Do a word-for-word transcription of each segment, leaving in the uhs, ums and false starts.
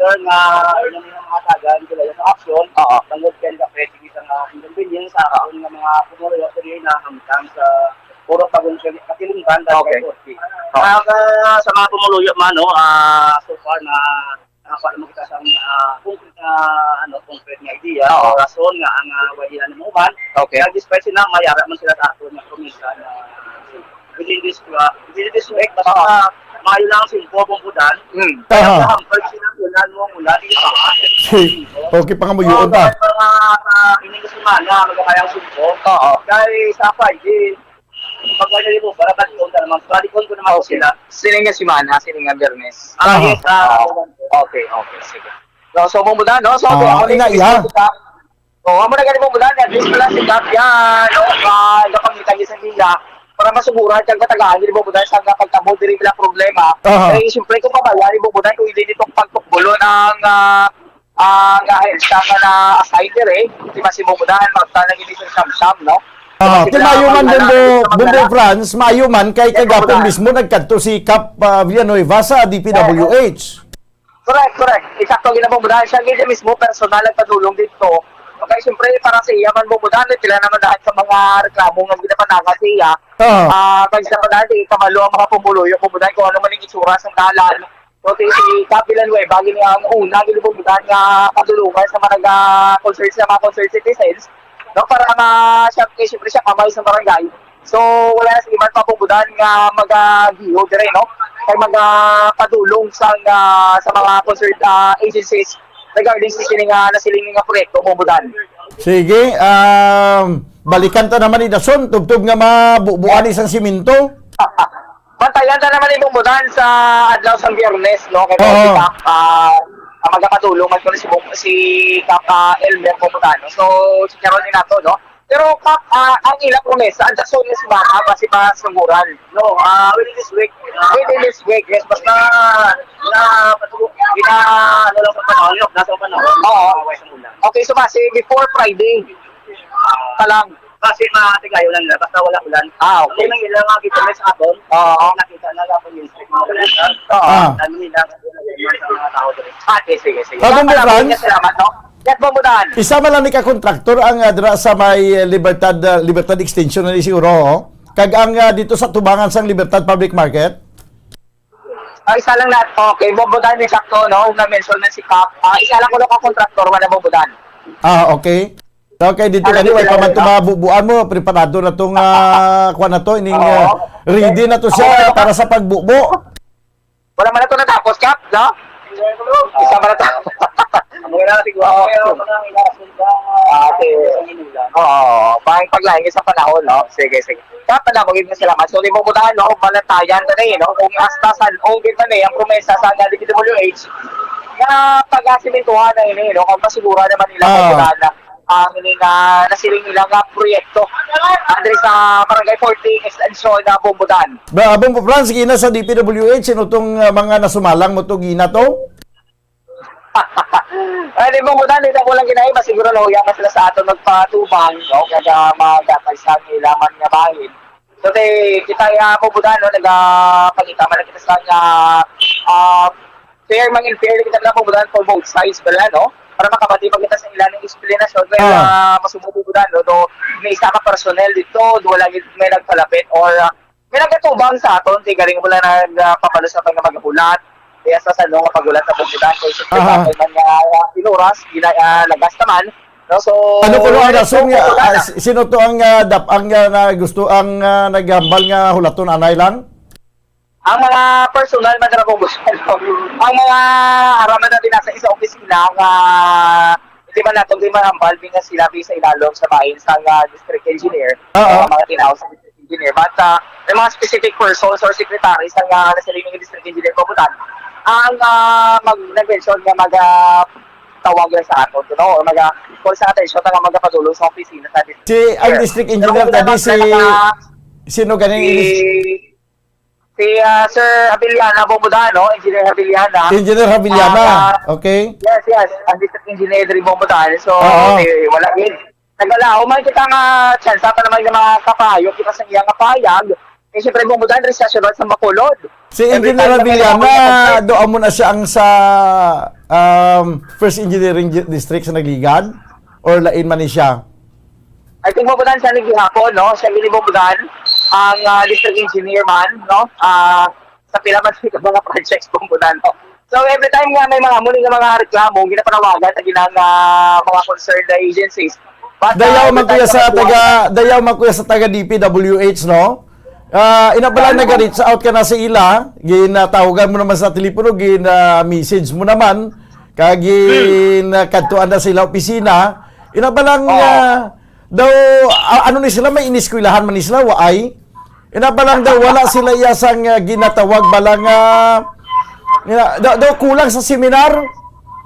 sir, nga ilang mga tagan sila sa aksyon, Oo. Tungod kay nagka-create sa mga inconvenience sa aton nga mga pumuluyo diri na hamtang sa puro pagungkol katilingban kay Oo. Korte. Oo. Ah, sa mga pumuluyo man, no, ah, so far na nakakuha naman kita sa, ah, concrete na, ano, concrete nga idea Oo. o rason nga ang, ah, wala na mauban. Okay. Kaya despite sila, mayara man sila sa aton nga probinsya na within this, ah, within this week, basta Oo. maayo lang ang simpo, bumbudan. Mm. Kaya Aha. sa hamper, silang ulan mo, ulan, di ba? Si, okay, pangamuyoon Oo, ta. Mga, ah, ining semana, magkakayang simpo. Oo. Kaya sa Friday, pag wala mo, para balikon ta naman. Balikon ko naman Okay. sila. Sini nga semana, sini nga Biyernes. Ah, Aha. yes, ah, Oo. Okay, okay, sige. So, so, bumbudan, no? So, Ah, ako ina, ni iya. Kita. Oo, amo na gani mo muna, at least pala si Gab yan, no? Ah, ikaw pangita niya sa iya. Para masuguran kang katagaan, di mo muna sa nga pagtabo, diri lang problema. Aha. Eh, siyempre, kung pabayaan mo muna, kung hindi nito pagtukbulon ang, ah, ang ahensya nga na-assign diri, di ba si mo muna, magta na gini sa samsam, no? Ah, Kasi ti maayo kailangan man, pala Bumbo, sa mga Bumbo dala. Franz, maayo man kay Yes, kagapon Bumbo. mismo nagkadto si Kap, ah, Villanueva sa D P W H. Correct, correct. Eksakto, ginabumbudahan siya. Hindi mismo personal nagpadulong dito. Okay, siyempre, para sa iya man, bumbudahan, may pila naman daan sa mga reklamo nga ginapatangan sa iya. Ah. Ah, kag sa pagdaan, di kabalo ang mga pumuluyo, bumbudahan kung ano man yung itsura sa dalan. So, si, si Kap Villanueva, gini ang una, ginabumbudahan nga padulungan sa mga nag-, ah, concern, sa mga concerned citizens. No, para ma-, siya, eh, siyempre siya kamay sa barangay. So, wala na sa iban pa pong budan nga magagiyo dire, no? Kay magapadulong sa, ah, sa mga concerned, ah, agencies regarding sa sini nga nasiling nga proyekto pong budan. Sige, um, balikan ta naman ni Dason, tubtob nga mabubuan isang simento. Bantayan ta naman ni pong budan sa adlaw sang Biyernes, no? Kay Oo. Kap, ah, ang magapadulong man kuno si Bong-, si Kap, ah, Elmer pong budan, no? So, chicharon ni nato, no? Pero, Kap, ah, ang ilang promesa, ang dason nga si Mama, basi pa suguran. No, ah, within this week. Within this week, yes. Basta, na, gina, ano lang sa panahon, yun, nasa panahon. Oo. Okay, so basi before Friday pa lang. Kasi matigayo lang nila, basta wala ulan. Ah, okay. Kung may ilang mga gitawin sa aton, Oo. nakita na lang kung yung street mga ulan. Oo. Ah. Dami nila, sa mga tao dito. Ah, sige, sige, sige. Ah, Bumbo Salamat, Franz? salamat, no? Yes, Bumbo Dan. Isa man lang ni ka kontraktor ang, ah, dira sa may, eh, Libertad, ah, Libertad Extension na ni siguro, oh. Kag ang, ah, dito sa tubangan sang Libertad Public Market? Ah, isa lang na, okay, Bumbo Dan, may sakto, no? Na-mention na si Kap. Ah, isa lang ko na ka kontraktor, wala Bumbo Dan. Ah, okay. Okay, dito Ano gani, way yung pa man problema? tumabubuan mo, preparado na tong, ah, kuwan na to, ining, Oo. ah, ready na to siya Okay, para sa pagbubo. Wala man na to natapos, Kap, no? Isa man na to. Ang wala na siguro, Oo. pero mga inasundan, Ah, okay. ang inulan. Oo, pang paglain sa panahon, no? Sige, sige. Kap, madamo gid nga salamat. So, di mo muna, no? Malatayan na, eh, no? Kung hasta san, o gid man, eh, ang promesa sa D P W H, nga pag-asimentuhan na ini, no? Kung pasigura naman nila Ah. kung wala na ang ini nga nasiling nila nga proyekto. Andre sa Barangay forty, Extension na Bumbudan. Ba, Bumbo Franz, gina sa D P W H, sino tong, ah, mga nasumalang mo to, gina to? Ay, di Bumbudan, di na ko lang ginahi, mas siguro na huya ka sila sa aton magpatubang, no? Kada magatag sa ilaman nga bahin. So, di, kita ya Bumbudan, no? Nagapakita man kita sa nga, ah, fair man and fair kita na Bumbudan for both sides, bala, no? Para makabati pa kita sa ilang explanation, kaya, Ah. ah, mas Bumbudan, no? Do, may isa ka personnel dito, do, wala gid may nagpalapit or, ah, may nagatubang sa aton, di galing wala nagpapalo sa pag magahulat. Kaya sa sano nga paghulat sa Bumbudan, kung sa Aha. man nga, ah, inuras, gina-, ah, lagas naman, no? So, Ano kuno ang wala rason po nga, wala ah, na. si-, sino to ang, ah, dap-, ang, ah, na gusto ang, ah, naghambal nga hulaton anay lang? Ang mga personal man ra kung gusto, no? Ang mga araman natin nasa isa opisina nga di man natin, di man ang balbing nga sila sa ilalom sa bahin sa nga district engineer, Oo. ang mga tinaw sa district engineer. But, ah, may mga specific persons or secretaries ang, ah, nasa lining district engineer ko butan. Ang, ah, mag-, nag-mention nga mag, ah, tawag lang sa aton, no? Or mag, ah, call sa attention nga magapadulong sa opisina sa district Si, ang engineer. district Pero engineer kung tadi wala si, na, sino ganing si inis- Si, ah, Sir Havillana Bomodano, Engineer Havillana. Engineer Havillana. Ah, Okay. yes, yes. Ang district engineer diri Bomodano. So, Oo. eh, wala yun. Nagalaom man kita nga tsansa pa naman nga makapayo kita sa iyang pahayag. Eh, siyempre, Bong Budan, diri sa syudad sa Bacolod. Si Every Engineer time na may Avellana, mga complaint. Do amo na siya ang sa, um, First Engineering Di-, District sa nagligad? Or lain man ni siya? I think, Bong Budan, siya ni gihapon, no? Siya ni Bong Budan, ang, ah, district engineer man, no? Ah, sa pila man sila mga projects, Bong Budan, no? So, every time nga may mga muli nga mga reklamo, ginapanawagan sa ginang, ah, mga concerned agencies. But, ah, Dayaw every man kuya time sa nga taga, dayaw man kuya sa taga D P W H, no? Ah, ina pala Ano? Nag-reach out ka na sa ila, ginatawagan mo naman sa telepono, gin, ah, message mo naman, kag gin, ah, kadtuan na sa ila opisina. Ina pa lang, Oo. Ah, daw, ah, ano ni sila, may iniskwelahan man ni sila, waay? Ina pa lang daw, wala sila iya sang, ah, ginatawag ba lang, ah, ina, daw, daw kulang sa seminar?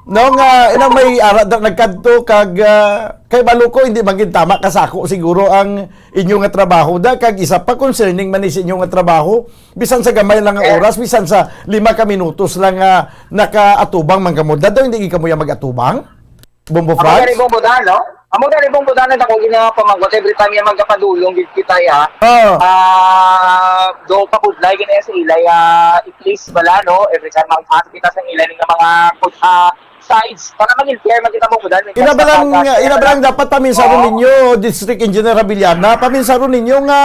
No, nga, ina may ara, da, nagkadto, kag, ah, kay balo ko, hindi man gid tama kasako siguro ang inyo nga trabaho da, kag isa pa concerning man ni sa inyo nga trabaho, bisan sa gamay lang nga Yes. oras, bisan sa lima ka minutos lang nga nakaatubang man kamo, da daw hindi gid kamo ya mag-atubang? Bombo Amo gani, Franz? Bong Budan, no? Amo gani, Bong Budan, ang ako ginapamangkot every time nga magkapadulong gid kita, ya. Oh. Ah, do pabudlay gani sa ilay, ah, i-please bala, no? Every time magpasok kita sa ilay nga mga, ah, sides, para maging fair man kita, Bong Budan, may Inabalang, kas-, inabalang dapat paminsaron Oo. ninyo, District Engineer Abiliana, paminsaron ninyo nga,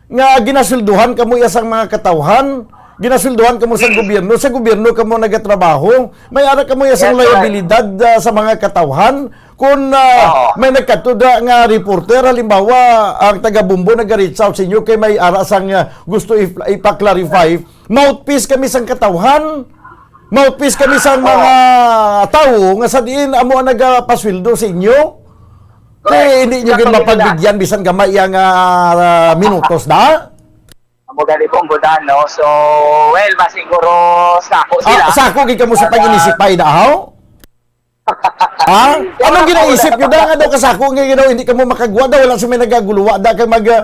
nga ginasweldohan kamo iya sang mga katawhan, ginasweldohan kamo sa gobyerno, sa gobyerno kamo nagatrabaho, may ara kamo iya sang Yes, sir. liabilidad, ah, sa mga katawhan. Kung, ah, Oo. may nagkadto da nga reporter, halimbawa, ang taga Bombo nag-reach out sa inyo kay may ara sang, ah, gusto i-, ipa-clarify, mouthpiece kami sang katawhan. Mouthpiece kami sang Oo. mga tawo nga sa diin amo ang nagapasweldo sa inyo. Kay Correct. hindi nyo gid Correct. mapagbigyan bisan gamay iya nga, ah, minutos da? Amo gani, Bong Budan, no? So, well, mas siguro sako Ah, sila. sako gid kamo sa Kaya pag-inisipay da, haw? Ha? Anong ginaisip nyo da nga daw kasako nga daw hindi kamo makagwa da, wala sa may nagaguluwa da kay mag, ah,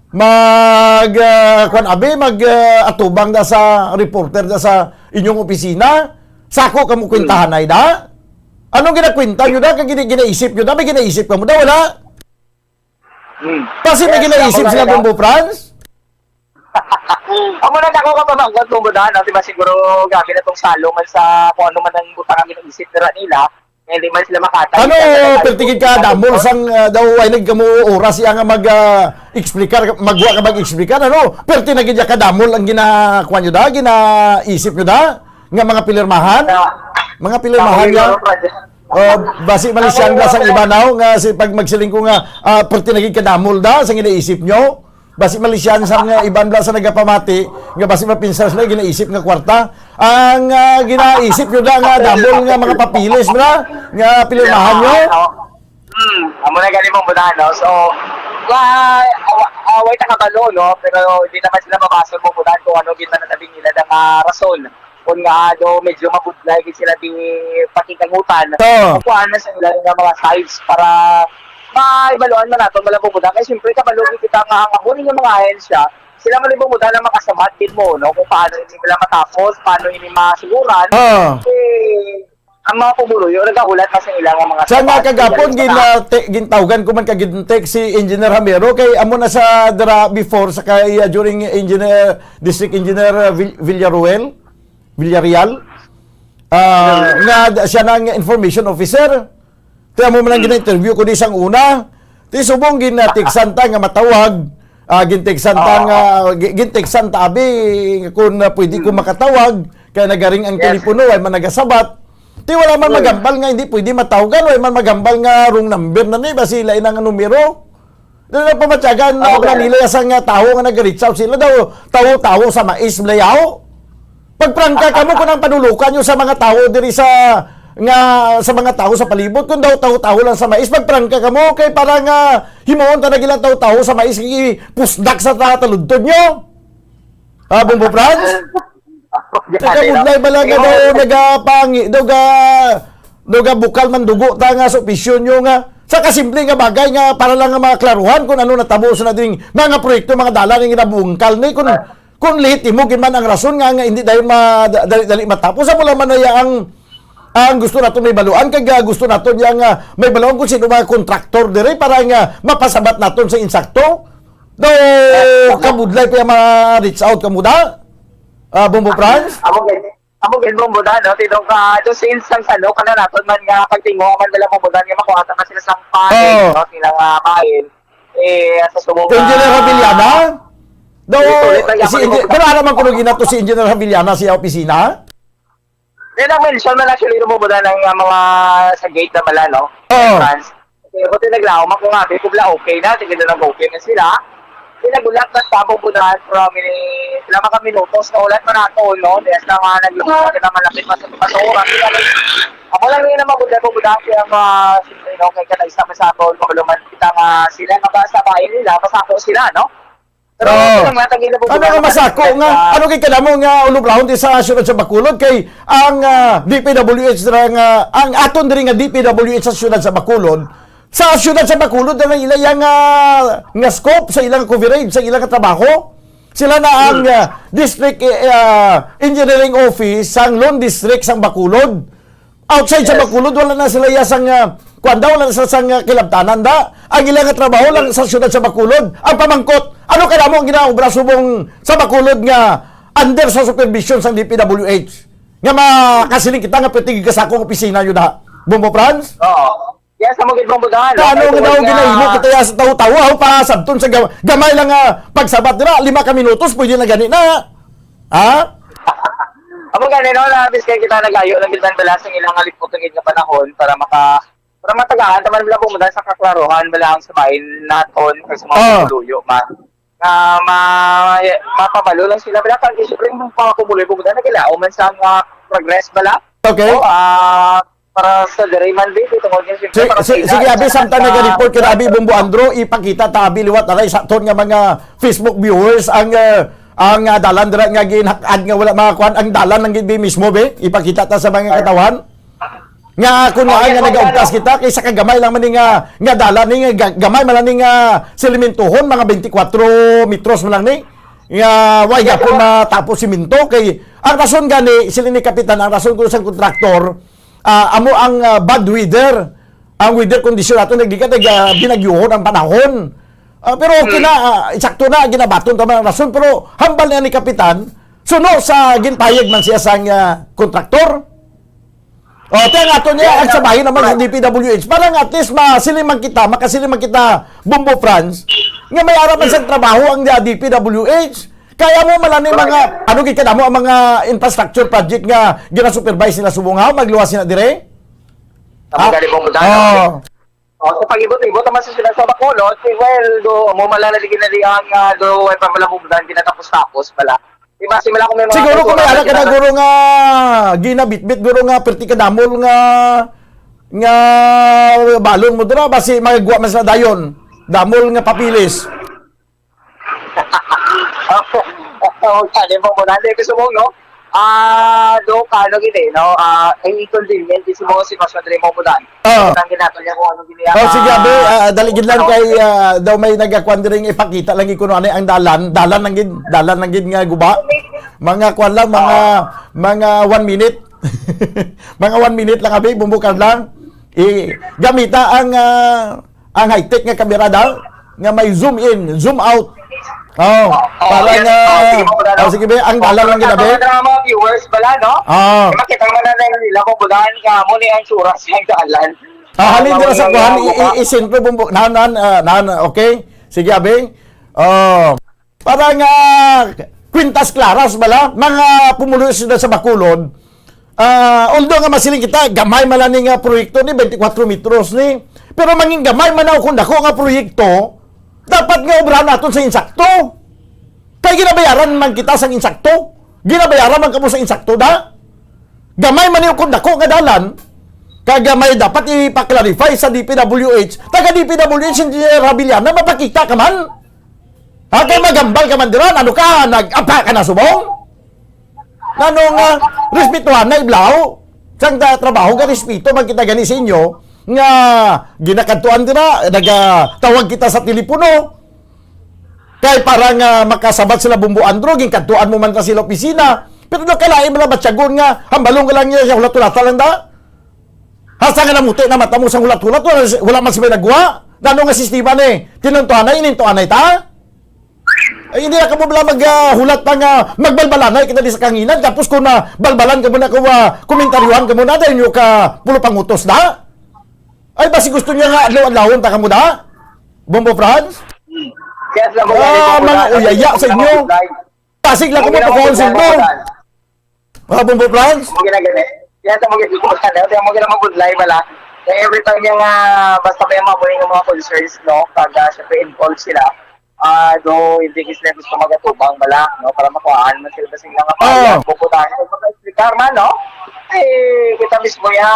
mag, ah, kwan abi, mag, ah, atubang da sa reporter da sa inyong opisina? Sako kamo Hmm. kwintahanay da? Anong ginakwinta nyo da? Kag gina-, ginaisip nyo da? May ginaisip kamo da? Wala? Hmm. Kasi may Yes, ginaisip ako sila, na, Bombo Franz? Amo na ako kapamangkot, Bombo Dan, no? Di ba siguro grabe na tong salong man sa kung ano man ang butang ang ginaisip nila nila. Nga hindi man sila makatay. Ano, Kaya talaga perti gid ka damol sang, ah, daw ay nagkamo oras iya nga mag, ah, explicar, magwa ka mag-explicar, ano? Perti na gid ka damol ang gina-, kuwan nyo da, ginaisip nyo da, nga mga pilirmahan? Na, Mga pilirmahan na niya? Project. Oh, basi malisyan Ang na sang mga iba now nga si pag magsiling ko nga, ah, perti na gid ka damol da sa ginaisip nyo. Basi malisyan sang, ah, iban bla sa nagapamati nga basi mapinsar sila ginaisip nga kwarta. Ang, ah, ginaisip nyo da nga damol nga mga papilis bla nga pilirmahan nyo. Oo. Hmm, amo na gani mong budahan, no? So, wa-, wa-, away ta kabalo, no? Pero di naman sila mabasol mong budahan kung ano gid man ang nabing nila nga rason. Kung nga, do, medyo mabudlay gid sila di pakikangutan. Oo. Kukuhaan na sa ila nga mga sides para maibaluan man nato, malabong budahan. Kaya siyempre, kabalo gid kita nga ang amo ning mga ahensya, sila malibong budahan ang makasabat gid mo, no? Kung paano ini nila matapos, paano ini masuguran. Oo. Eh, ang mga pumuluyo, nagahulat pa sa ilang mga Sa nga sabat. Kagapon, Kaya gin-, ah, te-, gintawgan ko man kag gin-text si Engineer Hamero, kay amo na sa dira before, sa kay, ah, during Engineer, District Engineer, ah, Vill-, Villaruel, Villarreal. Ah, Hmm. nga d-, siya na ang information officer. Ti amo man ang Hmm. gina-interview ko di sang una. Ti subong gin-, ah, text-an ta nga matawag, ah, gin-text-an ta Oo. nga, gi-, gin-text-an ta abi kung, ah, pwede ko Hmm. makatawag, kaya nagaring ang Yes. telepono, way man nagasabat. Ti wala man Hmm. maghambal nga hindi pwede matawgan, way man maghambal nga wrong number na ni, basi lain ang numero. Doon ang pamatyagan, Okay. na nila sa nga tawo nga nag-reach out sila daw, tawo-tawo sa mais, blayaw. Pagprangka kamo kung ang panulukan nyo sa mga tawo diri sa, nga, sa mga tawo sa palibot, kung daw tawo-tawo lang sa mais, pagprangka kamo, kay para nga himuon ta na gila tawo-tawo sa mais, ipusdak sa ta-, taludtod nyo. Ah, Bombo Franz? Sa kabudlay bala nga daw nagapangi-, daw ga-, daw gabukal man dugo ta nga sa opisyon nyo nga sa kasimple nga bagay nga para lang nga maklaruhan kung ano natabo sa nading mga proyekto, mga dalan nga ginabungkal ni kung, kung lehitimo gid man ang rason nga, nga hindi dayon ma-, da-, dali-dali matapos. Amo lang man na iya ang, ang gusto naton may baluan kag, ah, gusto naton iya nga may baluan kung sino mga kontraktor dire para nga mapasabat naton sa insakto. Daw kabudlay pa yung mga reach out kamo da? Ah, Bombo Franz? Amo gid, amo gid, Bombo Dan, no? Tidong ka, do since ang sano ka na naton man nga pagtinguha man nila, Bombo Dan, nga makuha ta man sila sang pain, Oo. no? Sila nga pain. Eh, sa subong Engineer nga Havillana? Daw, Ulit-ulit lang si yaman Engi-, ko. Pero alam man ko nung inato si Engineer Havillana sa opisina? Then, ang mention man actually, Bombo Dan, ang, ah, mga sa gate na pala, no? Oo. Entrance. Okay, buti naglaom ako nga, di ko bala okay na, sige na lang okay na sila. Di nagulat na siya, Bombo Dan, from ini, sila mga minutos na ulat pa nato, no? Di hasta nga naglaom na kita malapit pa sa, pa sa oras. Ako lang yun naman, Bombo Dan, Bombo Dan, kaya nga, siyempre, no, kay kanay sa masako, pagluman kita nga sila, nga ba sa bahay nila, masako sila, no? Pero Oo. okay lang, natagin na, Bombo Ano Dan, nga masako nga? ah, Ano kay kadamo nga ulubrahon di sa siyudad sa Bacolod kay ang ah, D P W H dira nga ang aton diri nga D P W H sa siyudad sa Bacolod, sa siyudad sa Bacolod na ila yang ah, nga scope sa ilang coverage sa ilang trabaho. Sila na ang Hmm. ah, district eh, ah, engineering office sang Lone District sang Bacolod. Outside sa Yes. Bacolod, wala na sila iya sang ah, kuwan daw, wala na sila sang ah, kilabtanan da. Ang ila nga trabaho lang sa siyudad sa Bacolod. Ang pamangkot, ano kadamo ang ginaobra subong sa Bacolod nga under sa supervision sang D P W H? Nga makasiling kita nga pwede kasakong opisina yun da. Bombo Franz? Oo. Yes, amo gid, Bombo Dan. Kay ano nga daw ginahimo kita ya sa tawo-tawo, aw pa sabton sa gam-, gamay lang nga pagsabat dira, lima ka minutos pwede na gani na. Ha? Amo gani, no, na biskay kita nagayo lang gid man bala sang ilang nga lipot nga panahon para maka-, para matagaan ta man bala, Bombo Dan, sa kaklaruhan bala ang sa bahin naton kag sa mga Ah. pumuluyo man. Nga ma-, mapabalo lang sila bala kag siyempre yung mga pumuluyo, Bombo Dan, nagilaom man sa mga progress bala. Okay. O, ah, para sa diri man, di, di tungod nga, siyempre, Si-, para sa si-, ila, sige, abi, tsaka samtang sa nag-report ka na, abi, Bombo Andro, ipakita ta, abi, liwat, aray, sa aton nga mga Facebook viewers, ang, eh, ang, ah, dalan dira nga ginhak-ad nga wala makakuan, ang dalan lang gid mismo, be, ipakita ta sa mga katawhan. Nga, kung Oh, nga, yes, nga Bombo nagaugtas Andro. kita, kay sa kagamay lang man ni nga, nga dalan ni, nga ga-, gamay man lang ni nga selimentohon, mga twenty-four metros man lang ni, nga, way Yes, gapon Bombo. matapos simento, kay, ang rason gani, sila ni Kapitan, ang rason ko sa kontraktor, ah, amo ang, ah, bad weather. Ang weather condition nato nagdikat nag, ah, binagyohon ang panahon. Ah, pero okay Hmm. na, ah, eksakto na, ginabaton ta man ang rason. Pero hambal niya ni Kapitan, suno sa ginpayag man siya sang, ah, kontraktor. O, ti ang ato niya, Yeah, ang no. sabahin naman sa Correct. D P W H. Para nga at least masiling man kita, makasiling man kita, Bombo Franz, nga may araman sang trabaho ang, ah, D P W H. Kaya mo man lang ni Correct. mga, ano gid kadamo ang mga infrastructure project nga gina-supervise nila subong ha, magluwas sila dire? Tama Ha? gani, Bombo Dan. Oh. Oh, sa pag-ibot-ibot naman sa sila sa Bacolod, si well, do, mo man lang na di ginalian nga, do, way pa pala, Bombo Dan, ginatapos-tapos pala. Di ba, si Mala kung may mga Siguro kung may kultura anak ka na na guro nga ginabitbit, guro nga perti ka damol nga, nga balon mo dira, basi magwa man sa dayon. Damol nga papilis. Oo, kani mo muna. Hindi, gusto mo, no? Ah, do, kano gini, no? Ah, ang inconvenient, gusto mo, si Pastor Dre mo muna. Oo. Ang ginato niya kung ano gini, Oh, sige, ah, abi, ah, dali gid lang kay, ah, daw may nagakuan diri nga ipakita lang gid kuno ani ang dalan, dalan lang gid, dalan lang gid nga guba. Mga kuan lang, mga, Ah. mga one minute. Mga one minute lang, abi, bumbukan lang. I, gamita ang, ah, ang high-tech nga kamera daw, nga may zoom in, zoom out. Oh, Oh, para yes. nga, Oh, sige po, brother. oh, sige, be, ang Oh, dalan lang gid, para abi. sa mga viewers pala, no? Oh. Eh, makita mo na lang nila kung bulan ka mo ni ang tsura sa dalan. Ah, halin Ah, dira sa mga kuhan, i-, mga i-, i-send ko, bumbu-, nan, nan, ah, nan, okay? Sige, abi. Oh. Para nga kwintas klaras bala, mga pumulo sa siyudad sa Bacolod, ah, although nga masiling kita, gamay man lang ni nga proyekto ni twenty-four metros ni. Pero mangin gamay man o kung dako nga proyekto, dapat nga obrahan naton sa insakto. Kay ginabayaran man kita sa insakto. Ginabayaran man kamo sa insakto, da? Gamay man ni o kung dako nga dalan, kag gamay dapat ipa-clarify sa D P W H. Taga D P W H, Engineer Havillana, mapakita ka man. Ha, kay magambal ka man dira, ano ka, nag-apa ka na subong? Nano nga, respetuhan na iblaw, sang ta-, trabaho ka, respeto, magkita gani sa inyo, nga ginakadtuan dira, nagatawag kita sa telepono. Kay para nga makasabat sila Bumbo Andro, ginkadtuan mo man ta sila opisina. Pero nakalain mo lang batyagon nga, hambalong ka lang niya, siya hulat-hulata lang da. Hasta nga namuti na mata mo sa hulat-hulat, wala, wala man si may nagwa. Nano nga sistema ni, tinantuanay, inintuanay ta? Ay, hindi na kamo bala mag, ah, hulat pa nga magbalbalanay kita di sa kanginan, tapos kung na balbalan kamo na ko, ah, komentaryohan kamo na, dahil nyo ka pulo pangutos na. Ay, basi gusto niya nga adlaw-adlawon ta kamo da? Bombo Franz? Yes, lang Ah, mga uyaya sa inyo. Pasig lang ko mo, pagkaon sa inyo. Ah, Bombo Franz? Mo ginagani. Yan sa mga ginagani. Kaya mo ginamabudlay bala. Kaya every time yung, ah, basta may mga muli ng mga concerns, no? Pag, ah, syempre involved sila. Ah, do, hindi sila gusto magatubang bala, no? Para makuhaan man sila sa ilang Ah. mga pupuntahan. Kung mag-explicar man, no? Eh, kita mismo ya,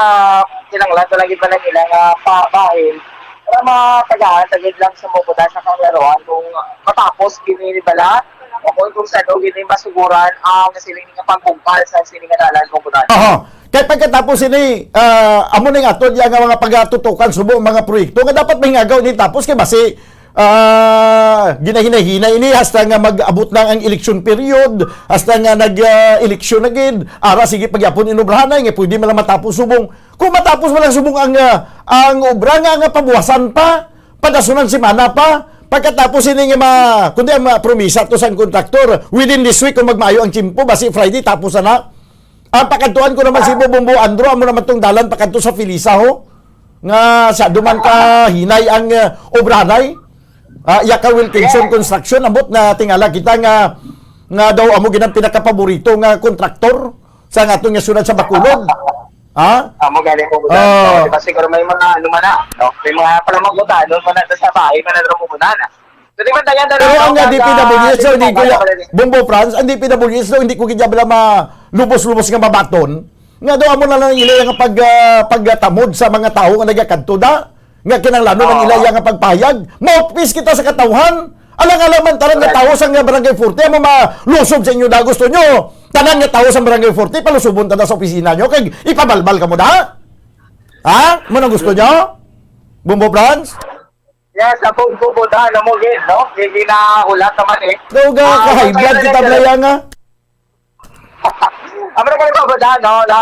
kinanglan talaga ba na nila nga pabahin para matagaan tagid lang sa pupuntahan sa kalaruan kung matapos gini bala o kung, kung saan o gini masuguran ang siling nga pagbumpal sa siling nga dalan pupuntahan. Aha. Kay pagkatapos ini, ah, amo ning aton ya nga mga pagatutukan subo ang mga proyekto nga dapat mahingagaw ini tapos kay basi ah ginahinay-hinay ini hasta nga mag-abot na ang election period, hasta nga nag ah, eleksyon na gid, ara sige pagyapon inubrahanay nga pwede man lang matapos subong. Kung matapos man lang subong ang ah, ang obra nga nga pabuwasan pa, padasunan semana pa, pagkatapos ini nga ma kundi ang mga promisa to sang kontraktor within this week kung magmaayo ang tiyempo basi Friday tapos na. Ang pakadtuan ko naman si Bumbo Andro, amo naman tong dalan pakadto sa Felisa, ho. Nga sa duman ka hinay ang uh, obranay. Ah, iya ka Wilkinson Construction, ambot na tingala kita nga nga daw amo ginang pinakapaborito nga kontraktor sa aton nga syudad sa Bacolod. Ha? Amo gani ko Ah. Diba siguro may mga ano man na, no? May mga pala mabuta, no? Mana sa bahay, mana drum mo na. So, di ba tayo na Pero ang uh, D P W S daw, hindi ko ya, Bombo Franz, ang D P W S daw, hindi ko gid bala malubos-lubos nga mabaton. Nga daw amo na lang ila nga pag ah, pagtamod sa mga tawo nga nagakadto da. Nga kinahanglanon ang Oo. Ila nga pagpahayag. Mouthpiece kita sa katawhan. Alang-alang man tanan nga Correct. Tawo sa nga Barangay forty amo malusob sa inyo da gusto nyo. Tanan nga tawo sa Barangay forty palusubon ta na sa opisina nyo kag ipabalbal kamo da. Ha? Mo nang gusto nyo? Bombo Franz? Yes, ang pagbubuda na mo gid, no? Hindi na hulat naman eh. Daw ga Ah, ka high blood okay, kita okay. Blaya nga. Ang mga nagbabuda, no? Na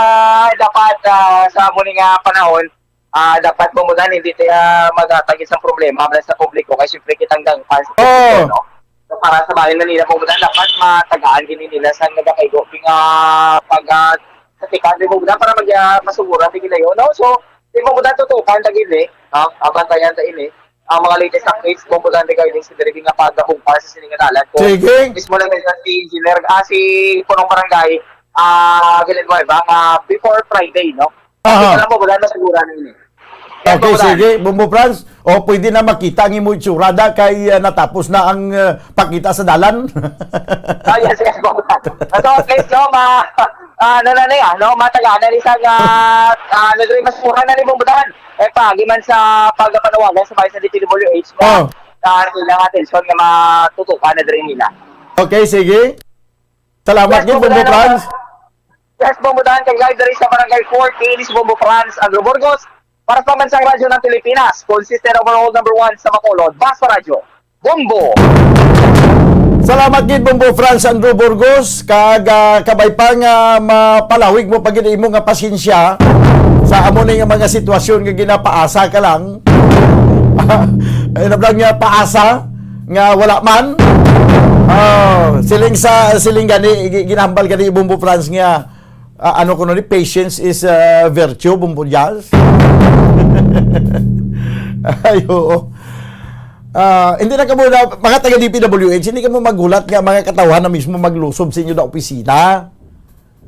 dapat ah, sa muli nga panahon, ah dapat bumudan hindi tayo maghatag isang problema para sa publiko kay siyempre kitang gang fans sa Oo. publiko, no? So, para sa bayan na nila bumudan dapat matagaan gini nila sa nagakaigo nga pag ah, sa tikan di bumudan para mag ah, masuguran di nila yun, no? So, di bumudan tutukan ta gini, no? Abantayan ta ini ang mga latest updates bumudan regarding sa diri nga pagabugpa sa sining dalan. Kung Sige. Mismo lang sa si Engineer, ah, si Punong Barangay, ah, Villanueva, nga before Friday, no? Aha. Alam mo, wala na siguro ano yun eh. Okay, sige, Bombo Franz. O pwede na makita ang imo itsura da kay ah, natapos na ang ah, pakita sa dalan. Ah, yes, yes, Bombo Franz. So, at least, no, ma, ah, ano na niya, no, mataga na rin sa, ah, ah, ano rin, mas mura na rin Bombo Franz. Eh, pagi man sa pagkapanawagan sa bayan sa D P W H, Oh. ah, ilang atensyon nga matutukan na rin nila. Okay, sige. Salamat Yes, gid, Bombo Bombo Franz. Yes, Bombo Dan, kag live diri sa Barangay forty, ini si Bombo Franz Andrew Burgos, para sa Pambansang Radyo ng Pilipinas, consistent overall number one sa Bacolod, Basta Radyo, Bombo! Salamat gid, Bombo Franz Andrew Burgos, kag ah, kabay pa nga mapalawig mo pa gid imo nga pasensya sa amo ni nga mga sitwasyon nga ginapaasa ka lang. Ay, nablang nga paasa nga wala man. Oh, siling sa siling gani gi- ginahambal gani Bombo Franz nga ah, ano ko ni patience is ah, virtue, Bombo Jazz. Ay, oo. Ah, hindi na kamo na, mga taga D P W H, hindi kamo maghulat nga mga katawhan na mismo maglusob sa inyo na opisina.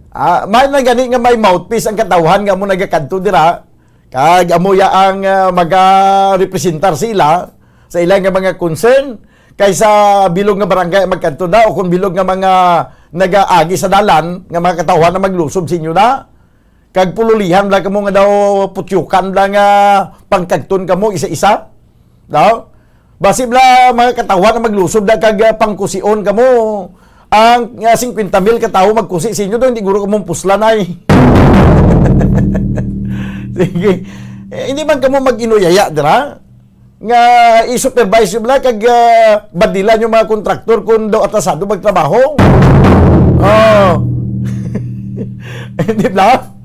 Ah, may na gani nga may mouthpiece ang katawhan nga mo nagakadto dira. Kag amo ya ang ah, magarepresentar sila sa ila nga mga concern kaysa bilog nga barangay ang magkadto na o kung bilog nga mga nagaagi sa dalan nga mga katawhan na maglusob sa inyo na. Kag pululihan bala kamo nga daw putyukan bala nga pangkagton kamo isa-isa. Daw? Basi bala mga katawhan na maglusob na kag ah, pangkusion kamo. Ang ah, singkwenta mil ka tawo magkusi sa inyo daw, hindi guro kamo puslan ay. Sige. Eh, hindi man kamo mag-inuyaya dira. Nga i-supervise nyo bala kag ah, badilan yung mga kontraktor kung daw atrasado magtrabaho. Oh. Hindi bala?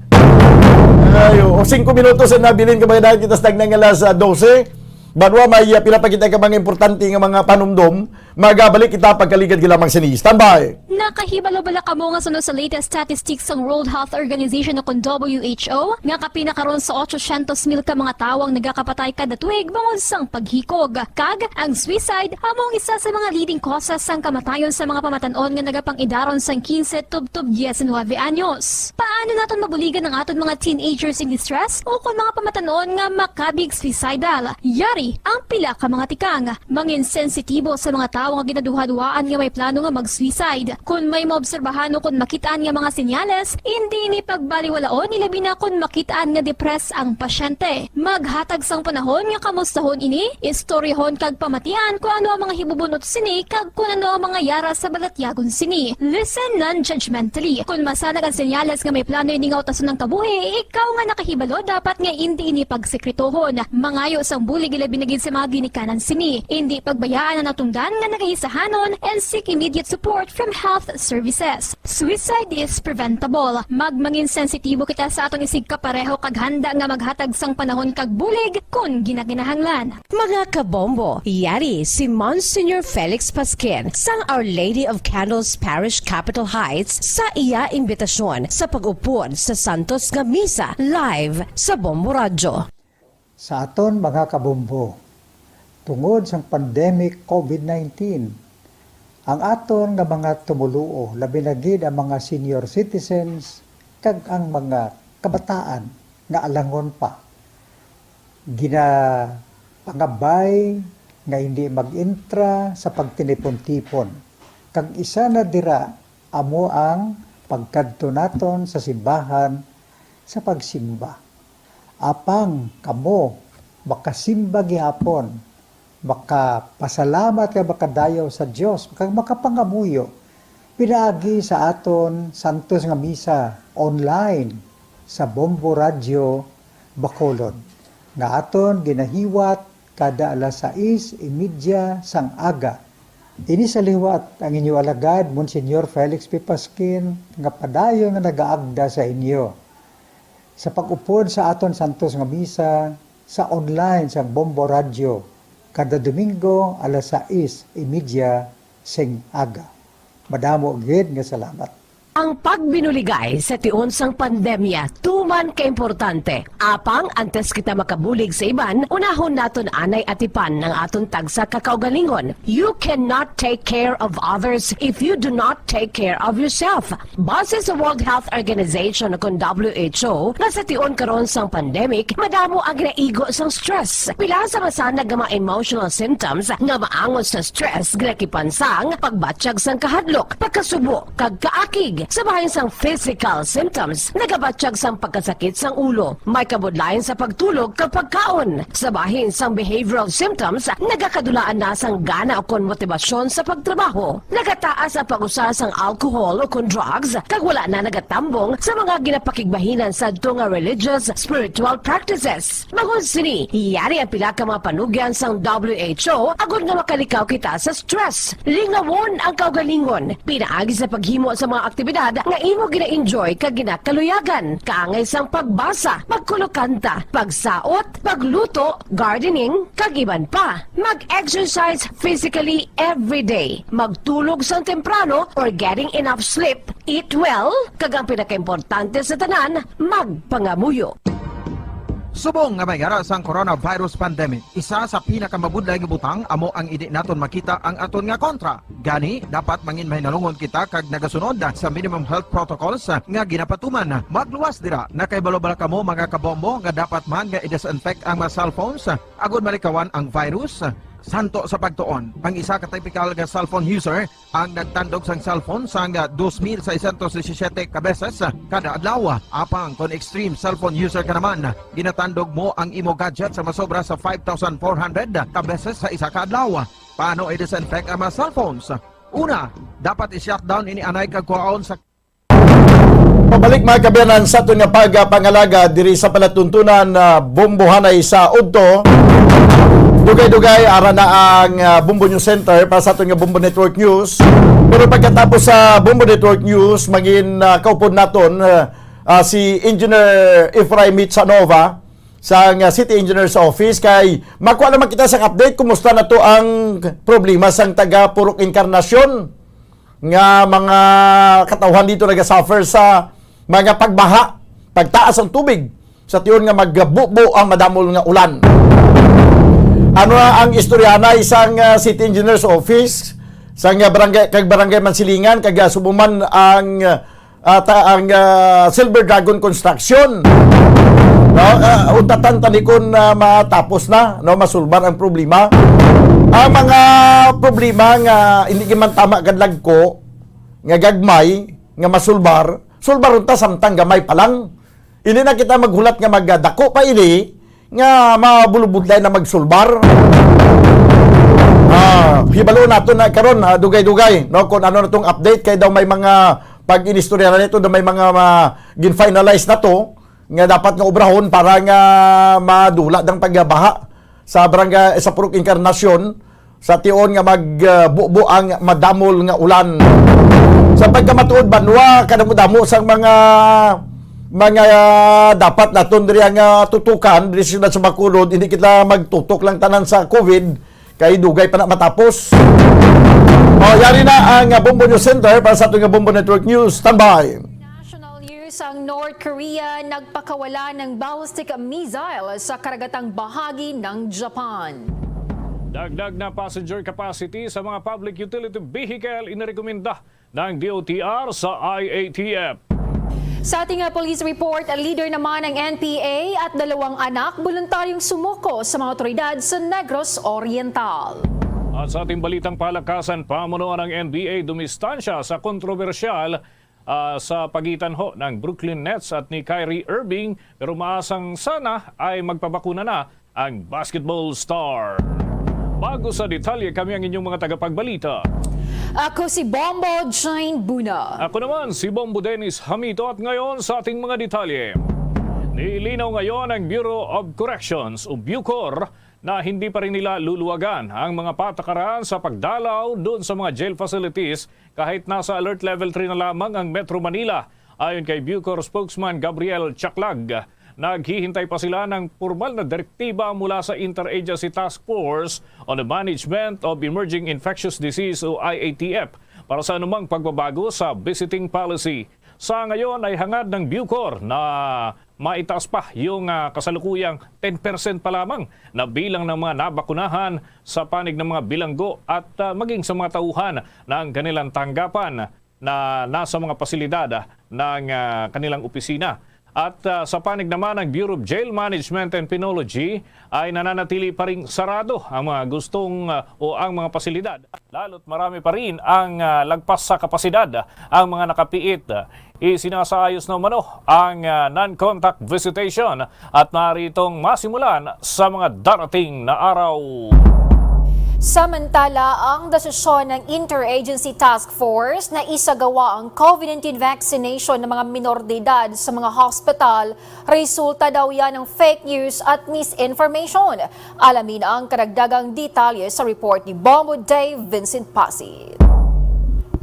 Ay, o, singko minutos ang nabilin ka mga kita sa tagnang alas ah, dose. Banwa may ah, pila pa kita ka mga importante nga mga panumdom. Magabalik kita pagkaligad lamang sini. Standby! Nakahibalo bala kamo nga suno sa latest statistics sang World Health Organization o kon W H O, nga kapin na karon sa otsosyentos mil ka mga tawo ang nagakapatay kada tuig bangod sang paghikog? Kag ang suicide amo ang isa sa mga leading causes sang kamatayon sa mga pamatan-on nga nagapang-idaron sang quince tubtob diecinuebe anyos. Paano naton mabuligan ang aton mga teenagers in distress o kon mga pamatan-on nga makabig suicidal? Yari ang pila ka mga tikang. Mangin sensitibo sa mga tawo nga ginaduhaduhaan nga may plano nga mag-suicide. Kon may maobserbahan o kon makit-an nga mga senyales, indi ini pagbaliwalaon, ilabi na kon makit-an nga depressed ang pasyente. Maghatag sang panahon nga kamustahon ini, istoryahon kag pamatian kon ano ang mga hibubunot sini kag kon ano ang mga yara sa balatyagon sini. Listen non-judgmentally. Kon masanag ang senyales nga may plano ini nga utason ang kabuhi, ikaw nga nakahibalo dapat nga indi ini pagsekretohon. Mangayo sang bulig, ilabi na gid sa mga ginikanan sini. Indi pagbayaan ang natungdan nga nagahisahanon and seek immediate support from health services. Suicide is preventable. Magmangin sensitibo kita sa aton isigkapareho kag handa nga maghatag sang panahon kag bulig kon ginakinahanglan. Mga kabombo, yari si Monsignor Felix Pasquin sang Our Lady of Candles Parish, Capitol Heights, sa iya imbitasyon sa pag-upod sa santos nga misa live sa Bombo Radyo. Sa aton mga kabombo, tungod sang pandemic COVID nineteen, ang aton nga mga tumoluo, labi na gid ang mga senior citizens kag ang mga kabataan nga alangon pa, ginapangabay nga hindi mag-intra sa pagtinipon-tipon, kag isa na dira amo ang pagkadto naton sa simbahan sa pagsimba. Apang kamo makasimba gihapon, makapasalamat kag makadayaw sa Dios, kag makapangamuyo pinaagi sa aton santos nga misa online sa Bombo Radyo Bacolod, nga aton ginahiwat kada alas sais y media sang aga. Ini sa liwat ang inyo alagad, Monsignor Felix P. Pasquin, nga padayon nga nagaagda sa inyo sa pag-upod sa aton santos nga misa sa online sang Bombo Radyo kada Domingo alas sais y media sing aga. Madamo gid nga salamat. Ang pagbinuligay sa tion sang pandemya tuman ka importante. Apang antes kita makabulig sa iban, unahon naton anay atipan ang aton tagsa ka kaugalingon. You cannot take care of others if you do not take care of yourself. Base sa World Health Organization o kon W H O, nga sa tion karon sang pandemic, madamo ang ginaigo sang stress. Pila sa masanag nga mga emotional symptoms nga maangot sa stress ginakipan sang pagbatyag sang kahadlok, pagkasubo, kag kaakig. Sa bahin sang physical symptoms, nagabatyag sang pagkasakit sang ulo, may kabudlayan sa pagtulog kag pagkaon. Sa bahin sang behavioral symptoms, nagakadulaan na sang gana ukon motibasyon sa pagtrabaho. Nagataas ang pag-usar sang alcohol ukon drugs, kag wala na nagatambong sa mga ginapakigbahinan sadto nga religious, spiritual practices. Bangod sini, yari ang pila ka mga panugyan sang W H O agod nga makalikaw kita sa stress. Lingawon ang kaugalingon pinaagi sa paghimo sa mga aktibidad nga imo gina-enjoy kag ginakaluyagan, kaangay sang pagbasa, pagkulokanta, pagsaot, pagluto, gardening, kag iban pa. Mag-exercise physically every day. Magtulog sang temprano or getting enough sleep. Eat well, kag ang pinakaimportante sa tanan, magpangamuyo. Subong nga may yara sang coronavirus pandemic, isa sa pinakamabudlay nga butang amo ang indi naton makita ang aton nga kontra. Gani, dapat mangin mahinalungon kita kag nagasunod sa minimum health protocols nga ginapatuman. Magluwas dira, nakahibalo bala kamo, mga kabombo, nga dapat man nga i-disinfect ang mga cellphones agod malikawan ang virus? Santo sa pagtuon, ang isa ka typical nga cellphone user ang nagtandog sang cellphone sang dos mil seiscientos diecisiete ka beses kada adlaw. Apang kon extreme cellphone user ka naman, ginatandog mo ang imo gadget sa masobra sa five thousand four hundred ka beses sa isa ka adlaw. Paano i-disinfect ang mga cellphones? Una, dapat i-shutdown ini anay kag kuhaon sa Pabalik, mga kaabyanan, sa aton nga pagpangalaga diri sa palatuntunan, ah, bombohanay sa udto. Dugay-dugay, ara na ang, ah, Bombo News Center para sa aton nga Bombo Network News. Pero pagkatapos sa Bombo Network News, mangin, ah, kaupod naton, ah, ah, si Engineer Efraim Mitsanova, sang, ah, City Engineer's Office kay makuha naman kita sa update kumusta na to ang problema sang taga Purok Encarnacion nga mga katawhan dito nagasuffer sa mga pagbaha, pagtaas ang tubig sa tion nga magbubo ang madamol nga ulan. Ano na ang istoryanay sang, ah, City Engineer's Office, sang, ah, barangay, kag Barangay Mansilingan, kag, ah, subo man ang, ah, ta-, ang, ah, Silver Dragon Construction? No? Ah, untatan tani kung, ah, matapos na, no, masulbar ang problema. Ang mga problema nga hindi man tama kadlagko nga gagmay nga masulbar, sulbaron ta samtang gamay pa lang. Hindi na kita maghulat nga magdako pa ini nga mabulubudlay na magsulbar. Ah, hibalo nato na karon, ah, dugay-dugay, no, kung ano na tong update kay daw may mga pag-inistorya na nito, daw may mga ma-, gin-finalize na to nga dapat nga obrahon para nga madula ang pagbaha sa barangay, sa Purok Encarnacion, sa tion nga magbubo ang madamol nga ulan. Sa pagkamatuod, banwa, kadamo-damo sang mga, mga dapat naton diri nga tutukan diri sa siyudad sa Bacolod. Hindi kita magtutok lang tanan sa COVID kay dugay pa na matapos. O, yari na ang Bombo News Center para sa aton nga Bombo Network News. Standby. National news: ang North Korea nagpakawala ng ballistic missile sa karagatang bahagi ng Japan. Dagdag na passenger capacity sa mga public utility vehicle inirekomenda ng D O T R sa I A T F. Sa ating, ah, police report, leader naman ang N P A at dalawang anak voluntaryong sumuko sa mga otoridad sa Negros Oriental. At sa ating balitang palakasan, pamunuan ng N B A dumistansya sa kontrobersyal, ah, sa pagitan ho ng Brooklyn Nets at ni Kyrie Irving, pero maasang sana ay magpabakuna na ang basketball star. Bago sa detalye, kami ang inyong mga tagapagbalita. Ako si Bombo Jane Buna. Ako naman si Bombo Dennis Hamito, at ngayon sa ating mga detalye. Nilinaw ngayon ng Bureau of Corrections o BUCOR na hindi pa rin nila luluwagan ang mga patakaran sa pagdalaw doon sa mga jail facilities kahit nasa alert level three na lamang ang Metro Manila. Ayon kay BUCOR spokesman Gabriel Chaclag, naghihintay pa sila ng pormal na direktiba mula sa Interagency Task Force on the Management of Emerging Infectious Disease o I A T F para sa anumang pagbabago sa visiting policy. Sa ngayon ay hangad ng BUCOR na maitaas pa yung, ah, kasalukuyang ten percent pa lamang na bilang ng mga nabakunahan sa panig ng mga bilanggo at, ah, maging sa mga tauhan ng kanilang tanggapan na nasa mga pasilidad, ah, ng, ah, kanilang opisina. At, ah, sa panig naman ng Bureau of Jail Management and Penology ay nananatili pa ring sarado ang mga gustong, ah, o ang mga pasilidad, lalo't marami pa rin ang, ah, lagpas sa kapasidad, ah, ang mga nakapiit. Isinasaayos na umano ang, ah, non-contact visitation at maaari itong masimulan sa mga darating na araw. Samantala, ang desisyon ng Interagency Task Force na isagawa ang COVID nineteen vaccination ng mga minor de edad sa mga hospital, resulta daw yan ng fake news at misinformation. Alamin ang karagdagang detalye sa report ni Bombo Dave Vincent Pasid.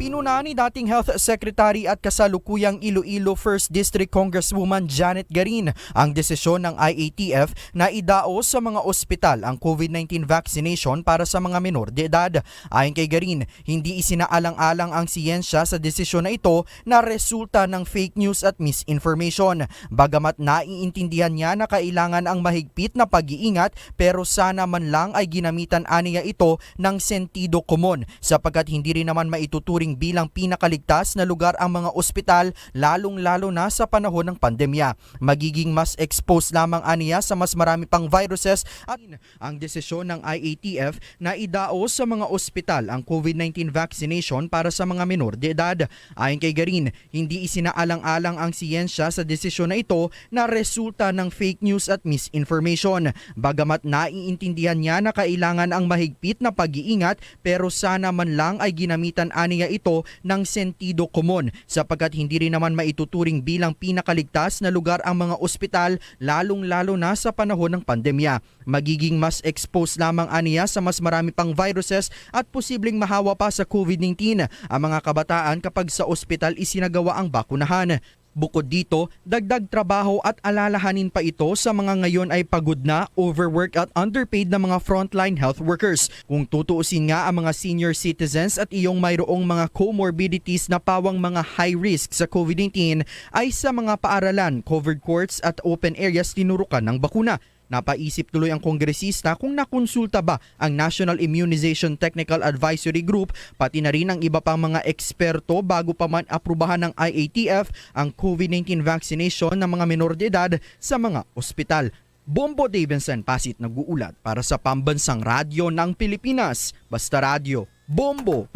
Pinuna ni dating Health Secretary at kasalukuyang Iloilo First District Congresswoman Janet Garin ang desisyon ng I A T F na idaos sa mga ospital ang COVID nineteen vaccination para sa mga menor de edad. Ayon kay Garin, hindi isinaalang-alang ang siyensya sa desisyon na ito na resulta ng fake news at misinformation. Bagamat naiintindihan niya na kailangan ang mahigpit na pag-iingat, pero sana man lang ay ginamitan aniya ito ng sentido komon, sapagkat hindi rin naman maituturing bilang pinakaligtas na lugar ang mga ospital, lalong-lalo na sa panahon ng pandemya. Magiging mas exposed lamang aniya sa mas marami pang viruses at ang desisyon ng I A T F na idaos sa mga ospital ang COVID nineteen vaccination para sa mga menor de edad. Ayon kay Garin, hindi isinaalang-alang ang siyensya sa desisyon na ito na resulta ng fake news at misinformation. Bagamat naiintindihan niya na kailangan ang mahigpit na pag-iingat, pero sana man lang ay ginamitan aniya ito ng sentido komon, sapagkat hindi rin naman maituturing bilang pinakaligtas na lugar ang mga ospital, lalong-lalo na sa panahon ng pandemya. Magiging mas exposed lamang aniya sa mas marami pang viruses at posibleng mahawa pa sa COVID nineteen ang mga kabataan kapag sa ospital isinagawa ang bakunahan. Bukod dito, dagdag trabaho at alalahanin pa ito sa mga ngayon ay pagod na, overwork at underpaid na mga frontline health workers. Kung tutuusin nga, ang mga senior citizens at iyong mayroong mga comorbidities na pawang mga high risk sa COVID nineteen ay sa mga paaralan, covered courts at open areas tinurukan ng bakuna. Napaisip tuloy ang kongresista kung nakonsulta ba ang National Immunization Technical Advisory Group, pati na rin ang iba pang mga eksperto, bago pa man aprubahan ng I A T F ang COVID nineteen vaccination ng mga menor de edad sa mga ospital. Bombo Davidson Pasit nag-uulat para sa Pambansang Radyo ng Pilipinas, Basta Radyo, Bombo!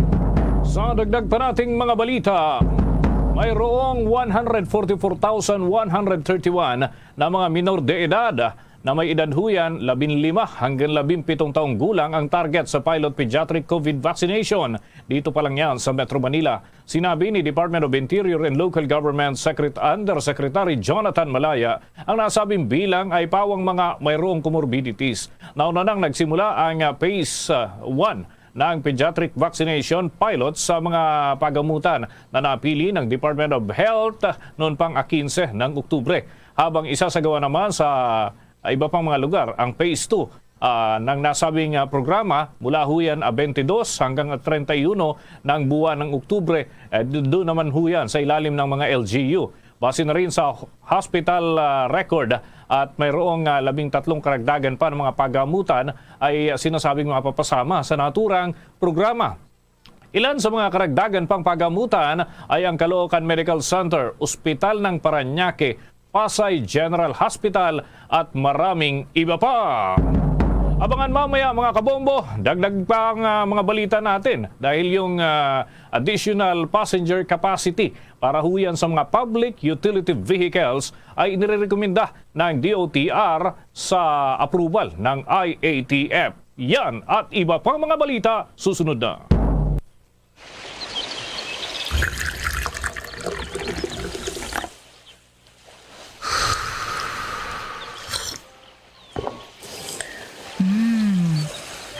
Sa dagdag pa nating mga balita, mayroong one hundred forty-four thousand one hundred thirty-one na mga minor de edad na may edad huyan labing lima hanggang labing pitong taong gulang ang target sa pilot pediatric COVID vaccination. Dito pa lang yan sa Metro Manila. Sinabi ni Department of Interior and Local Government Secret-, Undersecretary Jonathan Malaya, ang nasabing bilang ay pawang mga mayroong comorbidities. Nauna nang nagsimula ang, ah, phase, ah, one ng pediatric vaccination pilot sa mga pagamutan na napili ng Department of Health noon pang a quince ng Oktubre, habang isasagawa naman sa iba pang mga lugar ang phase two, ah, ng nasabing, ah, programa mula huyan, ah, twenty-two hanggang treinta y uno ng buwan ng Oktubre, eh, do-, doon naman huyan sa ilalim ng mga L G U. Base na rin sa hospital, ah, record, at mayroong, ah, labing tatlong karagdagan pa ng mga pagamutan ay sinasabing mapapasama sa naturang programa. Ilan sa mga karagdagan pang pagamutan ay ang Caloocan Medical Center, Ospital ng Parañaque, Pasay General Hospital, at maraming iba pa. Abangan mamaya, mga kabombo, dagdag pa ang, ah, mga balita natin dahil yung, ah, additional passenger capacity para huyan sa mga public utility vehicles ay inirekomenda ng D O T R sa approval ng I A T F. Yan at iba pang mga balita susunod na.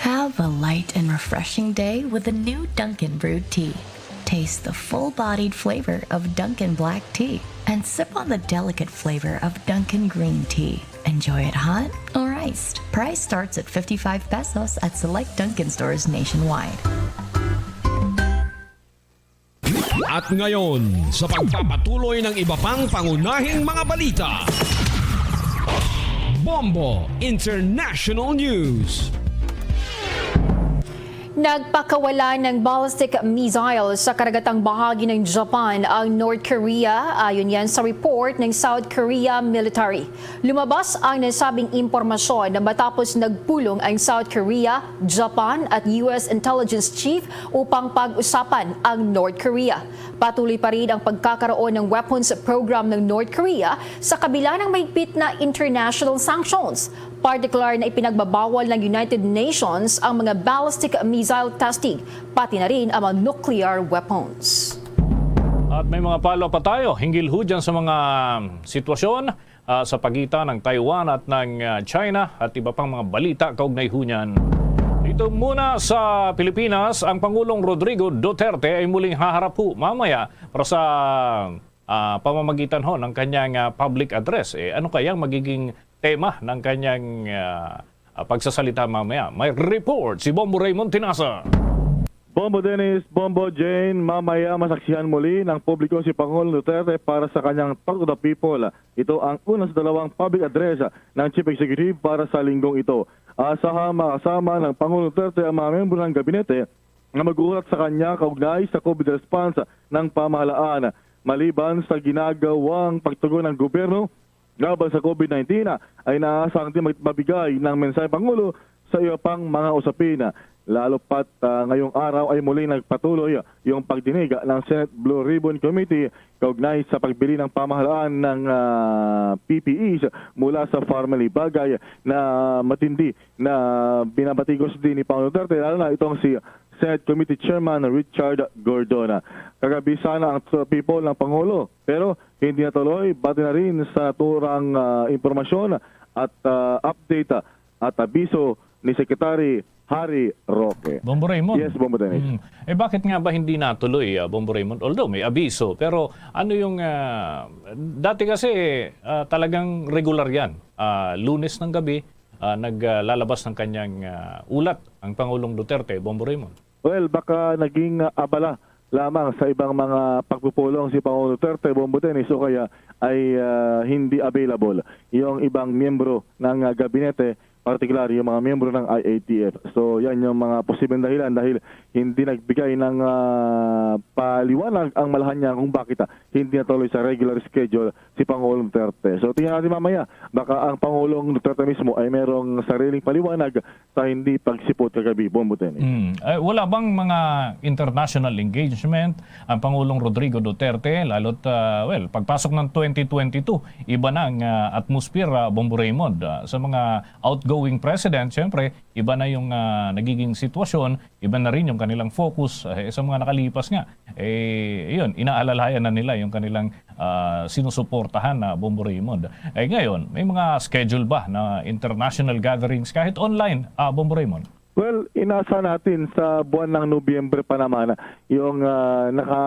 Have a light and refreshing day with a new Dunkin' brewed tea. Taste the full-bodied flavor of Dunkin' black tea and sip on the delicate flavor of Dunkin' green tea. Enjoy it hot or iced. Price starts at fifty-five pesos at select Dunkin' stores nationwide. At ngayon, sa pagpapatuloy ng iba pang pangunahing mga balita, Bombo International News. Nagpakawala ng ballistic missile sa karagatang bahagi ng Japan ang North Korea, ayon yan sa report ng South Korea military. Lumabas ang nasabing impormasyon matapos nagpulong ang South Korea, Japan at U S intelligence chief upang pag-usapan ang North Korea. Patuloy pa rin ang pagkakaroon ng weapons program ng North Korea sa kabila ng mahigpit na international sanctions, partikular na ipinagbabawal ng United Nations ang mga ballistic missile testing, pati na rin ang mga nuclear weapons. At may mga follow-up pa tayo hinggil ho dyan sa mga sitwasyon, ah, sa pagitan ng Taiwan at ng, ah, China at iba pang mga balita kaugnay ho niyan. Dito muna sa Pilipinas, ang Pangulong Rodrigo Duterte ay muling haharap ho mamaya para sa, ah, pamamagitan ho ng kanyang, ah, public address. Eh, ano kaya ang magiging tema ng kanyang, ah, ah, pagsasalita mamaya? May report si Bombo Raymond Tinasa. Bombo Dennis, Bombo Jane, mamaya masaksihan muli ng publiko si Pangulong Duterte para sa kanyang Talk to the People. Ito ang una sa dalawang public address ng Chief Executive para sa linggong ito. Asahang makasama ng Pangulong Duterte ang mga miyembro ng gabinete na mag-ulat sa kanya kaugnay sa COVID response ng pamahalaan. Maliban sa ginagawang pagtugon ng gobyerno laban sa COVID nineteen, ay inaasang din mag-, mabigay ng mensahe Pangulo sa iba pang mga usapin. Lalo pat, ah, ngayong araw ay muling nagpatuloy yung pagdinig ng Senate Blue Ribbon Committee kaugnay sa pagbili ng pamahalaan ng, ah, P P Es mula sa family, bagay na matindi na binabatikos din ni Pangulong Duterte, lalo na itong si Senate Committee Chairman Richard Gordon. Kagabi sana ang Talk to the People ng Pangulo, pero hindi natuloy, batay na rin sa naturang, ah, impormasyon at, ah, update, ah, at abiso ni Secretary Harry Roque. Bombo Raymond. Yes, Bombo Dennis. Mm. Eh, bakit nga ba hindi natuloy, ah, Bombo Raymond? Although may abiso, pero ano yung, ah, dati kasi, ah, talagang regular yan. Ah, Lunes ng gabi, ah, naglalabas ng kanyang, ah, ulat ang Pangulong Duterte, Bombo Raymond. Well, baka naging, ah, abala lamang sa ibang mga pagpupulong si Pangulong Duterte, Bombo Dennis, o kaya ay, ah, hindi available yung ibang miyembro ng, ah, gabinete, partikular yung mga miyembro ng I A T F. So, yan yung mga posibleng dahilan dahil hindi nagbigay ng, ah, paliwanag ang Malacañang kung bakit, ah, hindi natuloy sa regular schedule si Pangulong Duterte. So, tingnan natin mamaya, baka ang Pangulong Duterte mismo ay merong sariling paliwanag sa hindi pagsipot kagabi, Bombo Dennis. Mm. Eh, wala bang mga international engagement ang Pangulong Rodrigo Duterte, lalo't, ah, well, pagpasok ng twenty twenty-two, iba na ang, ah, atmosphere, ah, Bombo Raymond. Ah, sa mga outgoing president, syempre, iba na yung, ah, nagiging sitwasyon, iba na rin yung kanilang focus, eh, sa mga nakalipas nga. Eh, yun, inaalalayan na nila yung kanilang, ah, sinusuportahan na Bombo Raymond. Eh, ngayon, may mga schedule ba na international gatherings kahit online, ah, Bombo Raymond? Well, inasa natin sa buwan ng Nobyembre pa naman yung, ah, naka,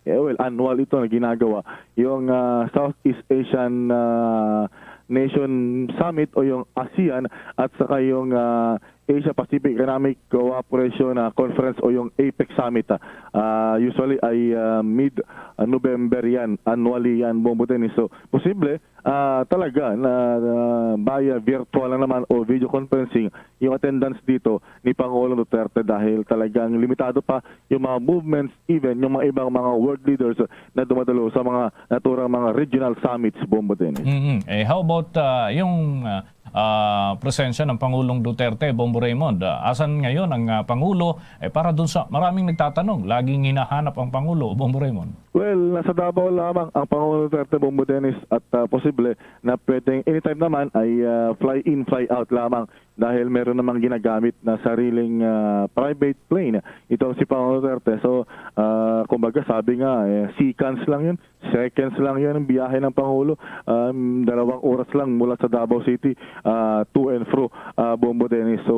eh, well, annual ito na ginagawa, yung, ah, Southeast Asian, ah, Nation Summit o yung ASEAN at saka yung, ah, Asia Pacific Economic Cooperation, ah, Conference o yung APEC Summit. Ah, usually ay, ah, mid, ah, November yan, annually yan, Bombo Dennis. So, posible, ah, talaga na, na via virtual lang naman o video conferencing yung attendance dito ni Pangulong Duterte dahil talagang limitado pa yung mga movements, even yung mga ibang mga world leaders na dumadalo sa mga naturang mga regional summits, Bombo Dennis. Mm-mm. Eh, how about, ah, yung, ah, ah, presensya ng Pangulong Duterte, Bombo Raymond? Ah, asan ngayon ang, ah, Pangulo? Eh, para dun sa maraming nagtatanong, laging hinahanap ang Pangulo, Bombo Raymond. Well, nasa Davao lamang ang Pangulong Duterte, Bombo Dennis, at, ah, posible na pwedeng anytime naman ay, ah, fly in, fly out lamang dahil meron namang ginagamit na sariling, ah, private plane itong si Pangulong Duterte. So, ah, kumbaga sabi nga, eh, seconds lang yun, seconds lang yun ang biyahe ng Pangulo. Um, dalawang oras lang mula sa Davao City, ah, to and fro, ah, Bombo Dennis. So,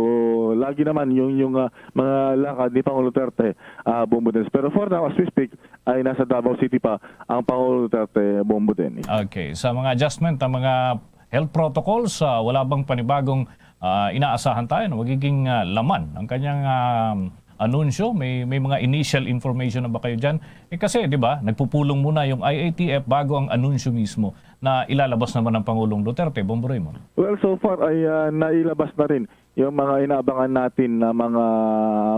lagi naman yung, yung, ah, mga lakad ni Pangulong Duterte, ah, Bombo Dennis. Pero for now, as we speak, ay nasa Davao City pa ang Pangulong Duterte, Bombo Dennis. Okay. Sa mga adjustment, ang mga health protocols, ah, wala bang panibagong, ah, inaasahan tayo na magiging, ah, laman ang kanyang, ah, anunsyo? May, may mga initial information na ba kayo dyan? Eh, kasi, di ba, nagpupulong muna yung I A T F bago ang anunsyo mismo na ilalabas naman ng Pangulong Duterte, Bombo Raymond. Well, so far ay, ah, nailabas na rin yung mga inaabangan natin na mga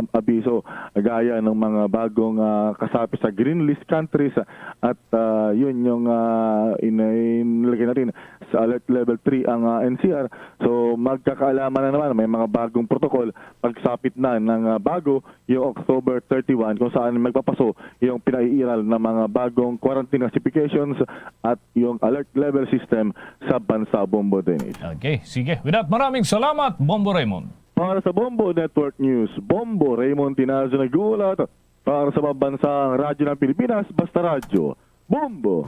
abiso gaya ng mga bagong, ah, kasapi sa green list countries at, ah, yun yung, ah, in-, inilagay natin sa alert level three ang, ah, N C R. So, magkakaalaman na naman, may mga bagong protocol pagsapit na ng, ah, bago yung October thirty-one, kung saan magpapaso yung pinaiiral ng mga bagong quarantine classifications at yung alert level system sa bansa, Bombo Dennis. Okay, sige. With that, maraming salamat, Bombo Raymond. Para sa Bombo Network News, Bombo Raymond Tinazo nag-uulat. Para sa Pambansang Radyo ng Pilipinas, Basta Radyo, Bombo.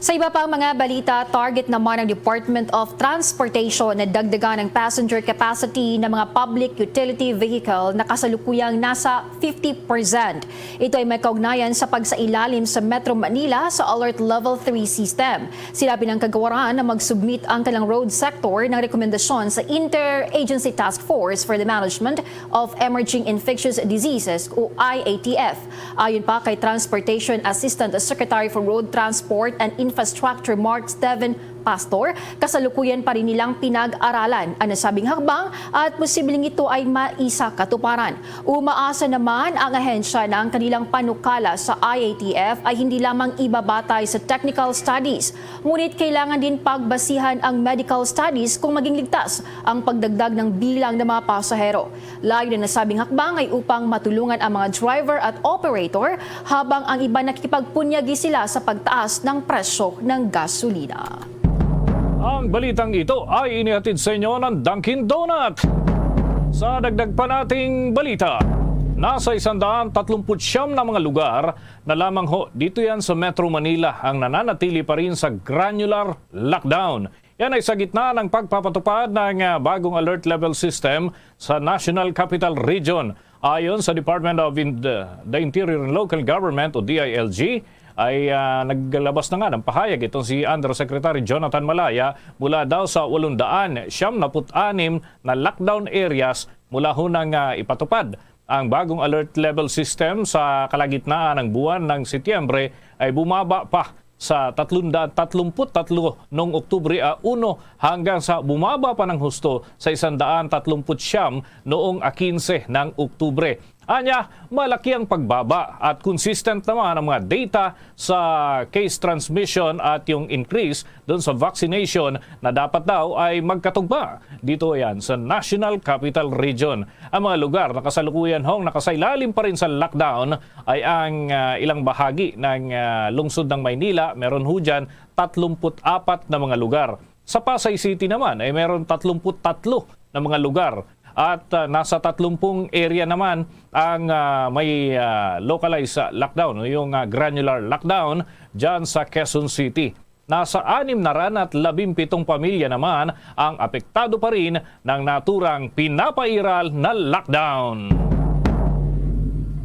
Sa iba pang mga balita, target naman ng Department of Transportation na dagdagan ang passenger capacity ng mga public utility vehicle na kasalukuyang nasa fifty percent. Ito ay may kaugnayan sa pagsailalim sa Metro Manila sa Alert Level three system. Sinabi ng kagawaran na mag-submit ang kanilang road sector ng rekomendasyon sa Interagency Task Force for the Management of Emerging Infectious Diseases o I A T F. Ayon pa kay Transportation Assistant Secretary for Road Transport and Infrastructure Mark Steven Pastor, kasalukuyan pa rin nilang pinag-aralan ang nasabing hakbang at posibleng ito ay maisakatuparan. Umaasa naman ang ahensya na ang kanilang panukala sa I A T F ay hindi lamang ibabatay sa technical studies, ngunit kailangan din pagbasihan ang medical studies kung maging ligtas ang pagdagdag ng bilang ng mga pasahero. Layo ng nasabing hakbang ay upang matulungan ang mga driver at operator, habang ang iba nakikipagpunyagi sila sa pagtaas ng presyo ng gasolina. Ang balitang ito ay inihatid sa inyo ng Dunkin' Donut. Sa dagdag pa nating balita, nasa isang daan tatlumpu't siyam na mga lugar na lamang ho dito yan sa Metro Manila ang nananatili pa rin sa granular lockdown. Yan ay sa gitna ng pagpapatupad ng, ah, bagong alert level system sa National Capital Region. Ayon sa Department of In-, the Interior and Local Government o D I L G, ay, ah, naglabas na nga ng pahayag itong si Undersecretary Jonathan Malaya mula daw sa walong daan siyam na put anim na lockdown areas mula hunang, ah, ipatupad ang bagong alert level system sa kalagitnaan ng buwan ng Setyembre ay bumaba pa sa tatlong daan tatlumpu't tatlo noong Oktubre, ah, uno hanggang sa bumaba pa ng husto sa isang daan tatlumpu't siyam noong, ah, kinse ng Oktubre. Anya, malaki ang pagbaba at consistent naman ang mga data sa case transmission at yung increase doon sa vaccination na dapat daw ay magkatugma dito yan sa National Capital Region. Ang mga lugar na kasalukuyan hong nakasailalim pa rin sa lockdown ay ang, ah, ilang bahagi ng, ah, lungsod ng Maynila. Meron ho dyan tatlumpu't apat na mga lugar. Sa Pasay City naman ay meron tatlumpu't tatlo na mga lugar. At, ah, nasa tatlumpung area naman ang, ah, may, ah, localized, ah, lockdown o yung, ah, granular lockdown dyan sa Quezon City. Nasa anim na ran at labing pitong pamilya naman ang apektado pa rin ng naturang pinapairal na lockdown.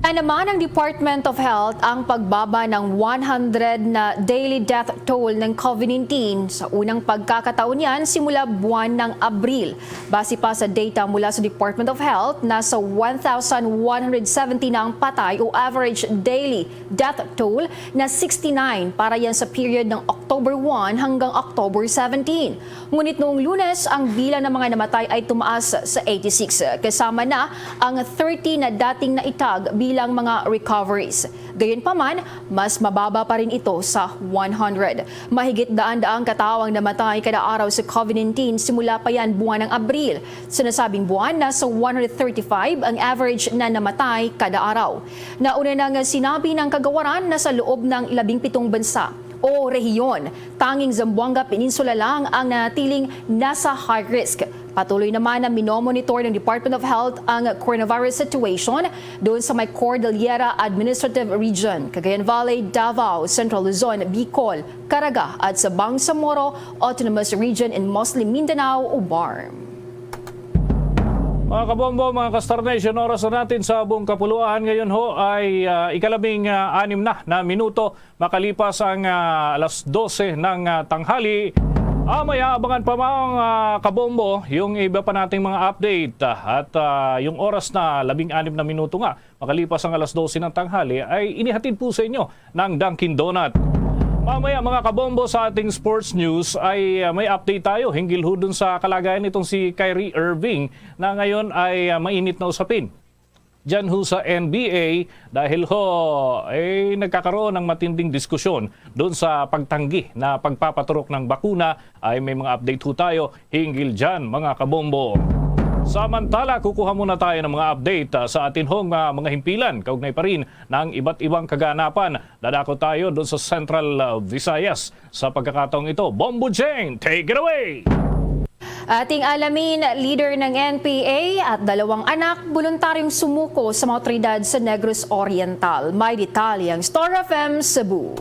Naman ng Department of Health ang pagbaba ng one hundred na daily death toll ng COVID nineteen sa unang pagkakataon niyan simula buwan ng Abril. Base pa sa data mula sa Department of Health, nasa one thousand one hundred seventy na ang patay o average daily death toll na sixty-nine para yan sa period ng October one hanggang October seventeen. Ngunit noong Lunes, ang bilang ng mga namatay ay tumaas sa eighty-six, kasama na ang thirty na dating naitag bilang mga recoveries. Gayunpaman, mas mababa pa rin ito sa one hundred. Mahigit daan-daang katawo ang namatay kada araw sa COVID nineteen simula pa yan buwan ng Abril. Sa nasabing buwan, nasa one hundred thirty-five ang average na namatay kada araw. Nauna na nga sinabi ng kagawaran na sa loob ng labing pitong bansa o rehiyon, tanging Zamboanga Peninsula lang ang nanatiling nasa high risk. Patuloy naman na minomonitor ng Department of Health ang coronavirus situation doon sa may Cordillera Administrative Region, Cagayan Valley, Davao, Central Luzon, Bicol, Caraga at sa Bangsamoro Autonomous Region in Muslim Mindanao o BARMM. Mga kabombo, mga ka-Star Nation, oras na natin sa buong kapuluan. Ngayon ho ay, ah, ikalabing, ah, anim na na minuto makalipas ang, ah, alas dose ng, ah, tanghali. Ah, may aabangan pa, mga kabombo, yung iba pa nating mga update, ah, at, ah, yung oras na labing anim na minuto nga makalipas ang alas dose ng tanghali ay inihatid po sa inyo ng Dunkin' Donut. Mamaya, mga kabombo, sa ating sports news ay, ah, may update tayo hinggil ho dun sa kalagayan nitong si Kyrie Irving na ngayon ay, ah, mainit na usapin diyan ho sa N B A dahil ho, eh, nagkakaroon ng matinding diskusyon doon sa pagtanggi na pagpapaturok ng bakuna. Ay may mga update ho tayo hinggil dyan, mga kabombo. Samantala, kukuha muna tayo ng mga update, ah, sa atin hong, ah, mga himpilan kaugnay pa rin ng iba't ibang kaganapan. Dadako tayo doon sa Central, ah, Visayas sa pagkakataong ito. Bombo Jane, take it away! Ating alamin, leader ng N P A at dalawang anak, voluntaryong sumuko sa mga otoridad sa Negros Oriental. May detalye ang Star F M Cebu.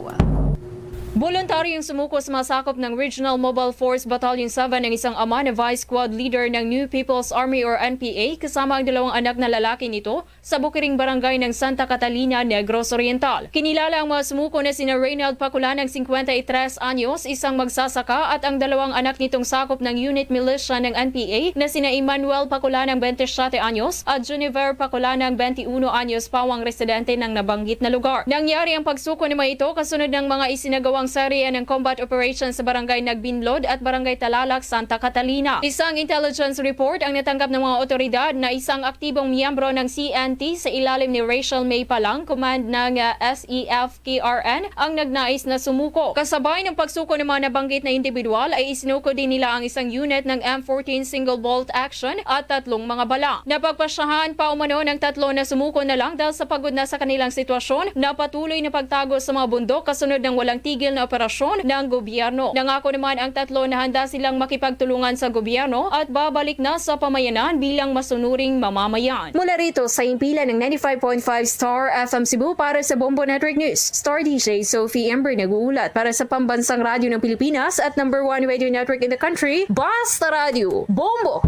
Voluntaryong sumuko sa mga sakop ng Regional Mobile Force Battalion seven ang isang ama na Vice Squad Leader ng New People's Army or N P A, kasama ang dalawang anak na lalaki nito, sa bukiring barangay ng Santa Catalina, Negros Oriental. Kinilala ang mga sumuko na sina Reynald Paculanang, singkwenta y tres anyos, isang magsasaka, at ang dalawang anak nitong sakop ng unit militia ng N P A na sina Emmanuel Paculanang, bente siyete anyos, at Juniver Paculanang, bente uno anyos, pawang residente ng nabanggit na lugar. Nangyari ang pagsuko ng mga ito kasunod ng mga isinagawang serye ng combat operation sa Barangay Nagbinlod at Barangay Talalak, Santa Catalina. Isang intelligence report ang natanggap ng mga otoridad na isang aktibong miyembro ng C N T sa ilalim ni Rachel May Palang, command ng, ah, S E F K R N, ang nagnais na sumuko. Kasabay ng pagsuko ng mga nabanggit na individual ay isinuko din nila ang isang unit ng M fourteen single bolt action at tatlong mga bala. Napagpasyahan pa umano ng tatlo na sumuko na lang dahil sa pagod na sa kanilang sitwasyon, na patuloy na pagtago sa mga bundok kasunod ng walang tigil na operasyon ng gobyerno. Nangako naman ang tatlo na handa silang makipagtulungan sa gobyerno at babalik na sa pamayanan bilang masunuring mamamayan. Mula rito sa himpilan ng ninety-five point five Star F M Cebu, para sa Bombo Network News, Star D J Sophie Ember nag-uulat. Para sa Pambansang Radyo ng Pilipinas at number one radio network in the country, Basta Radyo, Bombo!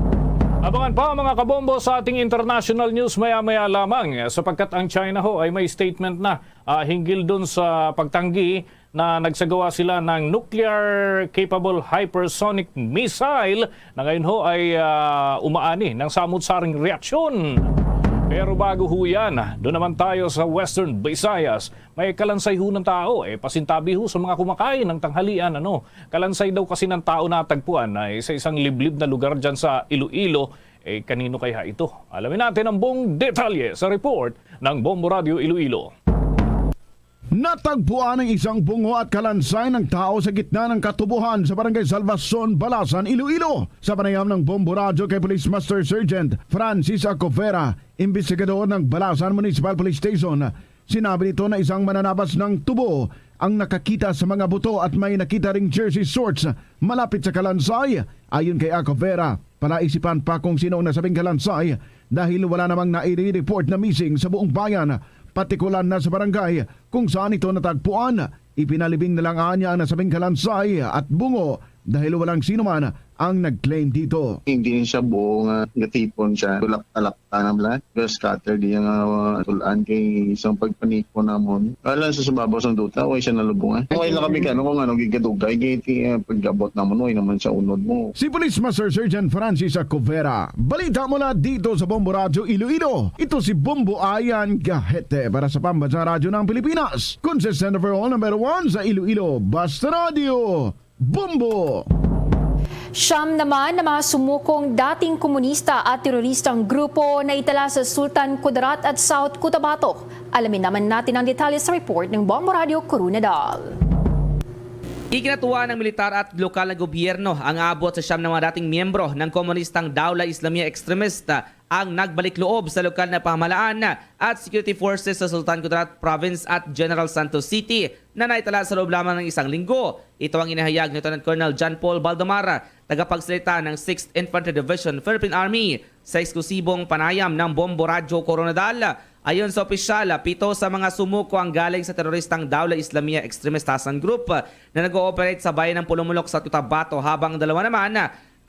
Abangan pa, mga kabombo, sa ating international news maya-maya lamang, sapagkat ang China ho ay may statement na, ah, hinggil dun sa pagtanggi na nagsagawa sila ng nuclear-capable hypersonic missile na ngayon ho ay, ah, umaani ng samot-saring reaksyon. Pero bago ho yan, doon naman tayo sa Western Visayas. May kalansay ho ng tao, eh, pasintabi ho sa mga kumakain ng tanghalian, ano. Kalansay daw kasi ng tao natagpuan ay sa isang liblib na lugar dyan sa Iloilo. Eh, kanino kaya ito? Alamin natin ang buong detalye sa report ng Bombo Radio Iloilo. Natagpuan ang isang bungo at kalansay ng tao sa gitna ng katubuhan sa Barangay Salvacion, Balasan, Iloilo. Sa panayam ng Bombo Radyo kay Police Master Sergeant Francis Acovera, imbestigador ng Balasan Municipal Police Station, sinabi nito na isang mananabas ng tubo ang nakakita sa mga buto at may nakita ring jersey shorts malapit sa kalansay. Ayon kay Acovera, palaisipan pa kung sino ang nasabing kalansay dahil wala namang naire-report na missing sa buong bayan, partikular na sa barangay kung saan ito natagpuan. Ipinalibing na lang anya ang nasabing kalansay at bungo dahil walang sino man ang nag-claim dito. Hindi siya buo nga gatipon siya. Tulak-talak tanam lang. Pero scatter di nga, uh, tulaan kay isang pagpaniko namon. Alam sa subabaw sang duta, way siya nalubungan. Way lang kami kano kung ano, gigadugay, kay ti, uh, pag-abot namon, way naman sa unod mo. Si Police Master Sergeant Francis Acovera. Balita mula dito sa Bombo Radyo Iloilo. Ito si Bombo Ayan Gahete para sa Pambansang Radyo ng Pilipinas. Consistent overall number one sa Iloilo. Basta Radyo. Bombo! Siyam naman na mga sumukong dating komunista at teroristang grupo na itala sa Sultan Kudarat at South Cotabato. Alamin naman natin ang detalye sa report ng Bombo Radio Corona Dal. Ikinatuwa ng militar at lokal na gobyerno ang abot sa siyam na mga dating miyembro ng komunistang Dawla Islamiyah extremista ang nagbalik loob sa lokal na pamahalaan at security forces sa Sultan Kudarat Province at General Santos City na naitala sa loob lamang ng isang linggo. Ito ang inihayag ni Lieutenant Colonel John Paul Baldomar, tagapagsalita ng Sixth Infantry Division, Philippine Army, sa eksklusibong panayam ng Bombo Radyo Koronadal. Ayon sa opisyal, pito sa mga sumuko ang galing sa teroristang Dawla Islamiyah Extremist Hassan Group na nag-ooperate sa bayan ng Pulumulok sa Cotabato, habang dalawa naman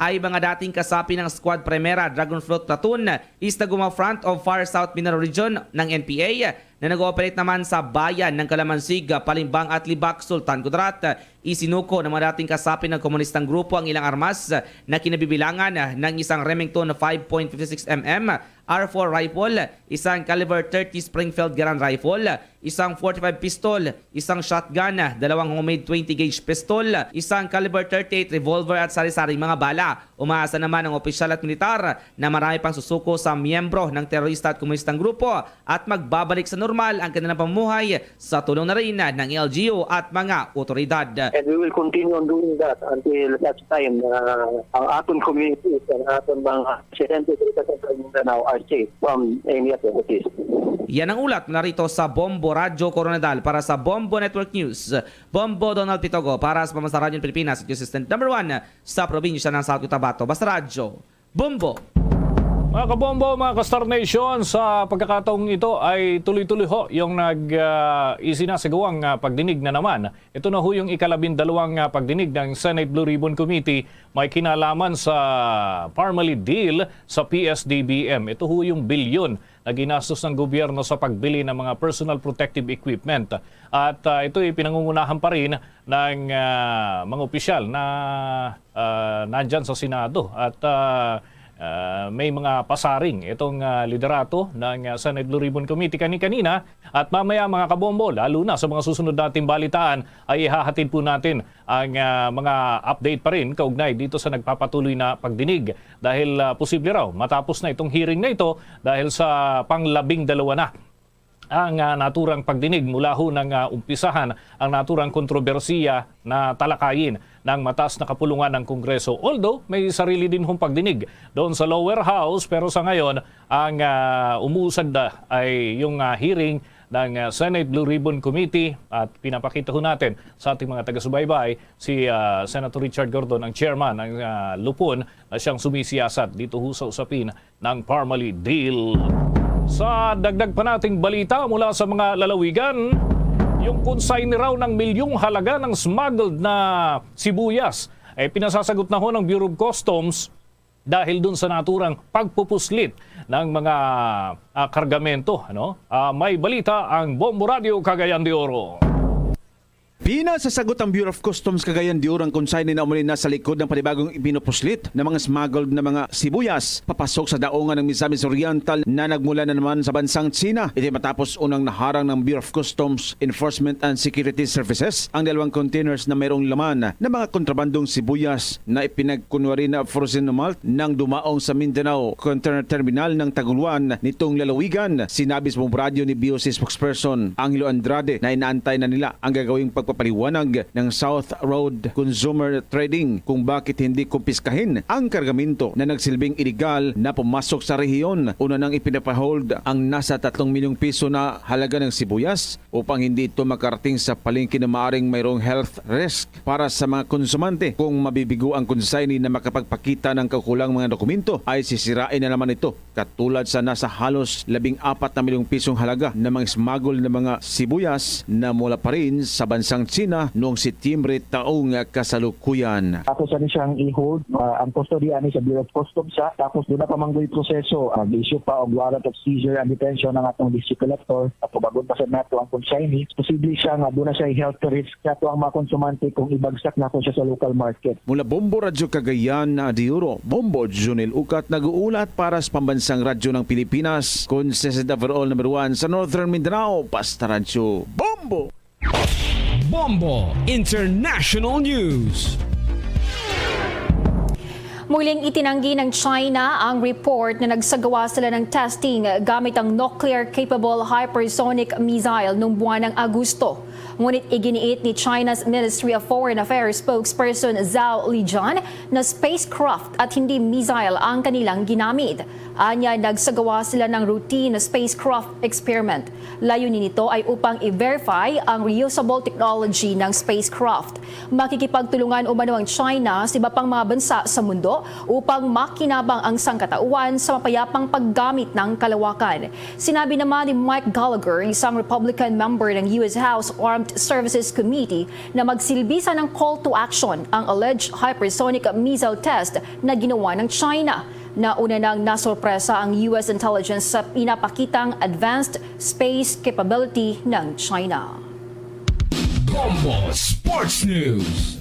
ay mga dating kasapi ng Squad Primera Dragon Fruit Platoon, Istaguma Front of Far South Mindanao Region ng N P A, na nag-ooperate naman sa bayan ng Calamansig, Palimbang at Libak, Sultan Kudarat. Isinuko ng mga dating kasapi ng komunistang grupo ang ilang armas na kinabibilangan ng isang Remington five point five six M M R four rifle, isang caliber thirty Springfield Garand rifle, isang forty-five pistol, isang shotgun, dalawang homemade twenty gauge pistol, isang caliber thirty-eight revolver at sari-saring mga bala. Umaasa naman ang opisyal at militar na marami pang susuko sa miyembro ng terorista at komunistang grupo at magbabalik sa normal ang kanilang pamumuhay sa tulong na rin ng L G U at mga otoridad. And we will continue on doing that until such time na ang aton communities, ang aton mga residente dito sa Central Mindanao are safe from any atrocities. Yan ang ulat mula rito sa Bombo Radyo Coronadal. Para sa Bombo Network News, Bombo Donald Pitogo para sa Pamasaran Pilipinas, consistent number one sa probinsya ng South Cotabato. Basta Radyo, Bombo! Mga kabombo, mga ka-Star Nation, sa pagkakataong ito ay tuloy-tuloy ho yung nag, ah, isinasagawang, ah, pagdinig na naman. Ito na ho yung ikalabindalawang, ah, pagdinig ng Senate Blue Ribbon Committee may kinalaman sa Parmalee deal sa P S D B M. Ito ho yung bilyon na ginastos ng gobyerno sa pagbili ng mga personal protective equipment. At, ah, ito'y pinangungunahan pa rin ng, ah, mga opisyal na, ah, nandyan sa Senado. At, ah, ah, may mga pasaring itong, ah, liderato ng, ah, Senate Blue Ribbon Committee kani-kanina. At mamaya, mga kabombo, lalo na sa mga susunod nating balitaan, ay ihahatid po natin ang, ah, mga update pa rin kaugnay dito sa nagpapatuloy na pagdinig. Dahil, ah, posible raw matapos na itong hearing na ito dahil sa panglabing dalawa na ang, ah, naturang pagdinig mula ho nang, ah, umpisahan ang naturang kontrobersiya na talakayin ng mataas na kapulungan ng Kongreso. Although may sarili din hong pagdinig doon sa lower house, pero sa ngayon, ang, ah, umuusad na ay yung, ah, hearing ng, ah, Senate Blue Ribbon Committee, at pinapakita ho natin sa ating mga taga-subaybay si, ah, Senator Richard Gordon, ang chairman ng, ah, Lupon, na siyang sumisiyasat dito ho sa usapin ng Parmalee deal. Sa dagdag pa nating balita mula sa mga lalawigan, yung consignee raw ng milyong halaga ng smuggled na sibuyas ay pinasasagot na ho ng Bureau of Customs dahil dun sa naturang pagpupuslit ng mga, ah, kargamento, ano? Ah, may balita ang Bombo Radio Cagayan de Oro. Pinasasagot ang Bureau of Customs Cagayan de Oro ang consignee na umuli na sa likod ng panibagong ipinupuslit na mga smuggled na mga sibuyas papasok sa daungan ng Misamis Oriental na nagmula na naman sa bansang China. Ito matapos unang naharang ng Bureau of Customs Enforcement and Security Services ang dalawang containers na mayroong laman na mga kontrabandong sibuyas na ipinagkunwari na frozen malt nang dumaong sa Mindanao Container Terminal ng Tagoloan nitong lalawigan. Sinabi sa Bombo Radio ni B O C spokesperson Angelo Andrade na inaantay na nila ang gagawing pagpapaliwanag ng South Road Consumer Trading kung bakit hindi kumpiskahin ang kargamento na nagsilbing iligal na pumasok sa rehiyon. Una nang ipinapahold ang nasa tatlong milyong piso na halaga ng sibuyas upang hindi ito makarating sa palengke na maaring mayroong health risk. Para sa mga konsumante, kung mabibigo ang consignee na makapagpakita ng kaukulang mga dokumento, ay sisirain na naman ito, katulad sa nasa halos labing apat na milyong pisong halaga na mga smuggled na mga sibuyas na mula pa rin sa bansang China noong Setyembre taong kasalukuyan. Tapos ano siyang i-hold, ah, ang custody ani sa Bureau of Customs siya. Tapos doon na pa manggoy proseso, ah, issue pa og warrant of seizure and detention ng atong district collector. At pabagon pa sa nato ang consignee, posible siya nga doon na siya health risk sa ato ang mga konsumante kung ibagsak nato siya sa local market. Mula Bombo Radyo Cagayan de Oro, Bombo Junel Ukat nag-uulat para sa Pambansang Radyo ng Pilipinas, consistent overall number one sa Northern Mindanao, Basta Radyo Bombo! Bombo International News. Muling itinanggi ng China ang report na nagsagawa sila ng testing gamit ang nuclear-capable hypersonic missile noong buwan ng Agosto. Ngunit iginiit ni China's Ministry of Foreign Affairs spokesperson Zhao Lijian na spacecraft at hindi missile ang kanilang ginamit. Anya, nagsagawa sila ng routine na spacecraft experiment. Layunin nito ay upang i-verify ang reusable technology ng spacecraft. Makikipagtulungan umano ang China sa iba pang mga bansa sa mundo upang makinabang ang sangkatauhan sa mapayapang paggamit ng kalawakan. Sinabi naman ni Mike Gallagher, isang Republican member ng U S House Armed Services Committee, na magsilbi sa ng call to action ang alleged hypersonic missile test na ginawa ng China. Nauna nang nasorpresa ang U S intelligence sa pinapakitang advanced space capability ng China. Bombo Sports News.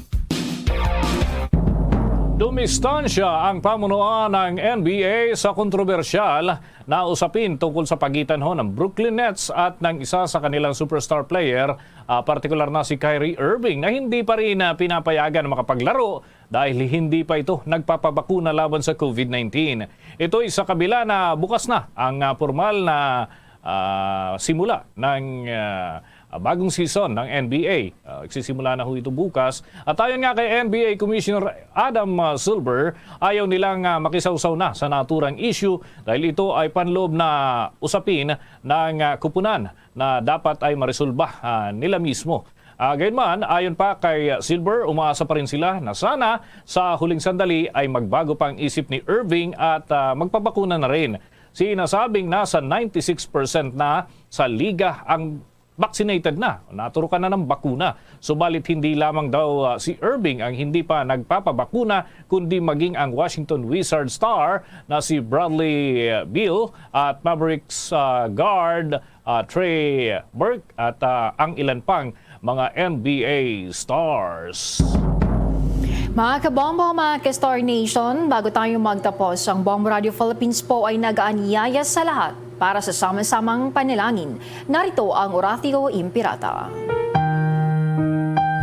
Dumistansya ang pamunuan ng N B A sa kontrobersyal na usapin tungkol sa pagitan ho ng Brooklyn Nets at ng isa sa kanilang superstar player, ah, partikular na si Kyrie Irving, na hindi pa rin, ah, pinapayagan na makapaglaro dahil hindi pa ito nagpapabakuna laban sa covid nineteen. Ito ay sa kabila na bukas na ang, ah, pormal na, ah, simula ng, ah, bagong season ng N B A. Ah, magsisimula na ho ito bukas. At ayon nga kay N B A Commissioner Adam, ah, Silver, ayaw nilang, ah, makisawsaw na sa naturang issue dahil ito ay panloob na usapin ng, ah, kupunan na dapat ay maresolba, ah, nila mismo. Ah, gayunman, ayon pa kay Silver, umaasa pa rin sila na sana sa huling sandali ay magbago pa ang isip ni Irving at, ah, magpabakuna na rin. Sinasabing nasa ninety-six percent na sa liga ang vaccinated na, naturukan na ng bakuna. Subalit hindi lamang daw, ah, si Irving ang hindi pa nagpapabakuna, kundi maging ang Washington Wizards star na si Bradley, ah, Beal at Mavericks, ah, guard, ah, Trey Burke at, ah, ang ilan pang mga N B A stars. Mga kabombo, mga ka-Star Nation, bago tayo magtapos, ang Bombo Radio Philippines po ay nag-aanyaya sa lahat para sa sama-samang panalangin. Narito ang Oratio Impirata.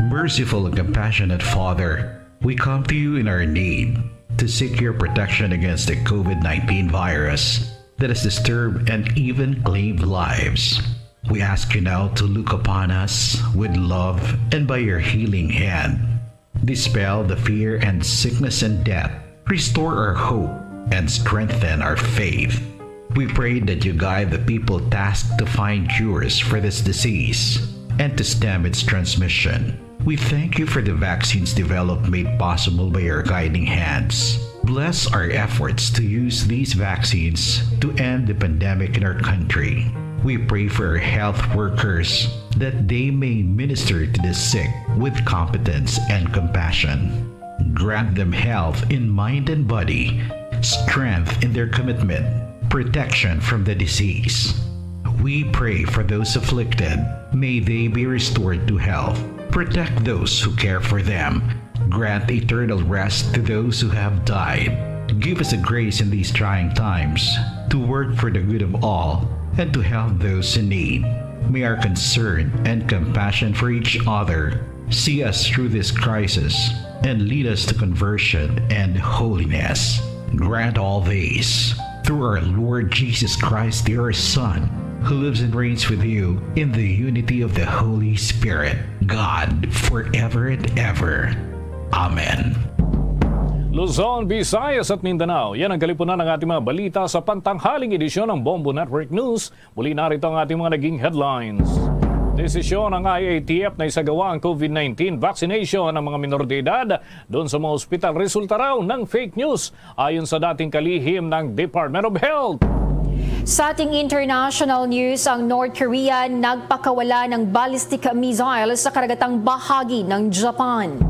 Merciful and compassionate Father, we come to you in our need to seek your protection against the covid nineteen virus that has disturbed and even claimed lives. We ask you now to look upon us with love and by your healing hand, dispel the fear and sickness and death. Restore our hope and strengthen our faith. We pray that you guide the people tasked to find cures for this disease and to stem its transmission. We thank you for the vaccines developed made possible by your guiding hands. Bless our efforts to use these vaccines to end the pandemic in our country. We pray for our health workers that they may minister to the sick with competence and compassion. Grant them health in mind and body, strength in their commitment, protection from the disease. We pray for those afflicted. May they be restored to health. Protect those who care for them. Grant eternal rest to those who have died. Give us the grace in these trying times to work for the good of all and to help those in need. May our concern and compassion for each other see us through this crisis and lead us to conversion and holiness. Grant all this through our Lord Jesus Christ, your Son, who lives and reigns with you in the unity of the Holy Spirit, God, forever and ever. Amen. Luzon, Visayas at Mindanao, yan ang kalipunan ng ating mga balita sa pantanghaling edisyon ng Bombo Network News. Muli narito ang ating mga naging headlines. Desisyon ng I A T F na isagawa ang COVID nineteen vaccination ng mga minor de edad doon sa mga ospital resulta raw ng fake news, ayon sa dating kalihim ng Department of Health. Sa ating international news, ang North Korea nagpakawala ng ballistic missile sa karagatang bahagi ng Japan.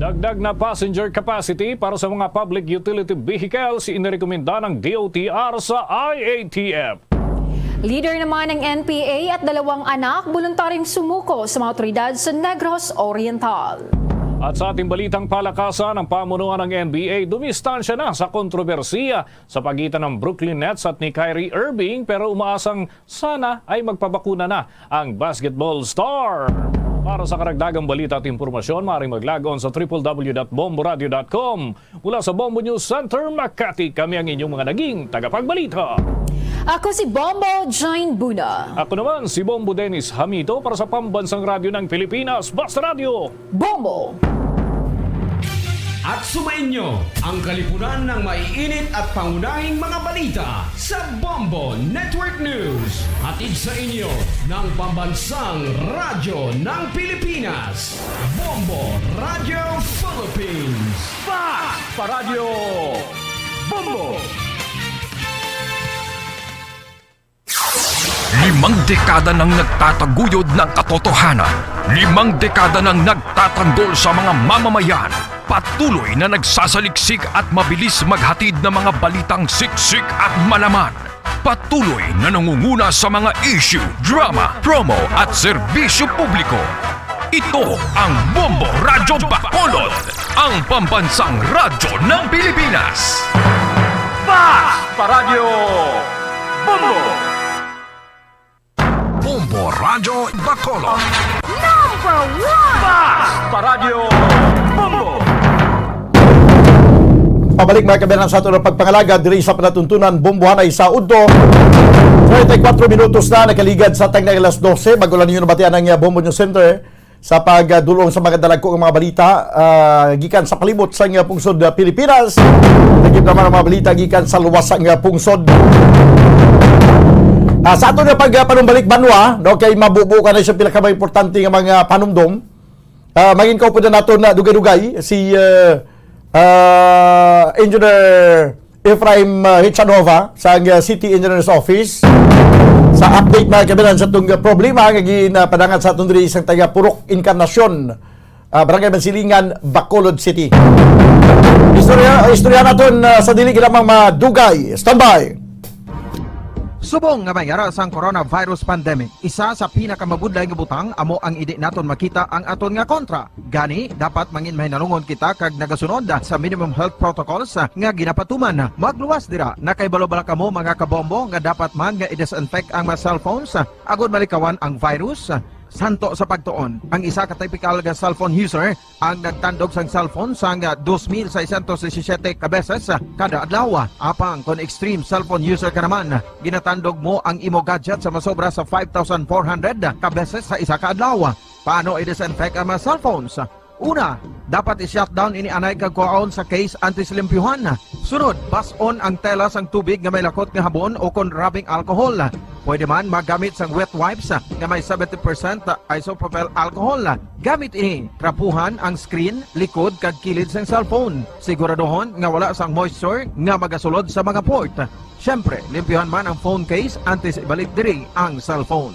Dagdag na passenger capacity para sa mga public utility vehicles inirekomenda ng D O T R sa I A T F. Leader naman ng N P A at dalawang anak voluntaryong sumuko sa mga otoridad sa Negros Oriental. At sa ating balitang palakasan, ang pamunuan ng N B A dumistansya na sa kontrobersiya sa pagitan ng Brooklyn Nets at ni Kyrie Irving, pero umaasang sana ay magpabakuna na ang basketball star. Para sa karagdagang balita at impormasyon, maaaring mag-log on sa triple W dot bomboradio dot com. Mula sa Bombo News Center, Makati, kami ang inyong mga naging tagapagbalita. Ako si Bombo Jane Buna. Ako naman si Bombo Dennis Hamito para sa Pambansang Radyo ng Pilipinas, Basta Radyo. Bombo! At sumainyo ang kalipunan ng maiinit at pangunahing mga balita sa Bombo Network News. Hatid sa inyo ng Pambansang Radyo ng Pilipinas, Bombo Radyo Philippines. Fast Paradyo Bombo! Limang dekada nang nagtataguyod ng katotohanan. Limang dekada nang nagtatanggol sa mga mamamayan. Patuloy na nagsasaliksik at mabilis maghatid ng mga balitang siksik at malaman. Patuloy na nangunguna sa mga issue, drama, promo at serbisyo publiko. Ito ang Bombo Radyo Bacolod, ang pambansang radyo ng Pilipinas. Fast Paradyo Bombo! Bombo Radyo Bacolod. Number one! Fast Paradyo Bombo! Pabalik, mga kabayan, sa aton pagpangalagad diri sa palatuntunan, Bombohanay sa udto. Treinta y cuatro minutos na nakaligad sa tagna alas doce. Bago lang ninyo nabatian ang, uh, Bombo News Center sa pagdulong sa mga dalagko nga mga balita, ah, gikan sa palibot sang, ah, pungsod, ah, Pilipinas. Lagi naman ang mga balita gikan sa luwas sang, ah, pungsod. Ah, sa aton nga pag, ah, panumbalik banwa, no, kay mabubo ka na sa pila ka mga importante nga mga panumdom. Ah, mangin ko po na naton na dugay-dugay si, ah, ah, Engineer Ephraim, ah, Hichanova sa, ah, City Engineer's Office sa update, mga kabayan, sa itong, ah, problema nga ginapadangat sa aton diri sa taga Purok Encarnacion, ah, Barangay Mansilingan, Bacolod City. Istorya, istorya naton, ah, sa dili lamang madugay. Standby. Subong nga may ara sang coronavirus pandemic, isa sa pinakamabudlay nga butang amo ang indi naton makita ang aton nga kontra. Gani, dapat mangin mahinalungon kita kag nagasunod sa minimum health protocols nga ginapatuman. Magluwas dira, nakahibalo bala kamo, mga kabombo, nga dapat man nga i-disinfect ang mga cellphones agod malikawan ang virus? Santo sa pagtuon, ang isa ka typical nga cellphone user ang nagtandog sang cellphone sang dos mil seiscientos disisiete ka beses kada adlaw. Apang kon extreme cellphone user ka naman, ginatandog mo ang imo gadget sa masobra sa five thousand four hundred ka beses sa isa ka adlaw. Paano i-disinfect ang mga cellphones? Una, dapat i-shutdown ini anay kag kuhaon sa case antes limpyuhan. Sunod, bas-on ang tela sang tubig nga may lakot nga habon ukon rubbing alcohol. Pwede man magamit sang wet wipes nga may seventy percent isopropyl alcohol. Gamit ini, trapuhan ang screen, likod, kag kilid sang cellphone. Siguraduhon nga wala sang moisture nga magasulod sa mga port. Siyempre, limpyuhan man ang phone case antes ibalik diri ang cellphone.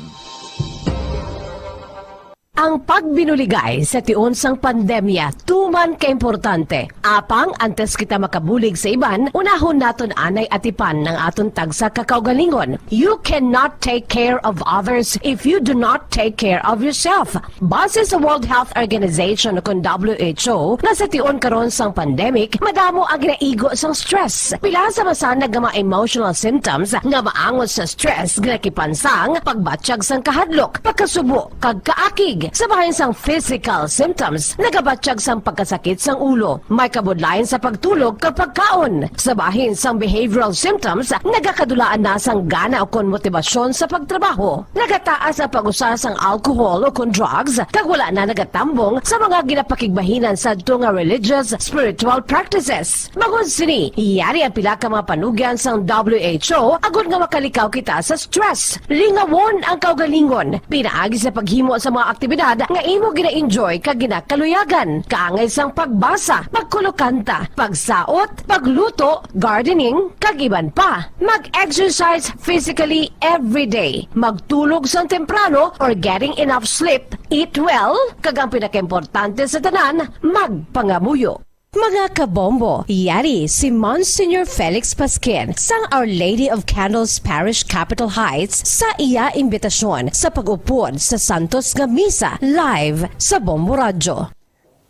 Ang pagbinuligay sa tion sang pandemya tuman ka importante. Apang antes kita makabulig sa iban, unahon naton anay atipan ang aton tagsa ka kaugalingon. You cannot take care of others if you do not take care of yourself. Base sa World Health Organization, kun W H O, nga sa tion karon sang pandemic, madamo ang ginaigo sang stress. Pila sa masanag nga mga emotional symptoms nga maangot sa stress, ginakipan sang pagbatyag sang kahadlok, pagkasubo, kag kaakig. Sa bahin sang physical symptoms, nagabatyag sang pagkasakit sang ulo, may kabudlayan sa pagtulog kag pagkaon. Sa bahin sang behavioral symptoms, nagakadulaan na sang gana ukon motibasyon sa pagtrabaho. Nagataas ang pag-usa sang alcohol ukon drugs, kag wala na nagatambong sa mga ginapakigbahinan sadto nga religious, spiritual practices. Bangod sini, yari ang pila ka mga panugyan sang W H O agod nga makalikaw kita sa stress. Lingawon ang kaugalingon pinaagi sa paghimo sa mga aktibidad nga imo gina-enjoy kag ginakaluyagan, kaangay sang pagbasa, pagkulokanta, pagsaot, pagluto, gardening, kag iban pa. Mag-exercise physically every day. Magtulog sang temprano or getting enough sleep. Eat well, kag ang pinakaimportante sa tanan, magpangamuyo. Mga kabombo, yari si Monsignor Felix Pasquin sang Our Lady of Candles Parish, Capitol Heights, sa iya imbitasyon sa pag-upod sa santos nga misa live sa Bombo Radyo.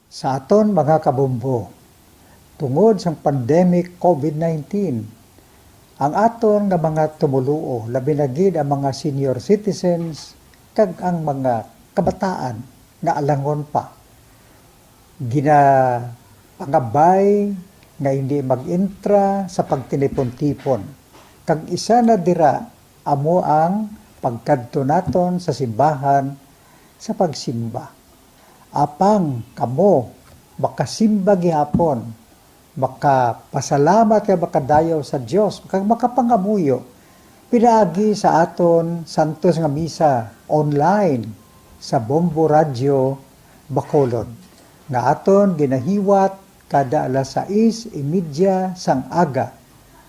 Sa aton mga kabombo, tungod sang pandemic COVID nineteen, ang aton nga mga tumoluo, labi na gid ang mga senior citizens kag ang mga kabataan nga alangon pa, ginapangabay nga hindi mag-entra sa pagtinipon-tipon, kag isa na dira amo ang pagkadto naton sa simbahan sa pagsimba. Apang kamo makasimba gihapon, makapasalamat kag makadayaw sa Dios, kag makapangamuyo pinaagi sa aton santos nga misa online sa Bombo Radyo Bacolod, nga aton ginahiwat kada alas sais y media sang aga.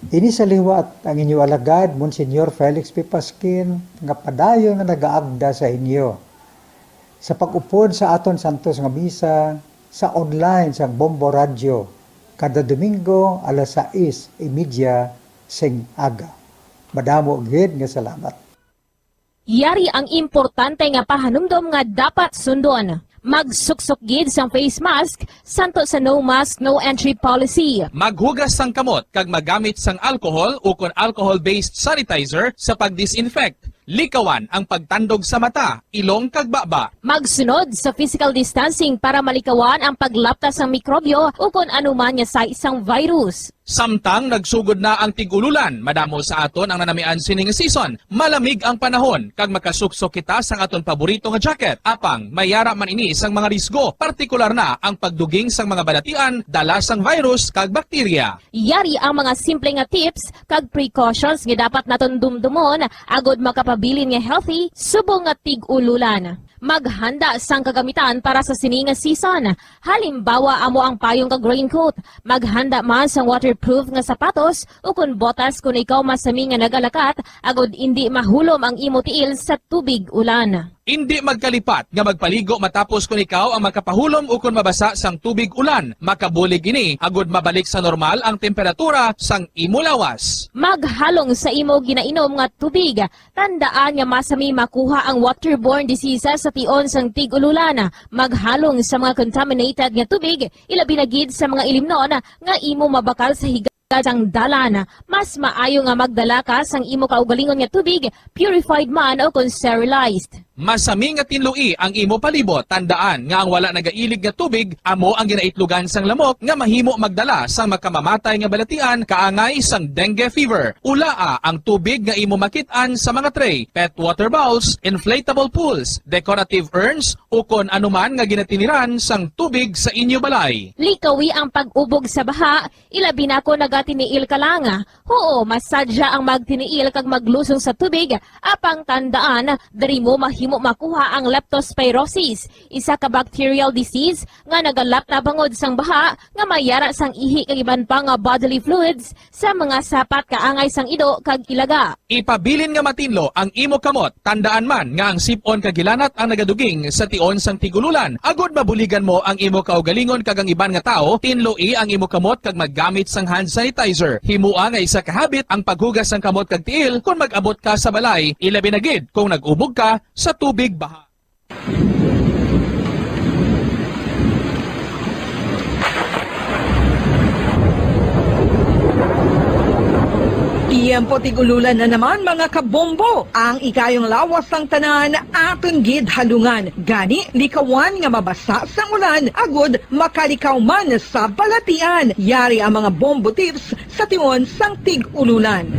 Ini sa liwat ang inyo alagad, Monsignor Felix P. Pasquin, nga padayon nga nagaagda sa inyo sa pag-upod sa aton santos nga misa sa online sang Bombo Radyo kada Domingo alas sais y media sing aga. Madamo gid nga salamat. Yari ang importante nga pahanumdom nga dapat sundon. Magsuksok gid sang face mask santo sa no mask, no entry policy. Maghugas sang kamot kag magamit sang alcohol ukon alcohol-based sanitizer sa pag-disinfect. Likawan ang pagtandog sa mata, ilong kag baba. Magsunod sa physical distancing para malikawan ang paglapta sang mikrobyo ukon anuman nga sais sang virus. Samtang nagsugod na ang tig-ululan, madamo sa aton ang nanamian sini nga season. Malamig ang panahon, kag makasuksok kita sang aton paborito nga jacket. Apang may ara man ini sang mga risgo, partikular na ang pagduging sang mga balatian dala sang virus kag bakterya. Yari ang mga simple nga tips kag precautions nga dapat naton dumdumon agod makapabilin nga healthy subong nga tig-ululan. Maghanda sang kagamitan para sa sini nga season. Halimbawa, amo ang payong kag raincoat. Maghanda man sang waterproof nga sapatos ukon botas kon ikaw masami nga nagalakat, agod indi mahulom ang imo tiil sa tubig ulan. Indi magkalipat nga magpaligo matapos kon ikaw ang makapahulom ukon mabasa sang tubig ulan. Makabulig ini agod mabalik sa normal ang temperatura sang imo lawas. Maghalong sa imo ginainom nga tubig. Tandaan nga masami makuha ang waterborne diseases sa tion sang tig-ululan. Maghalong sa mga contaminated nga tubig, ilabi na gid sa mga ilimnon nga imo mabakal sa higad sang dalan. Mas maayo nga magdala ka sang imo kaugalingon nga tubig, purified man o kon sterilized. Masami nga tinloi ang imo palibot. Tandaan nga ang wala nagailig nga tubig amo ang ginaitlogan sang lamok nga mahimo magdala sang makamamatay nga balatian kaangay sang dengue fever. Ulaa ang tubig nga imo makit-an sa mga tray, pet water bowls, inflatable pools, decorative urns, ukon anuman nga ginatiniran sang tubig sa inyo balay. Likawi ang pag-ubog sa baha, ilabi na kon nagatiniil ka lang. Huo, masadya ang magtiniil kag maglusong sa tubig, apang tandaan, diri mo mahimo makuha ang leptospirosis, isa ka bacterial disease nga nagalap na bangod sang baha nga may yara sang ihi kag iban pa nga bodily fluids sa mga sapat kaangay sang ido kag ilaga. Ipabilin nga matinlo ang imo kamot. Tandaan man nga ang sip-on kag hilanat ang nagaduging sa tion sang tig-ululan, agud mabuligan mo ang imo kaugalingon kag ang iban nga tawo. Tinloi ang imo kamot kag maggamit sang hand sanitizer. Himoa nga isa ka habit ang paghugas sang kamot kag tiil kon mag-abot ka sa balay, ilabi na gid kung nag-ubog ka sa tubig baha. Tiyempo tig-ululan na naman, mga kabombo. Ang ikayong lawas sang tanan aton gid halungan. Gani, likawan nga mabasa sang ulan, agud makalikaw man sa balatian. Yari ang mga bombo tips sa tion sang tig-ululan.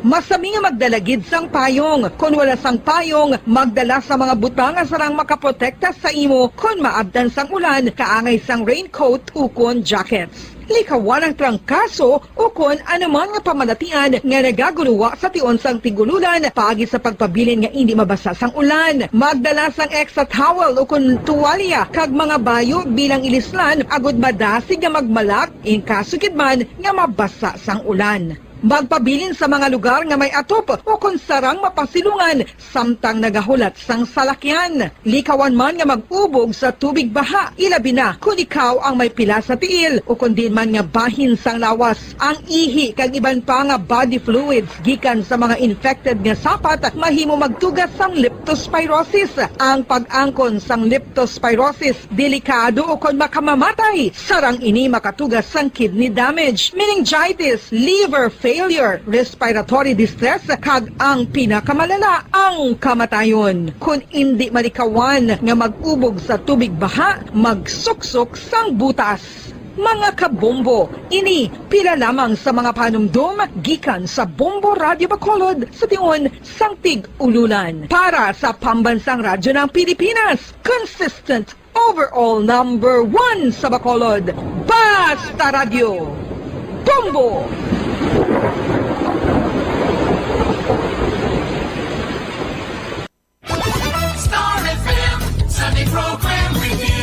Masami nga magdala gid sang payong. Kon wala sang payong, magdala sa mga butang nga sarang makaprotekta sa imo kon maabtan sang ulan, kaangay sang raincoat ukon jackets. Likawan ang trangkaso ukon anuman nga pamalatian nga nagagulowa sa tion sang tig-ululan paagi sa pagpabilin nga indi mabasa sang ulan. Magdala sang extra towel ukon tuwalya kag mga bayo bilang ilislan agud madasig nga magmalak in kaso gid man nga mabasa sang ulan. Magpabilin sa mga lugar nga may atop ukon sarang mapasilungan samtang nagahulat sang salakyan. Likawan man nga mag-ubog sa tubig baha, ilabi na kon ikaw ang may pila sa tiil ukon diin man nga bahin sang lawas. Ang ihi kag iban pa nga body fluids gikan sa mga infected nga sapat mahimo magtuga sang leptospirosis. Ang pag-angkon sang leptospirosis delikado ukon makamamatay. Sarang ini makatuga sang kidney damage, meningitis, liver failure, respiratory distress, kag ang pinakamalala, ang kamatayon. Kon indi malikawan nga mag-ubog sa tubig baha, magsuksok sang butas. Mga kabombo, ini pila lamang sa mga panumdom gikan sa Bombo Radyo Bacolod sa tion sang tig-ululan. Para sa Pambansang Radyo ng Pilipinas, consistent overall number one sa Bacolod, Basta Radyo, Bombo! Star F M Sunday Program Review.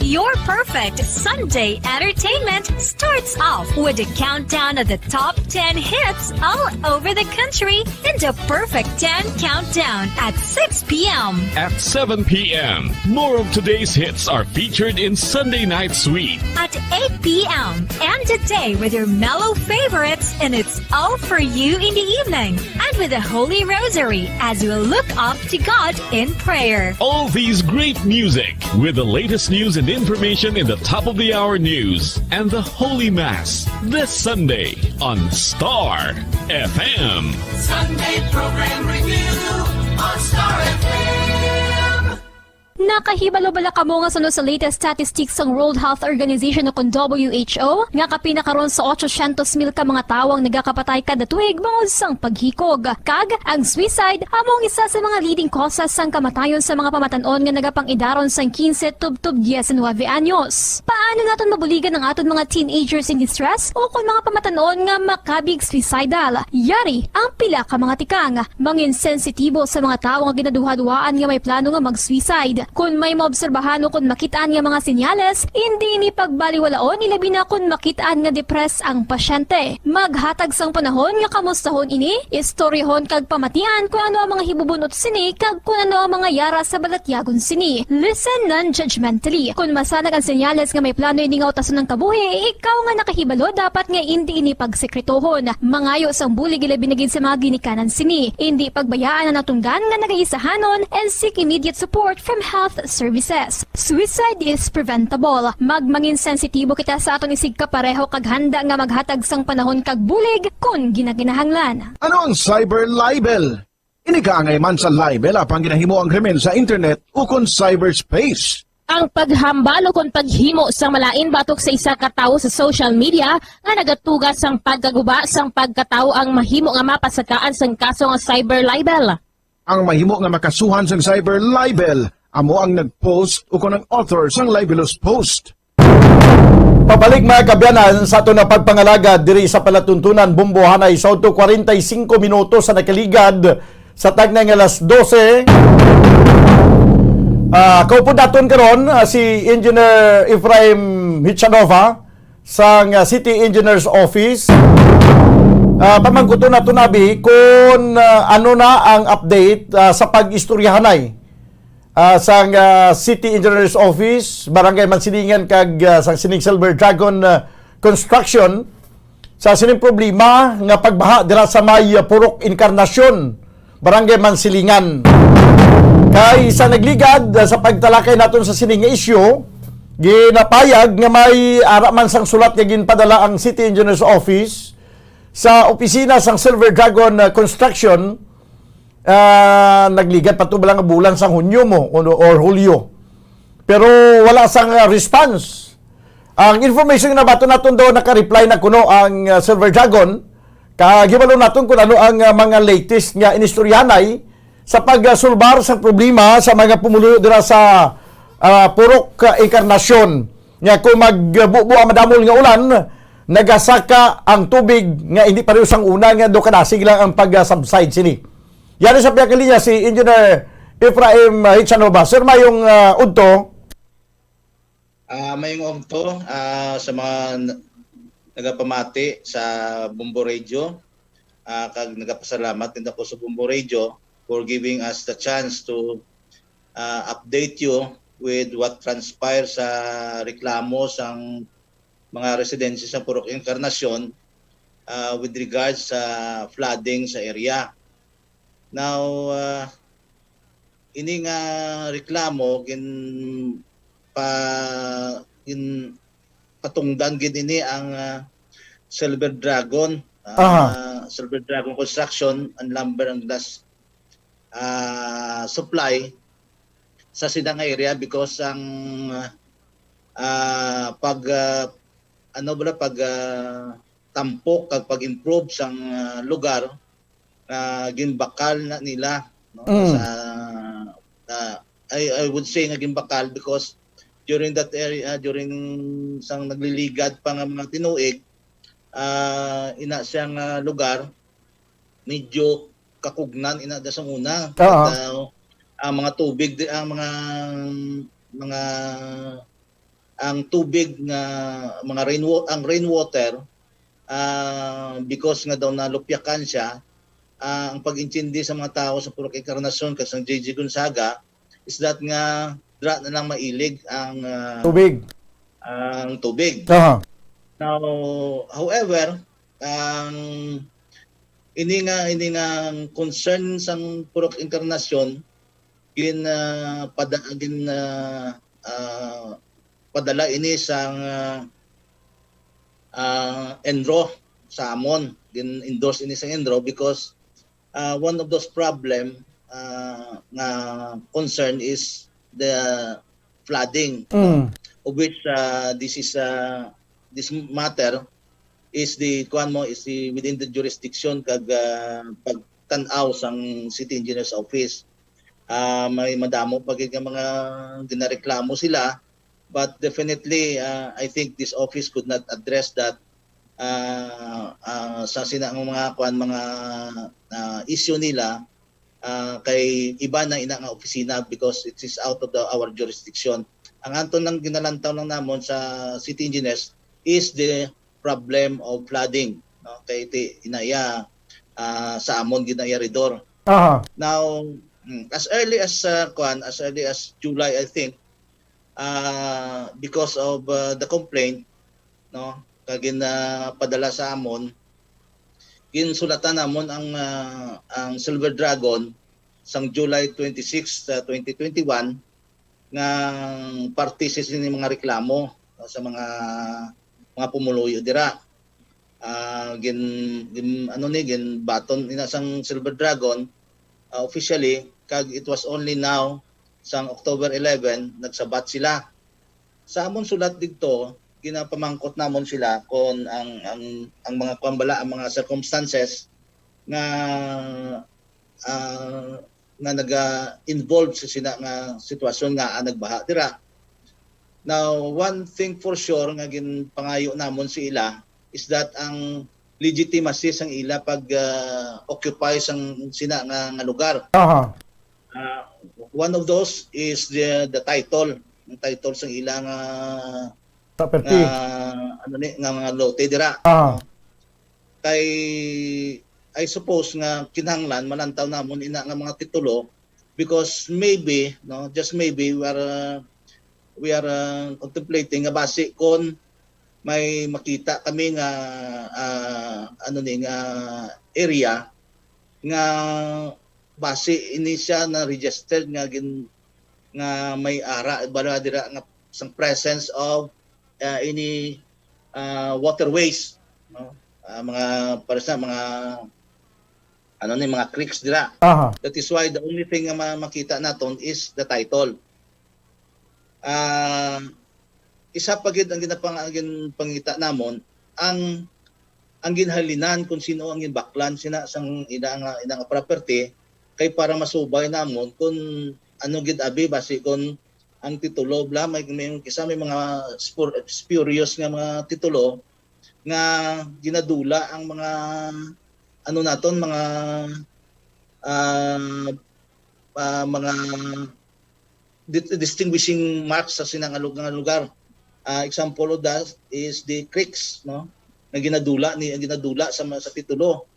Your perfect Sunday entertainment starts off with a countdown of the top ten hits all over the country in the Perfect ten Countdown at six p.m. At seven p.m., more of today's hits are featured in Sunday Night Sweet. At eight p.m., end the day with your mellow favorites, and it's all for you in the evening, and with the Holy Rosary as we look up to God in prayer. All these great music with the latest news and information in the top of the hour news and the Holy Mass this Sunday on Star F M. Sunday Program Review on Star F M. Nakahibalo bala kamo nga suno sa latest statistics sang World Health Organization o kon W H O, nga kapin na karon sa otsosyentos mil ka mga tawo ang nagakapatay kada tuig bangod sang paghikog? Kag ang suicide amo ang isa sa mga leading causes sang kamatayon sa mga pamatan-on nga nagapang-idaron sang quince tubtob diecinuebe anyos. Paano naton mabuligan ang aton mga teenagers in distress o kon mga pamatan-on nga makabig suicidal? Yari ang pila ka mga tikang. Mangin sensitibo sa mga tawo nga ginaduhaduhaan nga may plano nga mag-suicide. Kon may maobserbahan o kon makit-an nga mga senyales, indi ini pagbaliwalaon, ilabi na kon makit-an nga depressed ang pasyente. Maghatag sang panahon nga kamustahon ini, istoryahon kag pamatian kon ano ang mga hibubun-ot sini kag kon ano ang mga yara sa balatyagon sini. Listen non-judgmentally. Kon masanag ang senyales nga may plano ini nga utason ang kabuhi, ikaw nga nakahibalo dapat nga indi ini pagsekretohon. Mangayo sang bulig, ilabi na gid sa mga ginikanan sini. Indi pagbayaan ang natungdan nga nagaisahanon and seek immediate support from Health Services. Suicide is preventable. Magmangin sensitibo kita sa aton isigkapareho kag handa nga maghatag sang panahon kag bulig kon ginakinahanglan. Ano ang cyber libel? Ini kaangay man sa libel apang ginahimo ang krimen sa internet ukon cyberspace. Ang paghambal ukon paghimo sang malain batok sa isa ka tawo sa social media nga nagatuga sang pagkaguba sang pagkatawo ang mahimo nga mapasakaan sang kaso nga cyber libel. Ang mahimo nga makasuhan sang cyber libel amo ang nag-post ukon ang author sang libelous post. Pabalik, mga kabyanan, sa aton nga pagpangalagad diri sa palatuntunan, Bombo Hanay, sa udto kwarenta y singko minutos sa nakaligad sa tagnay nga alas dose. Ah, kaupod naton karon, ah, si Engineer Efraim Hichanova sang, ah, City Engineers Office. Ah, pamangkuton naton, abi, kung, ah, ano na ang update, ah, sa pag-istoryahanay, ah, sang, ah, City Engineers Office, Barangay Mansilingan kag, ah, sang sining Silver Dragon, ah, Construction sa sining problema nga pagbaha dira sa may, ah, Purok Encarnacion, Barangay Mansilingan. Kay sa nagligad, ah, sa pagtalakay naton sa sining nga isyu, ginapayag nga may ara man sang sulat nga ginpadala ang City Engineers Office sa opisina sang Silver Dragon, ah, Construction, ah, nagligad pa to bala nga bulan sang Hunyo mo, o, or Hulyo. Pero wala sang, ah, response. Ang information nga nabaton naton daw, naka-reply na kuno ang, ah, Silver Dragon. Kahibalo naton kung ano ang, ah, mga latest nga inistoryahanay sa pagsulbar sa problema sa mga pumuluyo dira sa, ah, Purok, ah, Encarnacion, nga kung magbubo ang madamol nga ulan, nagasaka ang tubig nga hindi pareho sang una nga do kadasig lang ang pag-subside sini. Yari sa pihak linya si Engineer Efraim, ah, Hichanova. Sir, mayong, ah, udto. Ah, mayong udto, ah, sa mga n- nagapamati sa Bombo Radio, ah, kag nagapasalamat din ako sa Bombo Radio for giving us the chance to, ah, update you with what transpired sa reklamo sang mga residente sa Purok Encarnacion, ah, with regards sa flooding sa area. Now, ah, ini nga reklamo gin pa gin patungdan gid ini ang, ah, Silver Dragon, ah, Aha. Silver Dragon Construction and Lumber and Glass, ah, Supply sa sida nga area because ang, ah, pag, ah, ano bala pag, ah, tampok kag pag-improve sang, ah, lugar, ah, ginbakal na nila, no? Mm. Sa, ah, I, I would say nga ginbakal because during that area, during sang nagliligad pa nga mga tinuig, ah, ina siyang, ah, lugar medyo kakugnan ina da sang una. Oo. Ah, ang mga tubig di, ang mga mga ang tubig nga mga rainwater, ang rainwater, ah, because nga daw nalupyakan siya, ah, ang pag-intindi sa mga tawo sa Purok Encarnacion kag sang J J Gonzaga is that nga dra na lang mailig ang, ah, Tubig. ang tubig. Aha. Now, however, ang ini nga ini nga concern sang Purok Encarnacion gin, ah, pada, gin, ah, ah, padala ini sang, ah, ah, ENRO sa amon, gin-endorse ini sang ENRO because, ah, one of those problem, ah, nga concern is the flooding, Mm. of which, ah, this is, ah, this matter is the kuan mo is the within the jurisdiction kag, ah, pagtan-aw sang City Engineers Office. Ah, may madamo pa gid nga mga ginareklamo sila, but definitely, ah, I think this office could not address that, ah, ah, sa sina ang mga kuan, mga, ah, issue nila, ah, kay iba na ina nga opisina because it is out of the, our jurisdiction. Ang aton lang ginalantaw lang namon sa City Engineers is the problem of flooding, no? Kay ti inaya, ah, sa amon ginaya ridor. Aha. Now, mm, as early as, uh, kuan, as early as July, I think, uh, because of, uh, the complaint, no, kag gin, uh, padala sa amon, ginsulatan namon ang, uh, ang Silver Dragon sang July twenty-six, uh, twenty twenty-one, nga parte sa sini mga reklamo, no, sa mga mga pumuluyo dira. Ah, gin, gin ano ni, ginbaton ina sang Silver Dragon, ah, officially, kag it was only now sang October eleven nagsabat sila. Sa amon sulat didto, ginapamangkot namon sila kon ang ang ang mga kuwan bala, ang mga circumstances nga, ah, nga naga-involve sa sina nga sitwasyon nga, ah, nagbaha dira. Now, one thing for sure nga ginpangayo namon sa ila is that ang legitimacy sang ila pag, ah, occupy sang sina nga, nga lugar. Aha. Ah, one of those is the the title, ang title sang ila nga Property. nga ano ni nga mga lote dira. Aha. Kay I suppose nga kinahanglan malantaw namon ina nga mga titulo because maybe, no, just maybe we are uh, we are uh, contemplating nga basi kon may makita kami nga ah, ano ni nga area nga basi ini siya na registered nga gin nga may ara bala dira nga sang presence of ah, ini ah, waterways, no? Ah, mga para sa mga ano ni mga creeks dira. Aha. That is why the only thing nga ma- makita naton is the title. Ah, isa pa gid ang ginapang ang ginpangita namon ang ang ginhalinan kung sino ang ginbaklan sina sang ila nga ila nga property kay para masubay namon kung ano gid abi basi kung ang titulo bla may, may isa may mga spur, spurious nga mga titulo nga ginadula ang mga ano naton mga ah, ah, mga di- distinguishing marks sa sina nga lug- nga lugar. Ah, example of that is the creeks, no? Nga ginadula ni ginadula sa sa titulo.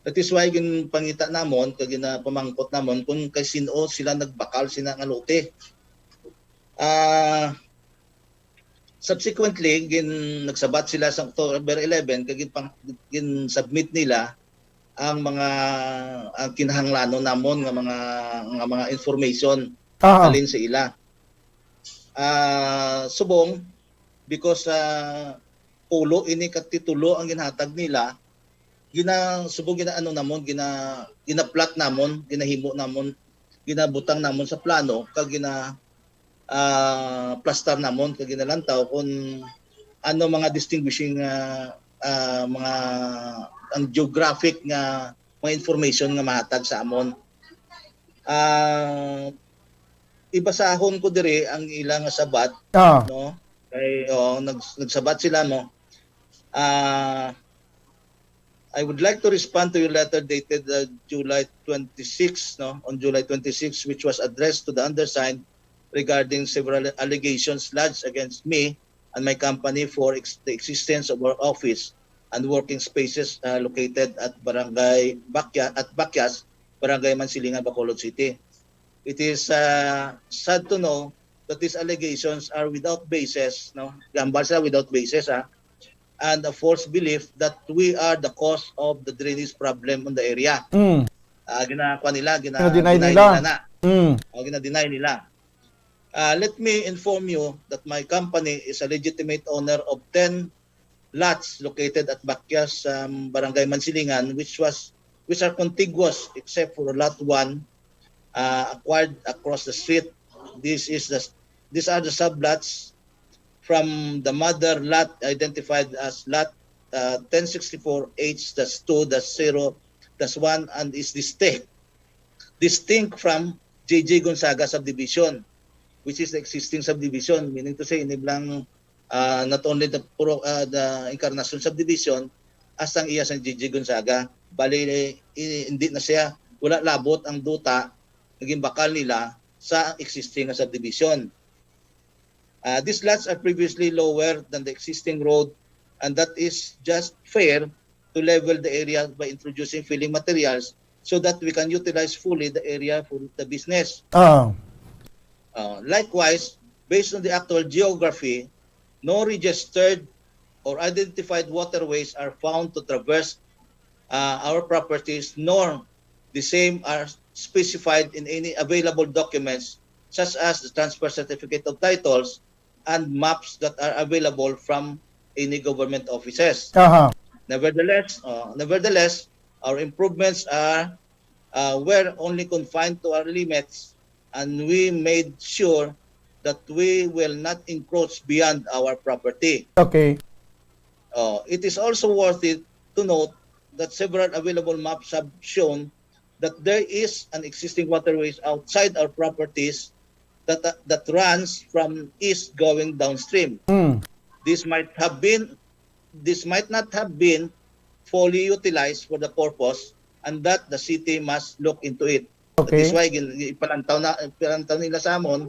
That is why ginpangita namon kag ginapamangkot namon kung kay sin-o sila nagbakal sina nga lote. Ah, subsequently gin nagsabat sila sa October eleven kag gin, gin submit nila ang mga ang kinahanglanon namon nga mga nga mga information Aha. halin sa ila. Ah, subong because ah, pulo ini ka titulo ang ginhatag nila, gina subong gina ano namon gina ginaplat namon, ginahimo namon, ginabutang namon sa plano kag gina ah, plastar namon kag ginalantaw kung ano mga distinguishing ah, ah, mga ang geographic nga mga information nga mahatag sa amon. Ah, ibasahon ko diri ang ila nga sabat, Ah. no? Kay oh, nag, nagsabat sila, no? Ah, I would like to respond to your letter dated uh, July twenty-six, no, on July twenty-six, which was addressed to the undersigned regarding several allegations lodged against me and my company for ex- the existence of our office and working spaces uh, located at Barangay Bakya at Bakyas, Barangay Mansilingan, Bacolod City. It is uh, sad to know that these allegations are without basis, no? Gambal sila without basis, ha? And a false belief that we are the cause of the drainage problem in the area. Mm. Ah, ginakuha nila, gina, Gina-deny deny nila. nila na. Mm. O, gina-deny nila. Ah, let me inform you that my company is a legitimate owner of ten lots located at Bakyas, um, Barangay Mansilingan, which was which are contiguous except for lot one uh, acquired across the street. This is the these are the sublots from the mother lot identified as lot uh, ten sixty-four H dash two dash zero dash one and is distinct distinct from J J Gonzaga subdivision, which is the existing subdivision, meaning to say, ini lang uh, not only the, pro, uh, the Encarnacion subdivision, hasta ang iya sa J J Gonzaga. Bali, hindi na siya, wala labot ang duta naging bakal nila sa existing nga subdivision. Uh, these lots are previously lower than the existing road, and that is just fair to level the area by introducing filling materials so that we can utilize fully the area for the business. Ah. Uh, likewise, based on the actual geography, no registered or identified waterways are found to traverse uh, our properties, nor the same are specified in any available documents such as the transfer certificate of titles and maps that are available from any government offices. Aha. Nevertheless, uh, nevertheless, our improvements are uh, were only confined to our limits, and we made sure that we will not encroach beyond our property. Okay. Uh, it is also worth it to note that several available maps have shown that there is an existing waterways outside our properties that, uh, that runs from east going downstream. Mm. This might have been this might not have been fully utilized for the purpose, and that the city must look into it. That Okay. is why gin- ipalantaw na ipalantaw nila sa amon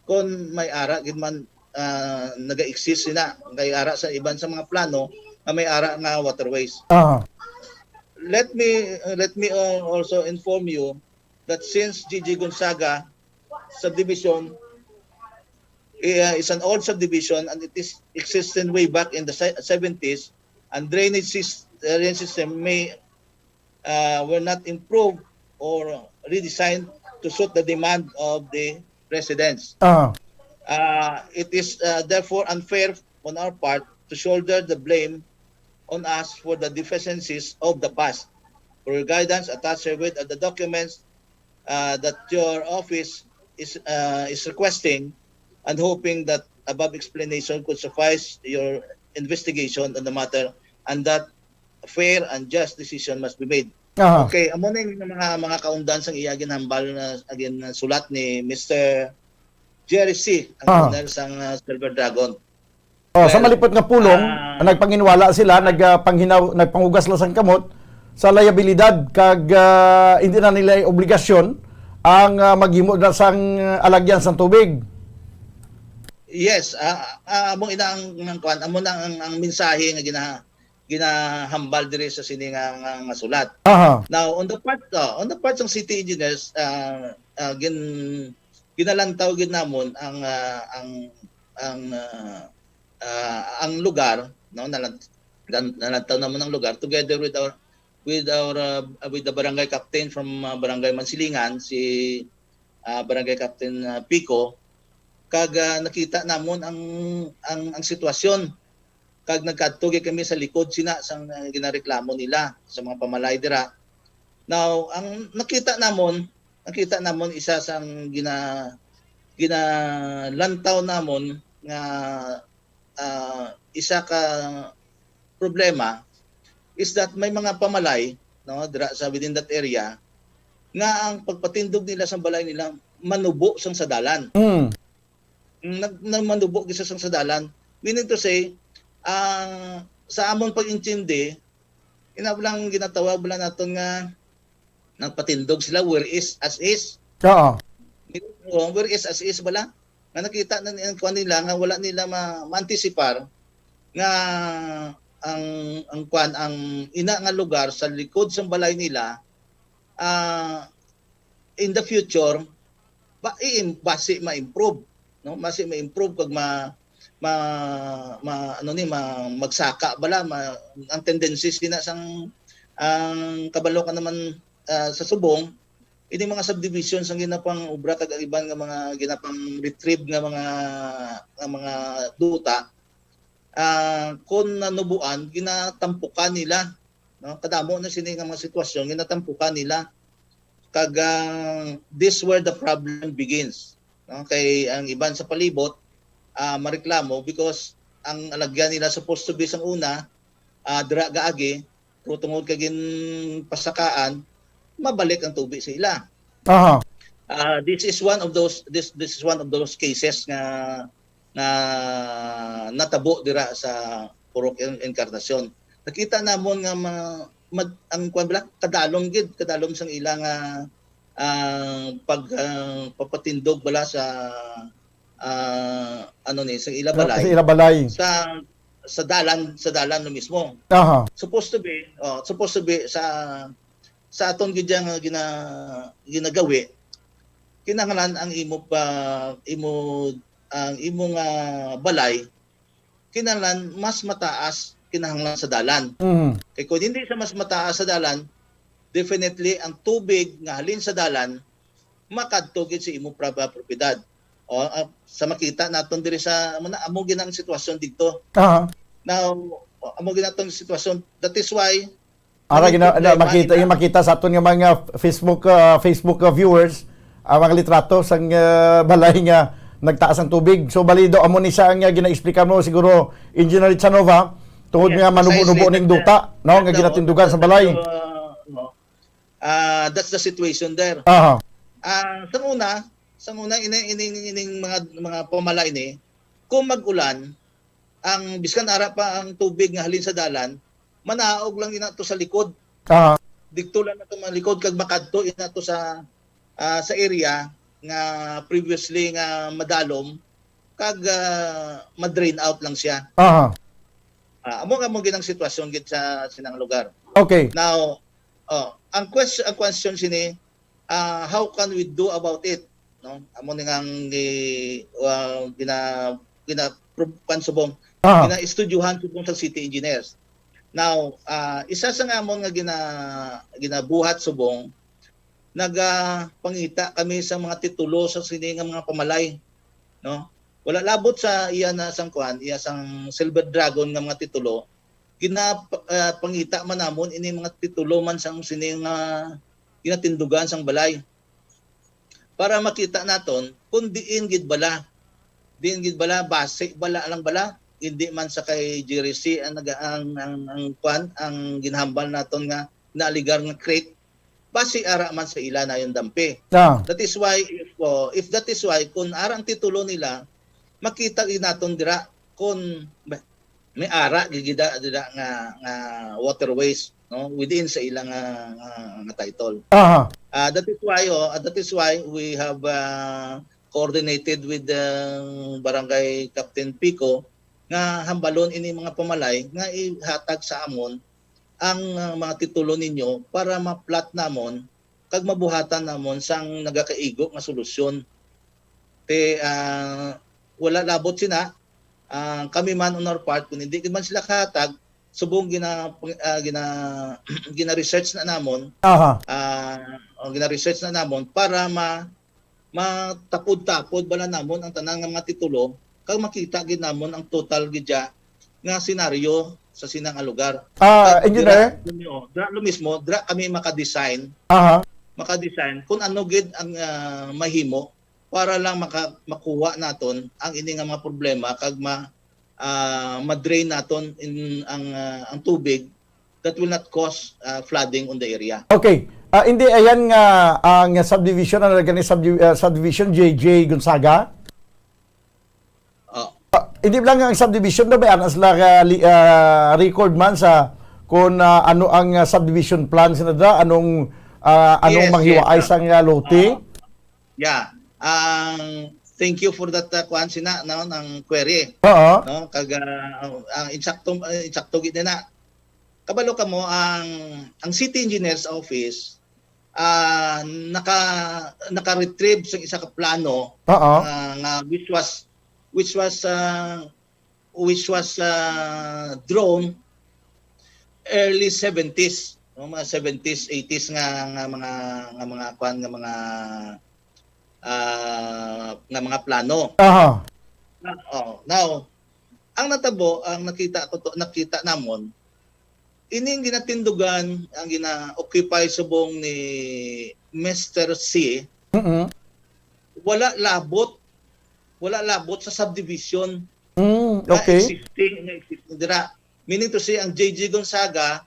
kung may ara gid man, ah, naga-exist sina kay ara sa iban sa mga plano nga may ara nga waterways. Aha. Let me let me uh, also inform you that since G G Gonzaga subdivision uh, is an old subdivision and it is existing way back in the se- seventies, and drainage sys- drainage system may uh, were not improved or redesigned to suit the demand of the residents. Aha. Uh, it is uh, therefore unfair on our part to shoulder the blame on us for the deficiencies of the past. For your guidance, attached herewith are the documents uh, that your office is uh, is requesting and hoping that above explanation could suffice your investigation on the matter and that a fair and just decision must be made. Aha. Okay, amo na yung mga mga kaundan sang iya ginhambal na agin sulat ni Mister Jerry C, ang Ah. owner sang uh, Silver Dragon. Oh, sa Well, malipot nga pulong, ah, nagpanginwala sila, nagpanghinaw, nagpangugas sila sang kamot sa liabilidad kag ah, hindi na nila obligasyon ang ah, maghimo na sang ah, alagyan sang tubig. Yes, ah, ah, amo ina ang, ang kwan, amo na ang, ang mensahe nga gina ginahambal diri sa sini nga, nga, nga sulat. Aha. Now, on the part uh, on the part sang city engineers, uh, uh, gin ginalantaw gid namon ang uh, ang ang uh, uh, ang lugar, no, nalan- dan- nalantaw namon ang lugar together with our with our uh, with the barangay captain from uh, Barangay Mansilingan, si uh, Barangay Captain uh, Pico, kag uh, nakita namon ang ang ang sitwasyon kag nagkadto gyud kami sa likod sina sang uh, ginareklamo nila sa mga pamalay dira. Now, ang nakita namon, nakita namon isa sang gina ginalantaw namon nga ah, isa ka problema is that may mga pamalay, no, dira sa within that area nga ang pagpatindog nila sa balay nila manubo sang sa dalan. Mm. Nag, nag manubo gisa sang sa dalan. Meaning to say, ang sa amon pag-intindi, ina lang ginatawag bala naton nga nagpatindog sila where is as is. Oo. Oh, where is as is bala? Nga nakita na ang kuan nila nga wala nila ma maantisipar nga ang ang kuan ang ina nga lugar sa likod sang balay nila ah in the future ba i basi ma-improve, no? Basi ma-improve kag ma, ma, ma ano ni ma, magsaka bala ma, ang tendencies gina sang ang kabalo ka naman ah, sa subong ini mga subdivision sang ginapang obra kag ang iban nga mga ginapang retrieve nga mga nga mga duta ah, kon nanubuan ginatampukan nila, no? Kadamo na sini nga mga sitwasyon ginatampukan nila kag ah, this where the problem begins, no? Kay ang iban sa palibot ah, mareklamo because ang alagyan nila supposed to be sang una ah, dira gaagi pero tungod kay ginpasakaan mabalik ang tubig sa ila. Aha. Ah, this is one of those this this is one of those cases nga nga natabo dira sa Purok En- Encarnacion. Nakita namon nga ma, mag, ang kwan bala kadalom gid, kadalom sang ila nga ah, pag ah, papatindog bala sa ah, ano ni sa ila balay. Sa ila balay. Sa sa dalan sa dalan no mismo. Aha. Supposed to be, oh, supposed to be sa sa aton gid nga gina, ginagawi kinahanglan ang imo pa imo ang imo nga balay kinahanglan mas mataas kinahanglan sa dalan. Mhm. Kay kung hindi siya mas mataas sa dalan, definitely ang tubig nga halin sa dalan makadto gid sa imo pra-, propiedad. O, ah, sa makita naton diri sa, amo na, amo gid ang sitwasyon dito. Aha. Now, amo gid atong sitwasyon. That is why Ara may gina, na, problema makita ina- yung makita sa aton nga mga Facebook, ah, Facebook, ah, viewers, ang mga litrato sang, ah, balay nga nagtaas ang tubig. So bali daw amo ni siya ang, ah, gina-explica mo siguro, Engineer Chanova, tungod Yes, nga manubo-nubo precisely. ning duta, no, nga That's the- ginatindugan sa balay. Uh, no. Ah, that's the situation there. Aha. Ah, sa una, sa una, ini, ini, ining mga, mga pamala ini, kung mag-ulan, ang biskan ara pa ang tubig nga halin sa dalan, manaog lang ina to sa likod. Aha. Didto lang na to malikod kag makadto ina to sa, ah, sa area nga previously nga madalom kag, ah, ma-drain out lang siya. Aha. Ah, amo nga mo ginang sitwasyon gid sa sinang lugar. Okay. Now, oh, ang question, ang question sini, ah, how can we do about it? No? Amo ni nga ang gi-, ah, gina, gina, kuwan subong, Aha. gina-estudyohan subong sa city engineers. Now, ah, isa sa nga amon nga gina, ginabuhat subong, nagapangita kami sa mga titulo sa sini nga mga pamalay, no? Wala labot sa iya na sang kuan, iya sang Silver Dragon nga mga titulo, gina, ah, pangita man namon ini mga titulo man sang sini nga ginatindugan sang balay para makita naton kung diin gid bala, diin gid bala, basi bala lang bala, hindi man sa kay Jerry C ang naga-, ang, ang, ang kuan, ang ginhambal naton nga naaligar nga creek, basi ara man sa ila na yung dampi. Ah. That is why, if, oh, if that is why, kung ara ang titulo nila, makita gid naton dira kung may ara gid dira nga, nga waterways, no, within sa ilang nga, nga, nga title. Aha. Ah, that is why, oh, ah, that is why we have, ah, coordinated with the Barangay Captain Pico nga hambalon ini mga pamalay nga ihatag sa amon ang, ah, mga titulo ninyo para ma-plot namon kag mabuhatan namon sang nagakaigo nga solusyon. Te, ah, wala labot sina, ah, kami man on our part, kung hindi man sila kahatag, subong gina, ah, gina, gina-research na namon, Aha. ah, o gina-research na namon para ma, matapod-tapod bala namon ang tanan nga mga titulo, kag makita gid namon ang total gid dya nga senaryo sa sina nga lugar. Ah, Kag engineer? Dira, dira lo mismo, dira kami maka-design, Aha. maka-design kung ano gid ang, ah, mahimo para lang maka, makuha naton ang ini nga mga problema kag ma, ah, ma-drain naton in ang, ah, ang tubig that will not cause, ah, flooding on the area. Okay. Ah, hindi, ayan nga ang subdivision, ano gani subdi-, ah, subdivision, J J Gonzaga? Oh. Ah, hindi lang ang subdivision na ba, anas lang, ah, li-, ah, record man sa kung, ah, ano ang, ah, subdivision plan sina da, anong, ah, anong Yes, manghiwaay yes, sa nga lote? Yeah. Ang, thank you for that, uh, kuan sina, no, ng query, Oo. no? Kag, ah, ang, ang insakto, ah, insakto gid na. Kabalo ka mo ang, ang city engineer's office, ah, naka, naka-retrieve sa isa ka plano, Oo. ah, nga which was, which was, ah, which was, ah, drawn early seventies, no? Mga seventies, eighties nga, nga mga, nga mga kwan, nga mga, ah, nga mga plano. Aha. Na, oh, now, ang natabo, ang nakita ko to, nakita namon, ining ginatindugan, ang gina-occupy subong ni Mister C, Mm-mm. Wala labot, wala labot sa subdivision Mm, nga okay. existing, nga existing dira. Meaning to say, ang J J Gonzaga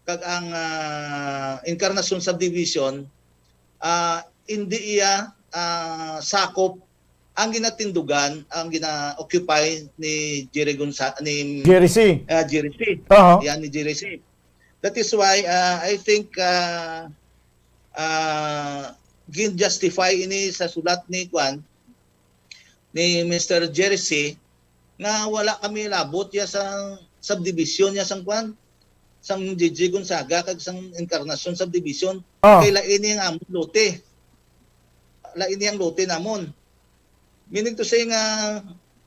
kag ang, ah, Encarnacion Subdivision, ah, hindi iya, ah, sakop ang ginatindugan, ang gina-occupy ni Jerry Gonza-, ni, Jerry C. ah, Jerry C. Aha. Yan, ni Jerry C. That is why, ah, I think, ah, ah, gin-justify ini sa sulat ni kwan, ni Mister Jerry C, nga wala kami labot ya sa subdivision ya sang kwan, sang J J Gonzaga kag sang Encarnacion subdivision. Ah. Kay lain ni ang amon lote. Lain ni ang lote namon. Meaning to say nga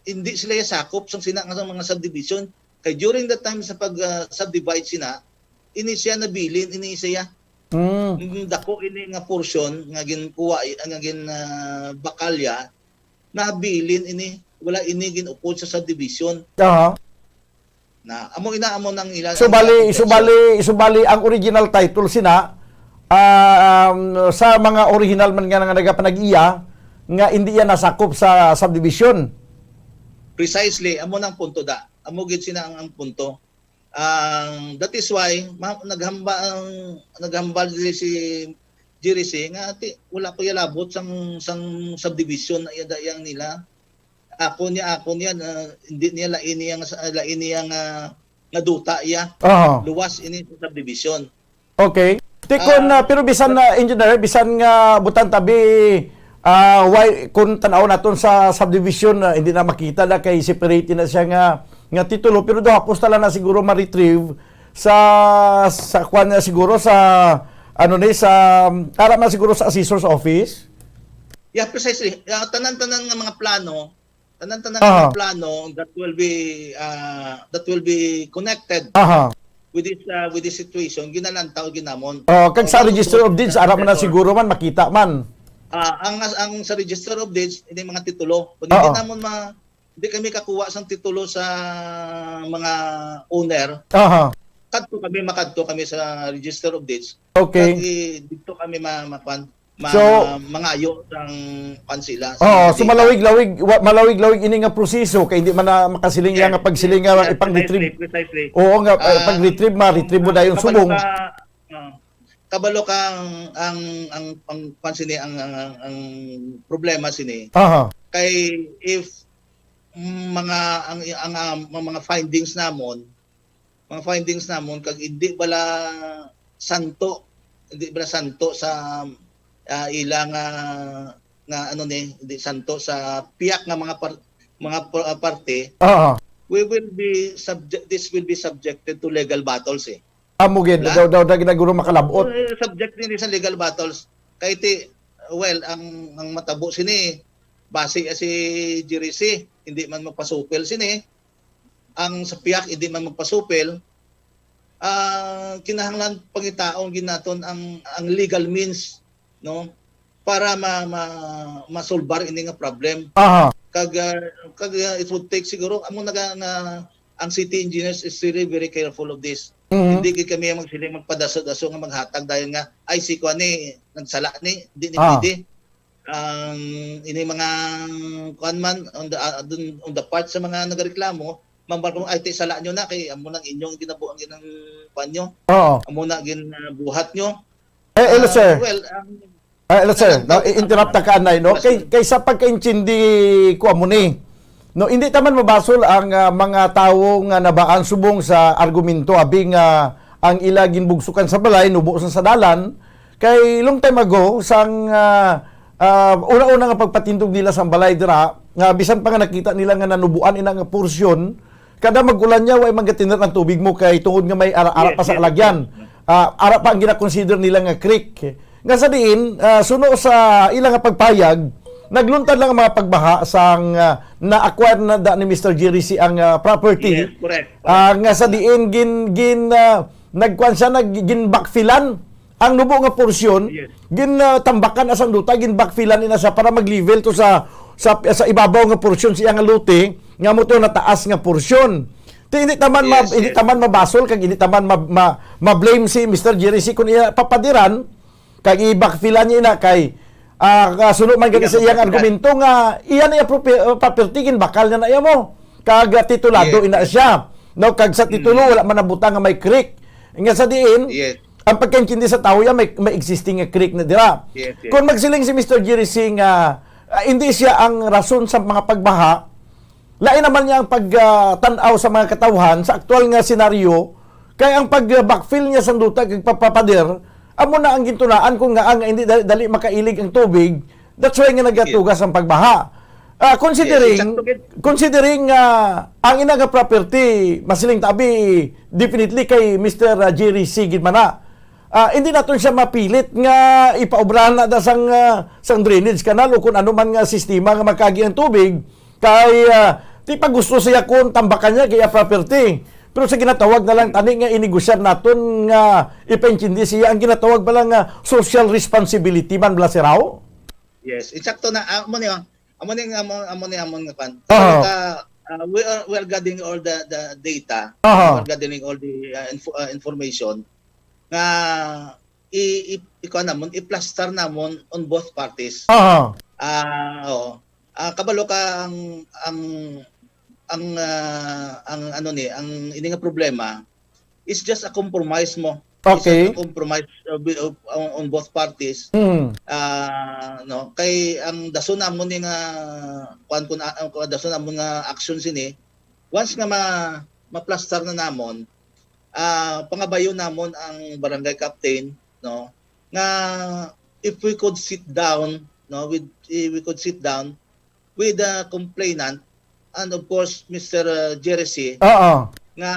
hindi sila ya sakop sang sina nga mga subdivision. Kay during that time sa pag, ah, subdivide sina, ini siya nabilin, ini siya. Mm. Ang dako ini nga portion nga ginkuha, nga gin, ah, bakalya, nabilin ini, wala ini gin-upod sa subdivision. Aha. Na, amo ina, amo nang ila, So, ang bali, ila so, contention. bali, so, bali, ang original title sina, ah, um, sa mga original man nga, nga nagapanag-iya, nga hindi yan nasakop sa subdivision. Precisely, amo nang punto da. Amo gid sina ang, ang punto. Ang, that is why, ma-, naghamba-, ang, naghambal si, si Jerry C nga, "Ti, wala ko yalabot sang, sang subdivision na iya dayang nila. Ako niya, ako niya, na, hindi niya lain niya nga sa, lain niya nga, nga duta iya. Aha. Luwas ini sa subdivision." Okay. Ti kun, Ah, ah, pero bisan but na, engineer, bisan nga butang tabi, ah, why, kung tan-aw naton sa subdivision, ah, hindi na makita na kay separate na siya nga, nga titulo, pero daw hapos tala na siguro ma-retrieve sa, sa kwan na siguro sa, ano ni, sa, ara man siguro sa assessor's office? Yeah, precisely. Ah, tanan-tanan nga mga plano, tanan-tanan nga Aha. mga plano that will be, ah, that will be connected Aha. with this, ah, with this situation, ginalantaw ginamon. Oh, kag sa Although, Register of Deeds, ara man na Senator, siguro man, makita man. Ah, ang, ang sa Register of Deeds, ini mga titulo. Kung hindi Oo. namon ma-, hindi kami kakuha sang titulo sa mga owner, Aha. kadto kami, makadto kami sa Register of Deeds. Okay. Kag i-, dito kami ma-, makuan, ma-, So, mangayo sang kuan sila, sa Oo, mga so data. malawig-lawig, wa-, malawig-lawig ini nga proseso kay hindi man na makasiling Yes. iya nga pagsiling nga Yes, ipang-retrieve. Precisely, precisely. Oo nga, eh, Ah, pag-retrieve, ma-retrieve mo ang dayon kabalo subong. ka, ah, kabalo ka ang, ang, ang, ang kuan sini, ang, ang, ang, ang problema sini. Aha. Kay if, mm, mga, ang, ang, ah, mga, mga findings namon, mga findings namon, kag hindi bala santo, hindi bala santo sa, ah, ila nga, nga ano ni, hindi santo sa piyak nga mga par-, mga par-, ah, parte, Oo. we will be subject, this will be subjected to legal battles, eh. Amo gid, Wala? daw, daw, daw, gid na guro makalabot. Eh, subject din sa legal battles. Kay ti, well, ang, ang matabo sini, base si Jerry C, hindi man magpasupil sini, ang sa piyak, hindi man magpasupil, ah, kinahanglan pangitaon gid naton ang, ang legal means, no, para ma-, ma-, masolbar ini nga problem. Aha. Kag, ah, kag, ah, it would take siguro, amo na nga, nga ang city engineers is really very careful of this. Mhm. Hindi gid kami ang magsiling, magpadaso-daso nga maghatag dayon nga, "Ay, si kuan ni, nagsala ni, di ni Ah. pwede." Ang ini mga kuan man, on the, ah, dun, on the part sa mga nagareklamo, mambal ko, "Ay, ti, sala nyo na, kay amo nang inyong ginabu-, ang ginang kuan nyo. Oo. Amo na ginabuhat nyo." Eh, hello, Ah, sir. well, ang Ah, hello, sir. Ang No, i-, interrupt ta ka, anay, no? Yes, Kay, sir. kay sa pagkaintindi ko amo ni. No, hindi ta man mabasol ang, ah, mga tawo nga nabaan subong sa argumento, abi nga ang ila ginbugsukan sa balay, nubo sa, sa dalan. Kay long time ago, sang, ah, ah, una-una nga pagpatindog nila sang balay dira, nga bisan pa nga nakita nila nga nanubuan ina nga porsyon, kada mag-ulan niya, way man gatiner ang tubig mo kay tungod nga may ara-ara Yes, pa sa yes, kalagyan. yes. Ah, ara pa ang gina-consider nila nga creek. Nga sa diin, ah, suno sa ila nga pagpayag, nagluntad lang ang mga pagbaha sang, ah, na-acquire na da ni Mister Jerry C ang, ah, property. Yes, correct, correct. Ah, nga sa diin gin, gin, ah, nagkuan siya, nag-, ginbackfillan ang nubo nga porsyon, Yes. gin, ah, tambakan asang duta, ginbackfillan ina siya para mag-level to sa, sa, sa ibabaw nga porsyon siya nga lote, nga mo to nataas nga porsyon. Ti, hindi taman ma-, Yes, hindi yes. taman mabasol kag hindi taman ma-, ma-, ma-blame si Mister Jerry C kung iya papadiran, kag i-backfillan niya na kay, ah, kasuno man gani Iya, sa iyang mabasol ka. argumento nga iya na iya prope-, uh, property, ginbakal na na iya mo. Kag, ah, titulado Yes, ina yes. siya. No, kag sa titulo, Mm. wala man nabutang nga may creek. Nga sa diin, Yes. ang pagkaintindi sa tawo, ya may, may existing nga creek na dira. Yes, yes. Kung magsiling si Mister Jerry C nga, ah, hindi siya ang rason sa mga pagbaha, lain naman niya ang pag, ah, tan-aw sa mga katawhan sa aktual nga senaryo, kay ang pag, ah, backfill niya sa duta kag pagpapader, amo na ang gintunaan kung nga, nga hindi dali, dali makailig ang tubig, that's why nga nagatugas ang pagbaha. Ah, considering, Yes, eksakto, gid. considering nga ang ina nga property, masiling tabi, definitely kay Mister Jerry C gid man na. Ah, hindi naton siya mapilit nga ipaobrahan na da sang, ah, sang drainage canal o kung ano man nga sistema nga magkagi ang tubig. Kay, ah, ti pa gusto siya kung tambakan niya kay iya property. Pero sa ginatawag na lang tani nga inegosyar naton nga ipaintindi siya ang ginatawag pala nga social responsibility man bala, Sir Rao? Yes, insakto na. Ah, amo ni, oh. Amo ni, amo, amo ni, amo nga kwan. Aha. Ka, ah, we are, we are gathering all the, the data. Aha. We are gathering all the, ah, info-, ah, information nga i-, i-, ikuan namon, i-plaster namon on both parties. Aha. Ah, oo. Ah, kabalo ka ang, ang, ang, ah, ang ano ni, ang ini nga problema is just a compromise mo. It's just Okay. a compromise, uh, bi-, uh, on, on both parties. Mm. Ah, no, kay ang dason namon ni nga, kuan kun, ah, ang dason namon nga action sini, once nga ma-, maplastar na namon, ah, pangabayon namon ang barangay captain, no, nga if we could sit down, no, with, if we could sit down with the complainant and of course, Mister, uh, Jerry C, Oo. nga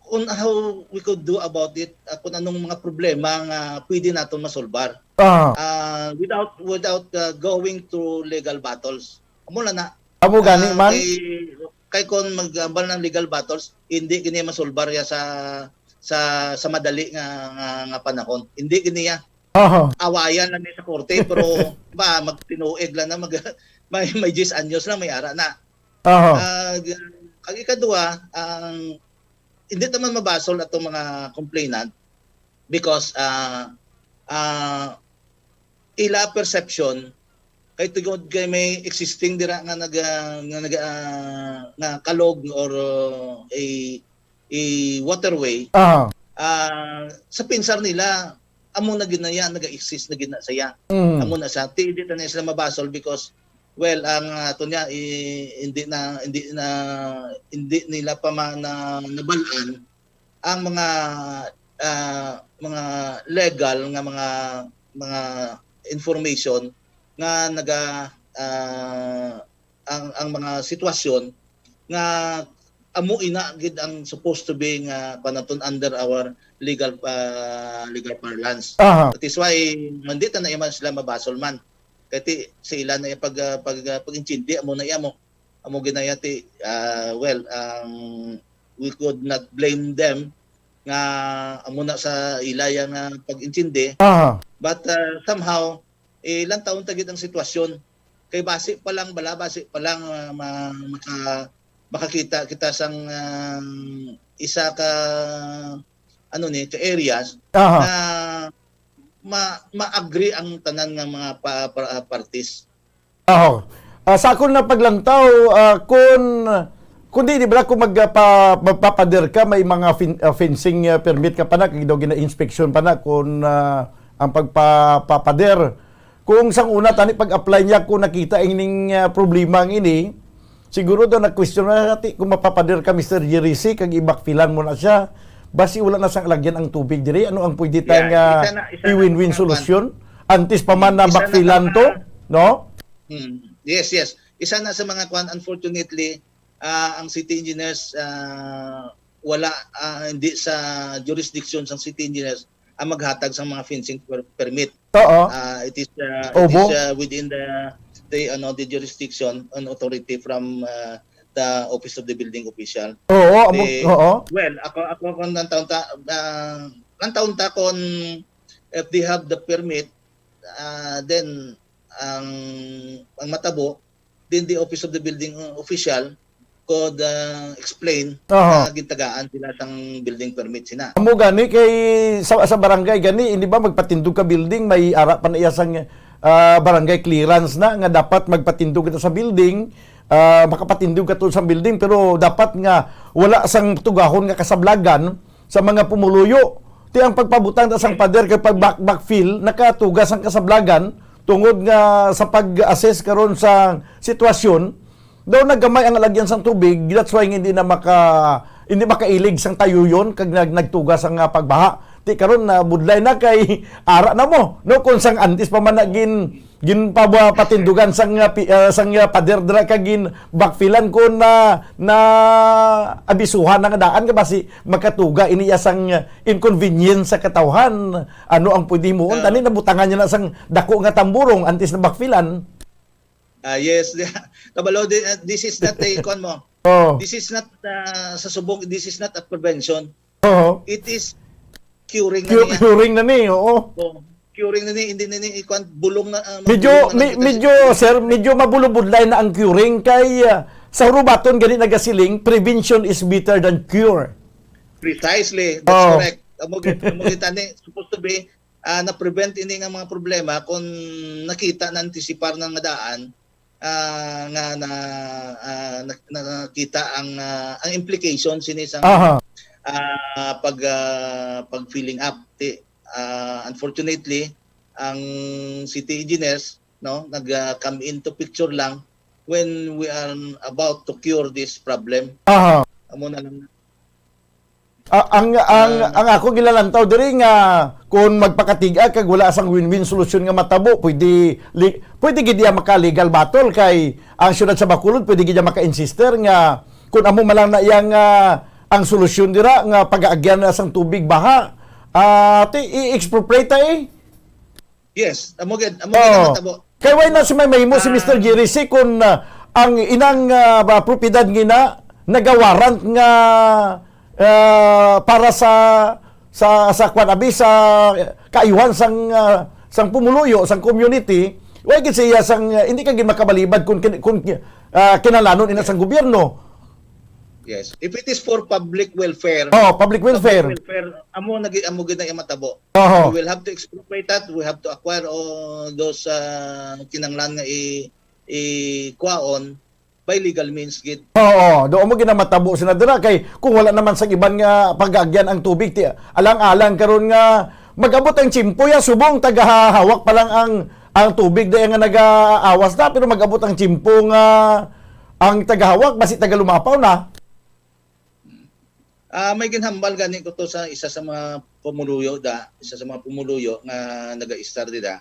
kung how we could do about it, uh, kung anong mga problema nga pwede naton masolbar. Oo. Uh, without, without, uh, going to legal battles. Amo lang na. Amo gani Ah, man? Kay, kay kung mag-ambal ng legal battles, hindi gini masolbar ya sa, sa, sa madali nga, nga, nga panahon. Hindi gini ya. Aha. Awayan lang ni sa korte, pero ba, magtinuig lang na, mag-, may, may diyes anyos lang, may ara na. Aha. Ah, g-, ang ikaduha, ang, hindi naman mabasol atong mga complainant because, ah, ah, ila perception, kay tungod kay may existing dira nga nag-, ah, nga nag-, ah, nga kalog or, uh, a, a waterway, Aha. ah, sa pinsar nila, amo na gid na yan, naga-exist na gid na saya. Mm. Amo na sa, ti, di ta na sila mabasol because, well, ang, ah, ato niya, i-, hindi na, hindi na, hindi nila pa ma-, na, nabalaan ang mga, ah, mga legal nga mga, mga information nga naga, ah, ang, ang mga sitwasyon nga amo ina gid ang supposed to be nga panaton under our legal, ah, legal parlance. Aha. That is why, hindi ta na iman sila mabasol man. Kay ti, sa ila na iya pag, ah, pag, ah, pag-intindi, amo na iya mo. Amo ginaya ti, ah, well, ang, we could not blame them nga amo na sa ila ya nga pag-intindi. Aha. But, ah, somehow, eh, lantaon ta gid ang sitwasyon. Kay basi pa lang bala, basi pa lang, ah, ma-, maka-, makakita kita sang, ah, isa ka, ano ni, ka areas Aha. na ma-, ma-agree ang tanan nga mga pa-, pa-, parties. Aho. Ah, sa akon na paglantaw, ah, kun, kun di, di ba, kung mag-, ah, pa-, magpapader ka, may mga fin-, ah, fencing, ah, permit ka pa na, kag daw gina-inspection pa na, kung, ah, ang pagpapader. Kung sang una, tani, pag-apply niya, kung nakita ining, ah, problema ang ini, siguro daw nag-question na, "Ati, kung mapapader ka, Mister Jerisi, kag i-backfillan mo na siya, basi wala na sang alagyan ang tubig diri, ano ang pwede ta Yeah, nga isa na, isa na i-win-win sa mga solution?" Antes pa man na Isa na sa backfillan to, mga no? Hmm. Yes, yes. Isa na sa mga kwan, unfortunately, ah, ang city engineers, ah, wala, ah, hindi sa jurisdiction sang city engineers ang maghatag sa mga fencing per-, permit. Oo. Ah, it is, ah, it Obo. is, ah, within the, the, ano, the jurisdiction and authority from, ah, the Office of the Building Official. Oo, amo, Eh, oo. well, ako, ako kung ang taon ta, ah, ang taon ta kung if they have the permit, ah, then ang, ang matabo, then the Office of the Building, uh, Official could, uh, explain Aha. na gintagaan sila sang building permit sina. Amo gani kay sa, sa barangay gani, hindi ba magpatindog ka building, may ara pa na iya sang, ah, barangay clearance na nga dapat magpatindog kita sa building, ah, makapatindog ka to sa building, pero dapat nga wala sang tugahon nga kasablagan, sa mga pumuluyo. Ti ang pagpabutang ta sang pader kay pag back-, backfill, nakatuga sang kasablagan tungod nga sa pag-assess karon sa sitwasyon, daw naggamay ang alagyan sang tubig, that's why hindi na maka-, hindi makailig sang tayuyon kag nag-, nagtuga sang, ah, pagbaha. Ti karon na budlay na kay ara na mo, no? Kung sang antes pa man na gin-, Ginpawa-, patindugan sang, ah, pi-, ah, sang, ah, pader dira kag gin-, backfillan ko na, na abisuhan na nga daan nga basi makatuga ini iya sang, ah, inconvenience sa katawhan. Ano ang pwede himuon? Ah. Tani nabutangan niya na sang dako nga tamburong antes na backfillan. Ah, yes. Kabalo, di-, ah, this is not a, kuwan mo, Oh. This is not, uh, sa subong, this is not a prevention. Oo. It is curing na Cu- niya. Curing na ni, oo. Oh, curing na ni, hindi na ni, ikuan, bulong na, ah, Medyo, mabulong na me- lang kita medyo, sa- sir, medyo mabulubudlay na ang curing kay ah, sa Hurubaton gani nagasiling, prevention is better than cure. Precisely, that's Oh. correct. Amo gid, amo gid ani, supposed to be, ah, na-prevent ini nga mga problema kung nakita, na-antisipar na nga daan, ah, nga na, ah, na, nakita ang, ah, ang implication sini sa Aha. ah, pag ah, pag filling up. Ti, ah, unfortunately, ang city engineers, no, nag ah, come into picture lang when we are about to cure this problem. Aha. Amo na lang. Ah, ang ang Ah. ang ako gilalantaw diri nga kung magpakatig-a kag wala sang win-win solusyon nga matabo, pwede li, pwede gid iya maka legal battle kay ang siyudad sa Bacolod pwede gid iya maka-insister nga kung amo man lang na iya nga ang solusyon dira nga pagaagyan na sang tubig baha. Ah, ti i-expropriate ta eh. Yes, amo gid, amo Oo. gid ang matabo. Kay why na si may mahimo si Ah. Mister Jerry C kung ah, ang inang ah, ba, propiedad nga ina nagawarant nga ah, para sa sa sa kwan abi sa kaayuhan sang ah, sang pumuluyo sang community, why gid siya sang ah, hindi ka gid makabalibad kung kin- kung ah, kinahanglanon ina sang gobyerno. Yes. If it is for public welfare, Oh, public welfare. Public welfare, amo nag amo gid na iya matabo. Oho. We will have to expropriate that. We have to acquire all those uh, kinanglan nga i i-kwaon by legal means gid. Oo, do mo ginamatabo sina dira kay kung wala naman sa iban nga pag-agyan ang tubig ti alang-alang karon nga mag-abot ang tiyempo ya subong tagahawak pa lang ang ang tubig di nga nagaawas na pero mag-abot ang tiyempo nga ang tagahawak basi tagalumapaw na. Ah, may ginhambal gani ko to sa isa sa mga pumuluyo da, isa sa mga pumuluyo nga naga-istar dida.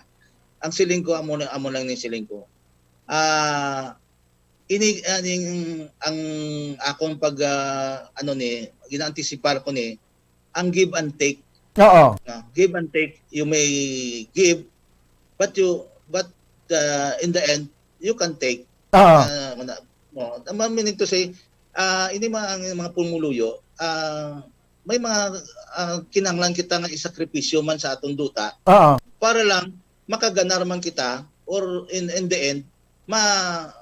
Ang siling ko amo na amo lang ni siling ko. Ah, ini aning ang akong pag ah, ano ni ginaantisipar ko ni ang give and take. Oo. No? Give and take, you may give but you but uh, in the end you can take. Oo. Ah, ano, no, meaning to say, ah, ini mga ang mga pumuluyo, ah, may mga ah, kinahanglan kita nga isakripisyo man sa atong duta Oo. para lang makaganar man kita or in in the end ma,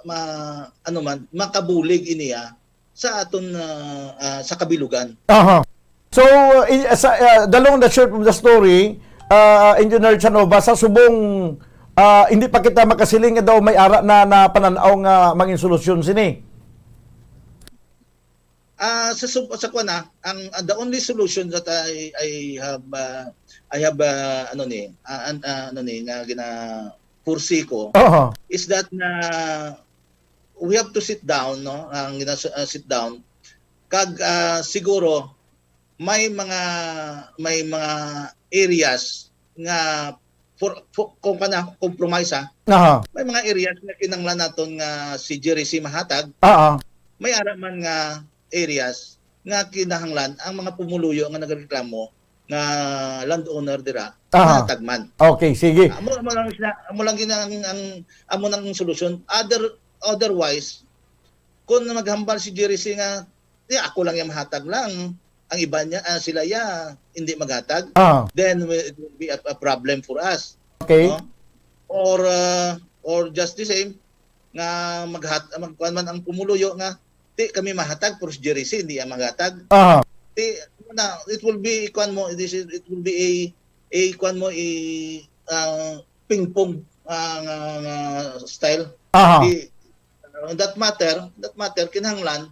ma ano man makabulig iniya sa aton ah, ah, sa kabilugan. Aha. So, uh, i- sa, uh, the long and the short of the story, uh, Engineer Chanova, sa subong uh, hindi pa kita makasiling nga daw may ara na, na pananaw nga mangin solusyon sini. Ah, sa sub- sa kuan ah, ang, ang the only solution that I I have ah, I have ah, ano ni, ah, an- ah, ano ni nga gina foresee ko Aha. is that na we have to sit down, no? Ang gina ah, sit down kag ah, siguro may mga may mga areas nga for, for kung kana compromise ha, Aha. May mga areas nga kinanglan naton nga si Jerry C mahatag, Aha. may ara man nga areas nga kinahanglan ang mga pumuluyo nga nagreklamo nga landowner dira Aha. mahatag man. Okay, sige. Amo amo lang sila, amo lang gid ang, ang amo nang solusyon. Other otherwise kung maghambal si Jerry C nga di ako lang yung mahatag lang, ang iba niya ah, sila ya hindi maghatag, Ah, then it will be a, a problem for us. okay. No? Or uh, or just the same nga maghat magkuan man ang pumuluyo nga di kami mahatag pero si Jerry C hindi ang maghatag. Aha. Di na it will be kuan mo this is, it will be a a kuan mo a uh, ping pong uh, nga, nga style. Aha. Di, uh, that matter, that matter kinahanglan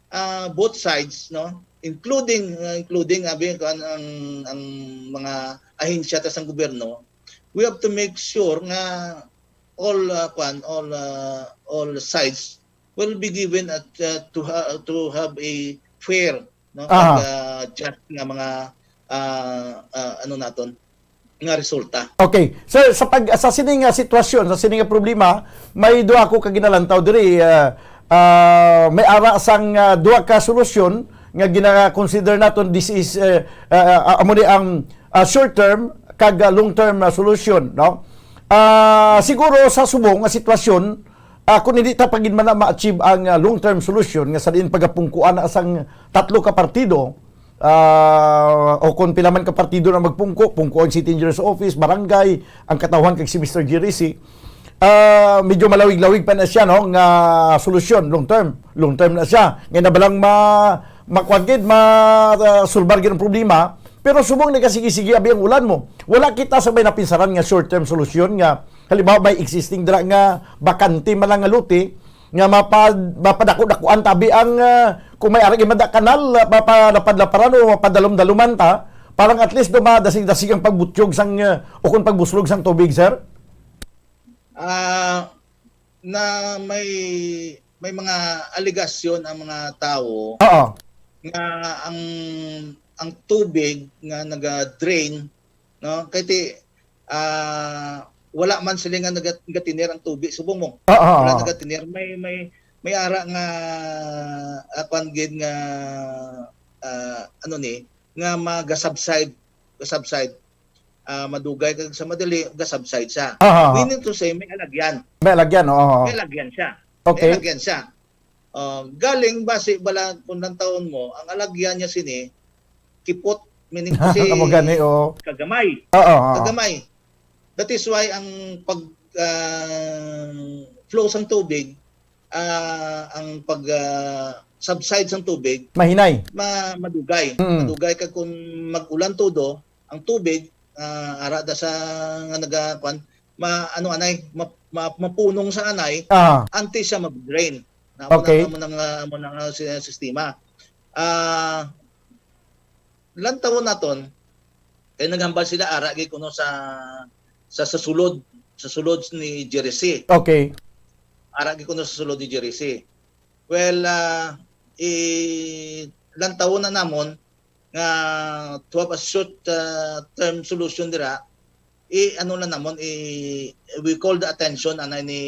uh, both sides no including uh, including abi kuan ang ang mga ahensya ta sang gobyerno, we have to make sure nga all uh, kuan all uh, all sides will be given at uh, to ha- to have a fair no Aha. pag uh, just nga mga uh, uh, ano naton nga resulta. Okay. So sa pag sa sini nga sitwasyon, sa sini nga problema, may duha ko ka ginalantaw diri ah, ah, may ara sang ah, duha ka solusyon nga gina-consider naton this is uh, uh, amo ni ang ah, short term kag ah, long term na solusyon, no? Ah, siguro sa subong nga sitwasyon, Ah, kung hindi ta pa gid man na ma-achieve ang, ah, long-term solution nga sa diin pagapungkuan na sang tatlo ka partido, ah, o kung pila man ka partido na magpungko, pungko ang city engineer's office, barangay, ang katawhan kag si Mister Jerisi, ah, medyo malawig-lawig pa na siya, no, nga solusyon, long term. Long term na siya. Nga na balang ma-, makuan gid, ma-, ah, sulbar gid ang problema. Pero subong nagasigi-sige abi ang ulan mo. Wala kita sa may napinsaran nga short term solusyon nga halimbawa may existing dira nga bakante man lang nga lote nga mapa-, mapadako-dakuan tabi ang, ah, kung may arang imada kanal, ah, mapalapad-laparan o mapadalom-daluman ta, parang at least do madasig-dasig ang pagbutyog sang, ah, o kung pagbuslog sang tubig, sir? Ah, na may, may mga alegasyon ang mga tawo Oo. nga ang, ang tubig nga naga-drain, no? Kay ti, ah, wala man sila nga naga-, nagatiner ang tubig. Subong mo, Oo, wala oo. nagatiner. May, may, may ara nga, ah, kwan gid nga, ah, ano ni, nga maga-subside, ga-subside. Ah, madugay kag sa madali, ga-subside siya. Aha, aha. Meaning to say, may alagyan. May alagyan, oo. May alagyan siya. Okay. May alagyan siya. Ah, galing basi bala kung nantawon mo, ang alagyan niya sini, kipot, meaning to say, Amo gani, oo. kagamay. Oo, oo. Kagamay. That is why ang pag, ah, flow sang tubig, ah, ang pag, ah, subside sang tubig, Mahinay. ma-, madugay. Mm. Madugay kag kung mag-ulan todo, ang tubig, ah, ara da sa nga naga-, kwan, ma-, ano anay, ma-, ma-, mapunong sa anay, Ah. antes siya mag-drain. Na amo na, Okay. amo na nga, amo na nga si-, sistema. Ah, lantawon naton, kay naghambal sila ara gid kuno sa, sa, sa sulod, sa sulod ni Jerisi. Okay. Ara gid kuno sa sulod ni Jerisi. Well, ah, i-, lantawon na namon nga to have a short, ah, term solution dira, i-, ano na namon, i-, we call the attention anay ni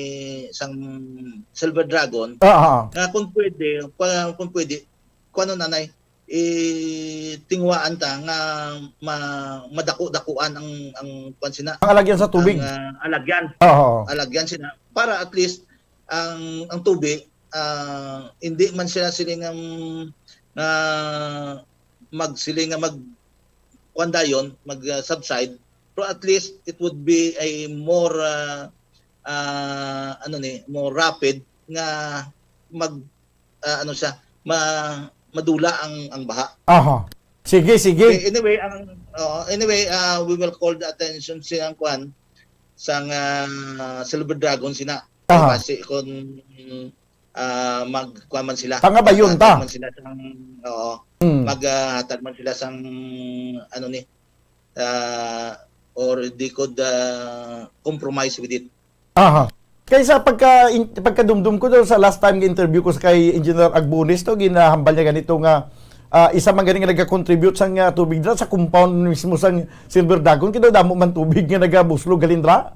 sang Silver Dragon Ah, ah, ah. nga kung pwede, pa-, kung pwede, kuno nanay, i-, tinguhaan ta nga ma-, madako-dakuan ang, ang, kwan sina, Ang alagyan sa tubig. ang, ah, alagyan. Oo. Alagyan sina para at least ang, ang tubig, ah, hindi man sila siling nga, nga magsiling nga mag-, kwan dayon, mag, ah, subside, pero at least it would be a more, ah, ah, ano ni, more rapid nga mag, ah, ano siya, ma-, madula ang, ang baha. Aha. Sige, sige. Okay, anyway, ang, oo, anyway, ah, we will call the attention siyang kwan, sang, ah, Silver Dragon sina. Aha. Basi kung, ah, mag, kwan man sila, Pangabayon ta. maghatag man sila sang, oo, Mm. mag, ah, hatag man sila sang, ano ni, ah, or they could, ah, compromise with it. Aha. Kay sa pagka, in-, pagkadumdum ko daw sa last time nga interview ko sa kay Engineer Agbunes to, ginahambal niya ganito nga, ah, isa man gani nga nagakontribute sang, ah, tubig dira sa compound mismo sang Silver Dragon, kay daw damo man tubig nga nagabuslog halin dira.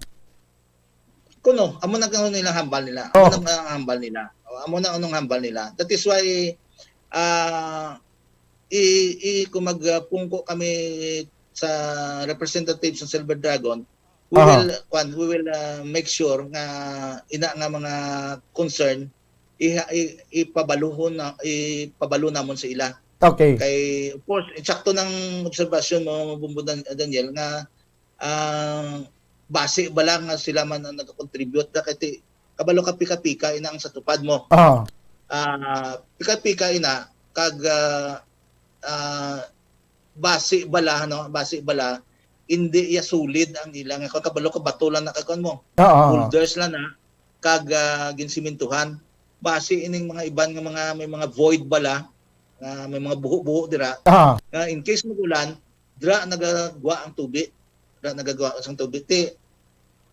Kuno, amo na kuno nilang hambal nila. Amo Oh. na ang hambal nila. O, amo na unong hambal nila. That is why, ah, i-, i-, kung magpungko kami sa representative sa Silver Dragon, we Aha. will, kwan, we will, ah, make sure nga ina nga mga concern, iha-, i-, ipabaluhon na, ipabalo namon sa ila. Okay. Kay, of course, insakto ng obserbasyon mo, Bumbo Dan-, Daniel, nga, ah, basi ba lang nga sila man ang nag-contribute na kay ti-, kabalo ka pika-pika ina ang sa tupad mo. Ah. Ah, pika-pika ina kag, ah, ah, basi bala, no? Basi bala, hindi iya solid ang ilang, kung kabalo ka bato lang na kag kuwan mo. Oo, oo. Boulders lang na, kag, ah, ginsimintuhan. Basi ining mga iban nga mga, may mga void bala, nga may mga buho-buho dira, Ah. nga in case mag-ulan, dira nagagwa ang tubi. Dira nagagwa ang tubi. Ti,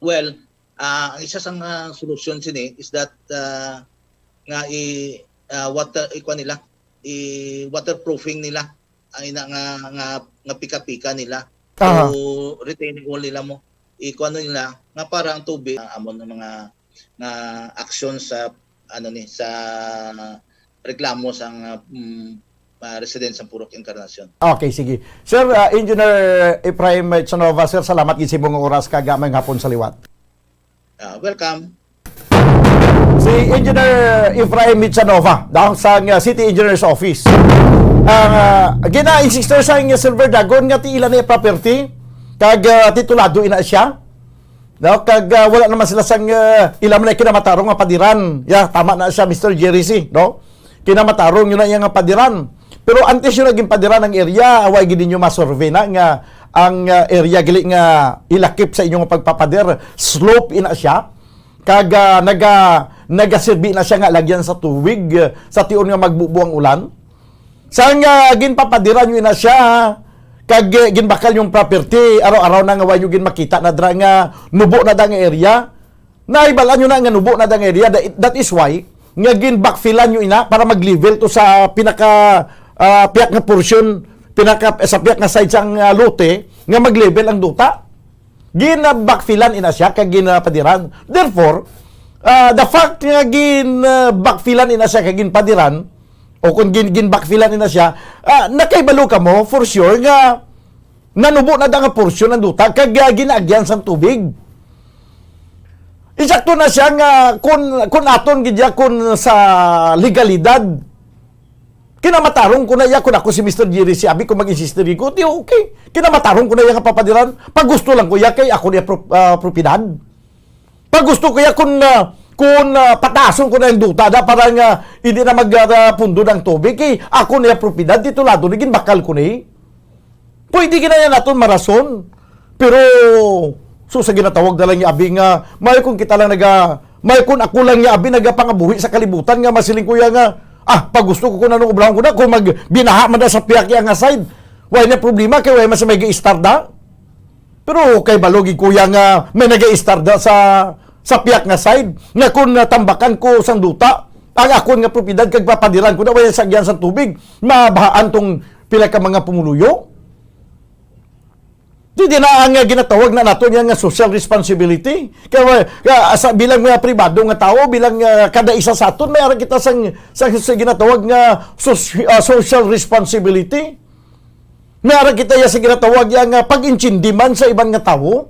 well, ah, ang isa sa mga solusyon sini is that, ah, nga i, ah, water, i-, kuwan nila, i-, waterproofing nila ang ina nga, nga, nga pika-pika nila. Aha. So, retaining wall nila mo. I-, kuwan nila nga para ang tubig, ah, amo ng mga, nga aksyon sa, ano ni, sa reklamo sang, ah, mm, ah, residents sa Purok Encarnacion. Okay, sige. Sir, ah, Engineer Ephraim Chanova, sir, salamat gid sa imong oras kag, ah, maayong hapon sa liwat. Ah, welcome. Si Engineer Efraim Michanova, daw sa, uh, City Engineer's Office. Ang, uh, gina-insister sa, uh, Silver Dragon nga ti ila ni property, kag, uh, titulado ina siya. No? Kag, uh, wala naman sila sang, uh, ila man ay kinamatarong nga padiran. Ya, tama na siya, Mister Jerry C, no? Kinamatarong yun na iya nga padiran. Pero antes yun naging padiran ang area, away gid ninyo masurvey na nga ang, uh, area gali nga ilakip sa inyong pagpapader, slope ina siya. Kag, ah, naga-, nagasirbi na siya nga lagyan sa tubig, ah, sa tion nga magbubo ang ulan. Sang, ah, ginpapadiran nyo na siya, kag, eh, ginbakal yung property, araw-araw na nga wa nyo gin makita na dra nga nubo na da nga area. Nahibalaan nyo na nga nubo na da nga area. That, that is why nga ginbackfillan nyo ina para mag-level to sa pinaka, ah, piyak nga portion, pinaka, sa piyak nga side sang, ah, lote nga mag-level ang duta. Ginabackfillan ina siya kag ginapadiran. Therefore, ah, the fact nga gin, ah, backfillan ina siya kag ginpadiran, o kung gin, ginbackfillan ina siya, ah, nakahibalo kamo for sure nga nanubo na da nga porsyon ang duta kag, ah, ginaagyan sang tubig. Insakto na siya nga kun, kun aton gid ya kun sa legalidad, kinamatarong ko na iya, kun ako si Mister Jerry C, abi ko mag-insister ko, di okay. Kinamatarong ko na iya nga papadiran. Pag gusto lang ko iya kay ako niya pro-, ah, propiedad. Pag gusto ko iya kun, ah, kun, ah, pataason ko na yung duta da para nga hindi na mag, ah, pundo ng tubig, kay ako niya propiedad, dito lado ni ginbakal ko ni. Pwede gid na yan naton marason. Pero, so, sa ginatawag na lang niya abi nga, may kung kita lang naga, may kung ako lang niya abi nagapangabuhi sa kalibutan nga masiling ko ya nga, ah, pag gusto ko kung anong obrahon ko na, kung magbinaha man da sa piyak iya nga side, way na problema, kay way man sa may gaistarda. Pero kay balogi ko ya nga may nagaistarda sa, sa piyak nga side, nga kung natambakan ko sang duta, ang akon nga propiedad kag papadiran ko na way sa agyan sa tubig, mabahaan tong pila ka mga pumuluyo. Di, di na ang, uh, ginatawag na nato niya nga social responsibility. Kaya, uh, sa, bilang mga pribado nga tao, bilang, uh, kada isa sa aton, may ara kita sang, sang, sa ginatawag nga soc-, uh, social responsibility. May ara kita ya sa ginatawag ya nga pag-intindi man sa iban nga tawo.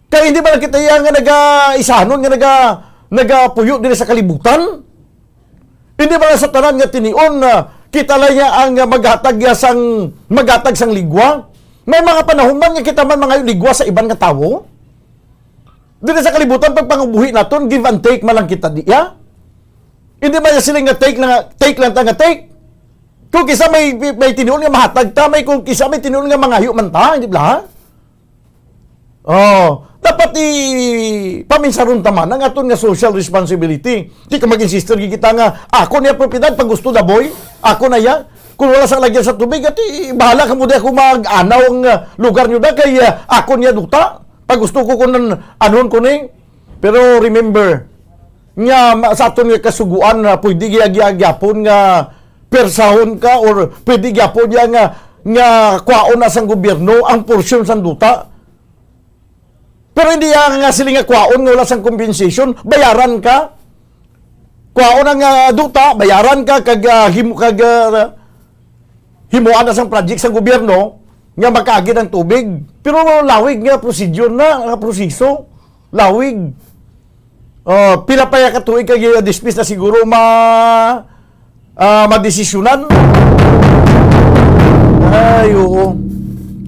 Kaya hindi man kita ya nga naga-isanon, nga naga-, nagapuyo diri sa kalibutan. Hindi ba sa tanan nga tinion, ah, kita lang niya ang, ah, maghatag niya sang, maghatag sang ligwa? May mga panahon man nga kita man mangayo ligwa sa iban nga tawo? Dili sa kalibutan, pagpangubuhi naton, give and take man lang kita diya. Hindi ba sila nga take lang, take lang ta nga take? Kung kisa may, may tinion nga mahatag ta, may kung kisa may tinion nga mangayo man ta, hindi ba? Oh, dapat i-, paminsaron ta man ang aton nga social responsibility. Di ka mag-insister gid kita nga, "Ako niya propiedad, pag gusto na, boy. Ako na ya. Kung wala sa lagyan sa tubig, ati, bahala ka mo di ako mag-anaw ang, ah, lugar nyo na kay, ah, ako niya duta. Pag gusto ko kung an-, anon ko ni." Pero remember, nga ma-, sa aton nga kasuguan na pwede gyapon nga persahon ka or pwede gyapon niya nga, nga kwaon na sang gobyerno ang porsyon sang duta. Pero hindi ya nga sila nga kwaon nga wala sang compensation, bayaran ka. Kwaon ang, ah, duta, bayaran ka, kag, ah, himo-, kag, ah, himuan na sang project sang gobyerno nga makaagi ng tubig. Pero lawig nga procedure na, nga proseso. Lawig. Oh, pila pa ya ka tuig kag, ah, dismiss na siguro ma-, ah, madesisyonan? Ay, oo.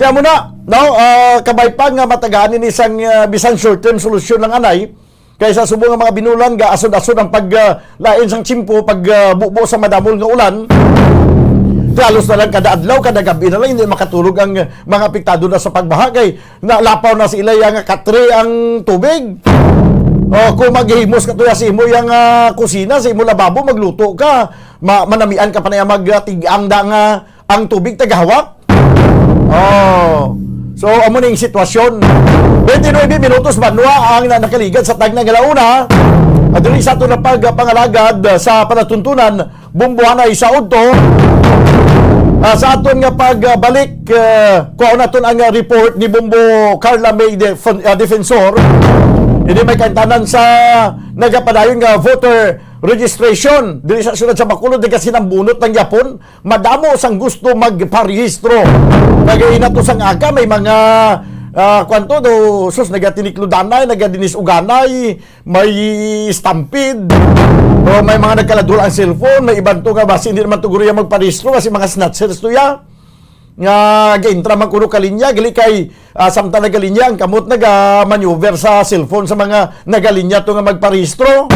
Kaya mo na, no? Ah, kabay pa nga matagaan ni isang, ah, bisan short-term solusyon lang anay, kaysa subong nga mga binulan, gaasod-asod ang pag, ah, lain sang tiyempo, pag, ah, bubo sa madamol nga ulan. Kaya halos na lang kada adlaw, kada gabi na lang, hindi makatulog ang, ah, mga apektado na sa pagbaha. Kay nalapaw na sa ila yang katre ang tubig. O, kung maghimos ka tuya sa imo yang, ah, kusina, sa imo lababo, magluto ka. Ma-, manamian ka pa na yang magtig-ang da nga ang tubig tagahawak. Oh. So, amo ning sitwasyon. Twenty-nine minutos banwa ang na-, nakaligad sa tagna nga launa. Adiri sa aton na pagpangalagad sa panatuntunan, Bombo anay sa udto. Ah, sa aton nga pagbalik, ah, kuhaon naton ang, ah, report ni Bombo Carla May Defon-, ah, Defensor. Ini may kaintanan sa nagapadayon nga voter registration diri sa siyudad sa Bacolod, nagasinambunot ng Yapon. Madamo sang gusto magparehistro. Kag ina to sang aga, may mga Ah, kwanto do, sus, nagatinikludanay, nagadinis-uganay, may stampede, o may mga nagkaladula ang cellphone, may iban to nga basi hindi naman to guro magparehistro, basi mga snatchers to ya. Nga gaintra man kuno ka linya, gali kay, ah, samtang nagalinya ang kamot, naga-maneuver sa cellphone sa mga nagalinya to nga magparehistro.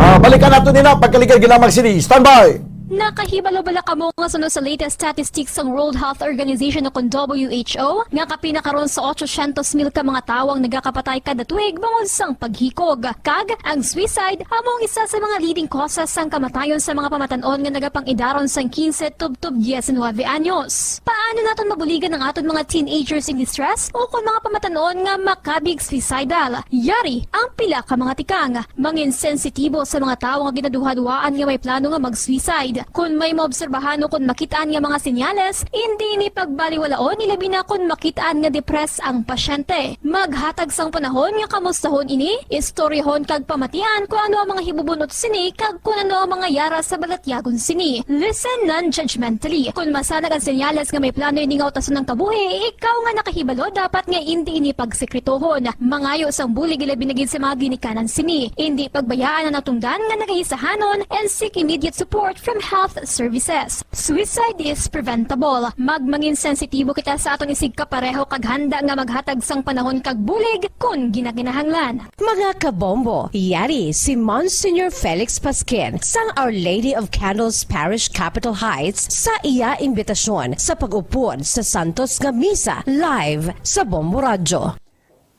Ah, balikan nato nina pagkaligay ginamag sini. Standby! Nakahibalo bala kamo nga suno sa latest statistics sang World Health Organization o kon W H O nga kapin na karon sa otsosyentos mil ka mga tawo ang nagakapatay kada tuig bangod sang paghikog? Kag ang suicide amo ang isa sa mga leading causes sang kamatayon sa mga pamatan-on nga nagapang-idaron sang quince tubtob diecinuebe anyos. Paano naton mabuligan ang aton mga teenagers in distress o kon mga pamatan-on nga makabig suicidal? Yari ang pila ka mga tikang. Mangin sensitibo sa mga tawo nga ginaduhaduhaan nga may plano nga mag-suicide. Kon may maobserbahan o kon makit-an nga mga senyales, indi ini pagbaliwalaon, ilabi na kon makit-an nga depressed ang pasyente. Maghatag sang panahon nga kamustahon ini, istoryahon kag pamatian kon ano ang mga hibubunot sini kag kon ano ang mga yara sa balatyagon sini. Listen non-judgmentally. Kon masanag ang senyales nga may plano ini nga utason ang kabuhi, ikaw nga nakahibalo dapat nga indi ini pagsekretohon. Mangayo sang bulig, ilabi na gid sa mga ginikanan sini. Indi pagbayaan ang natungdan nga nagahisahanon and seek immediate support from health services. Suicide is preventable. Magmangin sensitibo kita sa aton isigkapareho kag handa nga maghatag sang panahon kag bulig kon ginakinahanglan. Mga kabombo, yari si Monsignor Felix Pasquin sang Our Lady of Candles Parish, Capitol Heights, sa iya imbitasyon sa pag-upod sa Santos nga Misa live sa Bombo Radyo.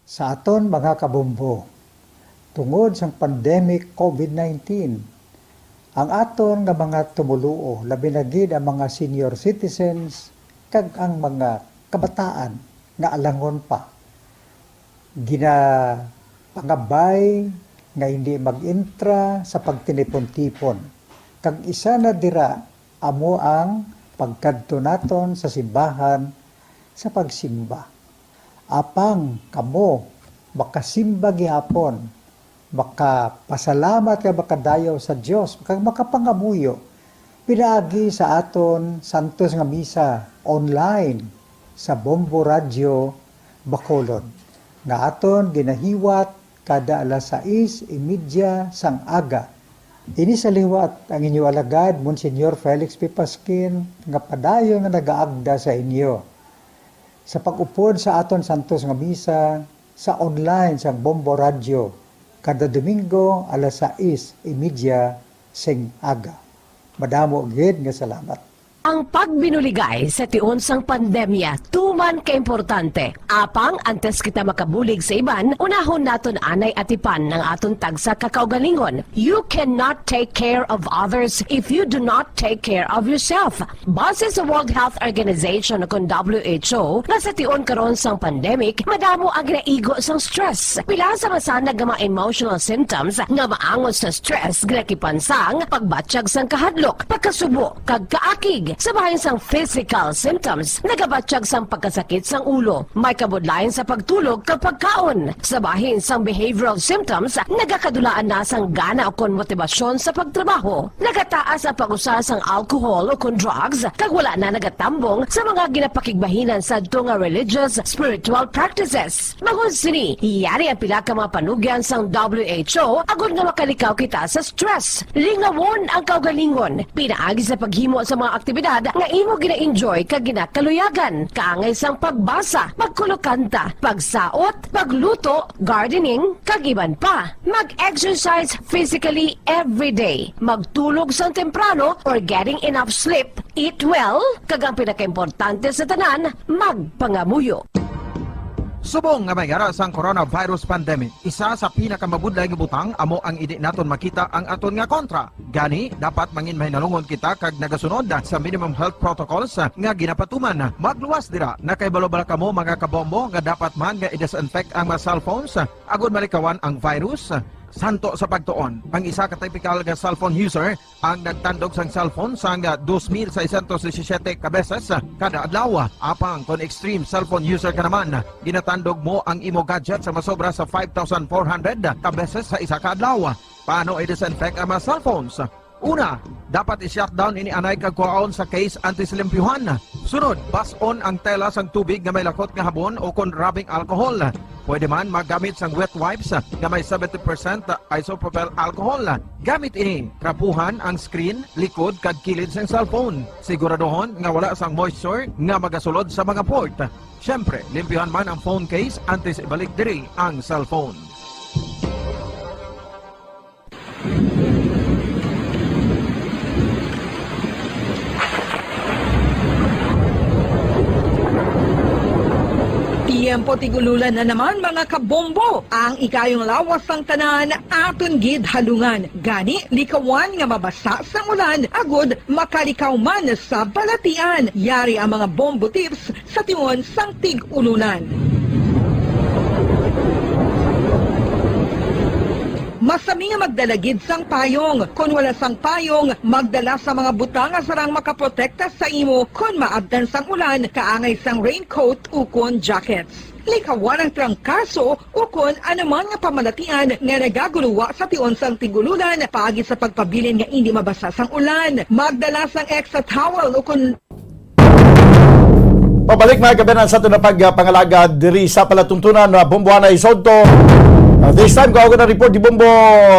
Sa aton mga kabombo, tungod sang pandemic COVID nineteen, ang aton nga mga tumoluo, labi na gid ang mga senior citizens kag ang mga kabataan nga alangon pa, ginapangabay nga hindi mag-intra sa pagtinipon-tipon, kag isa na dira amo ang pagkadto naton sa simbahan sa pagsimba. Apang kamo makasimba gihapon, makapasalamat kag makadayaw sa Dios, kag makapangamuyo pinaagi sa aton santos nga misa online sa Bombo Radyo Bacolod, nga aton ginahiwat kada alas sais y media sang aga. Ini sa liwat ang inyo alagad, Monsignor Felix P. Pasquin, nga padayon nga nagaagda sa inyo sa pag-upod sa aton santos nga misa sa online sang Bombo Radyo kada Domingo alas sais y media sing aga. Madamo gid nga salamat. Ang pagbinuligay sa tion sang pandemya tuman kaimportante. Apang antes kita makabulig sa iban, unahon naton anay atipan ang aton tagsa ka kaugalingon. You cannot take care of others if you do not take care of yourself. Base sa World Health Organization, kon W H O, nga sa tion karon sang pandemic, madamo ang ginaigo sang stress. Pila sa masanag nga mga emotional symptoms nga maangot sa stress ginakipan sang pagbatyag sang kahadlok, pagkasubo, kag kaakig. Sa bahin sang physical symptoms, nagabatyag sang pagkasakit sang ulo, may kabudlayan sa pagtulog kag pagkaon. Sa bahin sang behavioral symptoms, nagakadulaan na sang gana ukon motibasyon sa pagtrabaho. Nagataas ang pag-usa sang alcohol ukon drugs, kag wala na nagatambong sa mga ginapakigbahinan sadto nga religious, spiritual practices. Bangod sini, yari ang pila ka mga panugyan sang W H O agod nga makalikaw kita sa stress. Lingawon ang kaugalingon pinaagi sa paghimo sa mga aktibidad nga imo gina-enjoy kag ginakaluyagan, kaangay sang pagbasa, pagkulokanta, pagsaot, pagluto, gardening, kag iban pa. Mag-exercise physically every day. Magtulog sang temprano or getting enough sleep. Eat well, kag ang pinakaimportante sa tanan, magpangamuyo. Subong nga may ara sang coronavirus pandemic, isa sa pinakamabudlay nga butang amo ang indi naton makita ang aton nga kontra. Gani, dapat mangin mahinalungon kita kag nagasunod sa minimum health protocols nga ginapatuman. Magluwas dira, nakahibalo bala kamo, mga kabombo, nga dapat man nga i-disinfect ang mga cellphones agud malikawan ang virus? Santo sa pagtuon, ang isa ka typical nga cellphone user ang nagtandog sang cellphone sang dos mil seiscientos disisiete ka beses kada adlaw. Apang kon extreme cellphone user ka naman, ginatandog mo ang imo gadget sa masobra sa five thousand four hundred ka beses sa isa ka adlaw. Paano i-disinfect ang mga cellphones? Una, dapat i-shutdown ini anay kag kuhaon sa case antes limpyuhan. Sunod, bas-on ang tela sang tubig nga may lakot nga habon ukon rubbing alcohol. Pwede man maggamit sang wet wipes nga may seventy percent isopropyl alcohol. Gamit ini, trapuhan ang screen, likod, kag kilid sang cellphone. Siguraduhon nga wala sang moisture nga magasulod sa mga port. Siyempre, limpyuhan man ang phone case antes ibalik diri ang cellphone. Tiyempo tig-ululan na naman, mga kabombo. Ang ikayong lawas sang tanan aton gid halungan. Gani, likawan nga mabasa sang ulan agod makalikaw man sa balatian. Yari ang mga bombo tips sa tion sang tig-ululan. Masami nga magdala gid sang payong. Kon wala sang payong, magdala sa mga butang nga sarang makaprotekta sa imo kon maabtan sang ulan, kaangay sang raincoat ukon jackets. Likawan ang trangkaso ukon anuman nga pamalatian nga nagaguluwa sa tion sang tig-ululan paagi sa pagpabilin nga indi mabasa sang ulan. Magdala sang extra towel ukon Pabalik, mga kabayan, sa aton na pagpangalagad diri sa palatuntunan na Bombo Anay Sodto. Uh, this time, ko ako na report di Bombo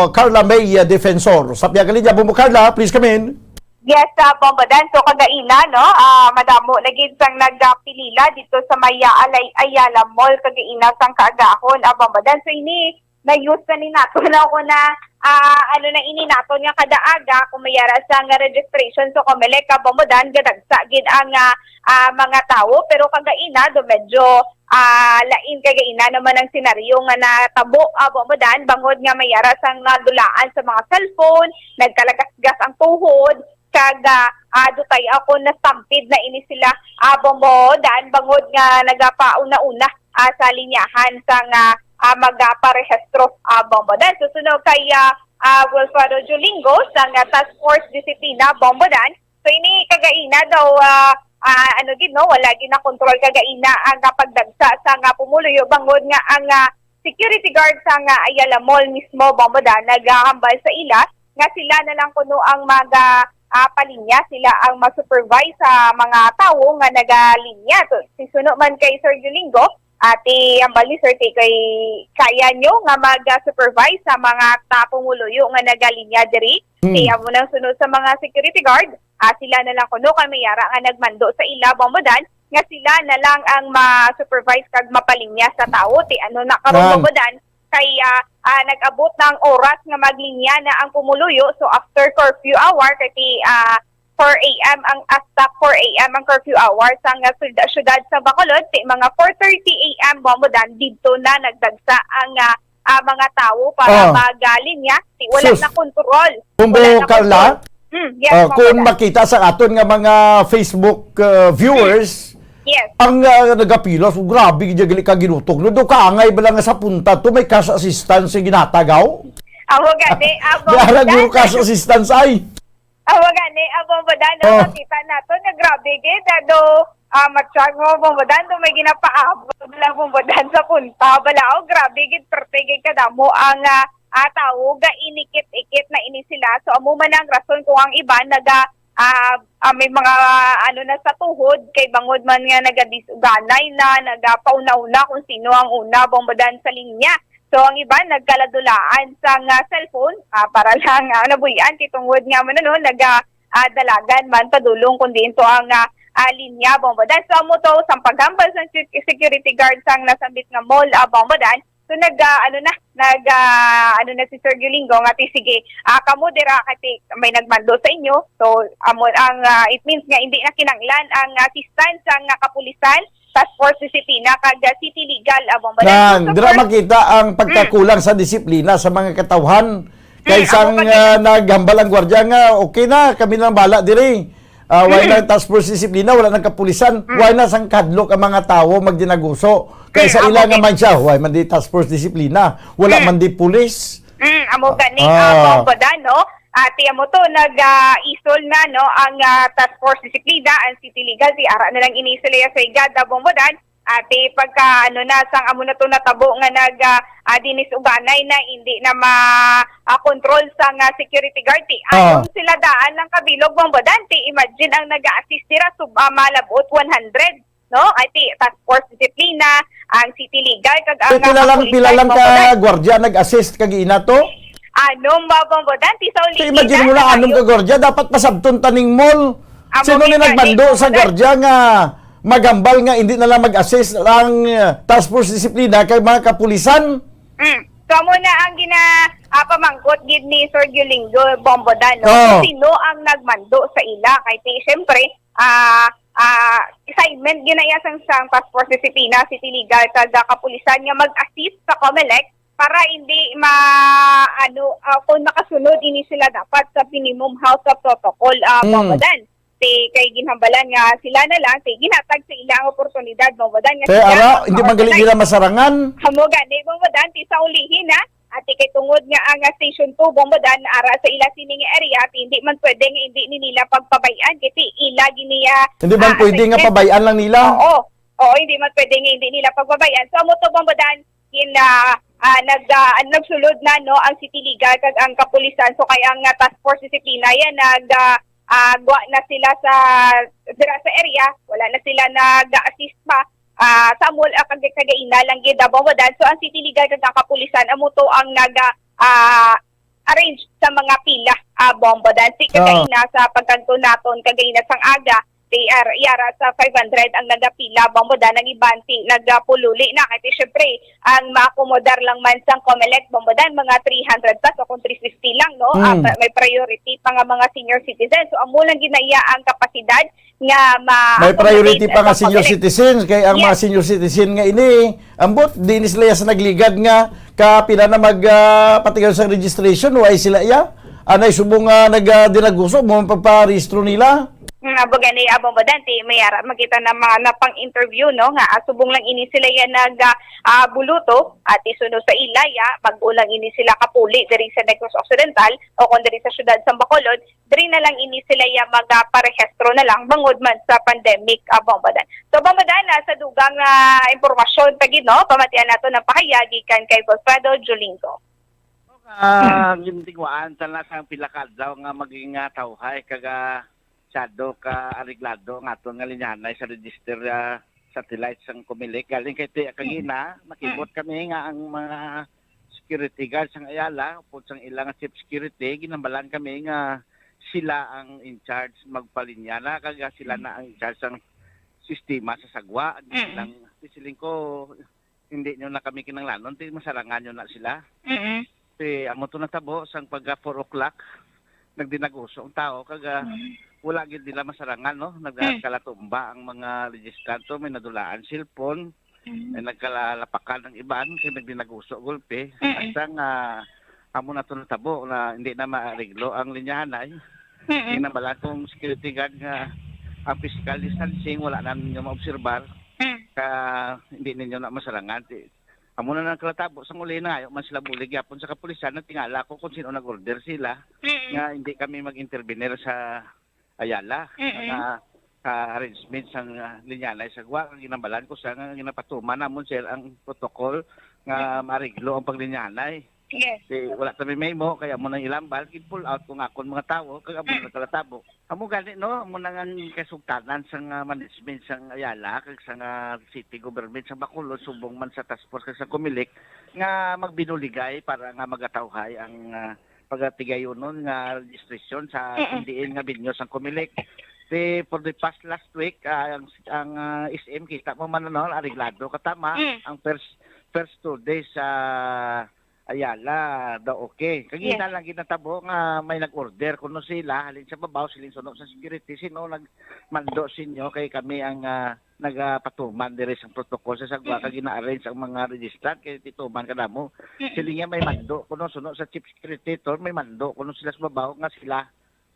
Carla May, uh, Defensor. Sa pihak linya, Bombo Carla, please come in. Yes, uh, Bombo Dan. So, kagaina, no, uh, madamo na gid sang nagapilila dito sa Maya Alay Ayala Mall kagaina sang kaagahon, uh, Bombo Dan. So, ini na-use na ni nato na ako na, ah, ano na ini naton nga kada aga, kung may ara sa nga registration sa Comelec, Bombo Dan, gadagsa gid ang, ah, ah, mga tawo. Pero kagaina, do medyo, ah, lain kagaina naman ang senaryo nga natabo, ah, Bombo Dan, bangod nga may ara sa nga dulaan sa mga cellphone, nagkalagasgas ang tuhod, kag, ah, ah, dutay ako na stampede na ini sila, ah, Bombo Dan, bangod nga nagapauna-una, ah, sa linyahan sa nga, ah, magaparehistro, ah, Bombo Dan. Susunod kay, ah, ah, Wilfredo Julingo sa nga Task Force Disiplina, Bombo Dan. So, ini kagaina daw, ah, ah, ano gid, no, wala gid na kontrol kagaina ang, ah, pagdagsa sa nga pumuluyo, bangod nga ang, ah, security guard sa nga Ayala Mall mismo, Bombo Dan, nagahambal sa ila nga sila na lang kuno ang maga, ah, palinya, sila ang mag-supervise sa mga tawo nga nagalinya. So, si suno man kay Sir Julingo, ati ang bali, Sir, ti kay kaya nyo nga mag-supervise sa mga ta-, pumuluyo nga nagalinya diri. Hmm. Ti amo nang sunod sa mga security guard, ah, sila na lang kuno kay may ara nga nagmando sa ila, Bombo Dan, nga sila na lang ang ma-supervise kag mapalinya sa tawo. Ti ano na karon, Bombo Dan, kay, ah, ah, nag-abot na ang oras nga maglinya na ang pumuluyo. So, after curfew hour, kay ti, ah, four a m ang, hasta four a m ang curfew hour sa nga syud-, syudad sa Bacolod, ti mga four thirty a m, Bombo Dan, didto na nagdagsa ang, ah, ah, mga tawo para Ah. magalinya. Ti wala Sus. na kontrol. Bombo Wala na Carla? kontrol. Hmm, yes, Ah, Bombo kung Dan. makita sa aton nga mga Facebook, ah, viewers, Yes. ang, ah, nagapila, so grabe gid gali ka ginutok. No, do kaangay ba lang nga sa punta to, may cash assistance yung ginatagaw? Amo gani, amo May ara gani. guro cash assistance ay. Amo gani, amo ba na, no? Oh. Makita nato nga grabe gid, ano, ah, matsyag mo, Bombo Dan, do may ginapaabot lang, Bombo Dan, sa punta. Bala, oh, grabe gid, perte gid kadamo ang, ah, ah, tawo, ga inikit-ikit na ini sila. So, amo man ang rason kung ang iban naga, ah, ah, may mga, ano na sa tuhod, kay bangod man nga nagadisuganay na, nagapauna-una kung sino ang una, Bombo Dan, sa linya. So, ang iban nagkaladulaan sang, ah, cellphone, ah, para lang, ah, nabuy-an, kay tungod nga man, ano, naga, ah, dalagan man padulong, kundi ito ang, ah, ah, linya, Bombo Dan. So, amo to, sang paghambal sang sec-, security guard sang nasambit nga mall, ah, Bombo Dan. So, nag, ah, ano na, nag, ah, ano na si Sir Gulingo nga, ti, sige, ah, kamo dira, kay ti, may nagmando sa inyo. So, amo ang, ah, it means nga hindi na kinanglan ang assistance sang, ah, kapulisan, Task Force Disiplina, kag, ah, City Legal, ah, Bombo Dan. Nang, So, dira for makita ang Mm. pagkakulang sa disiplina sa mga katawhan. Kay Mm, sang, amo pa ah, gid. naghambal ang gwardiya nga, "Okay na, kami na lang bala diri." Ah, why Mm. na task force disiplina, wala nang kapulisan? Mm. Why na sang kadlok ang mga tawo magdinaguso? Kay Mm, sa amo ila nga gid. man siya, why man di task force disiplina? Wala Mm. man di pulis? Mm, amo gani, Ah. ah, Bombo Dan, no? Ati amo to, nag, ah, isol na, no, ang, ah, task force disiplina, ang city legal, ti ara na lang ini sila sa igad, ah, Bombo Dan. Ati pagka ano na, sang amo na to natabo nga nag, ah, ah, dinis uganay na hindi na ma, ah, control sang, ah, security guard. Ti, ah, ayon sila daan lang kabilog, Bombo Dan, ti imagine ang nag-a-assist dira, sub-, ah, malabot one hundred, no? Ay, ti, task force disiplina, ang city legal, kag ang, ah, kilalang, kapulisan, kilalang ka Bombo Dan. Gwardiya nag-assist kag ina to? Ano ba, Bombo Dan? Ti sa ulihi imagine na, mo na, anong kagwardya? Dapat pasabton ta ning mall. Amo sino ni nagmando sa gwardiya nga magambal nga hindi na lang mag-assist ang, uh, task force disiplina kay mga kapulisan? Mm. So, amo na ang gina, ah, pamangkot gid ni Sir Giolingo Bombo Dan, no? Oh. Sino ang nagmando sa ila? Kay ti, syempre, ah, ah, assignment gid na iya sang, sang task force disiplina, city legal, kag, ah, kapulisan nga mag-assist sa Comelec para hindi ma-, ano, ah, kung makasunod ini sila dapat sa minimum health protocol, ah, mm, Bombo Dan. Ti kay ginhambalan nga sila na lang, ti ginhatag sa ila ang oportunidad, Bombo Dan, nga kay sila ara, hindi man gali nila masarangan. Amo gani, Bombo Dan, ti sa ulihi na, ati kay tungod nga ang, ah, Station two, Bombo Dan, ara sa ila sini nga area, ti hindi man pwede nga hindi ni nila pagpabay-an, kay ti ila gini, ah, hindi man ah, pwede nga assignment. Pabay-an lang nila. Oo. Oo, hindi man pwede nga hindi nila pagpabay-an. So, amo to, Bombo Dan, in, ah, ah, nag, ah, nagsulod na, no, ang City Legal kag ang kapulisan. So, kay ang, ah, Task Force Disiplina yan, nag, ah, ah, gwa na sila sa, dira sa area. Wala na sila nag-assist pa. Ah, sa mall, ah, kag-, kagaina lang gid, ah, Bombo Dan. So, ang City Legal kag ang kapulisan, amo to ang nag, ah, ah, arrange sa mga pila, ah, Bombo Dan. Ti kagaina sa pagkadto naton, kagaina sang aga, ti ar-, yara sa five hundred ang nagapila, Bombo Dan, ang iban ti nagapululi na. Kay ti, syempre, ang maakomodar lang man sang Comelec, Bombo Dan, mga three hundred plus o kung three fifty lang, no? Ah, pa-, may priority pa nga mga senior citizens. So, amo lang gid na iya ang kapasidad nga ma-accommodate sa Comelec. May priority pa nga senior citizens, kay ang mga senior citizen nga ini, ambot, di ni sila iya sa nagligad nga kapila na mag, ah, patigayon sa registration, why sila iya? Anay subong nga nag, ah, dinaguso mo ang pagparehistro nila? Hmm, abo gani, abo mo, Dante, may ara makita na mga napang-interview, no, nga, ah, subong lang ini sila iya nag, ah, ah, buluto, at isunod sa ila, ya, bag-o lang ini sila kapuli diri sa Negros Occidental o kon diri sa siyudad sa Bacolod, diri na lang ini sila iya magaparehistro na lang bangod man sa pandemic, ah, Bombo Dan. So, Bombo Dan, ah, sa dugang, ah, impormasyon pa gid, no, pamatian nato ang pahayag gikan kay Wilfredo Julingo. Ah, gintinguhaan ta na sang pila ka adlaw nga maging, ah, tawhay kag, ah, masyado ka areglado ang aton nga linyahanay sa register, ah, satellite sang Comelec. Galing kay ti-, kagina, nakibot kami nga ang mga security guards sang Ayala, upod sang ila nga chief security, ginhambalan kami nga sila ang in charge magpalinya na, kag sila na ang in charge sang sistema sa sagwa. Di lang, siling ko, hindi nyo na kami kinahanglanon, ti masarangan nyo na sila. Mm-mm. Ti amo to natabo sang pagka four o'clock, nagdinaguso ang tao, kag, ah, wala gid nila masarangan, no? Nagkalatumba ang mga registrante, may nadulaan cellphone, may nagkalalapakan ang iban, kay nagdinaguso gulpi. Mm-mm. Hasta nga, amo na to natabo na hindi na maareglo ang linyahanay. Mm-mm. Ginhambalan kong security guard nga ang physical distancing, wala na ninyo maobserbar. Mm. Ka, hindi ninyo na masarangan. Ti, amo na nagkalatabo. Sang uli, nangayo man sila bulig gyapon sa kapulisan. Nagtingala ko kung sino nag-order sila, mm-mm, nga hindi kami mag-intervenir sa Ayala, mm-mm, nga, ah, arrangement sang, ah, linyahanay sagwa. Ang ginhambalan ko siya nga ginapatuman namon, sir, ang protocol nga, mm, mareglo ang paglinyahanay. Yes. Ti wala ta may mahimo, kaya amo nang ilambal, gin-pull out ko nga akon mga tawo, kag amo na nagkalatabo. Amo gani, no, amo na nga ang kasugtanan sang, ah, management sang Ayala, kag sang, ah, city government sang Bacolod, subong man sa task force kag sa Comelec, nga magbinuligay para nga magatawhay ang, ah, pagatigayonon nga registration sa, mm-mm, kung diin nga venue sang Comelec. Ti, for the past last week, ah, ang, ang, ah, S M, kita mo man, ano, areglado katama, mm, ang first, first two days sa Ayala, daw okay. Kagina, yes, lang ginatabo nga may nag-order kuno sila, halin sa babaw, siling suno sa security, sino nagmando sa inyo, kay kami ang, ah, nagapatuman diri sa protocol sa sagwa, mm, kag gina-arrange ang mga registrant kay tituman kadamo. Mm-mm. Siling niya may mando kuno suno sa chief security, to, may mando kuno sila sa babaw nga sila,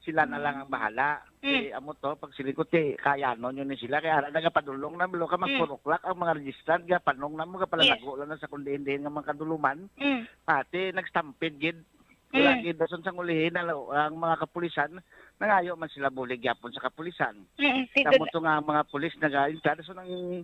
sila na lang ang bahala. Mm. Ti amo to, pag siling ko, ti kaya no nyo ni sila, kay ara nagapadulong na, bilo ka mag, mm, four o'clock ang mga registrant, gapanong na mo, yes, gapalalago lang na sa kung diin-diin nga mga kaduluman. Mm. Ah, ti nagstampede gid. Wala, mm, gid. Dason sang ulihi na lo-, ang mga kapulisan, nangayo man sila bulig gyapon sa kapulisan. Mm, ti amo to nga ang mga pulis naga-, dason ang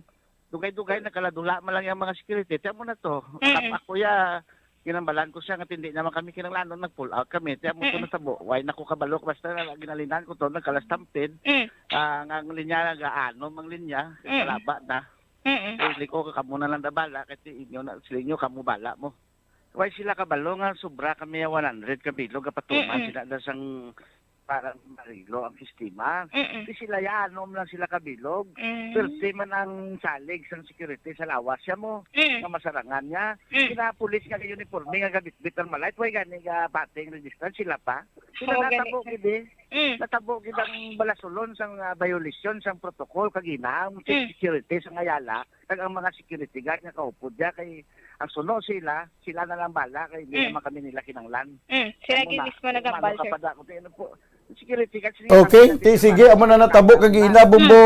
Dugay-dugay, nagkaladula man lang yung mga security. Tiyan mo na to. Mm. Ako ya, ginambalan ko siya nga hindi naman kami kinanglanon, nag-pull out kami. Tiyan mo to, mm, natabo. Why na ko kabalo? Basta na, ginalinan ko to, nagkalastampid. Mm. Ah, nga ang linya, nag-aanom ang linya. Mm. Kalaba na. Mm. So, hindi ko, kamo na lang nabala, kasi inyo na, sila inyo, kamo bala mo. Why sila kabalo nga sobra kami ya one hundred ka bilog, kapatuman, mm-mm, sila na sang para marilo ang sistema. Mm-mm. Di sila ya, anom lang sila kabilog. Mm. Perti man ang salig sang security sa lawas siya mo, mm, nga masarangan niya. Mm. Kina pulis nga uniforme nga gabitbit ang malay, way gani nga bating register sila pa. Sila. Oo, gani. Natabo gid eh. Mm. Natabo gid ang balasulon sang, ah, violation sang protocol kag ina ang, mm, security sa Ayala, kag ang mga security guard nga kaupod niya kay ang suno sila, sila na lang bala kay hindi, mm, naman kami nila kinanglan. Mm. Sila. Amo gid na, mismo nagambal, sir. Ano ka pa da, kung ano po, security guard, sige, okay, kami ti-, sige, amo na natabo kag ina, Bombo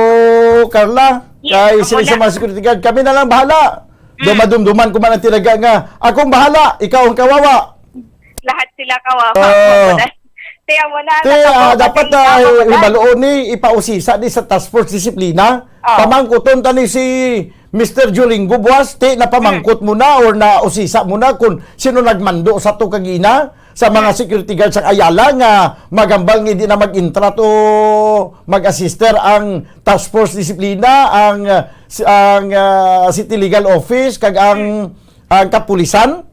Carla. Yes, kay amo sila sa na, mga security guard, kami na lang bahala. Mm. Dumadumduman ko man ang tinaga nga, "Akong bahala, ikaw ang kawawa." Lahat sila kawawa. Ah. Amo na. Kaya mo na, ti, natabo ah, ka dapat sa na, ikaw, ah, bahala. Hibaluon ni, ipausisa ni sa Task Force Disiplina. Oh. Pamangkuton ta ni si Mister Jolingo buwas, ti, napamangkot, mm, mo na or nausisa mo na kung sino nagmando sa to kagina sa mga, mm, security guard sa Ayala nga magambal nga hindi na mag-intra to mag-assister ang Task Force Disiplina, ang, ah, si-, ang, ah, City Legal Office, kag ang, mm, ang kapulisan.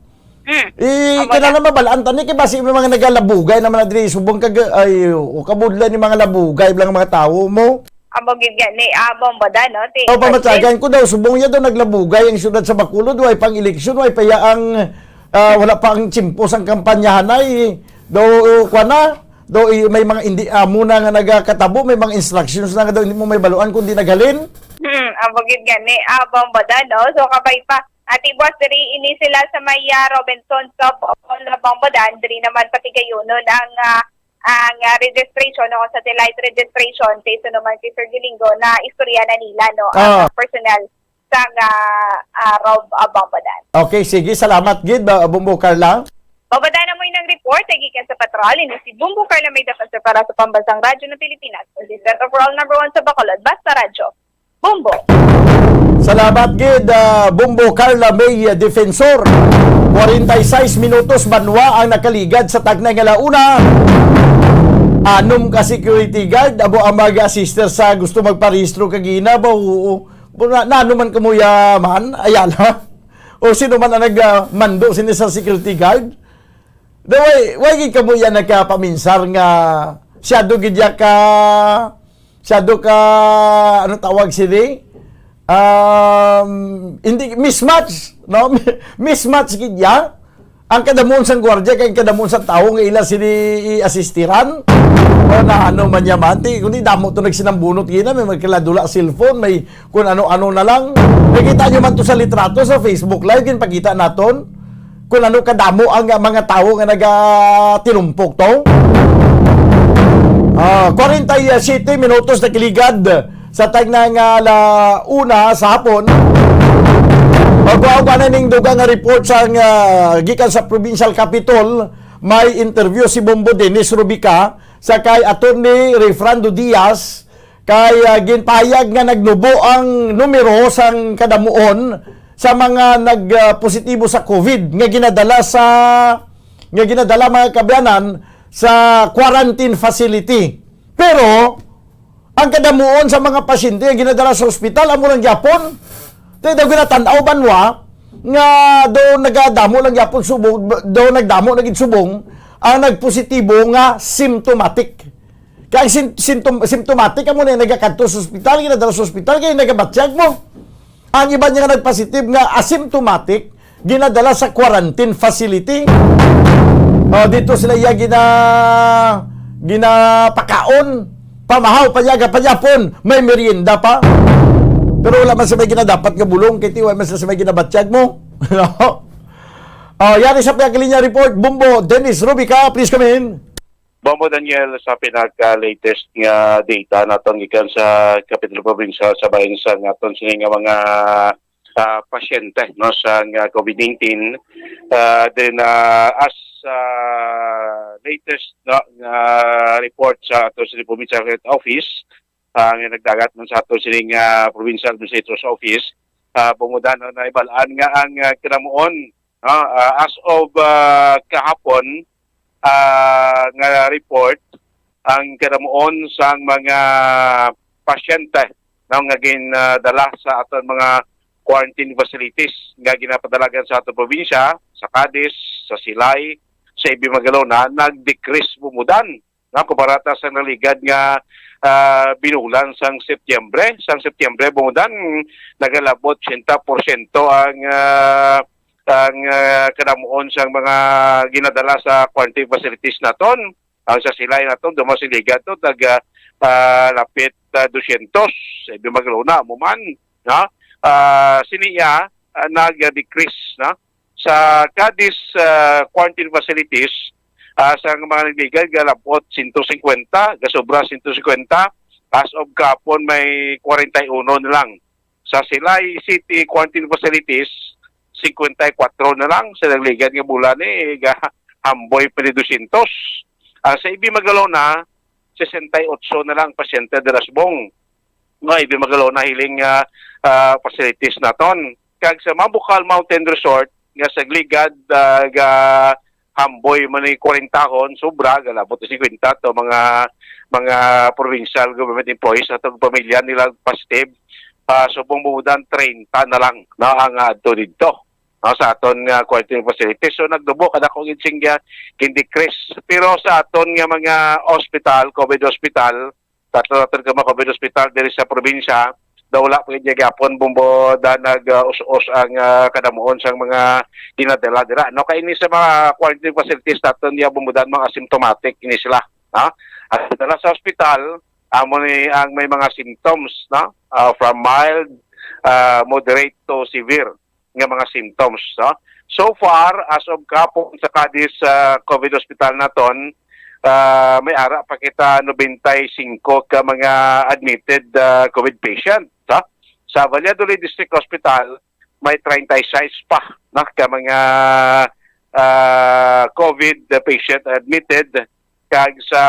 Mm. Eh, amo na. Kinahanglan mabalaan ta ni, kay basi may mga nagalabugay naman na diri subong kag, ay, o, kabudlay ni mga labugay lang mga tawo mo. Amo gid gani, ah, Bombo Dan, no? Ti-, o, pamatyagan ko daw, subong niya daw naglabugay ang siyudad sa Bacolod, way pang eleksyon, way pa ya ang, ah, wala pa ang tiyempo sang kampanyahan ay, daw, kuwan na, daw, eh, may mga hindi amo na nga nagakatabo, may mga instructions na nga daw, hindi mo may baluan kung di naghalin. Hmm, amo gid gani, ah, Bombo Dan, no? So, kabay pa, Ati buwas diri ini sila sa may, ah, Robinson Sub Hall, Bombo Dan. Diri naman patigayunon ang, ah, ang, ah, registration o satellite registration kay suno man kay Sir Gilingo na istorya na nila, no, ang, ah, personnel sang, ah, ah, Rob, ah, Bombo Dan. Okay, sige. Salamat gid, ah, Bombo Carla. Bombo Dan, amo inang report, eh, gikan sa patrol. Ini si Bombo Carla, may defensor para sa Pambansang Radyo ng Pilipinas. Consistent overall number one sa Bacolod, Basta Radyo. Bombo. Salamat gid, ah, Bombo Carla May Defensor. Kwarenta y seis minutos banwa ang nakaligad sa tagnay nga launa. Anom ka security guard amo ang mag-assister sa gusto magparehistro kagina ba? Oo. Bu-, na, naanuman kamo ya man, Ayala? O sino man ang nag, ah, mando sini sa security guard? Da, way, way gid kamo iya nagkapaminsar nga siyado gid iya ka, siyado ka, ano tawag sini? Um, hindi, mismatch, no? Mismatch gid iya. Ang kadamuon sang gwardiya kay ang kadamuon sang tawo nga ila sini i-assistiran. O na ano man niya man, ti, kundi damo to nagsinambunot gina, may magkaladula cellphone, may kung ano-ano na lang. Nakita nyo man to sa litrato sa Facebook Live, ginpakita naton kung ano kadamo ang, ah, mga tawo nga nagatinumpok to. Ah, kwarenta y siete minutos na kiligad sa tagna nga ala una sa hapon. Pagkuha na ning dugang nga report sa, ah, gikan sa Provincial Capitol, may interview si Bombo Dennis Rubica sa kay Attorney Rayfrando Diaz, kay, ah, ginpahayag nga nagnubo ang numero sang kadamuon sa mga nag, ah, positibo sa COVID nga ginadala sa, nga ginadala, mga kaabyanan, sa quarantine facility. Pero ang kadamuon sa mga pasyente nga ginadala sa ospital, amo lang gyapon. Kay daw ginatan-aw banwa nga daw nagadamo lang gyapon subong, daw nagdamo na gid subong ang nagpositibo nga symptomatic. Kay ang sin-, sintom-, symptomatic, amo na yung nagakadto sa ospital, ginadala sa ospital, kay nagabatyag mo. Ang iba niya nga nagpositive nga asymptomatic, ginadala sa quarantine facility. Oh, dito sila iya gina-, ginapakaon. Pamahaw, panyaga, panyapon, may merienda pa. Pero wala man sa may ginadapat nga bulong, kay tiway man sa may ginabatyag mo. Oh, yari sa Pagkalinya Report, Bombo Dennis Rubica, please come in. Bombo Daniel, sa pinaka-latest nga data naton gikan sa Kapitulo Provincial sa Bayan sa naton sini nga mga, ah, pasyente, no, sa nga COVID nineteen, ah, then, ah, as, ah, latest, no, nga report sa ato sa Provincial Health Office, ah, nga nagdagat man sa ato sini nga Provincial Administrator's Office, Ah, Bong Bodan, no, nahibal-an nga ang, ah, kinamuon, no, ah, as of, ah, kahapon, ah, nga report, ang kinamuon sang mga pasyente, no, nga ginadala sa aton mga quarantine facilities nga ginapadalagan sa aton probinsya, sa Cadiz, sa Silay, sa Ibi Magalona, nag-decrease, Bong Bodan, no, kumpara ta sa naligad nga, ah, binulan sang Setyembre. Sang Setyembre, Bong Bodan, nagalabot siyenta porsyento ang, ah, ang, ah, kanamuon sang mga ginadala sa quarantine facilities naton. Ang sa Silay naton, duman sa ligad to, taga, ah, lapit, ah, dusyentos. Sa Ibi Magalona, amo man, no? Ah, sini iya, ah, nag-decrease, no? Sa Cadiz, ah, quarantine facilities, ah, sa mga nagligad, galabot sento singkwenta, gasobra sento singkwenta, as of kahapon may kwarenta y uno na lang. Sa Silay City quarantine facilities, singkwenta y kuwatro na lang. Sa nagligad nga bulan, eh, ga-, hamboy pa ni dusyentos. Ah, sa Ibi Magalona, sesenta y ocho na lang pasyente dira subong nga Ibi Magalona hiling nga, ah, facilities naton. Kag sa Mambukal Mountain Resort nga sa ligad, ah, ga hamboy man ni kwarentahon, sobra, galabot ni singkwenta to mga, mga provincial government employees at ang pamilya nila positive, ah, subong, Bong Bodan, treinta na lang, no, ang, ah, adto didto, no, sa aton nga quarantine facility. So, nagdubo, kadako gid sing, ah, gin-decrease. Pero sa aton nga mga hospital, COVID hospital, tatlo naton ka mga COVID hospital diri sa probinsya, daw wala pa gid gyapon, Bong Bodan, nag, ah, us-us ang, ah, kadamuon sang mga ginadala dira. No, kay ini sa mga quarantine facilities naton, ya, Bong Bodan, mga asymptomatic ini sila, ha? At dala sa ospital, amo ni ang may mga symptoms, no? Ah, from mild, ah, moderate to severe nga mga symptoms, no? So far, as of kahapon sa Cadiz, ah, COVID hospital naton, ah, may ara pa kita nobenta y singko ka mga admitted, ah, COVID patient, no? Sa Valladolid District Hospital, may treinta y seis pa, no, ka mga, ah, COVID patient admitted, kag sa,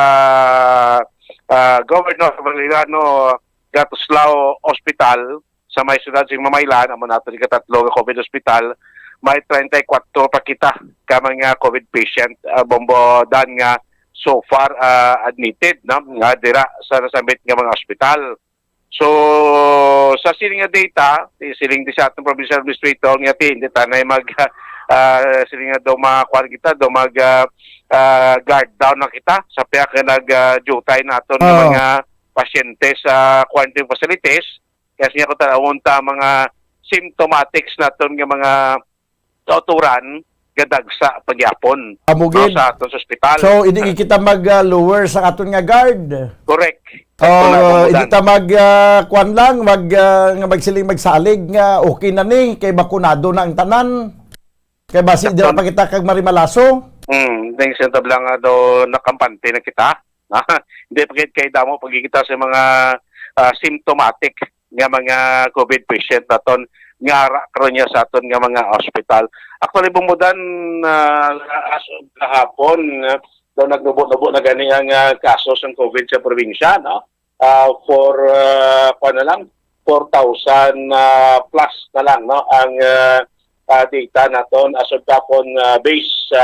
ah, Governor Valeriano Gattuslao Hospital sa may siyudad sa Mamaylan, amo nato ikatatlo nga COVID hospital, may treinta y kuwatro pa kita ka mga COVID patient, ah, Bong Bodan, nga so far, ah, admitted, no, nga dira sa nasambit nga mga ospital. So, sa sini nga data, ti-, siling di sa atong provincial administrator nga ti-, hindi tanay mag, ah, siling nga daw makuan kita, daw mag, ah, ah, guard down na kita sa pihak nga nag, ah, jutay naton nga Oo. mga pasyente sa quarantine facilities. Kaya siya ko tanawon ta mga symptomatics naton nga mga kauturan, gadagsa pagyapon, Amo no, gid. sa aton sa ospital. So, hindi kita mag, ah, lower sa aton nga guard. Correct. Sakto na, Oh, Bong Bodan. Hindi ta mag, ah, kwan lang, mag, ah, nga magsiling magsalig nga okay na ni, kay bakunado na ang tanan. Kay basi Sakto. Dira pa kita kag marimalaso. Hmm, ding sa tabla nga daw nakampante na kita. Hindi pa gid kay damo pagkikita sa mga, ah, symptomatic nga mga COVID patient naton nga ara karon niya sa aton nga mga ospital. Actually, Bong Bodan, ah, as of kahapon, ah, daw nagnubo-nubo na gani ang, ah, kaso sang COVID sa probinsya, no? Ah, for, ah, kuwan na lang, four thousand, ah, plus na lang, no, ang, ah, ah, data naton as of kahapon, ah, based sa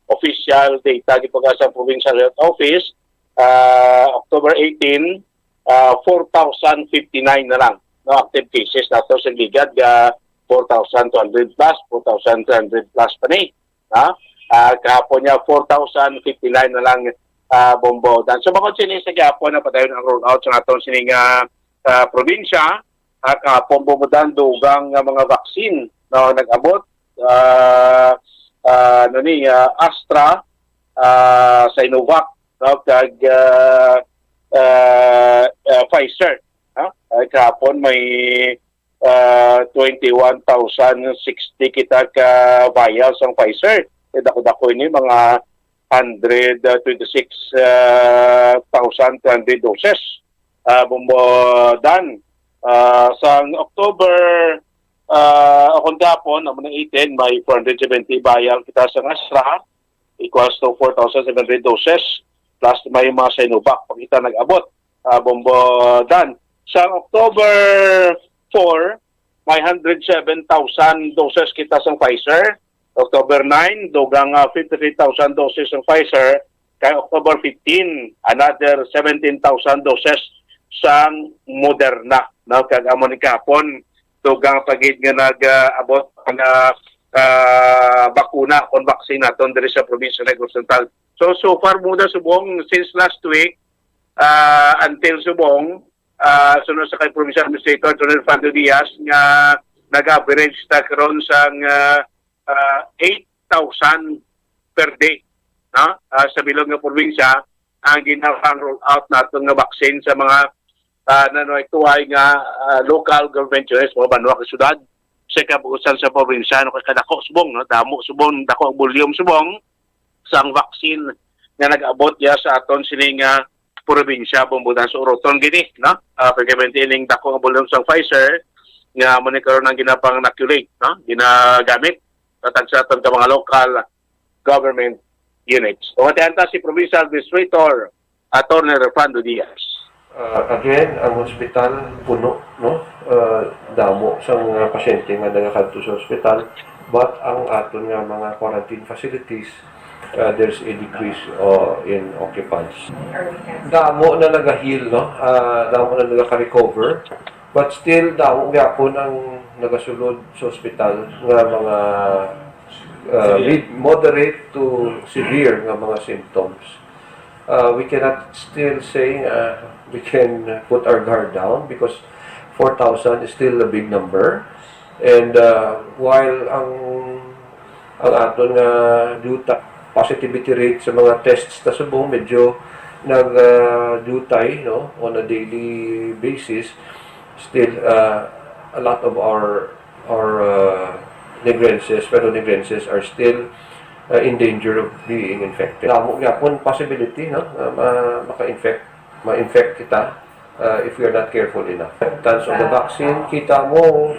official data gibuga sa Provincial Health Office, ah, October eighteen, ah, four thousand fifty-nine na lang, no, active cases nato sa ligad, ah, four thousand two hundred plus, four thousand three hundred plus pa ni. Ha? Ah, kahapon niya, four thousand fifty-nine na lang, ah, Bong Bodan. So, bangod sini sa gihapon na padayon ang rollout sa atong sining, ah, ah, probinsya, ah, kahapon, Bong Bodan, dugang nga mga vaccine, no, nag-abot, ah, ah, ano ni, ah, Astra, ah, Sinovac, no, kag, ah, ah, ah, Pfizer, ha? Ay, kahapon may, ah, twenty-one thousand sixty kita ka vials ang Pfizer. Eh, dako-dako ini, mga hundred twenty-six, ah, thousand two hundred doses. Ah, Bong Bodan, ah, sang October, ah, o kung kahapon, amo na eighteen, may four hundred seventy vial kita sa Astra, equals to four thousand seven hundred doses, plus may mga Sinovac pa kita nag-abot, ah, Bong Bodan. Sa October four, may hundred seven thousand doses kita sang Pfizer. October nine, dugang, ah, fifty-three thousand doses sang Pfizer. Kay October fifteen, another seventeen thousand doses sang Moderna, no? Kag amo ni kahapon, dugang pa gid nga nag, ah, abot ang, ah, ah, bakuna kon vaccine naton diri sa probinsya sa Negros Oriental. So, so far, Bong Bodan, subong, since last week, ah, until subong, ah, suno sa kay Provincial Administrator Attorney Fernando Diaz nga nag-average ta karon sang, ah, ah, eight thousand per day, no? Ah, sa bilog nga probinsya ang ginapang-roll out naton nga vaccine sa mga, ah, nanuay-tuay nga, ah, local government units, mga banwa kag syudad sa kabuusan sa probinsya, no? Kay kadako subong, no? Damo subong, dako ang volume subong sang vaccine nga nag-abot ya sa aton sini nga probinsya, Bong Bodan, sa uroton gini, no? Ah, pagkabenti ining dako nga volume sang Pfizer nga amo ni karon ang ginapang-inoculate, no? Ginagamit sa tagsa ka mga local government units. O, atihan ta si Provincial Administrator Attorney Refrando Diaz. Uh, again, ang hospital puno, no? Uh, damo sang mga pasyente nga nagakadto sa hospital, but ang aton nga mga quarantine facilities, uh, there's a decrease, uh, in occupants. Damo na nagahil, no? Uh, damo na nagaka-recover, but still damo gyapon ang nagasulod sa hospital nga mga, uh, mid-, moderate to severe nga mga symptoms. Uh, we cannot still say, uh, we can put our guard down because four thousand is still a big number. And, uh, while ang, ang aton nga duta, positivity rate sa mga tests ta subong medyo nag, uh, dutay, no, on a daily basis, still, uh, a lot of our, our, uh, Negrenses, fellow Negrenses are still, uh, in danger of being infected. Damo gyapon possibility, no, uh, ma-, maka-infect, ma-infect kita, uh, if we are not careful enough. Tans of the vaccine, kita mo,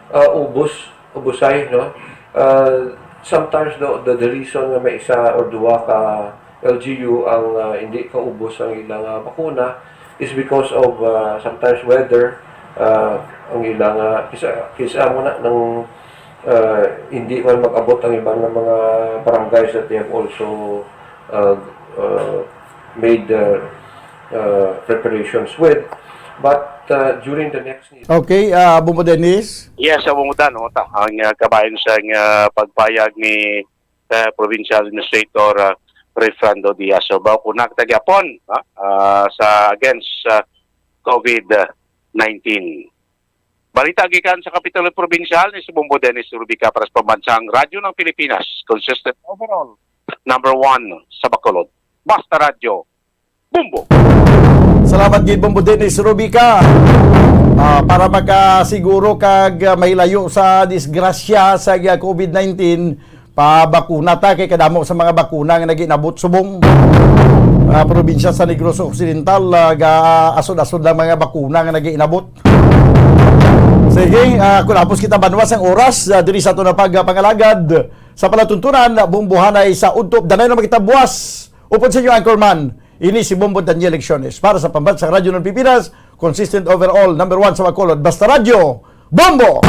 uh, ubos, ubosay, no? Uh, sometimes the, the, the reason nga may isa or duha ka L G U ang, uh, hindi kaubos ang ilang, uh, bakuna is because of, uh, sometimes weather, uh, ang ilang, uh, kisa, kisa mo na nang, uh, hindi man mag-abot ang iban nga mga barangays that they have also, uh, uh, made, uh, uh, preparations with. But, uh, during the next Okay, ah, Bumbo Dennis. Yes, sa Bumbo Dan, no, ta, ang, ah, kabahin sa, ah, pagpayag ni, ah, Provincial Administrator, ah, Refrando Diaz. So, ba, kunak ta gyapon, ha, ah, sa against, ah, COVID nineteen. Balita gikan sa Kapitolyo Probinsyal ni si Bumbo Dennis Rubica para sa Pambansang Radyo ng Pilipinas, consistent overall, number one sa Bacolod. Basta Radyo, Bumbo. Salamat gid, Bumbo Dennis Rubica. Ah, para makasiguro kag, ah, mahilayo sa disgrasya sa, ah, COVID nineteen, pabakuna ta kay kadamo sa mga bakuna nga nag-inabot subong. Ah, probinsya sa Negros Occidental, ah, ga-asod-asod lang mga bakuna nga nag-inabot. Sige, ah, kung hapos kita banwa sang oras, ah, diri sa aton na pag, ah, pangalagad sa palatuntunan, ah, Bumbo Hanay sa Udto. Danay na makita buwas. Upod sa inyo, Anchorman, ini si Bombo Daniel Lecciones para sa Pambansang Radyo ng Pilipinas, consistent overall, number one sa Bacolod. Basta Radyo, Bombo!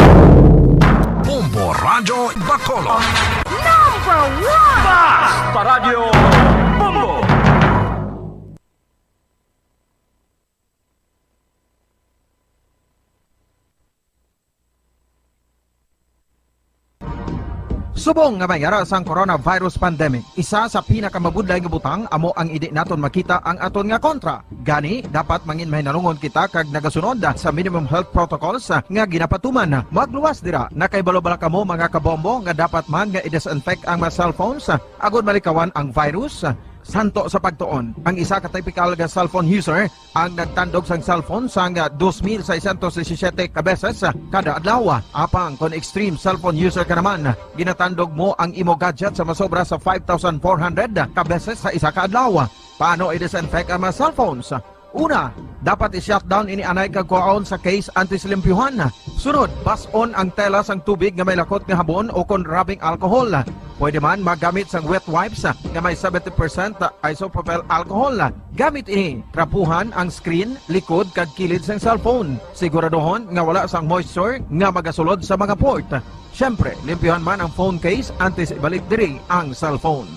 Bombo Radyo Bacolod. Number one! Basta Radyo Bombo! Subong nga may ara sang coronavirus pandemic, isa sa pinakamabudlay nga butang amo ang indi naton makita ang aton nga kontra. Gani, dapat mangin mahinalungon kita kag nagasunod sa minimum health protocols nga ginapatuman. Magluwas dira, nakahibalo bala kamo, mga kabombo, nga dapat man nga i-disinfect ang mga cellphones agod malikawan ang virus? Santo sa pagtuon, ang isa ka typical nga cellphone user ang nagtandog sang cellphone sang dos mil seiscientos disisiete ka beses kada adlaw. Apang kon extreme cellphone user ka naman, ginatandog mo ang imo gadget sa masobra sa five thousand four hundred ka beses sa isa ka adlaw. Paano i-disinfect ang mga cellphones? Una, dapat i-shutdown ini anay kag kuhaon sa case antes limpyuhan. Sunod, bas-on ang tela sang tubig nga may lakot nga habon o kon rubbing alcohol. Pwede man magamit sang wet wipes nga may seventy percent isopropyl alcohol. Gamit ini, trapuhan ang screen, likod, kag kilid sang cellphone. Siguraduhon nga wala sang moisture nga magasulod sa mga port. Siyempre, limpyuhan man ang phone case antes ibalik diri ang cellphone.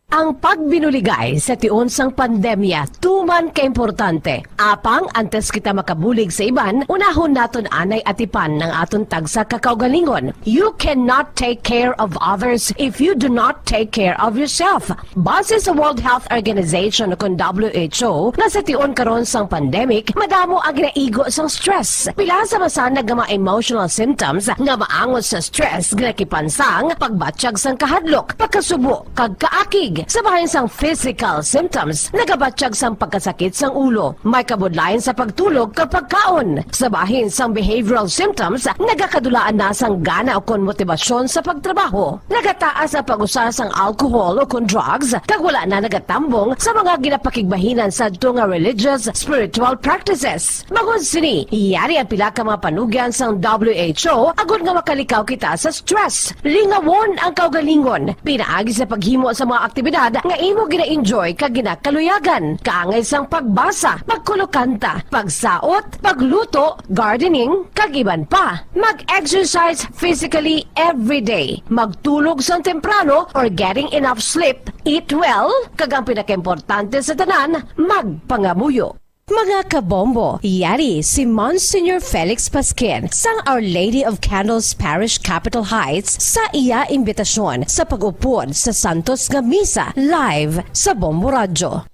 Ang pagbinuligay sa tion sang pandemya tuman ka importante. Apang antes kita makabulig sa iban, unahon naton anay atipan ang aton tagsa ka kaugalingon. You cannot take care of others if you do not take care of yourself. Base sa World Health Organization, kun W H O, nga sa tion karon sang pandemic, madamo ang ginaigo sang stress. Pila sa masanag nga mga emotional symptoms nga maangot sa stress, ginakipansang, pagbatyag sang kahadlok, pagkasubo, kag kaakig. Sa bahin sang physical symptoms, nagabatyag sang pagkasakit sang ulo, may kabudlayan sa pagtulog kag pagkaon. Sa bahin sang behavioral symptoms, nagakadulaan na sang gana ukon motibasyon sa pagtrabaho. Nagataas ang pag-usa sang alcohol ukon drugs, kag wala na nagatambong sa mga ginapakigbahinan sadto nga religious, spiritual practices. Bangod sini, yari ang pila ka mga panugyan sang W H O agod nga makalikaw kita sa stress. Lingawon ang kaugalingon pinaagi sa paghimo sa mga aktibidad nga imo gina-enjoy kag ginakaluyagan, kaangay sang pagbasa, pagkulokanta, pagsaot, pagluto, gardening, kag iban pa. Mag-exercise physically every day. Magtulog sang temprano or getting enough sleep. Eat well, kag ang pinakaimportante sa tanan, magpangamuyo. Mga kabombo, yari si Monsignor Felix Pasquin sang Our Lady of Candles Parish, Capitol Heights, sa iya imbitasyon sa pag-upod sa santos nga misa live sa Bombo Radyo.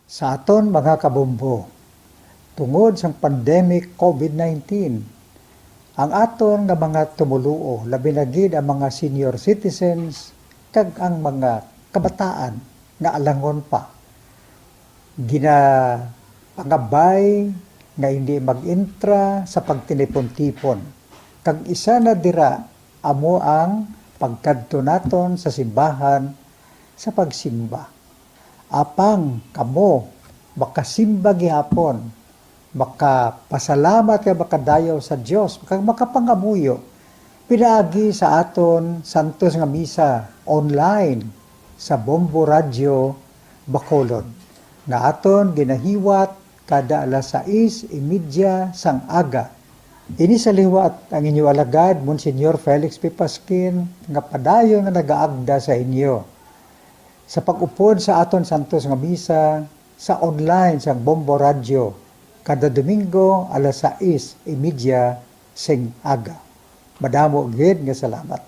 Sa aton mga kabombo, tungod sang pandemic covid nineteen, ang aton nga mga tumoluo, labi na gid ang mga senior citizens kag ang mga kabataan nga alangon pa, ginapangabay nga hindi mag-intra sa pagtinipon-tipon, kag isa na dira amo ang pagkadto naton sa simbahan sa pagsimba. Apang kamo makasimba gihapon, makapasalamat kag makadayaw sa Dios, kag makapangamuyo pinaagi sa aton santos nga misa online sa Bombo Radyo Bacolod, nga aton ginahiwat kada alas sais y media sang aga. Ini sa liwat ang inyo alagad, Monsignor Felix P. Pasquin, nga padayon nga nagaagda sa inyo sa pag-upod sa aton santos nga misa sa online sang Bombo Radyo kada Domingo alas sais y media sing aga. Madamo gid nga salamat.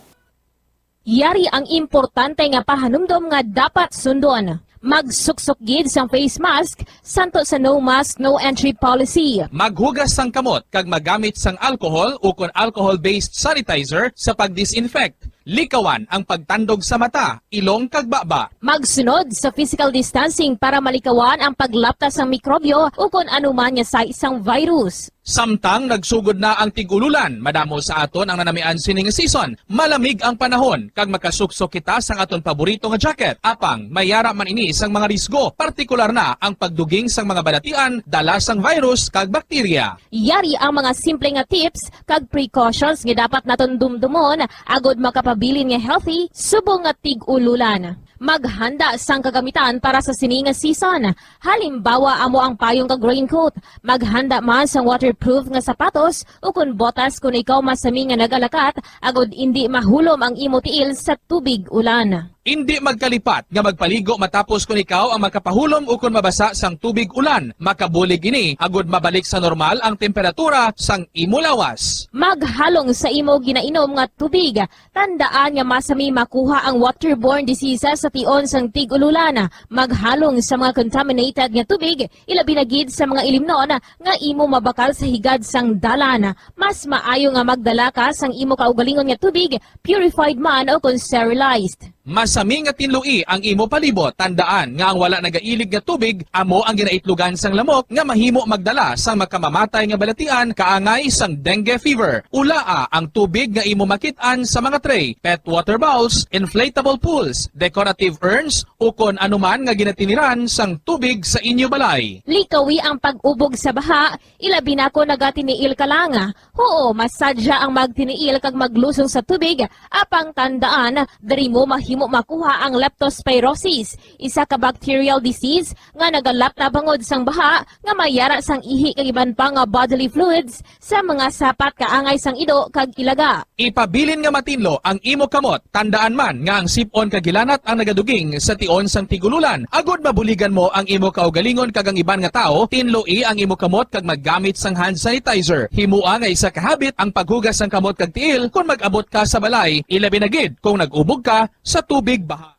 Yari ang importante nga pahanumdom nga dapat sundon. Magsuksok gid sang face mask, santo sa no mask, no entry policy. Maghugas sang kamot kag magamit sang alcohol ukon alcohol-based sanitizer sa pag-disinfect. Likawan ang pagtandog sa mata, ilong kag baba. Magsunod sa physical distancing para malikawan ang paglapta sang mikrobyo ukon anuman nga sais sang virus. Samtang nagsugod na ang tig-ululan, madamo sa aton ang nanamian sining season. Malamig ang panahon, kag makasuksok kita sang aton paborito nga jacket. Apang, may yara man ini sang mga risgo, partikular na ang pagduging sang mga balatian dala sang virus kag bakterya. Yari ang mga simple nga tips kag precautions nga dapat naton dumdumon agod makapabilin nga healthy subong nga tig-ululan. Maghanda sang kagamitan para sa sini nga season. Halimbawa, amo ang payong kag raincoat. Maghanda man sang waterproof nga sapatos ukon botas kon ikaw masami nga nagalakat, agod indi mahulom ang imo tiil sa tubig ulan. Indi magkalipat nga magpaligo matapos kon ikaw ang makapahulom ukon mabasa sang tubig ulan. Makabulig ini agod mabalik sa normal ang temperatura sang imo lawas. Maghalong sa imo ginainom nga tubig. Tandaan nga masami makuha ang waterborne diseases sa tion sang tig-ululan. Maghalong sa mga contaminated nga tubig, ilabi na gid sa mga ilimnon nga imo mabakal sa higad sang dalan. Mas maayo nga magdala ka sang imo kaugalingon nga tubig, purified man o kon sterilized. Masami nga tinloi ang imo palibot. Tandaan nga ang wala nagailig nga tubig amo ang ginaitlogan sang lamok nga mahimo magdala sang makamamatay nga balatian kaangay sang dengue fever. Ulaa ang tubig nga imo makit-an sa mga tray, pet water bowls, inflatable pools, decorative urns, ukon anuman nga ginatiniran sang tubig sa inyo balay. Likawi ang pag-ubog sa baha, ilabi na kon nagatiniil ka lang. Huo, masadya ang magtiniil kag maglusong sa tubig, apang tandaan, diri mo mahimo makuha ang leptospirosis, isa ka bacterial disease nga nagalap na bangod sang baha nga may yara sang ihi kag iban pa nga bodily fluids sa mga sapat kaangay sang ido kag ilaga. Ipabilin nga matinlo ang imo kamot. Tandaan man nga ang sip-on kag hilanat ang nagaduging sa tion sang tig-ululan. Agod mabuligan mo ang imo kaugalingon kag ang iban nga tawo, tinloi ang imo kamot kag maggamit sang hand sanitizer. Himoa nga isa ka habit ang paghugas sang kamot kag tiil kon mag-abot ka sa balay, ilabi na gid kung nag-ubog ka sa tubig baha.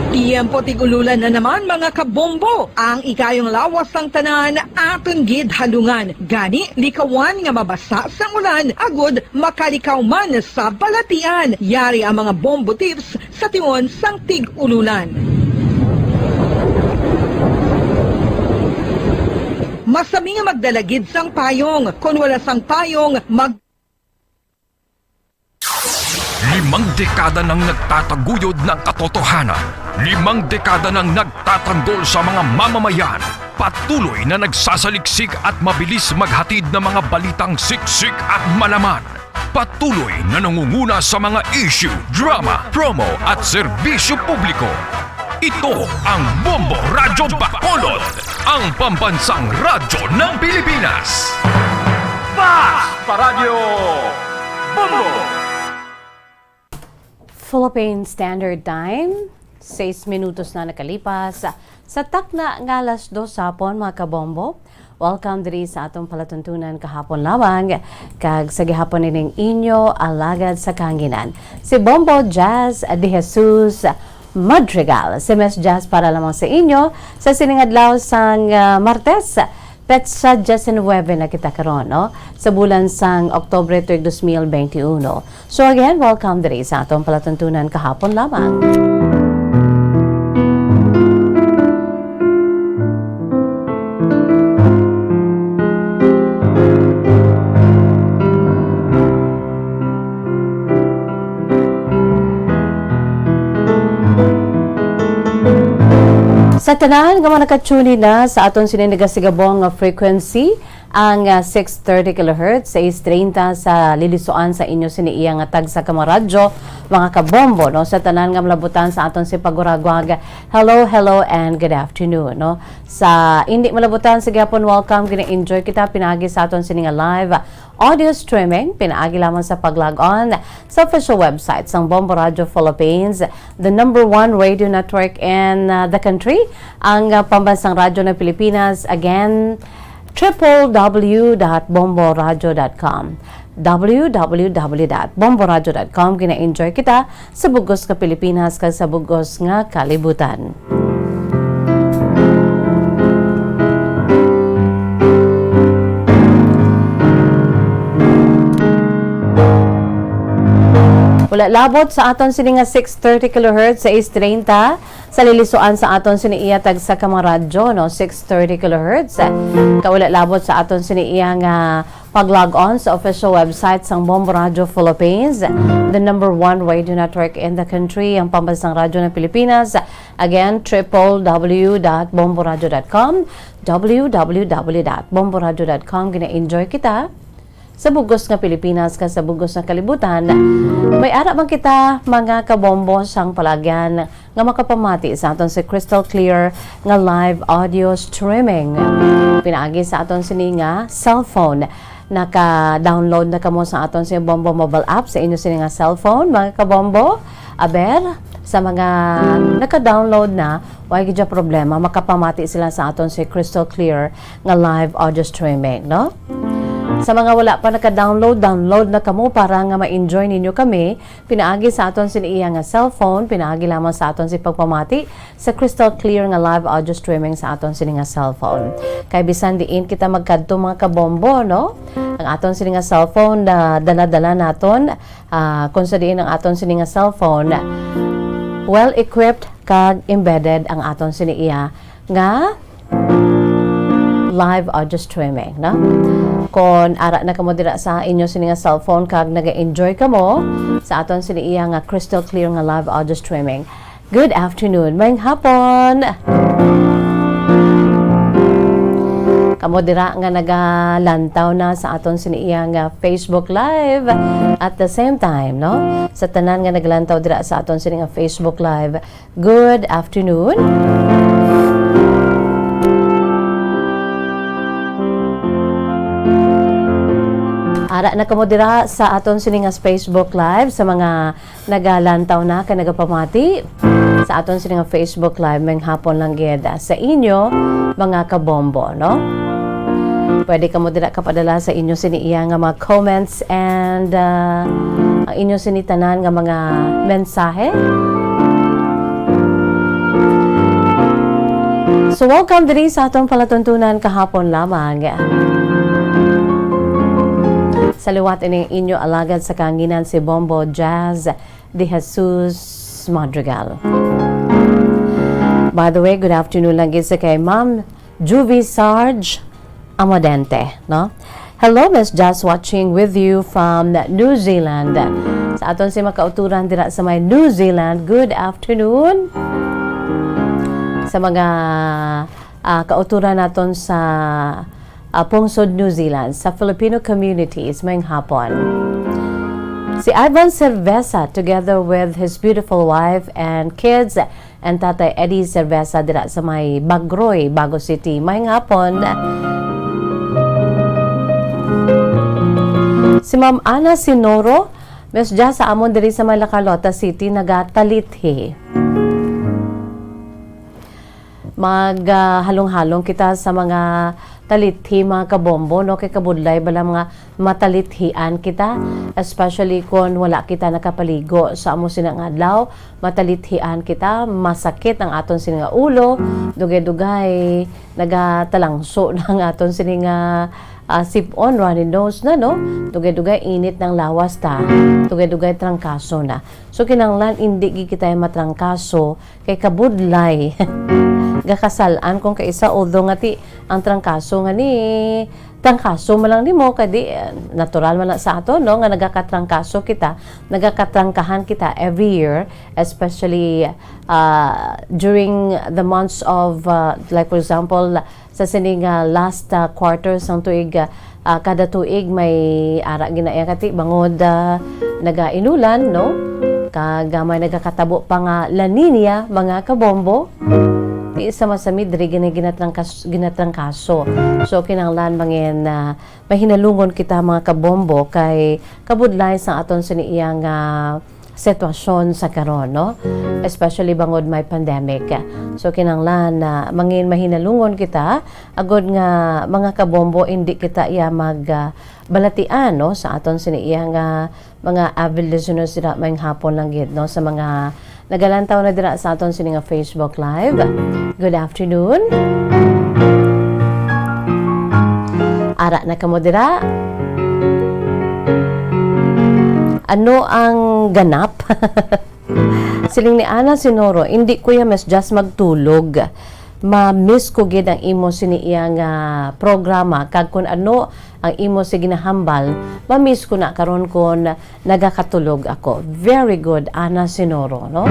Tiyempo tig-ululan na naman, mga kabombo. Ang ikayong lawas sang tanan aton gid halungan. Gani, likawan nga mabasa sang ulan agud makalikaw man sa balatian. Yari ang mga bombo tips sa tion sang tig-ululan. Masami nga magdala gid sang payong. Kon wala sang payong, mag- Limang dekada nang nagtataguyod ng katotohanan. Limang dekada nang nagtatanggol sa mga mamamayan. Patuloy na nagsasaliksik at mabilis maghatid ng mga balitang siksik at malaman. Patuloy na nangunguna sa mga issue, drama, promo at serbisyo publiko. Ito ang Bombo Radyo Bacolod, ang pambansang radyo ng Pilipinas. Fast Paradyo Bombo! Philippine Standard Time, sais minutos na nakalipas sa takna nga alas dos hapon, mga kabombo. Welcome diri sa atong palatuntunan kahapon lamang, kag sa gihapon ining inyo alagad sa kahanginan, si Bombo Jazz De Jesus Madrigal. Si Miss Jazz para lamang sa inyo sa sining adlaw sang, ah, Martes, petsa diecinuebe na kita karon, no? Sa bulan sang Oktubre, tuig dos mil benti uno. So again, welcome diri sa atong palatuntunan kahapon lamang. Sa tanan nga mga nakatune in na sa aton sini nagasigabong nga frequency, ang, ah, six thirty kilohertz, sais treinta sa lilisuan sa inyo sini iya nga tagsa ka mga radyo, mga kabombo, no? Sa tanan nga malabutan sa aton si paguragwag, hello, hello, and good afternoon, no? Sa indi malabutan, sa gihapon, welcome, gina-enjoy kita pinaagi sa aton sini nga live audio streaming, pinaagi lamang sa pag-log on sa official website sang Bombo Radio Philippines, the number one radio network in, uh, the country, ang, uh, pambansang radyo ng Pilipinas. Again, triple W dot bomboradio dot com. W W W dot bomboradio dot com. Gina-enjoy kita sa bugos nga Pilipinas kag sa bugos nga kalibutan. Wala labot sa aton sini nga six thirty kilohertz, sais treinta sa lilisuan sa aton sini iya tagsa ka mga radyo, no, six thirty kilohertz. Kag wala labot sa aton sini iya nga pag-log on sa official website sang Bombo Radio Philippines, the number one radio network in the country, ang pambansang radyo ng Pilipinas. Again, triple W dot bomboradio dot com, W W W dot bomboradio dot com. Gina-enjoy kita sa bugos nga Pilipinas kag sa bugos nga kalibutan. May ara man kita, mga kabombo, sang palagyan nga makapamati sa aton si crystal clear nga live audio streaming. Pinaagi sa aton sini nga cellphone, naka-download na kamo sa aton si Bombo mobile app sa inyo sini nga cellphone, mga kabombo. Aber, sa mga naka-download na, way gid problema, makapamati sila sa aton si crystal clear nga live audio streaming, no? Sa mga wala pa naka-download, download na kamo para nga ma-enjoy ninyo kami pinaagi sa aton sini iya nga cellphone, pinaagi lamang sa aton si pagpamati sa crystal clear nga live audio streaming sa aton sini nga cellphone. Kay bisan diin kita magkadto, mga kabombo, no? Ang aton sini nga cellphone na dala-dala naton, ah, kung sa diin ang aton sini nga cellphone well equipped kag embedded ang aton sini iya nga live audio streaming, no? Kon ara na kamo dira sa inyo sini nga cellphone kag naga-enjoy kamo sa aton sini iya nga crystal clear nga live audio streaming, good afternoon, maayong hapon. Kamo dira nga nagalantaw na sa aton sini iya nga Facebook Live, at the same time, no? Sa tanan nga nagalantaw dira sa aton sini nga Facebook Live, good afternoon. Ara na kamo dira sa aton sini nga Facebook Live, sa mga nagalantaw na kag nagapamati sa aton sini nga Facebook Live, maayong hapon lang gid, ah, sa inyo, mga kabombo, no? Pwede kamo dira kapadala sa inyo sini iya nga mga comments and, ah, ang inyo sini tanan nga mga mensahe. So, welcome diri sa atong palatuntunan kahapon lamang. Sa liwat ini inyo alagad sa kahanginan, si Bombo Jazz De Jesus Madrigal. By the way, good afternoon lang gid sa kay Ma'am Juvie Sarge Amadente, no? Hello, Miss Jazz, watching with you from New Zealand. Sa aton si makauturan dira sa may New Zealand, good afternoon. Sa mga, ah, kauturan naton sa, ah, pungsod New Zealand, sa Filipino communities, maayong hapon. Si Ivan Cerveza, together with his beautiful wife and kids, and Tatay Eddie Cerveza dira sa may Bagroy, Bago City. Maayong hapon. Si Ma'am Ana Sinoro, Miss Jazz, sa amon diri sa may La Carlota City, nagatalithi. Mag, ah, halong-halong kita sa mga talithi, mga kabombo, no? Kay kabudlay bala mga matalitian kita, especially kon wala kita nakapaligo sa amo sina nga adlaw. Matalitian kita, masakit ang aton sini nga ulo, dugay-dugay nagatalangso na ang aton sini nga, ah, sip-on, runny nose na, no? Dugay-dugay init ng lawas ta, dugay-dugay trangkaso na. So, kinahanglan indi gid kita matrangkaso kay kabudlay. Gakasal-an kung kaisa, although nga ti ang trangkaso nga ni, trangkaso man lang nimo, kay di, eh, natural man na sa ato, no, nga nagakatrangkaso kita, nagakatrangkahan kita every year, especially, ah, during the months of, ah, like, for example, sa sini nga last, ah, quarter sang tuig, ah, ah, kada tuig may ara ginaiya kati bangod, ah, nagainulan, no? Kag, ah, may nagakatabo pa nga La Niña, mga kabombo. Ti sa masami diri gina-, ginatrangkas-, ginatrangkaso. So, kinahanglan mangin, ah, mahinalungon kita, mga kabombo, kay kabudlay sa aton sini iya nga sitwasyon sa karon, no? Especially bangod may pandemic. So, kinahanglan na mangin mahinalungon kita, agod nga, mga kabombo, indi kita iya mag, ah, balatian, no, sa aton sini iya nga mga avid listeners dira, maayong hapon lang gid, no, sa mga nagalantaw na dira sa aton sini nga Facebook Live. Good afternoon. Ara na kamo dira. Ano ang ganap? Siling ni Ana Sinoro, "Indi ko ya, Miss Jazz, magtulog. Ma-miss ko gid ang imo sini iya nga programa, kag kun ano ang imo si ginahambal, ma-miss ko na karon kon nagakatulog ako." Very good, Ana Sinoro, no?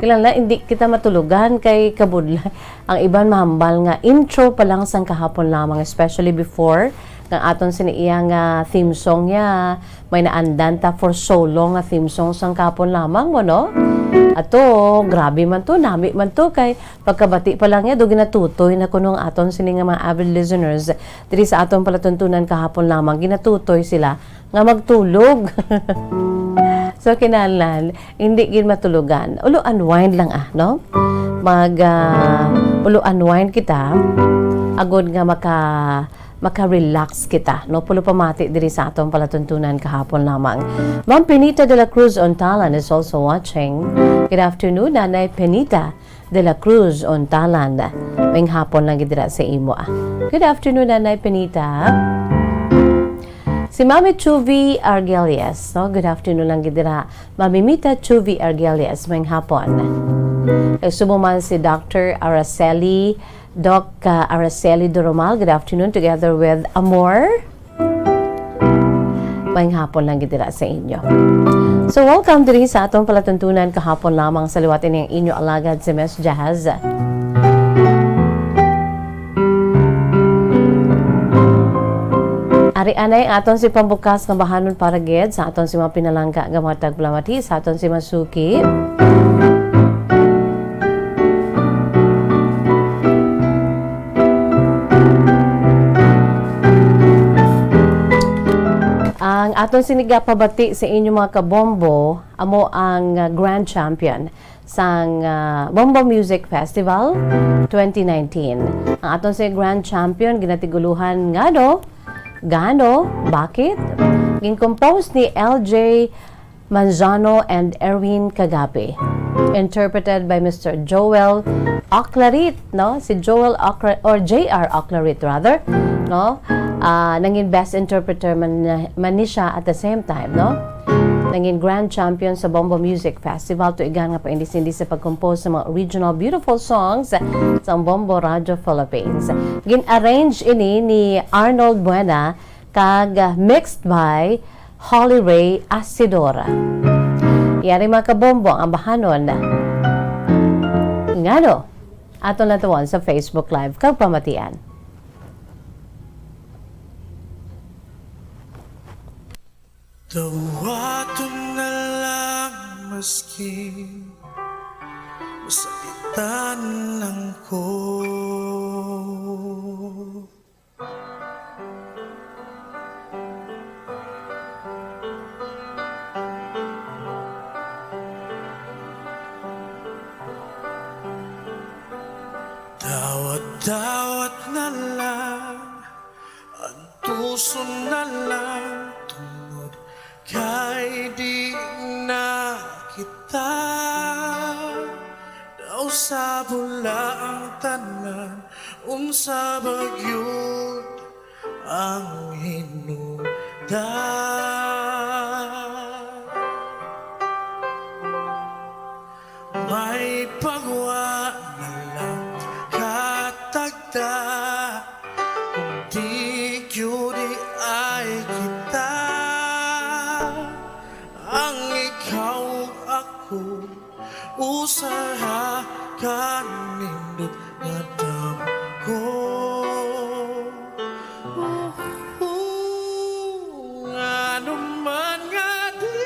Kinahanglan indi kita matulogan kay kabudlay. Ang iban mahambal nga intro pa lang sang kahapon lamang, especially before, nga aton sini iya nga theme song niya, may naandan ta for so long nga theme song sang kahapon lamang mo, no? Ato, grabe man to, nami man to, kay pagkabati pa lang niya, do ginatutoy na kuno ang aton sini nga mga avid listeners diri sa aton palatuntunan kahapon lamang, ginatutoy sila nga magtulog. So, kinahanglan, hindi gid matulogan. Ulo unwind lang, ah, no? Mag, ah, ulo unwind kita, agod nga maka, maka-relax kita, no? Pulo pamati diri sa atong palatuntunan kahapon lamang. Ma'am Penita de la Cruz Ontalan is also watching. Good afternoon, Nanay Penita de la Cruz Ontalan. Maayong hapon lang gid dira sa imo, ah. Good afternoon, Nanay Penita. Si Mami Chuvi Argelias, no? Good afternoon lang gid dira. Mami Mita Chuvi Argelias, maayong hapon. Nagsubo man si Doctor Araceli, Doc, uh, Araceli Doromal, good afternoon, together with Amor. Maayong hapon lang gid dira sa inyo. So, welcome diri sa atong palatuntunan kahapon lamang sa liwat ini ang inyo alagad si Miss Jazz. Ari anay ang aton si pambukas nga bahanon para gid sa aton si mga pinalangga nga mga tagpalamati, sa aton si Masuki. Ang aton sini gapabati sa inyo mga kabombo, amo ang, uh, grand champion sang, uh, Bombo Music Festival twenty nineteen. Ang aton si grand champion ginatiguluhan ngano, gano, bakit? Gin-compose ni L J Manzano and Erwin Kagapi. Interpreted by Mister Joel Oclarit, no? Si Joel Ocra-, or J R Oclarit rather, no? Ah, nangin best interpreter man, man ni siya at the same time, no? Nangin grand champion sa Bombo Music Festival, tuigan nga paindis-indis sa pag-compose sa mga original beautiful songs sa Bombo Radio Philippines. Gin-arrange ini ni Arnold Buena kag mixed by Holly Ray Asidor. Yari, mga kabombo, ang bahanon. Ngano? Aton lang tuon sa Facebook Live kag pamatian. Dawaton na lang maski masakitan lang ko. Dawat-dawat na lang, antuson na lang, tungod kay di na kita nausab. Wala ang tanan, unsa ba gyud ang hinungdan? May pagwa na lang katagda, kung di gyud ay kita, ang ikaw ug ako, usaha ka nindot nga damgo. Ngano man nga di,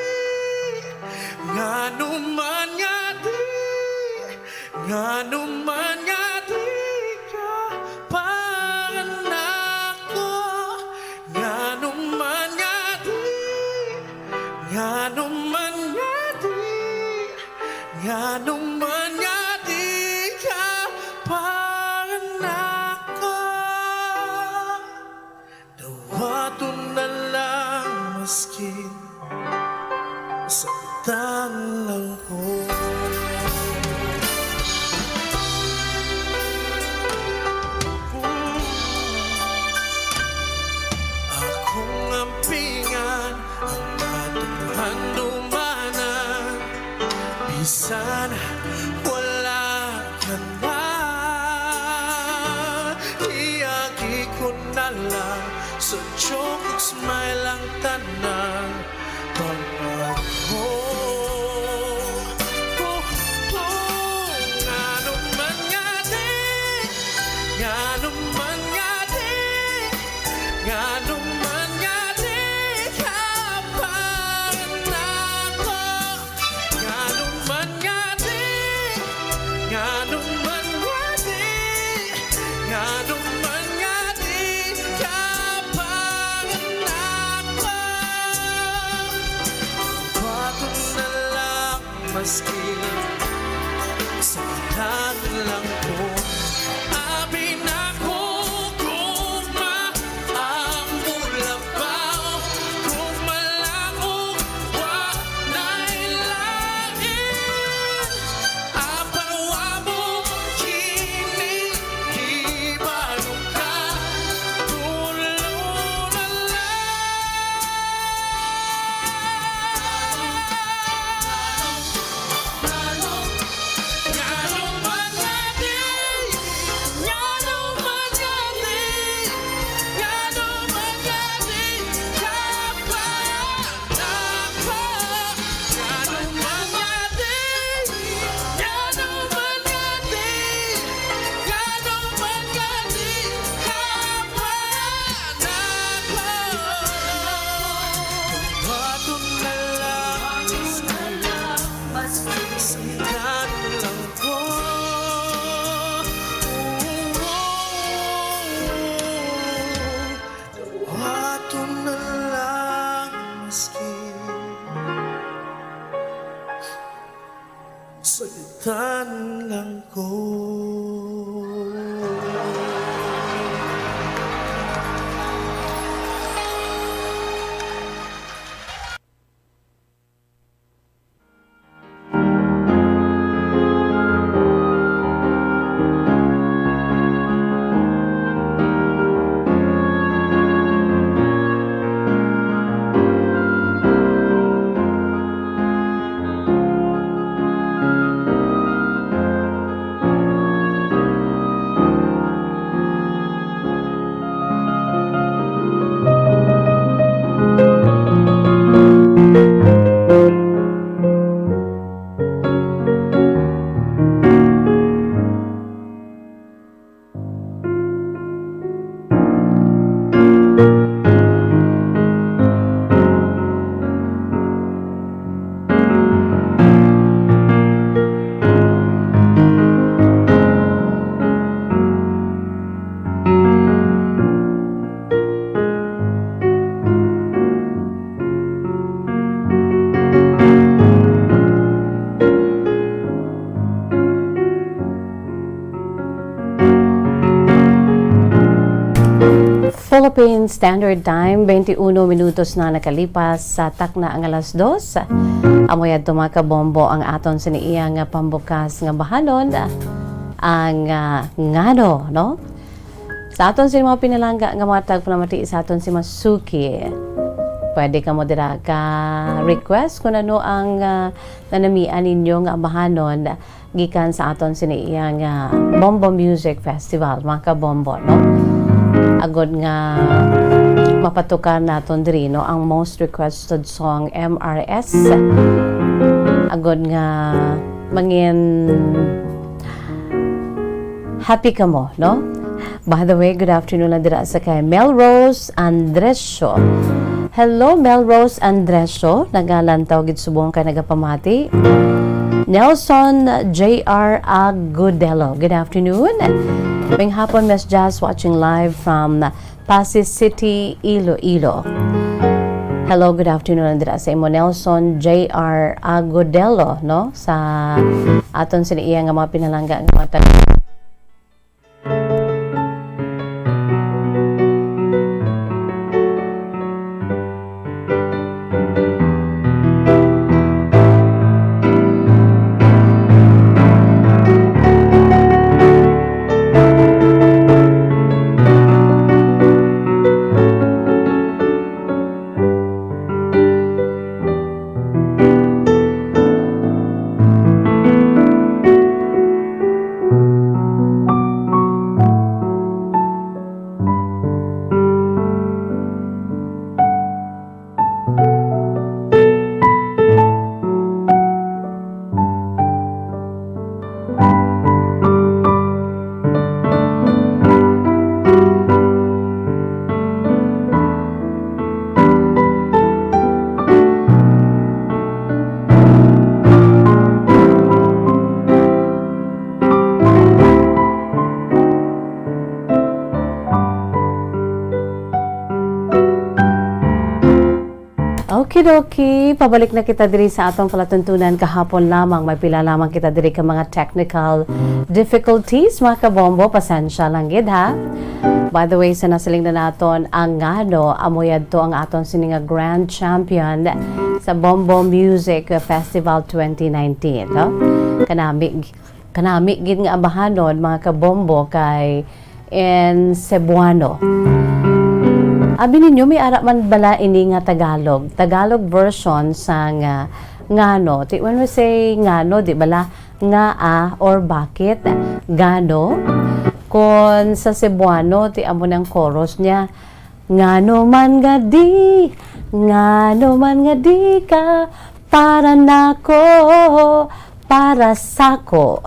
ngano man nga di, ngano man nga di ka panganako, ngano man nga di, ngano man nga di, ngano man nga di ka panganako. Dawaton na lang maskin masaktan lang ko. Akong ampingan ang atong handumanan, bisan wala ka na. Iagi ko na lang sa joke ug smile ang tanan pangako. Oh, oh, ngano man nga di, ngano man nga di, ngano man nga di ka panganako. Ngano man nga di, ngano man nga di, ngano man nga di ka panganako. Baton na lang maski sa lang ko. Abi na ko kung ma- lang ko. Philippine Standard Time, twenty-one minutos na nakalipas sa takna ang alas dos. Amo yadto, mga kabombo, ang aton sini iya nga pambukas nga bahanon, ang, ah, ngano, no? Sa aton sini mga pinalangga nga mga tagpanamati, sa aton si Masuki, pwede kamo dira ka request kung ano ang, ah, nanamian ninyo nga bahanon gikan sa aton sini iya nga Bombo Music Festival, mga kabombo, no? Agod nga mapatukar naton diri, no, ang most requested song, M R S. Agod nga mangin happy kamo, no? By the way, good afternoon lang dira sa kay Melrose Andresio. Hello, Melrose Andresio. Nagalantaw gid subong kay nagapamati. Nelson J R Agudelo. Good afternoon. Maayong hapon, Miss Jazz, watching live from Passi City, Iloilo. Hello, good afternoon lang dira sa imo, Nelson J R Agudelo, no? Sa aton sini iya nga mga pinalangga nga mga tag- Okie dokie, pabalik na kita diri sa atong palatuntunan kahapon lamang. May pila lamang kita diri ka mga technical difficulties, mga kabombo. Pasensya lang gid, ha? By the way, sa nasiling na naton, ang ngano, amo yadto ang aton sini nga grand champion sa Bombo Music Festival twenty nineteen, no? Kanami, kanami gid nga abahanon, mga kabombo, kay in Cebuano. Abi ninyo, may ara man bala ini nga Tagalog? Tagalog version sang, ah, ngano. Ti, when we say ngano, di bala ngaa or bakit? Gano? Kon sa Cebuano, ti amo nang chorus niya, "Ngano man nga di, ngano man nga di ka para nako, para sako.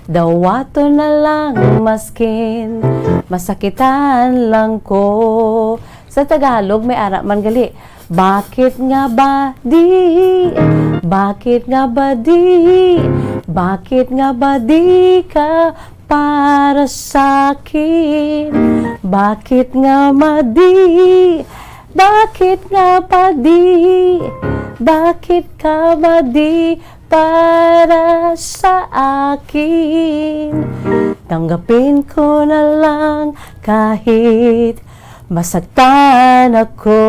Dawaton na lang maskin masakitan lang ko." Sa Tagalog, may ara man gali, "Bakit nga ba di? Bakit nga ba di? Bakit nga ba di ka para sa akin? Bakit nga madi? Bakit nga padi? Bakit ka madi Para sa akin, tanggapin ko na lang kahit masaktan ako.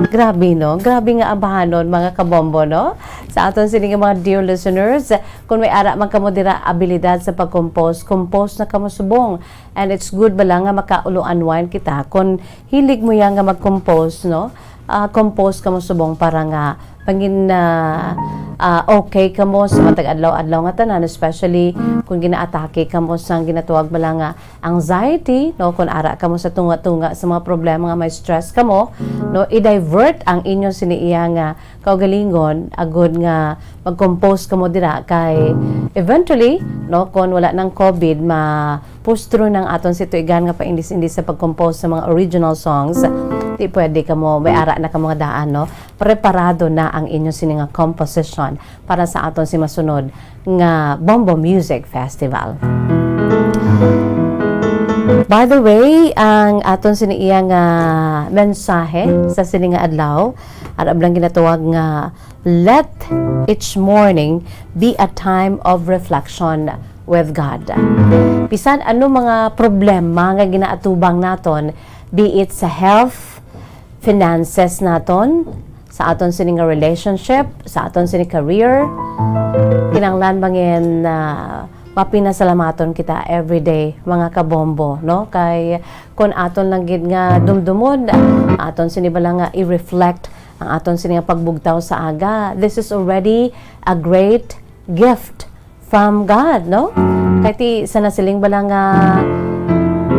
Grabe, no? Grabe nga abahanon, mga kabombo, no? Sa aton sini nga mga dear listeners, kung may ara man kamo dira abilidad sa pag-compose, compose na kamo subong. And it's good bala nga makaulo-unwind kita. Kung hilig mo yan nga mag-compose, no? Ah, compose kamo subong para nga pangin, ah, ah, okay kamo sa matag adlaw-adlaw nga tanan, especially kung ginaatake kamo sang ginatawag bala nga anxiety, no? Kung ara kamo sa tunga-tunga sa mga problema nga may stress kamo, no? I-divert ang inyo sini iya nga kaugalingon agud nga mag-compose kamo dira kay eventually, no, kung wala nang covid, ma pustro nang aton si tuigan nga paindis-indis sa pag-compose sa mga original songs, di pwede kamo, may ara na kamo nga daan, no? Preparado na ang inyo sini nga composition para sa aton si masunod nga Bombo Music Festival. By the way, ang aton sini iya nga mensahe sa sini nga adlaw, arab lang ginatawag nga let each morning be a time of reflection with God. Bisan ano mga problema nga ginaatubang naton, be it sa health, finances naton, sa aton sini nga relationship, sa aton sini career, kinahanglan bangin, ah, mapinasalamaton kita everyday, mga kabombo, no? Kay kun aton lang gid nga dumdumon, aton sini bala nga i-reflect ang aton sini nga pagbugtaw sa aga. This is already a great gift from God, no? Kay ti sa nasiling bala nga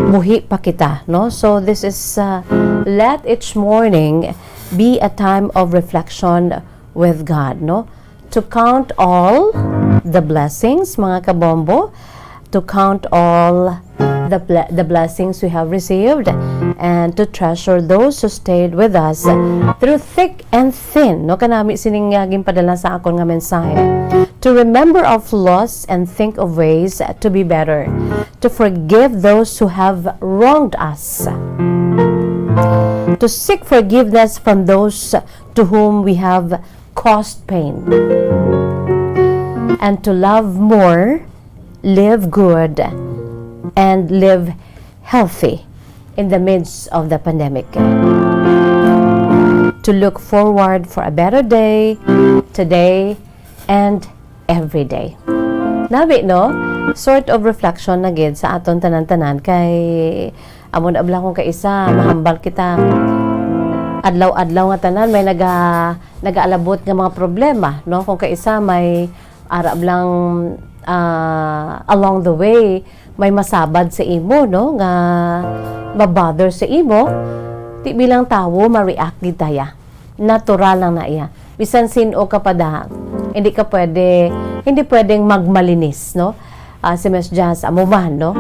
buhi pa kita, no? So this is, uh, let each morning be a time of reflection with God, no? To count all the blessings, mga kabombo, to count all the ble-, the blessings we have received, and to treasure those who stayed with us through thick and thin. No, kanami sining, ah, ginpadala sa akon nga mensahe. To remember our flaws and think of ways to be better. To forgive those who have wronged us. To seek forgiveness from those to whom we have caused pain. And to love more, live good, and live healthy in the midst of the pandemic. To look forward for a better day, today, and every day. Nabi, no? Sort of reflection na gid sa aton tanan-tanan kay amo na bala kung kaisa, mahambal kita. Adlaw-adlaw nga tanan may naga-, nagaalabot nga mga problema, no? Kung kaisa may ara lang, ah, along the way, may masabad sa imo, no? Nga mabother sa imo, ti bilang tawo, ma-react gid ta ya. Natural lang na iya. Bisan sin-o ka pa da, hindi ka pwede, hindi pwedeng magmalinis, no? Ah, si Miss Jazz, amo man, no?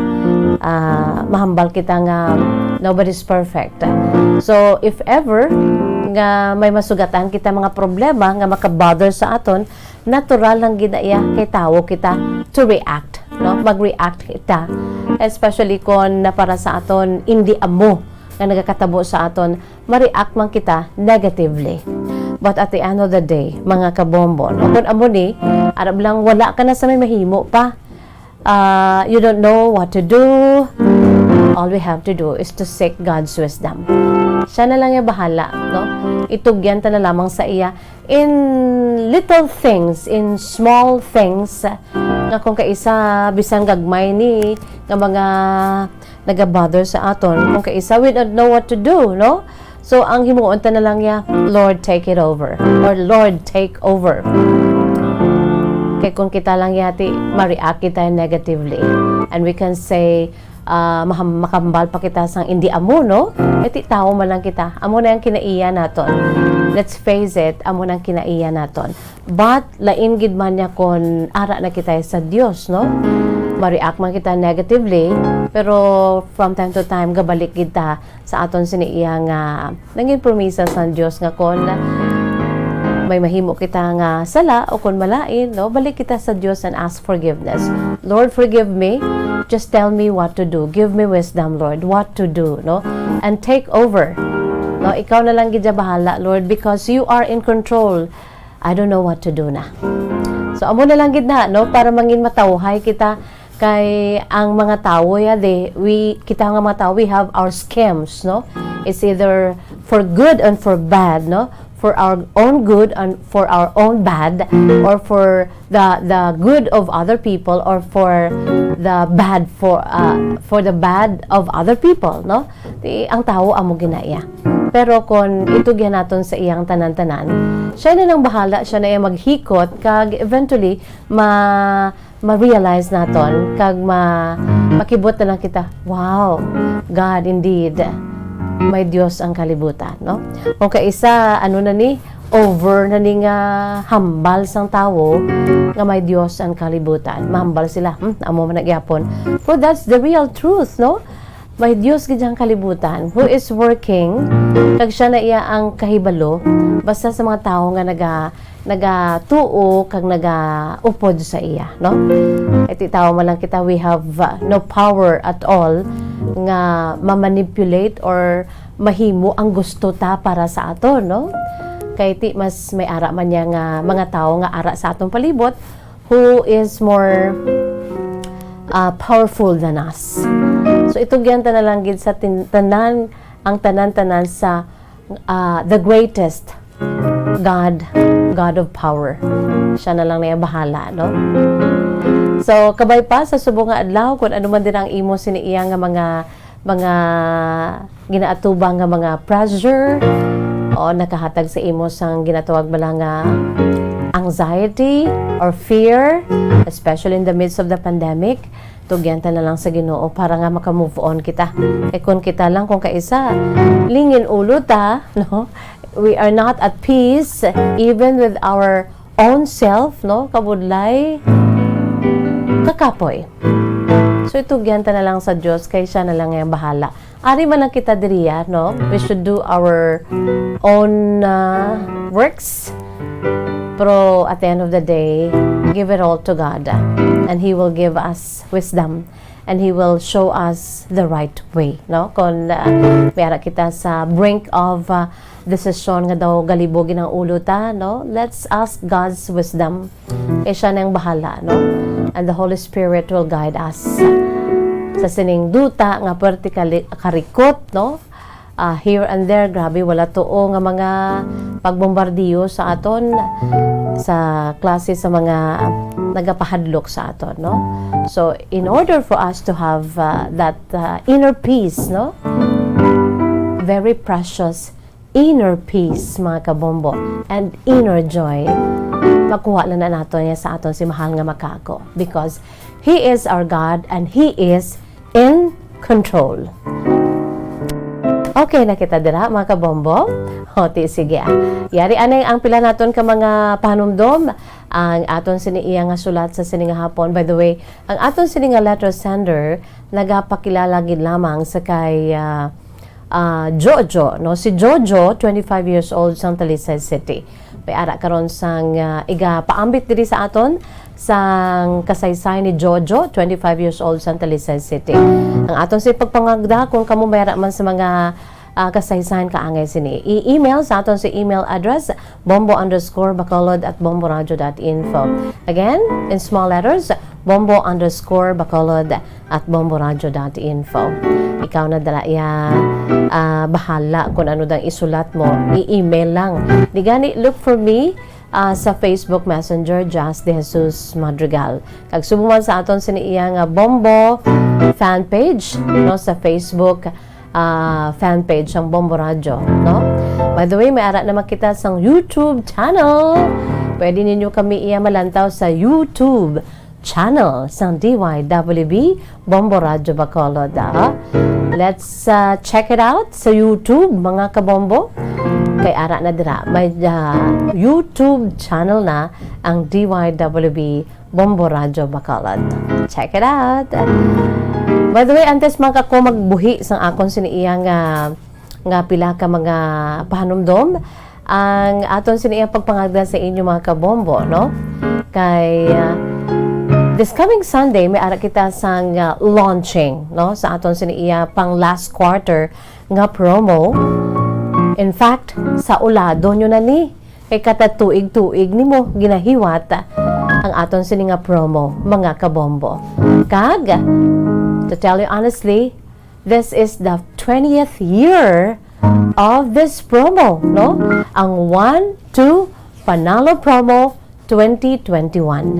Ah, mahambal kita nga nobody's perfect. So, if ever nga may masugatan kita mga problema nga makabother sa aton, natural lang gid na iya kay tawo kita to react, no? Mag-react kita. Especially kon na para sa aton, hindi amo nga nagakatabo sa aton, ma-react man kita negatively. But at the end of the day, mga kabombo, no? Kung amo ni, arab lang wala ka na sa may mahimo pa. Ah, you don't know what to do. All we have to do is to seek God's wisdom. Siya na lang yung bahala, no? Itugyan ta na lamang sa iya in little things, in small things, nga kung kaisa, bisan gagmay ni, nga mga naga-bother sa aton. Kung kaisa, we don't know what to do, no? So, ang himuon ta na lang ya, "Lord, take it over." Or, "Lord, take over." Kay kung kita lang yati, ma-react kita negatively. And we can say, ah, maham-, makambal pa kita sang indi amo, no? Iti tawo man lang kita. Amo na ang kinaiya naton. Let's face it, amo na ang kinaiya naton. But lain gid man niya kon ara na kita sa Dios, no? Ma-react man kita negatively, pero from time to time gabalik gid ta sa aton sini iya nga nangin promisa sa Dios nga kon may mahimo kita nga sala o kon malain, no, balik kita sa Dios and ask forgiveness. "Lord, forgive me. Just tell me what to do. Give me wisdom, Lord, what to do," no? And take over. No, ikaw na lang gid ya bahala, Lord, because you are in control I don't know what to do na. So, amo na lang gid na, no? Para mangin matawhay kita, kay ang mga tawo, ya, they, we, kita nga mga tawo, we have our schemes, no? It's either for good and for bad, no? For our own good and for our own bad, or for the, the good of other people, or for the bad, for, uh, for the bad of other people, no? Di, ang tawo amo ginaya. Pero kon itugyan naton sa iyang tanan-tanan, siya na lang bahala, siya na iya maghikot, kag eventually, ma-, ma-realize naton, kag ma-, makibot na lang kita, "Wow, God, indeed, may Dios ang kalibutan," no? Kung kaisa, ano na ni, over na ni nga hambal sang tawo nga may Dios ang kalibutan. Mahambal sila, "Hmm, amo man na gyapon." But that's the real truth, no? May Dios gid ang kalibutan who is working, kag siya na iya ang kahibalo, basta sa mga tawo nga naga-, nagatuo kag nagaupod sa iya, no? Kay ti tawo man lang kita, we have, uh, no power at all nga ma-manipulate or mahimo ang gusto ta para sa aton, no? Kay ti mas may ara man niya nga mga tawo nga ara sa atong palibot who is more, uh, powerful than us. So, itugyan ta na lang gid sa tin-, tanan, ang tanan-tanan sa, uh, the greatest God, God of power. Siya na lang na iya bahala, no? So, kabay pa sa subong nga adlaw, kung ano man din ang imo sini iya nga mga, mga ginaatubang nga mga pressure, o nakahatag sa imo sang ginatawag bala nga anxiety or fear, especially in the midst of the pandemic, tugyan ta na lang sa Ginoo para nga maka-move on kita. Kay kung kita lang, kung kaisa, lingin ulo ta, no? We are not at peace even with our own self, no? Kabudlay, kakapoy. So, itugyan ta na lang sa Dios, kay siya na lang ang bahala. Ari man lang kita diriya, no? We should do our own, uh, works. Pero at the end of the day, give it all to God, and He will give us wisdom, and He will show us the right way, no? Kung, uh, may ara kita sa brink of, uh, desisyon nga daw galibog ang ulo ta, no? Let's ask God's wisdom. Kay siya nang bahala, no? And the Holy Spirit will guide us sa sining duta nga pwerte kali-, karikot, no? Ah, here and there, grabe, wala tuo nga mga pagbombardiyo sa aton, sa klase sa mga nagapahadlok sa aton, no? So, in order for us to have, uh, that, uh, inner peace, no? Very precious inner peace, mga kabombo, and inner joy, makuha lang na nato niya sa aton si mahal nga Makako, because He is our God and He is in control. Okay na kita dira, mga kabombo? O, ti, sige, ah. Yari anay ang pila naton ka mga panumdom. Ang aton sini iya nga sulat sa sini nga hapon. By the way, ang aton sini nga letter sender nagapakilala gid lamang sa kay, ah, ah, Jojo, no? Si Jojo, twenty-five years old, sang Talisay City. May ara karon sang, ah, igapaambit diri sa aton sang kasaysay ni Jojo, twenty-five years old, sang Talisay City. Ang aton si pagpangagda, kung kamo may ara man sa mga, ah, kasaysayan kaangay sini, i-email sa aton sa email address, bombo underscore bacolod at bomboradio dot info. Again, in small letters, bombo underscore bacolod at bomboradio dot info. Ikaw na dala iya, ah, bahala kung ano dang isulat mo. I-email lang. Di gani, look for me, ah, sa Facebook Messenger, Jazz De Jesus Madrigal. Kag subong man sa aton sini iya nga Bombo fan page, no, sa Facebook, ah, fan page sang Bombo Radyo, no? By the way, may ara naman kita sang YouTube channel. Pwede ninyo kami iya malantaw sa YouTube channel sang D Y W B Bombo Radyo Bacolod, ah. Let's, ah, check it out sa YouTube, mga kabombo. Kay ara na dira, may, ah, YouTube channel na ang D Y W B Bombo Radyo Bacolod. Check it out. By the way, antes man ako magbuhi sang akon sini iya nga, nga pila ka mga pahanumdom, ang aton sini iya pagpangagda sa inyo, mga kabombo, no? Kay, ah, this coming Sunday, may ara kita sang, ah, launching, no? Sa aton sini iya pang last quarter nga promo. In fact, sa ulado nyo na ni, Kay kada tuig-tuig nimo ginahiwat ang aton sini nga promo, mga kabombo. Kag, to tell you honestly, this is the twentieth year of this promo, no? Ang One to Panalo Promo twenty twenty-one.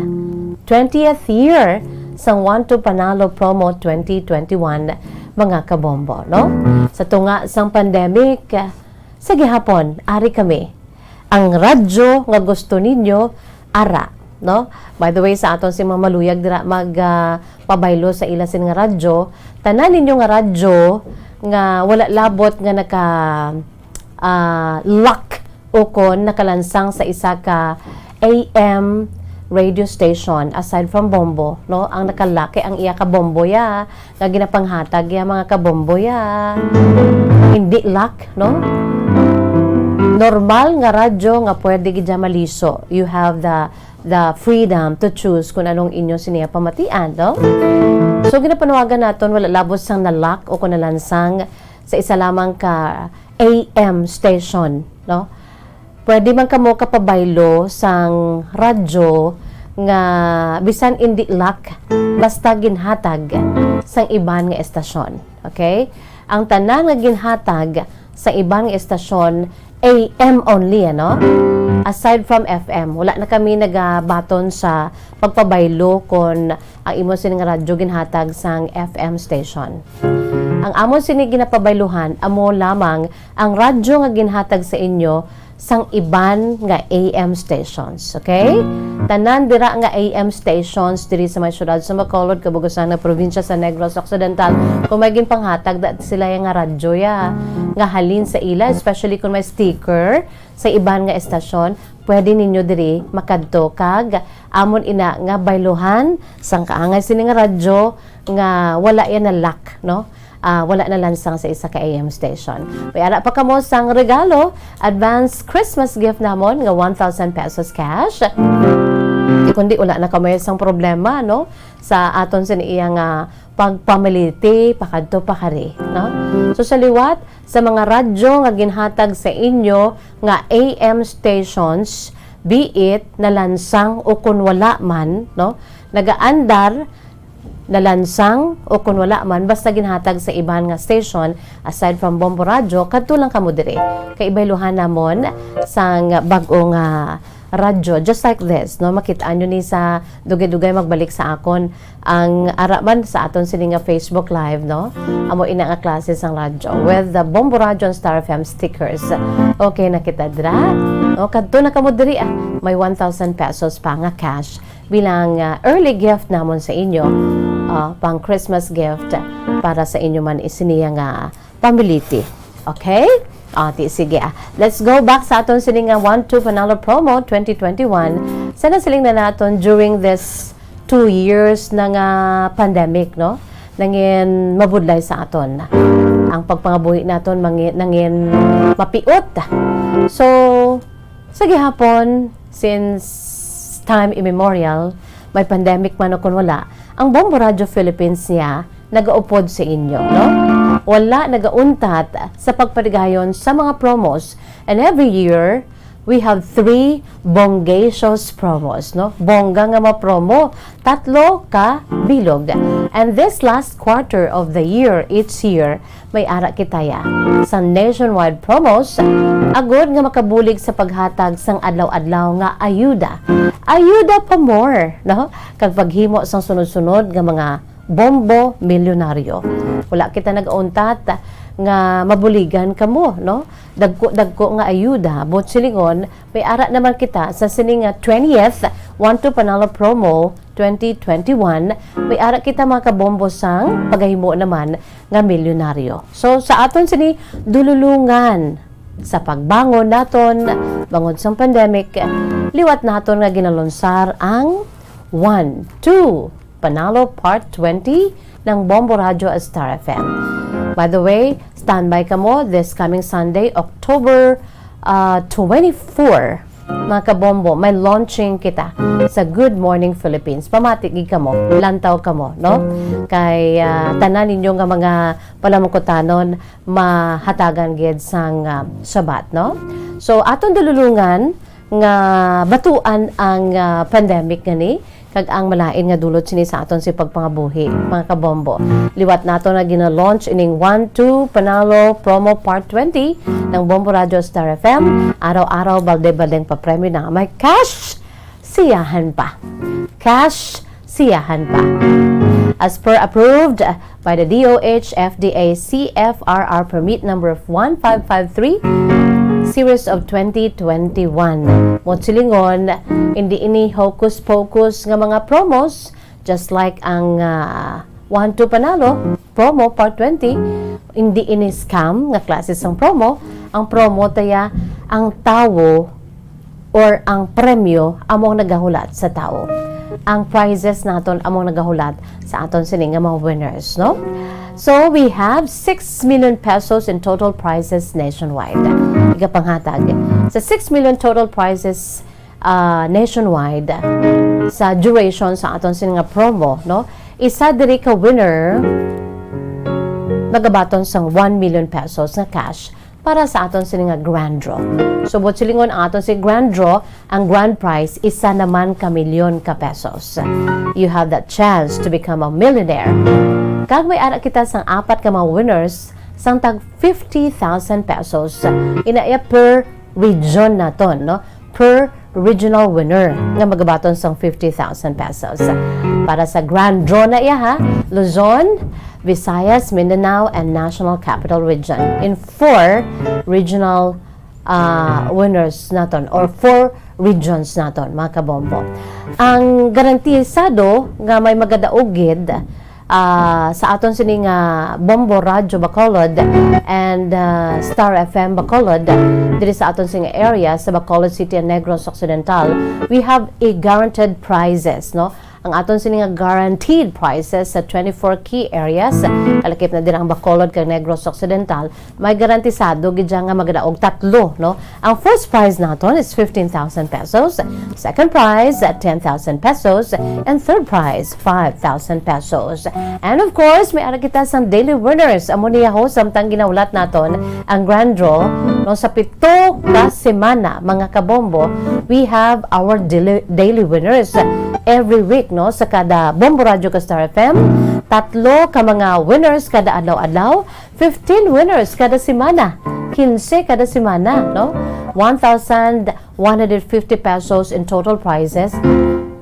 Twentieth year sang One to Panalo Promo twenty twenty-one, mga kabombo, no? Sa tunga sang pandemic, sa gihapon, ari kami. Ang radyo nga gusto ninyo, ara, no? By the way, sa aton si mga maluyag dira mag, ah, pabaylo sa ila sin nga radyo, tanan ninyo nga radyo nga wala labot nga naka, ah, lock ukon nakalansang sa isa ka A M radio station aside from Bombo, no? Ang naka-lock kay ang iya ka Bombo ya, nga ginapanghatag ya, mga kabombo ya. Hindi lock, no? Normal nga radyo nga pwede gid ya maliso. You have the, the freedom to choose kung anong inyo siniya pamatian, no? So, ginapanawagan naton, wala labot sang na-lock o kung nalansang sa isa lamang ka A M station, no? Pwede man kamo kapabaylo sang radyo nga bisan indi lock, basta ginhatag sang iban nga estasyon. Okay? Ang tanan nga ginhatag sa iban nga estasyon, A M only, ano? Aside from F M, wala na kami nagabaton sa pagpabaylo kon ang imo sini nga radyo ginhatag sang F M station. Ang amon sini ginapabayluhan amo lamang ang radyo nga ginhatag sa inyo sang iban nga A M stations, okay? Tanan dira nga A M stations diri sa may siyudad sa Bacolod, kabugusan nga probinsya sa Negros Occidental, kung may ginpanghatag da sila ya nga radyo ya nga halin sa ila, especially kung may sticker sa iban nga estasyon, pwede ninyo diri makadto kag amon ina nga bayluhan sang kaangay sini nga radyo nga wala ya na lock, no? Ah, wala na lansang sa isa ka A M station. May ara pa kamo sang regalo, advance Christmas gift namon nga one thousand pesos cash. Di kundi wala na kamo sang problema, no? Sa aton sini iya nga pagpamiliti, pakadto pakari, no? So, sa liwat sa mga radyo nga ginhatag sa inyo nga A M stations, be it nalansang o kun wala man, no? Nagaandar, nalansang o kun wala man, basta ginhatag sa iban nga station aside from Bombo Radyo, kadto lang kamo diri. Kay ibayluhan namon sang bag-o nga radyo, just like this, no? Makit-an nyo ni sa dugay-dugay magbalik sa akon ang ara man sa aton sini nga Facebook Live, no? Amo ina nga klase sang radyo with the Bombo Radyo and Star F M stickers. Okay na kita dira. O, kadto na kamo diri, ah. May one thousand pesos pa nga cash bilang, ah, early gift namon sa inyo, ah, pang Christmas gift para sa inyo man isiniya nga pamiliti. Okay? Ah, ti, sige, ah. Let's go back sa aton sini nga One Two Panalo Promo twenty twenty-one. Sa nasiling na naton during this two years na nga pandemic, no? Nangin mabudlay sa aton. Ang pagpangabuhi naton mangi-, nangin mapiot. So, sa gihapon, since time immemorial, may pandemic man o kun wala, ang Bombo Radio Philippines niya nagaupod sa inyo, no? Wala nagauntat sa pagpaligayon sa mga promos, and every year, we have three bongacious promos, no? Bongga nga mga promo, tatlo ka bilog. And this last quarter of the year, each year, may ara kita ya sa nationwide promos, agod nga makabulig sa paghatag sang adlaw-adlaw nga ayuda. Ayuda pa more, no? Kag paghimo sang sunod-sunod nga mga bombo milyonaryo. Wala kita nagauntat nga mabuligan kamo, no? Dagko-dagko nga ayuda, but silingon, may ara naman kita sa sini nga twentieth One to Panalo Promo twenty twenty-one, may ara kita, mga kabombo, sang pagahimo naman nga milyonaryo. So, sa aton sini dululungan sa pagbangon naton bangod sang pandemic, liwat naton nga ginalunsar ang One, Two, Panalo Part twenty ng Bombo Radyo at Star F M. By the way, standby kamo this coming Sunday, October, ah, twenty-four. Mga kabombo, may launching kita sa Good Morning Philippines. Pamati gid kamo, lantaw kamo, no? Kay, ah, tanan ninyo nga mga palamukutanon mahatagan gid sang, ah, sabat, no? So, aton dululungan nga batuan ang, ah, pandemic gani kag ang malain nga dulot sini sa aton si pagpangabuhi, mga kabombo. Liwat nato na gina-launch ining One Two Panalo Promo Part twenty ng Bombo Radio Star F M. Araw-araw, balde-baldeng papremyo na. May cash siyahan pa. Cash siyahan pa. As per approved by the D O H F D A C F R R permit number of one five five three, series of twenty twenty-one. Mo silingon, hindi ini hocus-pocus nga mga promos, just like ang, ah, One Two Panalo promo part twenty, hindi ini scam nga klase sang promo. Ang promo taya ang tawo or ang premyo amo ang nagahulat sa tawo. Ang prizes naton amo ang nagahulat sa aton sini nga mga winners, no? So, we have six million pesos in total prizes nationwide. Igapanghatag sa six million total prizes, ah, nationwide sa duration sa aton sini nga promo, no? Isa diri ka winner magabaton sang one million pesos nga cash para sa aton sini nga grand draw. Subot silingon ang aton si grand draw, ang grand prize isa naman ka milyon ka pesos. You have that chance to become a millionaire. Kag may ara kita sang apat ka mga winners sang tag fifty thousand pesos. Ina iya per region naton, no? Per regional winner nga magabaton sang fifty thousand pesos. Para sa grand draw na iya, ha, Luzon, Visayas, Mindanao, and National Capital Region. In four regional, ah, winners naton or four regions naton, mga kabombo. Ang garantisado nga may magadaog gid, ah, sa aton sini nga Bombo Radyo Bacolod and, ah, Star F M Bacolod, diri sa aton sini nga area sa Bacolod City and Negros Occidental, we have a guaranteed prizes, no? Ang aton sini nga guaranteed prizes sa twenty-four key areas, kalakip na dira ang Bacolod kag Negros Occidental, may garantisado gid siya nga magadaog tatlo, no? Ang first prize naton is fifteen thousand pesos, second prize, ten thousand pesos, and third prize, five thousand pesos. And of course, may ara kita sang daily winners. Amo niya ho, samtang ginahulat naton ang grand draw, no, sa pito ka semana, mga kabombo, we have our daily, daily winners every week, no, sa kada Bombo Radyo ka Star F M. Tatlo ka mga winners kada adlaw-adlaw, fifteen winners kada semana, quince kada semana, no? One thousand one hundred fifty pesos in total prizes.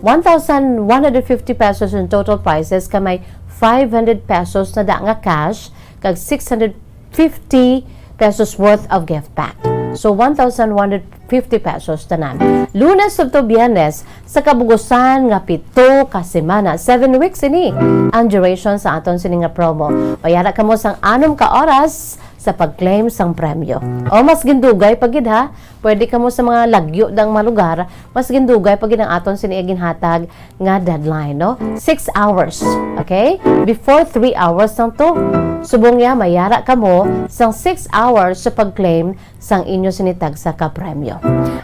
One thousand one hundred fifty pesos in total prizes, ka may five hundred pesos na da nga cash, kag six hundred fifty pesos worth of gift pack. So, one thousand one hundred fifty pesos tanan. Lunes to Biyernes, sa kabugusan nga pito ka semana, seven weeks ini ang duration sa aton sini nga promo. May ara kamo sang anom ka oras sa pag-claim sang premyo. O mas gindugay pa gid, ha, pwede kamo sa mga lagyo dang mga lugar, mas gindugay pa gid ang aton sini ginhatag nga deadline, no? Six hours, okay? Before three hours lang to. Subong niya, may ara kamo sang six hours sa pag-claim sang inyo sini tagsa ka premyo.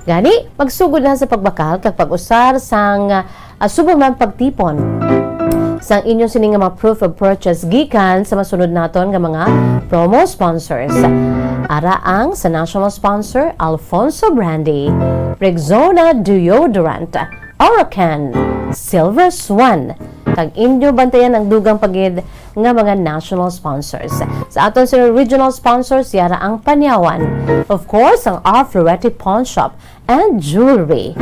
Gani, magsugod na sa pagbakal kag pag-usar sang, ah, subong man pagtipon sang inyo sini nga mga proof of purchase gikan sa masunod naton nga mga promo sponsors. Ara ang sa national sponsor, Alfonso Brandy, Rexona Deodorant, Orocan, Silver Swan, kag inyo bantayan ang dugang pa gid nga mga national sponsors. Sa aton sa regional sponsors, yara ang Panyawan. Of course, ang R Florete Pawn Shop and Jewelry.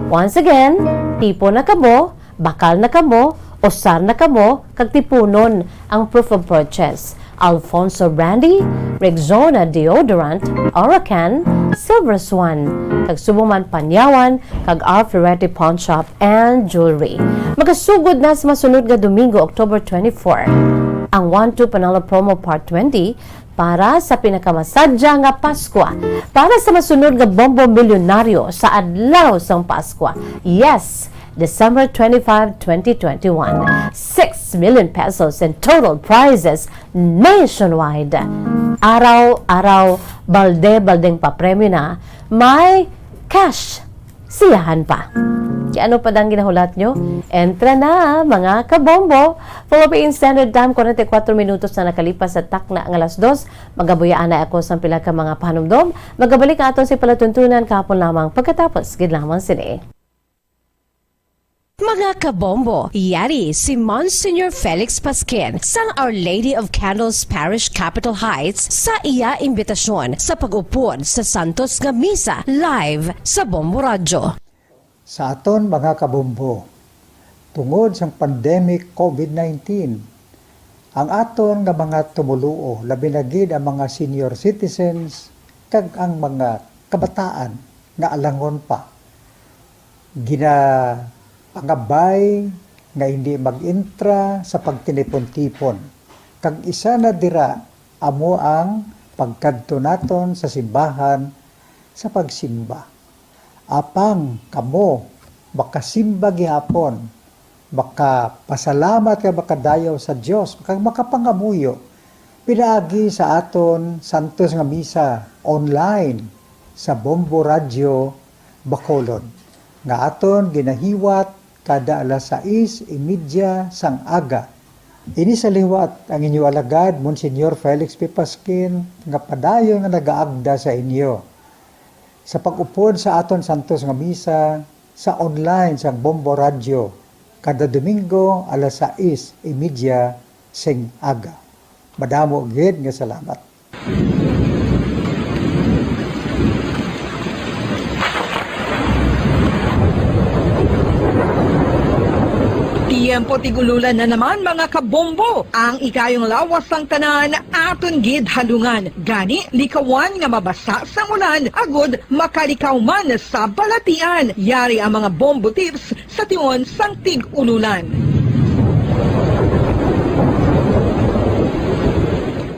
Once again, tipon na kamo, bakal na kamo, usar na kamo, kag tipunon ang proof of purchase. Alfonso Brandy, Rexona Deodorant, Orocan, Silver Swan, kag subong man Panyawan, kag R Florete Pawn Shop and Jewelry. Magasugod na sa masunod nga Domingo, October twenty-four, ang One Two Panalo Promo Part twenty para sa pinakamasadya nga Paskwa, para sa masunod nga Bombo Milyonaryo sa adlaw sang Paskwa. Yes, December twenty-five, twenty twenty-one. Six million pesos in total prizes nationwide. Araw-araw, balde-baldeng papremyo na. May cash Siyahan pa. Kay ano pa dang ginahulat nyo? Entra na, mga kabombo! Philippine Standard Time, forty-four minutos na nakalipas sa takna nga alas dos. Magabuya anay ako sang pila ka mga panumdom. Magabalik ang aton sa palatuntunan kahapon lamang pagkatapos gid lamang sini. Mga kabombo, yari si Monsignor Felix Pasquin sang Our Lady of Candles Parish, Capitol Heights, sa iya imbitasyon sa pag-upod sa Santos nga Misa live sa Bombo Radyo. Sa aton mga kabombo, tungod sang pandemic COVID nineteen, ang aton nga mga tumoluo, labi na gid ang mga senior citizens kag ang mga kabataan nga alangon pa, ginapangabay nga hindi mag-entra sa pagtinipon-tipon, kag isa na dira amo ang pagkadto naton sa simbahan sa pagsimba. Apang kamo makasimba gihapon, makapasalamat kag makadayaw sa Dios, kag makapangamuyo pinaagi sa aton Santos nga Misa online sa Bombo Radyo Bacolod, nga aton ginahiwat kada alas sais y media sang aga. Ini sa liwat ang inyo alagad, Monsignor Felix P. Pasquin, nga padayon nga nagaagda sa inyo sa pag-upod sa aton Santos nga Misa sa online sang Bombo Radyo kada Domingo alas sais y media sing aga. Madamo gid nga salamat. Tiyempo tig-ululan na naman, mga kabombo. Ang ikayong lawas sang tanan aton gid halungan. Gani, likawan nga mabasa sang ulan agud makalikaw man sa balatian. Yari ang mga bombo tips sa tion sang tig-ululan.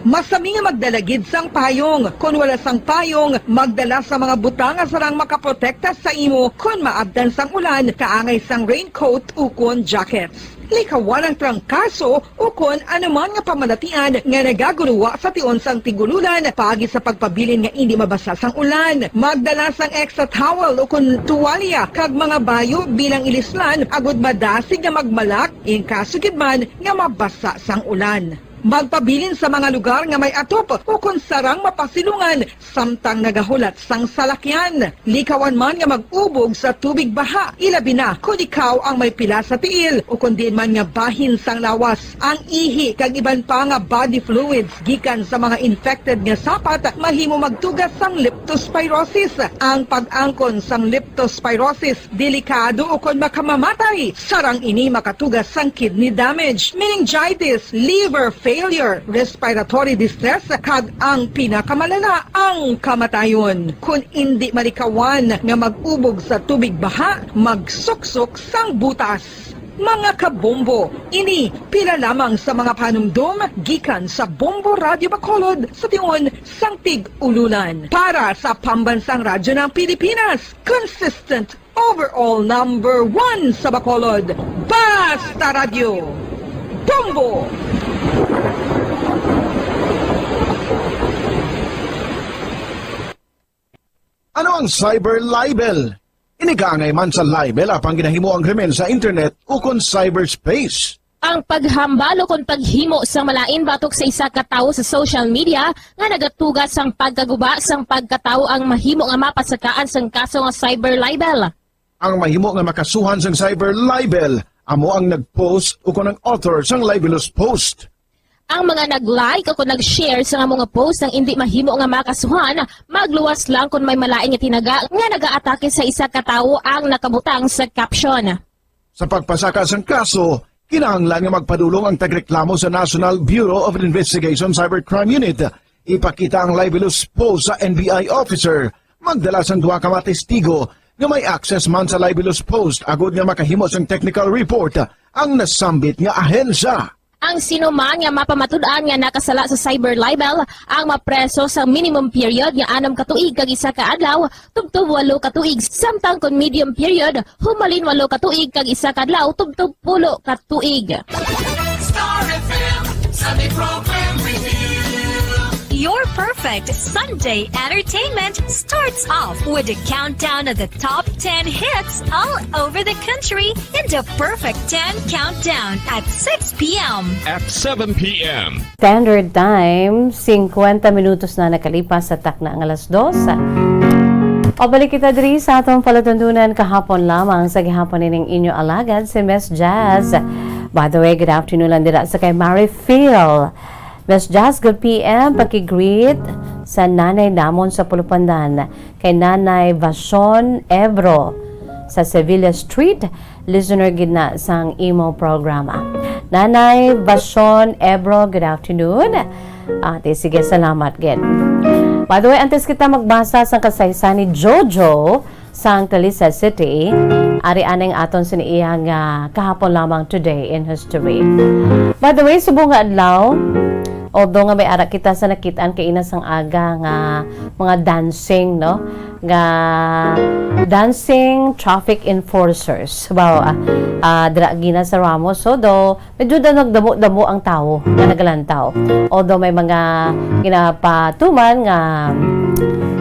Masami nga magdala gid sang payong. Kon wala sang payong, magdala sa mga butang nga sarang makaprotekta sa imo kon maabtan sang ulan, kaangay sang raincoat ukon jackets. Likawan ang trangkaso ukon anuman nga pamalatian nga nagaguruwa sa tion sang tig-ululan paagi sa pagpabilin nga indi mabasa sang ulan. Magdala sang extra towel ukon tuwalya kag mga bayo bilang ilislan agud madasig nga magmalak in kaso gid man nga mabasa sang ulan. Magpabilin sa mga lugar nga may atop ukon sarang mapasilungan samtang nagahulat sang salakyan. Likawan man nga mag-ubog sa tubig baha, ilabi na kon ikaw ang may pila sa tiil ukon diin man nga bahin sang lawas. Ang ihi kag iban pa nga body fluids gikan sa mga infected nga sapat mahimo magtuga sang leptospirosis. Ang pag-angkon sang leptospirosis delikado ukon makamamatay. Sarang ini makatuga sang kidney damage, meningitis, liver failure, respiratory distress, kag ang pinakamalala, ang kamatayon. Kon indi malikawan nga mag-ubog sa tubig baha, magsuksok sang butas. Mga kabombo, ini pila lamang sa mga panumdom gikan sa Bombo Radyo Bacolod sa tion sang tig-ululan. Para sa Pambansang Radyo ng Pilipinas, consistent overall number one sa Bacolod, Basta Radyo, Bombo! Ano ang cyber libel? Ini kaangay man sa libel apang ginahimo ang krimen sa internet ukon cyberspace. Ang paghambal ukon paghimo sang malain batok sa isa ka tawo sa social media nga nagatuga sang pagkaguba sang pagkatawo ang mahimo nga mapasakaan sang kaso nga cyber libel. Ang mahimo nga makasuhan sang cyber libel amo ang nag-post ukon ang author sang libelous post. Ang mga nag-like ukon nag-share sang amo nga post ang indi mahimo nga makasuhan, magluwas lang kon may malain nga tinaga nga nagaatake sa isa ka tawo ang nakabutang sa caption. Sa pagpasaka sang kaso, kinahanglan nga magpadulong ang tagreklamo sa National Bureau of Investigation Cybercrime Unit. Ipakita ang libelous post sa N B I officer, magdala sang duha ka mga testigo nga may access man sa libelous post agud nga makahimo sang technical report ang nasambit nga ahensya. Ang sino man nga mapamatud-an nga nakasala sa cyber libel ang mapreso sa minimum period nga anom ka tuig kag isa ka adlaw tubtob walo ka tuig, samtang kon medium period, humalin walo ka tuig kag isa ka adlaw tubtob pulo ka tuig. Star F M Sunday Program Review. Your Perfect Sunday entertainment starts off with a countdown of the top ten hits all over the country in the Perfect ten Countdown at six p.m. At seven p.m. Standard Time, singkwenta minutos na nakalipas sa takna nga alas dos. Pabalik kita diri sa atong palatundunan kahapon lamang sa gihapon ining inyo alagad, si Miss Jazz. By the way, good afternoon lang dira sa kay Mary Phil. Miss Jazz, good p.m. Paki-greet sa nanay namon sa Pulupandan, kay Nanay Vason Ebro sa Sevilla Street. Listener gid na sang imo programa. Nanay Vason Ebro, good afternoon. Ate, sige, salamat gid. By the way, antes kita magbasa sang kasaysayan ni Jojo, sang Talisay City, ari aning aton sini iya nga kahapon lamang, today in history. By the way, subong nga adlaw, although nga may ara kita sa nakit-an kaina sang aga nga mga dancing, no? Nga dancing traffic enforcers. Wow, ah, ah, dira gina sa Ramos, so do medyo daw nagdamo-damo ang tawo nga nagalantaw. Although may mga ginapatuman nga,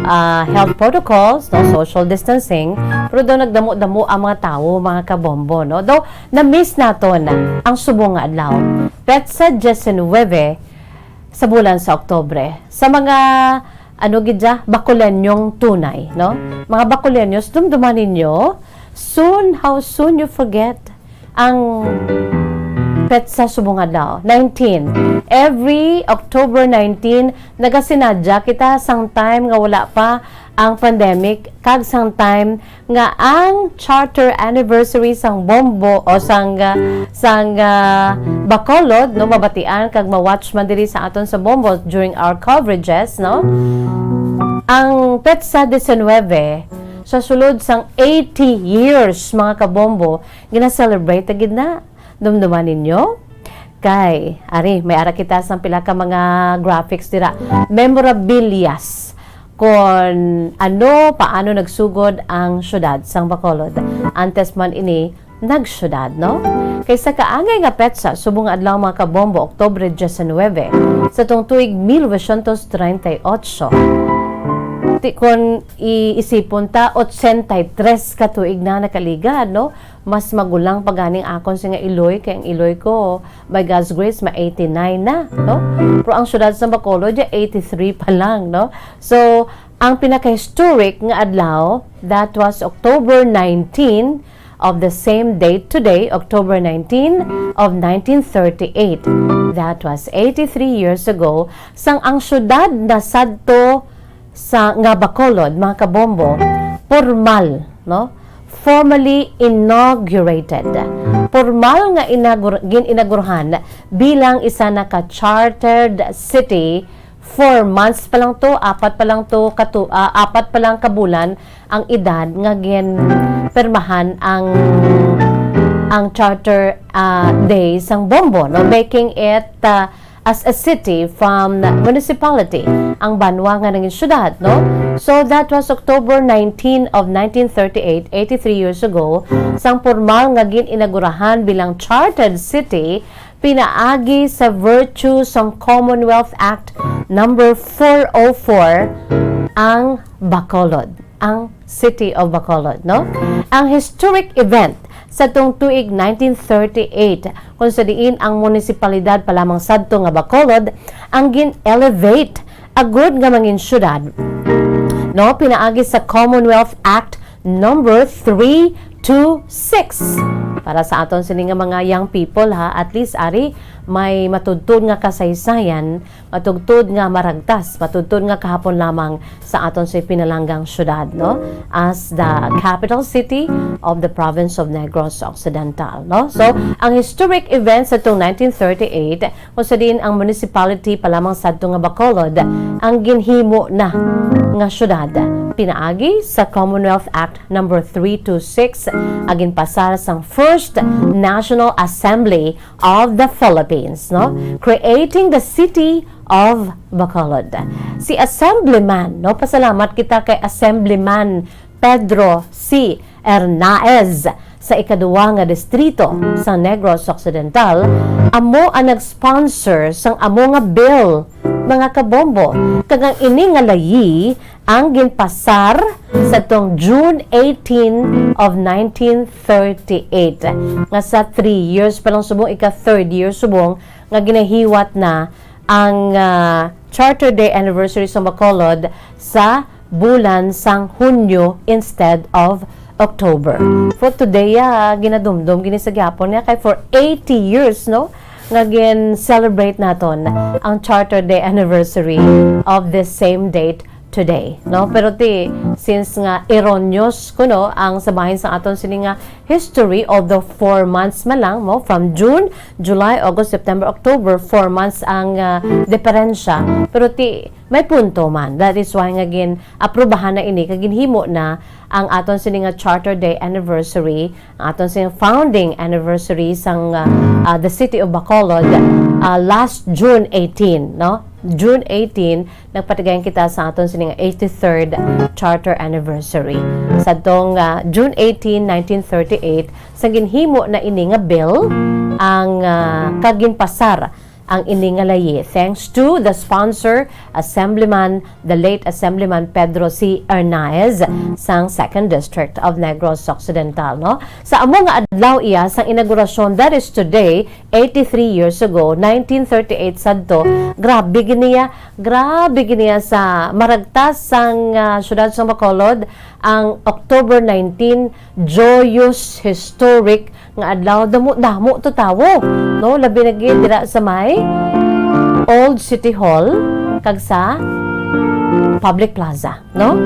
ah, health protocols, no, social distancing, pero daw nagdamo-damo ang mga tawo, mga kabombo, no? Daw na-miss naton ang subong nga adlaw. Petsa diecinuebe sa bulan sa Oktubre. Sa mga, ano gid ya, Bacolonyong tunay, no? Mga Bacolonyos, dumduman ninyo, soon, how soon you forget ang petsa subong adlaw, nineteen. Every October nineteen, nagasinadya kita sang time nga wala pa ang pandemic, kag sang time nga ang charter anniversary sang Bombo o sang, ah, sang, ah, Bacolod, no, mabatian kag ma-watch man diri sa aton sa Bombo during our coverages, no? Ang petsa diecinuebe, sa sulod sang eighty years, mga kabombo, gina-celebrate na gid na. Dumduman ninyo? Kay, ari, may ara kita sang pila ka mga graphics dira. Memorabilias. Kon ano, paano nagsugod ang syudad sang Bacolod. Antes man ini nagsyudad, no? Kay sa kaangay nga petsa, subong nga adlaw, mga kabombo, Oktubre diecinuebe, sa tong tuig mil novecientos treinta y ocho. Ti, kon iisipon ta, ochenta y tres ka tuig na nakaligad, no? Mas magulang pa ganing akon sing nga iloy, kay ang iloy ko, by God's grace, ma eighty-nine na, no? Pero ang syudad sa Bacolod, ya eighty-three pa lang, no? So, ang pinaka-historic nga adlaw, that was October nineteen of the same date today, October nineteen of nineteen thirty-eight. That was eighty-three years ago, sang ang syudad nasadto sa, nga Bacolod, mga kabombo, pormal, no? Formally inaugurated. Pormal nga inagur-, gin-inagurahan bilang isa na ka chartered city. Four months pa lang to, apat pa lang to ka tu-, ah, apat pa lang ka bulan ang edad nga ginpirmahan ang, ang charter, ah, day sang Bombo, no? Making it, ah, as a city from municipality, ang banwa nga nangin syudad, no? So, that was October nineteen of nineteen thirty-eight, eighty-three years ago, sang pormal nga gin-inagurahan bilang chartered city, pinaagi sa virtue sang Commonwealth Act number four oh four, ang Bacolod, ang City of Bacolod, no? Ang historic event sa tong tuig nineteen thirty-eight, kung sa diin ang munisipalidad pa lamang sadto nga Bacolod ang gin-elevate agud nga mangin syudad, no, pinaagi sa Commonwealth Act number three two six. Para sa aton sini nga mga young people, ha, at least ari may matudtod nga kasaysayan, matudtod nga maragtas, matudtod nga kahapon lamang sa aton sa pinalanggang syudad, no? As the capital city of the province of Negros Occidental, no? So, ang historic event sa tong nineteen thirty-eight, kung sa diin ang municipality pa lamang sadto nga Bacolod ang ginhimo na nga syudad, pinaagi sa Commonwealth Act number three two six, ang ginpasar sang First National Assembly of the Philippines, no? Creating the City of Bacolod. Si Assemblyman, no? Pasalamat kita kay Assemblyman Pedro C. Hernaez sa ikaduwa nga distrito sa Negros Occidental, amo ang nag-sponsor sang amo nga bill, mga kabombo. Kag ang ini nga layi ang ginpasar sa tong June eighteen of nineteen thirty-eight, nga sa three years pa lang subong, ika third year subong, nga ginahiwat na ang, ah, Charter Day anniversary sa Bacolod sa bulan sang Hunyo instead of October. For today, ah, ginadumdom gini sa gyapon nga kay for eighty years, no, nga gin-celebrate naton ang Charter Day anniversary of this same date today, no? Pero ti, since nga erroneous kuno ang sa bahin sa aton sini nga history, although four months man lang mo, from June, July, August, September, October, four months ang, ah, diferensya. Pero ti, may punto man. That is why nga gin-aprubahan na ini kag ginhimo na ang aton sini nga Charter Day anniversary, ang aton sini founding anniversary sang, ah, ah, the City of Bacolod, ah, last June eighteen, no? June eighteen, nagpatigayon kita sa aton sini nga eighty-third charter anniversary. Sa tong, ah, June eighteen, nineteen thirty-eight, sa ginhimo na ini nga bill, ang, ah, kag ginpasar ang ini nga layi, thanks to the sponsor, Assemblyman, the late Assemblyman Pedro C. Arnaez, sang Second District of Negros Occidental, no? Sa amo nga adlaw iya sang inaugurasyon, that is today, eighty-three years ago, nineteen thirty-eight sadto, grabe gid niya, grabe gid niya sa maragtas sang, ah, siyudad sang Bacolod, ang October nineteen, joyous, historic nga adlaw. Damo-damo to tawo, no? Labi na gid dira sa may Old City Hall kag sa Public Plaza, no?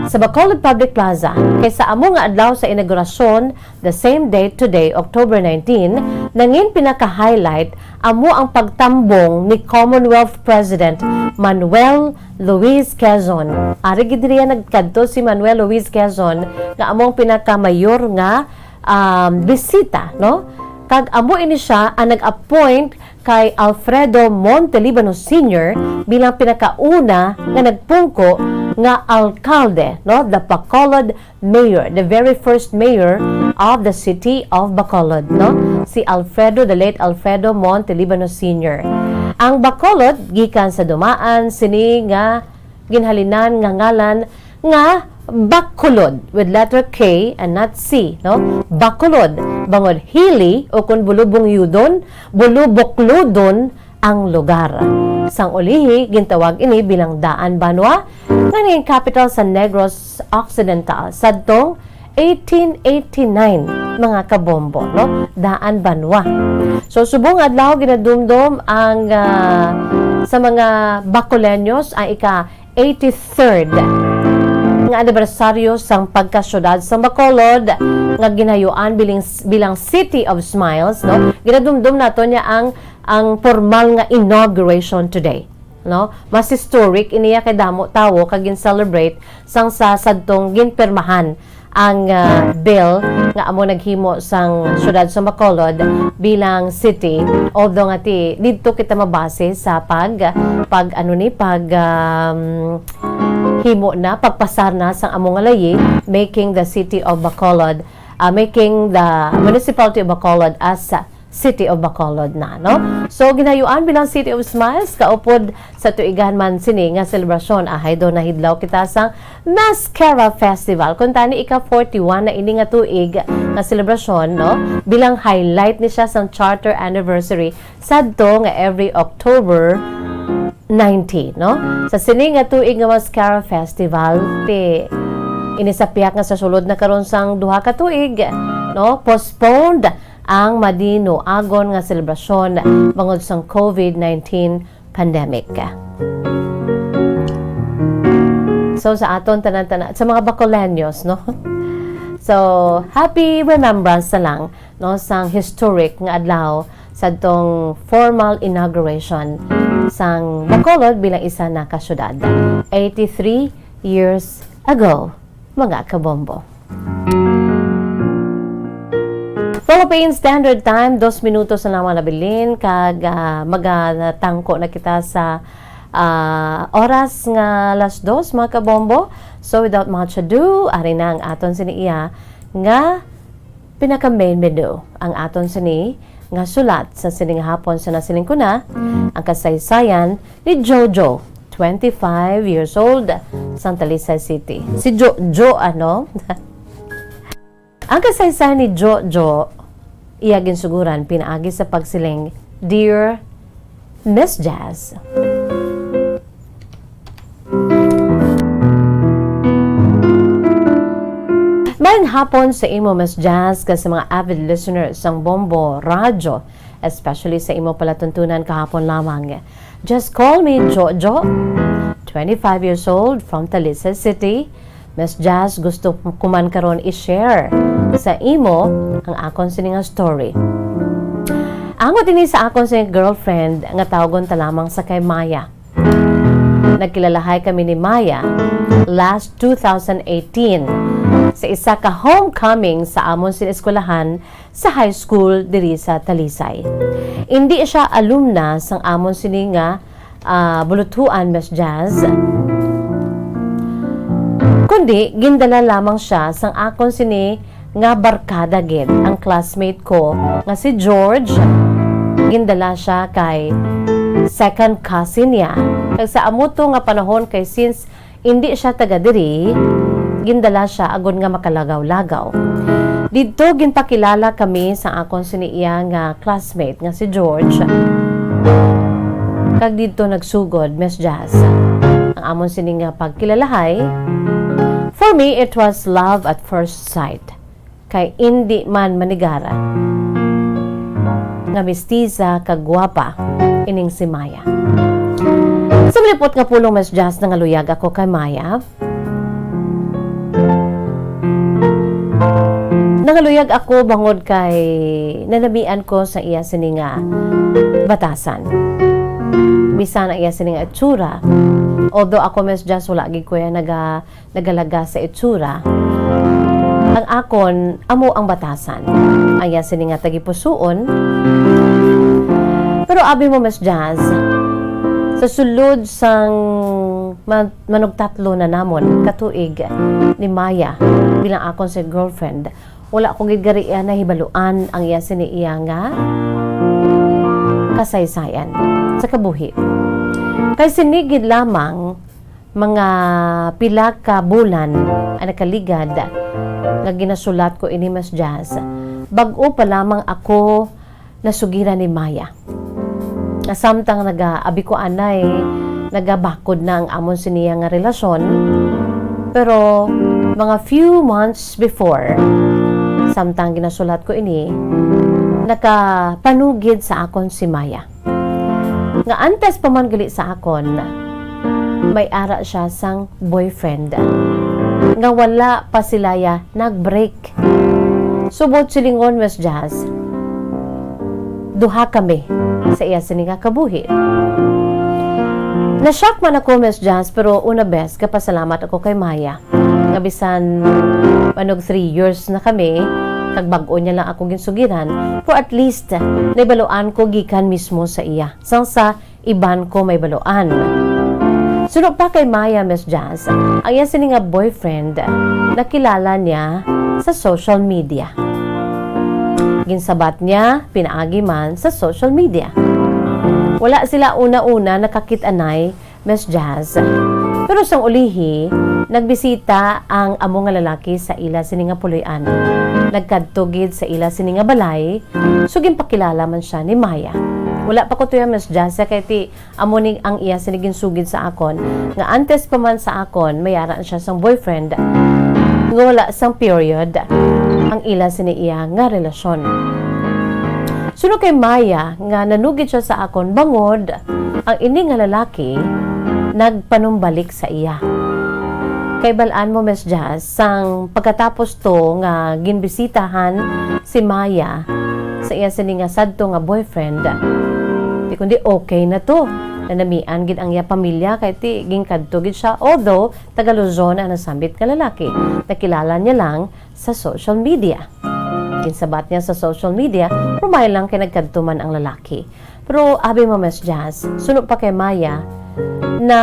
Sa Bacolod Public Plaza, kay sa amo nga adlaw sa inaugurasyon, the same date today, October nineteen, nangin pinaka-highlight amo ang pagtambong ni Commonwealth President Manuel Luis Quezon. Ari gid diri nagkadto si Manuel Luis Quezon, nga amo ang pinakamayor nga, um, bisita, no? Kag amo ini sia ang nag-appoint kay Alfredo Montelibano Senior bilang pinakauna nga nagpungko nga alkalde, no? The Bacolod mayor, the very first mayor of the city of Bacolod, no? Si Alfredo, the late Alfredo Montelibano Senior. Ang Bacolod, gikan sa dumaan sini nga ginhalinan nga ngalan nga Bacolod, with letter K and not C, no? Bacolod, bangod hili, o kun bulubong yudon, bulubokludon, ang lugar. Sang ulihi, gintawag ini bilang Daan Banwa, nga naging capital sa Negros Occidental sadtong eighteen eighty-nine, mga kabombo, no? Daan Banwa. So, subong adlaw ginadumdom ang, ah, sa mga Bacoleños ang ika eighty-third nga anibersaryo sang pagkasyudad sang Bacolod nga ginhayuan biling, bilang City of Smiles, no? Ginadumdom nato niya ang ang formal nga inauguration today, no? Mas historic iniya kay damo tawo kag gin-celebrate sang sa sadtong ginpirmahan ang, ah, bill nga amo naghimo sang siyudad sa Bacolod bilang city, although nga ti didto kita mabase sa pag, pag ano ni, pag, um, himo na, pagpasar na sang amo nga layi, making the city of Bacolod, ah, making the municipality of Bacolod as City of Bacolod na, no? So, ginhayuan bilang City of Smiles, kaupod sa tuigan man sini nga selebrasyon. Ahay do nahidlaw kita sang Mascara Festival. Kuntani, ika forty-one na ini nga tuig nga selebrasyon, no? Bilang highlight ni siya sang charter anniversary sadto nga every October nineteen, no? Sa sini nga tuig nga Mascara Festival, ti, ini sa pihak nga sa sulod na karon sang duha ka tuig, no? Postponed ang madinuagon nga selebrasyon bangod sang covid nineteen pandemic. So, sa aton tanan-tanan, sa mga Bacoleños, no? So, happy remembrance na lang, no, sang historic nga adlaw sadtong formal inauguration sang Bacolod bilang isa na ka syudad, eighty-three years ago, mga kabombo. Philippine Standard Time, dos minutos na lamang nabilin, kag, ah, maganatangko na kita sa, ah, oras nga alas dos, mga kabombo. So, without much ado, ari na ang aton sini iya nga pinaka-main menu, ang aton sini nga sulat sa sining hapon sa nasiling ko na, ang kasaysayan ni Jojo, twenty-five years old, sang Talisay City. Si Jojo, ano? Ang kasaysayan ni Jojo, iya ginsuguran pinaagi sa pagsiling, "Dear Miss Jazz." Maayong hapon sa imo, Miss Jazz, kag sa mga avid listeners sang Bombo Radyo, especially sa imo palatuntunan kahapon lamang. Just call me Jojo, twenty-five years old, from Talisay City. Miss Jazz, gusto ko man karon i-share sa imo ang akon sini nga story. Angot ini sa akon sini girlfriend nga tawgon ta lamang sa kay Maya. Nagkilalahay kami ni Maya last two thousand eighteen sa isa ka homecoming sa amon sini eskwelahan sa high school diri sa Talisay. Indi siya alumna sang amon sini nga, ah, buluthuan, Miss Jazz, kundi gindala lamang siya sang akon sini nga barkada gid, ang classmate ko nga si George. Gindala siya kay second cousin niya. Kag sa amo to nga panahon, kay since indi siya taga diri, gindala siya agod nga makalagaw-lagaw. Didto ginpakilala kami sa akon sini iya nga classmate nga si George. Kag didto nagsugod, Miss Jazz, ang amon sini nga pagkilalahay. For me, it was love at first sight. Kay indi man manigara nga mestiza kag gwapa ining si Maya. Sa malipot nga pulong, Miss Jazz, nangaluyag ako kay Maya. Nangaluyag ako bangod kay nanamian ko sa iya sini nga batasan. Bisan ang iya sini nga itsura, although ako, Miss Jazz, wala gid ko iya naga nagalaga sa itsura. Ang akon, amo ang batasan. Ang iya sini nga tagipusoon. Pero abi mo, Miss Jazz, sa sulod sang ma-, manugtatlo na namon katuig ni Maya bilang akon si girlfriend, wala ko gid gari iya nahibaluan ang iya sini iya nga kasaysayan sa kabuhi. Kay sini gid lamang mga pila ka bulan ang nakaligad nga ginasulat ko ini, Miss Jazz. Bag-o pa lamang ako nasugiran ni Maya. Nga samtang nagaabi ko anay, nagabakod na ang amon siniya nga relasyon. Pero mga few months before, samtang ginasulat ko ini, nakapanugid sa akon si Maya. Nga antes pa man gali sa akon, may ara siya sang boyfriend nga wala pa sila ya nag-break. Subot silingon, Miss Jazz, duha kami sa iya sini nga kabuhi. Na-shock man ako, Miss Jazz, pero una bes, kapasalamat ako kay Maya. Nga bisan manog three years na kami, kag bag-o niya lang ako ginsugiran, pero at least, nahibaluan ko gikan mismo sa iya. Sang sa iban ko mahibaluan. Suno pa kay Maya, Miss Jazz, ang iya sini nga boyfriend, nakilala niya sa social media. Ginsabat niya, pinaagi man sa social media. Wala sila una-una nakakit-anay, Miss Jazz. Pero sang ulihi, nagbisita ang amo nga lalaki sa ila sini nga puloy-an. Nagkadto gid sa ila sini nga balay, so ginpakilala man siya ni Maya. Wala pa ko tuya, Miss Jazz, kay ti amo ni ang iya sini ginsugid sa akon, nga antes pa man sa akon, may ara na siya sang boyfriend, nga wala sang period ang ila sini iya nga relasyon. Suno kay Maya nga nanugid siya sa akon bangod ang ini nga lalaki nagpanumbalik sa iya. Kay bal-an mo, Miss Jazz, sang pagkatapos to nga ginbisitahan si Maya sa iya sini nga sadto nga boyfriend, di kundi okay na to. Nanamian gid ang iya pamilya kay ti ginkadto gid siya. Although, taga Luzon ang nasambit nga lalaki. Nakilala niya lang sa social media. Ginsabat niya sa social media, pero may lang kay nagkadto man ang lalaki. Pero abi mo, Miss Jazz, suno pa kay Maya, na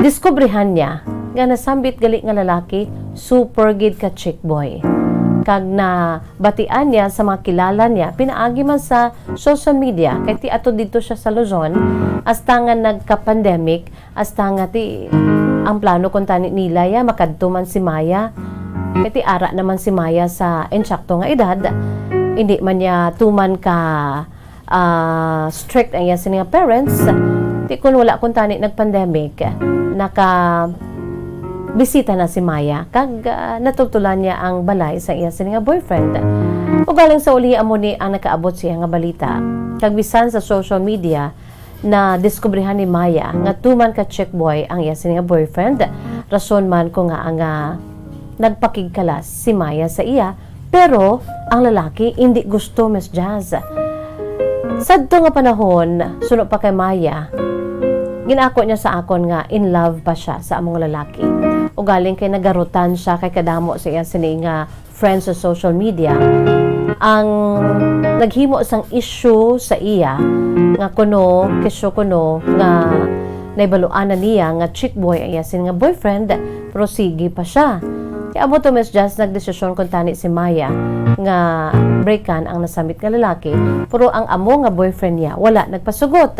diskubrihan niya nga nasambit gali nga lalaki, super gid ka chick boy. kag nabatian niya sa mga kilala niya pinaagi man sa social media, kay ti ato didto siya sa Luzon, hasta nga nagka-pandemic, hasta nga ti ang plano kuntani nila ya makadto man si Maya, kay ti ara naman si Maya sa insakto nga edad, hindi man niya tuman ka ah, strict ang iya sini nga parents. Ti kun wala kuntani nag-pandemic, naka bisita na si Maya kag, ah, natultulan niya ang balay sa iya sini nga boyfriend. Ugaling sa uli, amo ni ang nakaabot siya nga balita. Kag bisan sa social media, na diskubrihan ni Maya nga tuman ka chick boy ang iya sini nga boyfriend. Rason man ko nga ang, ah, nagpakigkalas si Maya sa iya, pero ang lalaki indi gusto, Miss Jazz. Sadto nga panahon, suno pa kay Maya, ginako niya sa akon nga in love pa siya sa among lalaki. Ugaling kay nagarutan siya kay kadamo sa iya sini nga friends sa social media ang naghimo sang issue sa iya nga kuno, kesyo kuno nga naibaluan na niya nga chick boy ang iya sini nga boyfriend, pero sige pa siya. Kaya amo to, Miss Jazz, nagdesisyon kuntani si Maya nga breakan ang nasambit nga lalaki, pero ang amo nga boyfriend niya wala nagpasugot.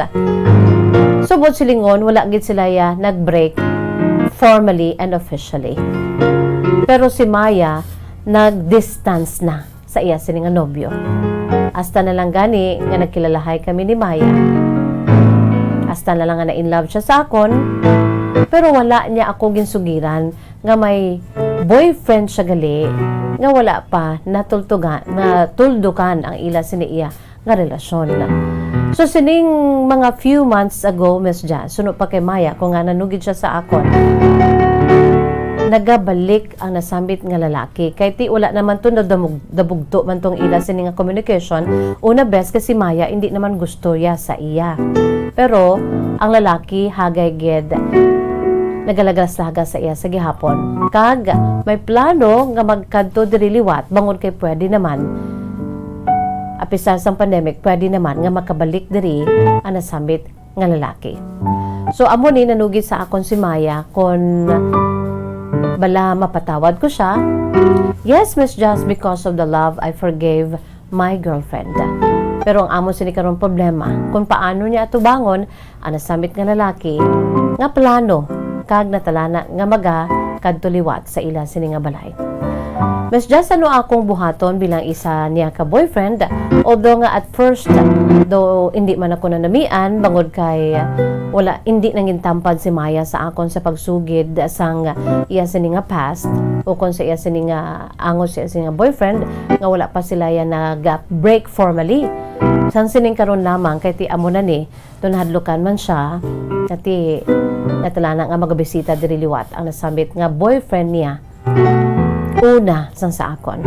Subot silingon, wala gid sila ya nag-break formally and officially. Pero si Maya nag-distance na sa iya sini nga nobyo. Hasta na lang gani nga nagkilalahay kami ni Maya. Hasta na lang nga na-in love siya sa akon, pero wala niya ako ginsugiran nga may boyfriend siya gali nga wala pa natultugan, natuldukan ang ila sini iya nga relasyon. So, sining mga few months ago, Miss Jazz, suno pa kay Maya, kung nga nanugid siya sa akon, nagabalik ang nasambit nga lalaki. Kay ti wala naman to, nadamug-, dabugto man tong ila sini nga communication. Una, bes, kay si Maya, hindi naman gusto ya sa iya. Pero, ang lalaki, hagay gid, nagalagas-lagas sa iya sa gihapon. Kag, may plano nga magkadto diri liwat, bangod kay pwede naman. Apisar sang pandemic, pwede naman nga makabalik diri ang nasambit nga lalaki. So, amo ni nanugid sa akon si Maya kon bala mapatawad ko siya. Yes, Miss Jazz, because of the love, I forgave my girlfriend. Pero ang amo sini karon problema, kung paano niya atubangon ang nasambit nga lalaki nga plano kag natalana nga maga kadto liwat sa ila sini nga balay. Miss Jazz, ano akong buhaton bilang isa niya ka boyfriend? Although nga at first, do hindi man ako nanamian, bangod kay wala, hindi nang gintampad si Maya sa akon sa pagsugid sang iya sini nga past, o kon sa iya sini nga angos, sa iya sini nga boyfriend, nga wala pa sila ya nag-break formally. Sang sining karon lamang, kay ti amo na ni, to nahadlukan man siya, kay ti natalana nga magabisita diri liwat ang nasambit nga boyfriend niya. Una sang sa akon.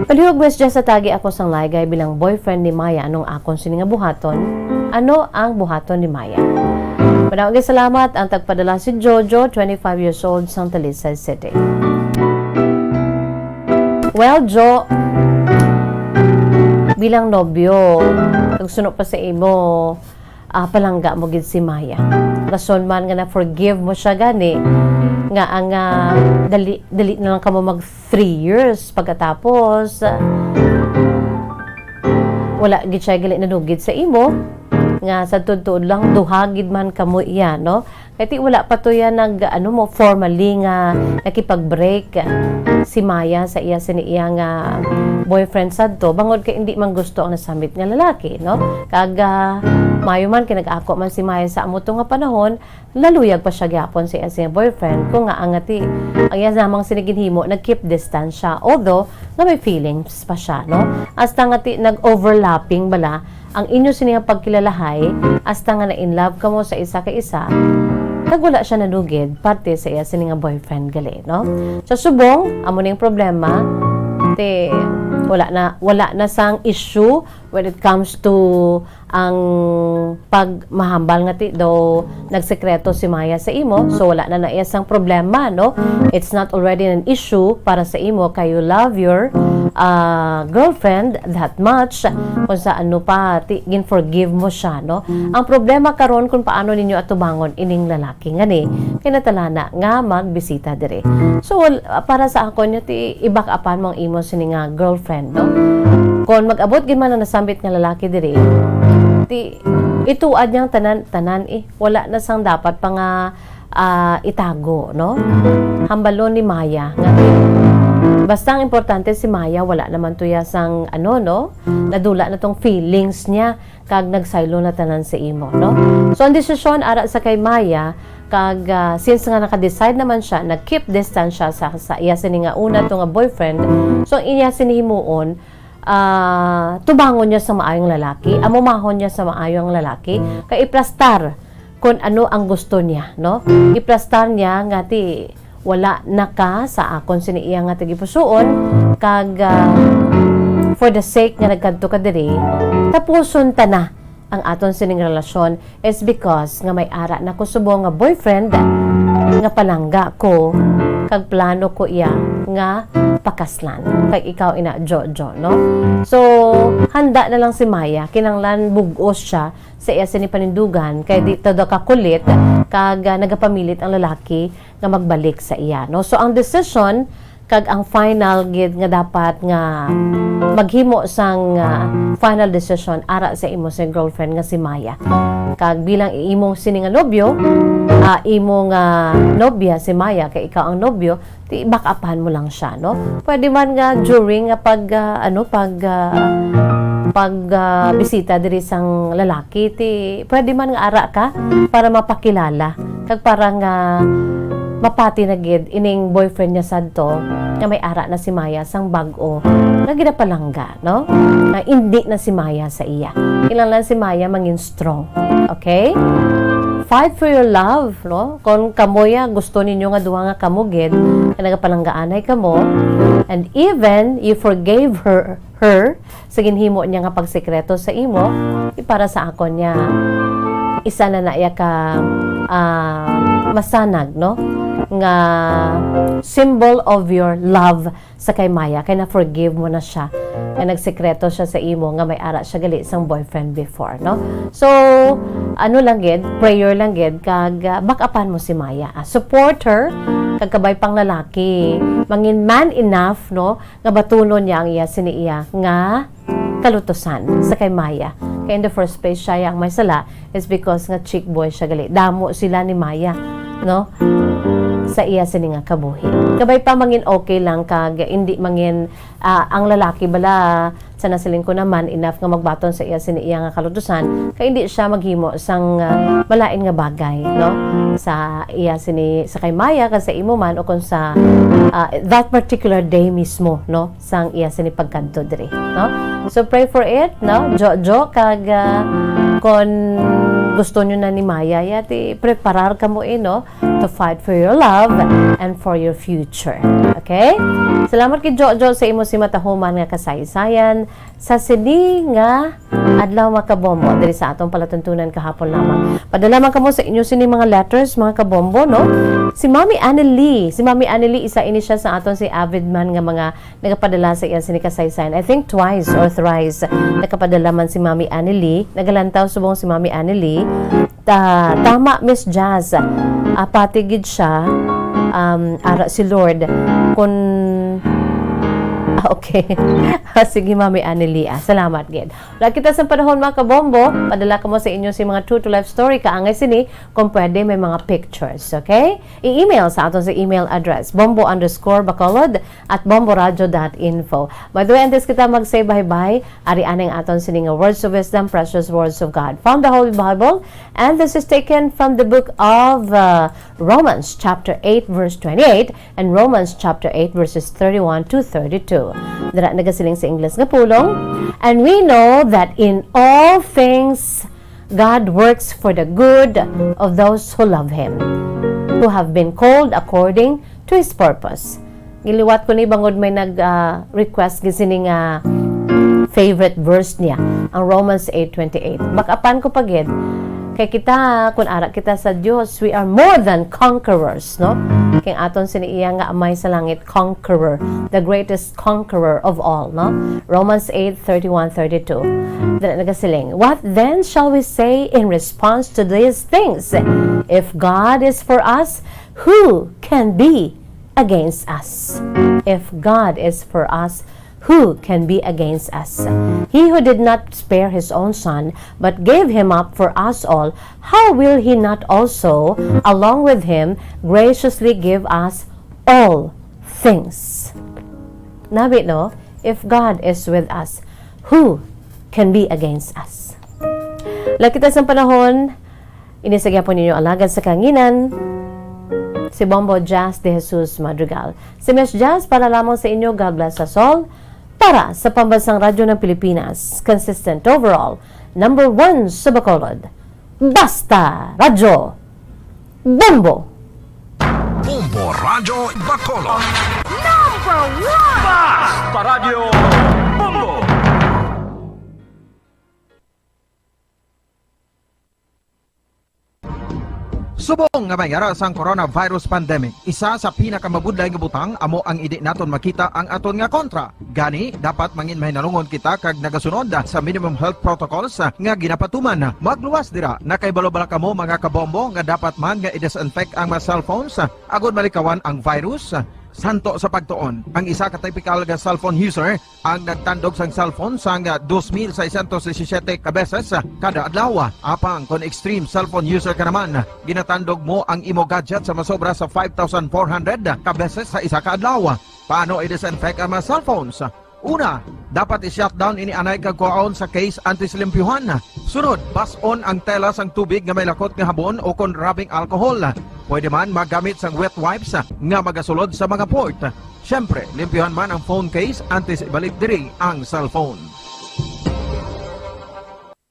Palihog, Miss Jazz, atagi ako sang laygay bilang boyfriend ni Maya. Anong akon sini nga buhaton? Ano ang buhaton ni Maya? Madamo gid salamat ang tagpadala, si Jojo, twenty-five years old, sang Talisay City. Well, Jo, bilang nobyo, kag suno pa sa imo, ah, palangga mo gid si Maya. Rason man nga na-forgive mo siya gani, nga ang, ah, dali, dali na lang kamo mag three years pagkatapos, ah, wala gid siya gali nanugid sa imo, nga sa tuod-tuod lang, duha gid man kamo iya, no? Kay ti wala pa to yan nag, ano mo, formally nga nakipag-break si Maya sa iya sini iya nga boyfriend sadto, bangod kay hindi man gusto ang nasambit nga lalaki, no? Kag, ah, maayo man kay nag-ako man si Maya sa amo to nga panahon, naluyag pa siya gyapon sa iya sini boyfriend, kung nga ang ati, ang iya namang sini ginhimo, nag-keep distance siya, although nga may feelings pa siya, no? Hasta nga ti nag-overlapping bala ang inyo sini nga pagkilalahay, hasta nga na-in love kamo sa isa ka isa, kag wala siya nanugid parte sa iya sini nga boyfriend gali, no? Sa subong, amo ning problema, ti wala na, wala na sang issue when it comes to ang pagmahambal nga ti daw nagsekreto si Maya sa imo, so wala na na iya sang problema, no? It's not already an issue para sa imo kay you love your, ah, girlfriend that much. Kung sa ano pa, ti, gin-forgive mo siya, no? Ang problema karon kung paano ninyo atubangon ining lalaki nga ni, kay natalana nga magbisita diri. So, wal-, para sa akon, nga ti, i-back upan mo ang imo sini nga girlfriend, no? Kung mag-abot gid man ang nasambit nga lalaki diri, ti, ituad niyang tanan, tanan, eh. Wala na sang dapat pa nga, ah, itago, no? Hambalon ni Maya nga, basta ang importante si Maya, wala naman to ya sang, ano, no? Nadula na tong feelings niya, kag nagsaylo na tanan sa imo, no? So, ang desisyon ara sa kay Maya, kag, ah, since nga naka-decide naman siya, nag-keep distance siya sa, sa iya sini nga una to nga boyfriend, so, ang iya sini himuon, ah, tubangon niya sa maayong lalaki, amumahon niya sa maayong lalaki, kay iplastar kung ano ang gusto niya, no? Iplastar niya nga ti wala na ka sa akon sini iya nga tagipusoon, kag, ah, for the sake nga nagkadto ka diri, tapuson ta na ang aton sining relasyon is because nga may ara na ko subong nga boyfriend nga palangga ko, kag plano ko iya nga pakaslan. Kag ikaw ina, Jojo, no? So, handa na lang si Maya, kinahanglan bug-os siya sa iya sini panindugan, kay di to daw kakulit, kag, ah, nagapamilit ang lalaki nga magbalik sa iya, no? So, ang decision kag ang final gid nga dapat nga maghimo sang, ah, final decision ara sa imo sa girlfriend nga si Maya. Kag bilang imo sini nga nobyo, ah, imo nga nobya si Maya, kay ikaw ang nobyo, ti back upan mo lang siya, no? Pwede man nga during nga pag, ah, ano, pag, ah, pag, ah, bisita diri sang lalaki, ti pwede man nga ara ka para mapakilala kag para nga mapati na gid ining boyfriend niya sadto nga may ara na si Maya sang bag-o nga ginapalangga, no? Nga indi na si Maya sa iya. Kinahanglan si Maya mangin strong. Okay? Fight for your love, no? Kung kamo ya, gusto ninyo nga duha nga kamo gid, nga nagapalanggaanay kamo, and even you forgave her, her, sa ginhimo niya nga pagsekreto sa imo, i-, para sa akon niya, isa na na iya ka, ah, masanag, no? Nga symbol of your love sa kay Maya, kay na-forgive mo na siya, nga nagsekreto siya sa imo, nga may ara siya gali sang boyfriend before, no? So, ano lang gid, prayer lang gid, kag, ah, back upan mo si Maya. Ah, support her, kag kabay pang lalaki, mangin man enough, no, nga batunon niya ang iya sini iya nga kalutusan sa kay Maya. Kay in the first place, siya ang may sala is because nga chick boy siya gali. Damo sila ni Maya, no? Sa iya sini nga kabuhi. Kabay pa mangin okay lang kag indi mangin, ah, ang lalaki bala sa nasiling ko naman enough nga magbaton sa iya sini iya nga kalutusan kay hindi siya maghimo sang, ah, malain nga bagay, no? Sa iya sini, sa kay Maya kag sa imo man o kung sa, ah, that particular day mismo, no? Sang iya sini pagkadto diri, no? So pray for it, no? Jojo, kag, ah, kon gusto nyo na ni Maya, ya, ti preparar kamo, eh, no? To fight for your love and for your future. Okay? Salamat kay Jojo sa imo si matahuman nga kasaysayan sa sini nga adlaw, mga kabombo, diri sa atong palatuntunan kahapon lamang. Padala man kamo sa inyo sini mga letters, mga kabombo, no? Si Mami Annelie, si Mami Annelie, isa ini siya sa aton si avid man nga mga nagapadala sa iya sini kasaysayan. I think twice or thrice nakapadala man si Mami Annelie. Nagalantaw subong si Mami Annelie. Ta-, tama, Miss Jazz. Ah, pati gid siya, um, ara si Lord. Kun, ah, okay. Ah, sige, Mami Annelie, ah. Salamat gid. Wala kita sa panahon, mga kabombo. Padala kamo sa inyo si mga true to life story. Kaangay sini, kung pwede, may mga pictures, okay? I-email sa aton sa email address, bombo underscore bacolod at bomboradio dot info. By the way, antes kita mag-say bye-bye, ari anay ang aton sini nga words of wisdom, precious words of God, from the Holy Bible, and this is taken from the book of, uh, Romans chapter eight, verse twenty-eight, and Romans chapter eight, verses thirty-one to thirty-two. Dira nagasiling sa Ingles nga pulong, "And we know that in all things God works for the good of those who love Him, who have been called according to His purpose." Giliwat ko ni bangod may nag, ah, request gid sini nga favorite verse niya, ang Romans eight twenty-eight. Bak-apan ko pa gid, kay kita, kun ara kita sa Dios, we are more than conquerors, no? Kay aton sini iya nga Amay sa langit, conqueror, the greatest conqueror of all, no? Romans eight thirty-one, thirty-two. Dala nagasiling, "What then shall we say in response to these things? If God is for us, who can be against us? If God is for us, who can be against us? He who did not spare his own son, but gave him up for us all, how will he not also, along with him, graciously give us all things?" Nabi, no? If God is with us, who can be against us? Lakita sang panahon, ini sa gyapon ninyo alagad sa kanginan, si Bombo Jazz de Jesus Madrigal. Si Miss Jazz, para lamang sa inyo, God bless us all. Para sa Pambansang Radyo ng Pilipinas, consistent overall, number one sa Bacolod. Basta Radyo Bombo! Bombo Radyo Bacolod. Number one! Basta Radyo Bombo! Subong nga may ara sang coronavirus pandemic, isa sa pinakamabudlay nga butang amo ang indi naton makita ang aton nga kontra. Gani, dapat mangin mahinalungon kita kag nagasunod sa minimum health protocols nga ginapatuman. Magluwas dira, nakahibalo bala kamo, mga kabombo, nga dapat man nga i-disinfect ang mga cellphones agod malikawan ang virus? Santo sa pagtuon, ang isa ka typical nga cellphone user ang nagtandog sang cellphone sang dos mil seiscientos disisiete ka beses kada adlaw. Apang kon extreme cellphone user ka naman, ginatandog mo ang imo gadget sa masobra sa five thousand four hundred ka beses sa isa ka adlaw. Paano i-disinfect ang mga cellphones? Una, dapat i-shut down ini anay kag kuhaon sa case antes limpyuhan. Sunod, bas-on ang tela sang tubig nga may lakot nga habon o kon rubbing alcohol. Pwede man magamit sang wet wipes nga magasulod sa mga port. Siyempre, limpyuhan man ang phone case antes ibalik diri ang cellphone.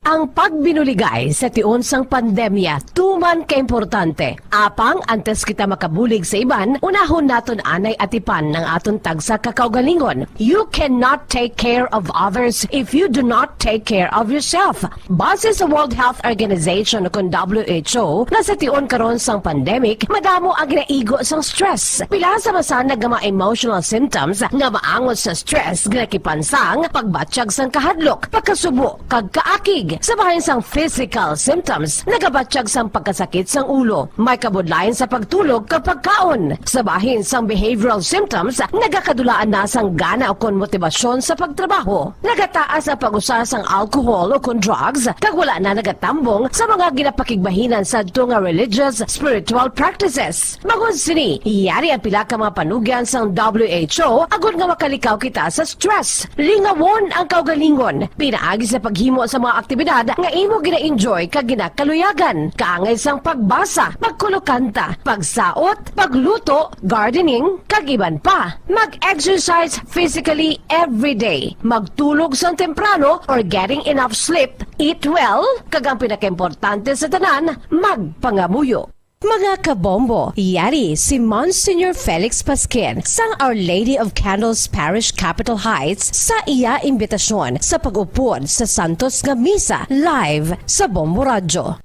Ang pagbinuligay sa tion sang pandemya tuman kaimportante. Apang antes kita makabulig sa iban, unahon naton anay atipan ang aton tagsa ka kaugalingon. You cannot take care of others if you do not take care of yourself. Base sa World Health Organization, kon W H O, nga sa tion karon sang pandemic, madamo ang ginaigo sang stress. Pila sa masanag nga mga emotional symptoms nga maangot sa stress ginakipan sang pagbatyag sang kahadlok, pagkasubo, kag kaakig. Sa bahin sang physical symptoms, nagabatyag sang pagkasakit sang ulo, may kabudlayan sa pagtulog kag pagkaon. Sa bahin sang behavioral symptoms, nagakadulaan na sang gana ukon motibasyon sa pagtrabaho. Nagataas ang pag-usa sang alcohol ukon drugs, kag wala na nagatambong sa mga ginapakigbahinan sadto nga religious, spiritual practices. Bangod sini, yari ang pila ka mga panugyan sang W H O agod nga makalikaw kita sa stress. Lingawon ang kaugalingon pinaagi sa paghimo sa mga aktibidad nga imo gina-enjoy kag ginakaluyagan, kaangay sang pagbasa, pagkulokanta, pagsaot, pagluto, gardening, kag iban pa. Mag-exercise physically every day. Magtulog sang temprano or getting enough sleep, eat well, kag ang pinakaimportante sa tanan, magpangamuyo. Mga kabombo, yari si Monsignor Felix Pasquin sang Our Lady of Candles Parish, Capitol Heights, sa iya imbitasyon sa pag-upod sa santos nga misa live sa Bombo Radyo.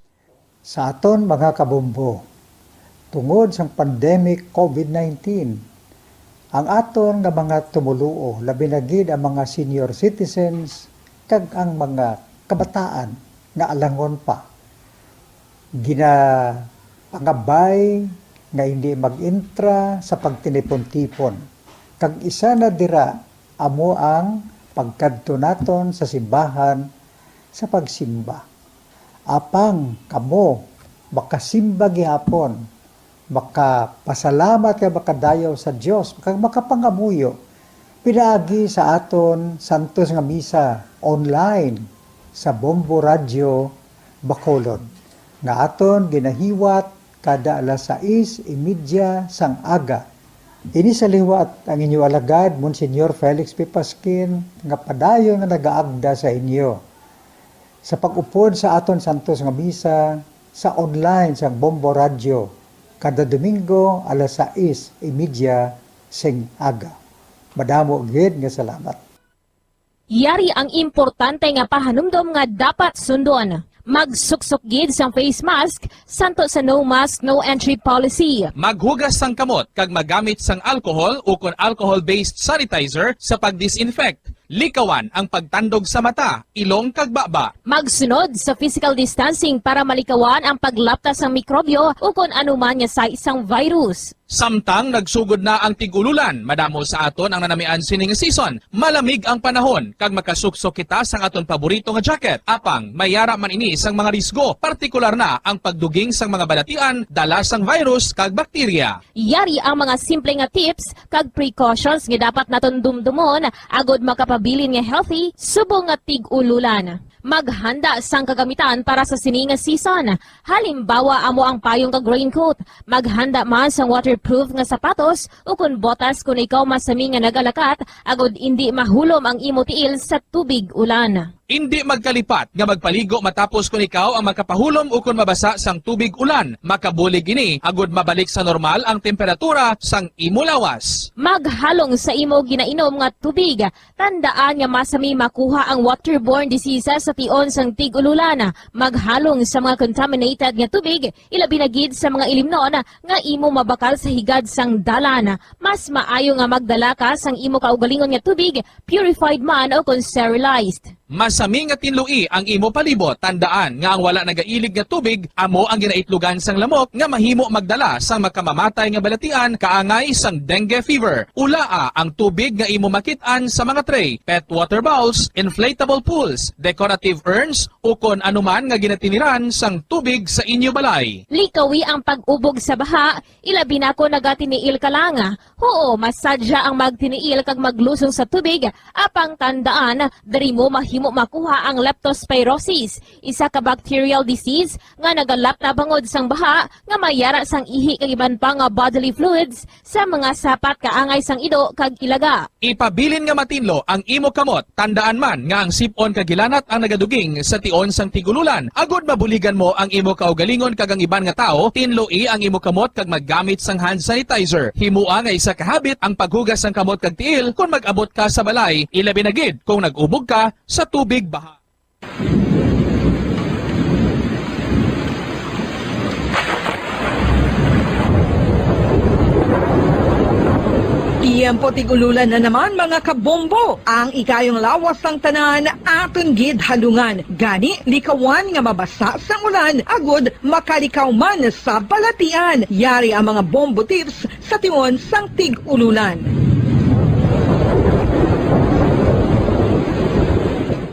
Sa aton mga kabombo, tungod sang pandemic covid nineteen, ang aton nga mga tumoluo, labi na gid ang mga senior citizens kag ang mga kabataan nga alangon pa, ginapangabay nga hindi mag-intra sa pagtinipon-tipon, kag isa na dira amo ang pagkadto naton sa simbahan sa pagsimba. Apang kamo makasimba gihapon, makapasalamat kag makadayaw sa Dios, kag makapangamuyo pinaagi sa aton santos nga misa online sa Bombo Radyo Bacolod, nga aton ginahiwat kada alas sais y media sang aga. Ini sa liwat ang inyo alagad, Monsignor Felix P. Pasquin, nga padayon nga nagaagda sa inyo sa pag-upod sa aton santos nga misa sa online sang Bombo Radyo kada Domingo alas sais y media sing aga. Madamo gid nga salamat. Yari ang importante nga pahanumdom nga dapat sundon. Magsuksok gid sang face mask, santo sa no mask, no entry policy. Maghugas sang kamot kag magamit sang alcohol ukon alcohol-based sanitizer sa pag-disinfect. Likawan ang pagtandog sa mata, ilong kag baba. Magsunod sa physical distancing para malikawan ang paglapta sang mikrobyo ukon anuman nga size sang virus. Samtang nagsugod na ang tig-ululan, madamo sa aton ang nanamian sining season. Malamig ang panahon, kag makasuksok kita sang aton paborito nga jacket. Apang, may ara man ini sang mga risgo, partikular na ang pagduging sang mga balatian, dala sang virus kag bakterya. Yari ang mga simple nga tips kag precautions nga dapat naton dumdumon agud makapabilin nga healthy subong nga tig-ululan. Maghanda sang kagamitan para sa sini nga season. Halimbawa, amo ang payong kag raincoat. Maghanda man sang waterproof nga sapatos ukon botas kon ikaw masami nga nagalakat agud indi mahulom ang imo tiil sa tubig ulan. Indi magkalipat nga magpaligo matapos kon ikaw ang makapahulom ukon mabasa sang tubig ulan. Makabulig ini agud mabalik sa normal ang temperatura sang imo lawas. Maghalong sa imo ginainom nga tubig. Tandaan nga masami makuha ang waterborne diseases sa tion sang tig-ululan. Maghalong sa mga contaminated nga tubig, ilabi na gid sa mga ilimnon nga imo mabakal sa higad sang dalan. Mas maayo nga magdala ka sang imo kaugalingon nga tubig, purified man o kon sterilized. Masami nga tinloi ang imo palibot. Tandaan nga ang wala nagailig nga tubig amo ang ginaitlogan sang lamok nga mahimo magdala sang makamamatay nga balatian kaangay sang dengue fever. Ulaa ang tubig nga imo makit-an sa mga tray, pet water bowls, inflatable pools, decorative urns, ukon anuman nga ginatiniran sang tubig sa inyo balay. Likawi ang pag-ubog sa baha, ilabi na kon nagatiniil ka lang. Huo, masadya ang magtiniil kag maglusong sa tubig, apang tandaan, diri mo mahimo makuha ang leptospirosis, isa ka bacterial disease nga nagalapta bangod sang baha nga may ara sang ihi kag iban pa nga bodily fluids sa mga sapat kaangay sang ido kag ilaga. Ipabilin nga matinlo ang imo kamot. Tandaan man nga ang sip-on kag hilanat ang nagaduging sa tion sang tig-ululan. Agud mabuligan mo ang imo kaugalingon kag ang iban nga tawo, tinloi ang imo kamot kag maggamit sang hand sanitizer. Himoa nga isa ka habit ang paghugas sang kamot kag tiil kon mag-abot ka sa balay, ilabi na gid kon nag-ubog ka sa tubig baha. Tiyempo tig-ululan na naman, mga kabombo. Ang ikayong lawas sang tanan aton gid halungan. Gani, likawan nga mabasa sang ulan, agud makalikaw man sa balatian. Yari ang mga bombo tips sa tion sang tig-ululan.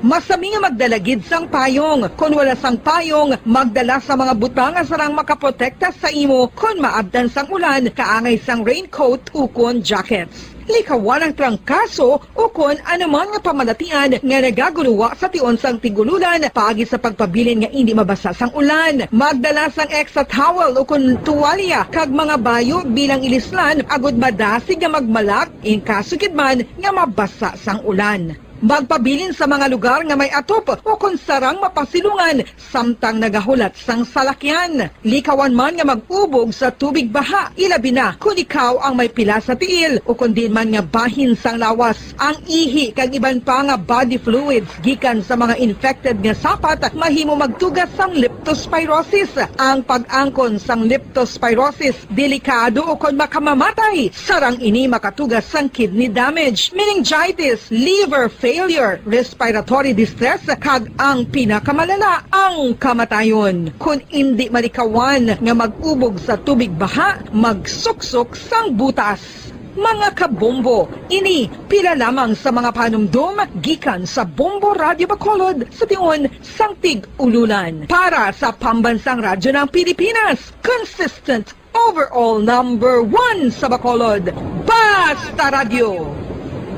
Masami nga magdala gid sang payong. Kon wala sang payong, magdala sa mga butang nga sarang makaprotekta sa imo kon maabtan sang ulan, kaangay sang raincoat ukon jackets. Likawan ang trangkaso ukon anuman nga pamalatian nga nagaguluwa sa tion sang tig-ululan paagi sa pagpabilin nga indi mabasa sang ulan. Magdala sang extra towel ukon tuwalya kag mga bayo bilang ilislan agud madasig nga magmalak in kaso gid man nga mabasa sang ulan. Magpabilin sa mga lugar nga may atop ukon sarang mapasilungan samtang nagahulat sang salakyan. Likawan man nga mag-ubog sa tubig baha, ilabi na kon ikaw ang may pila sa tiil ukon diin man nga bahin sang lawas. Ang ihi kag iban pa nga body fluids gikan sa mga infected nga sapat mahimo magtuga sang leptospirosis. Ang pag-angkon sang leptospirosis delikado ukon makamamatay. Sarang ini makatuga sang kidney damage, meningitis, liver failure, respiratory distress, kag ang pinakamalala, ang kamatayon. Kon indi malikawan nga mag-ubog sa tubig baha, magsuksok sang butas. Mga kabombo, ini pila lamang sa mga panumdom gikan sa Bombo Radio Bacolod sa tion sang tig-ululan. Para sa Pambansang Radyo ng Pilipinas, consistent overall number one sa Bacolod, Basta Radyo,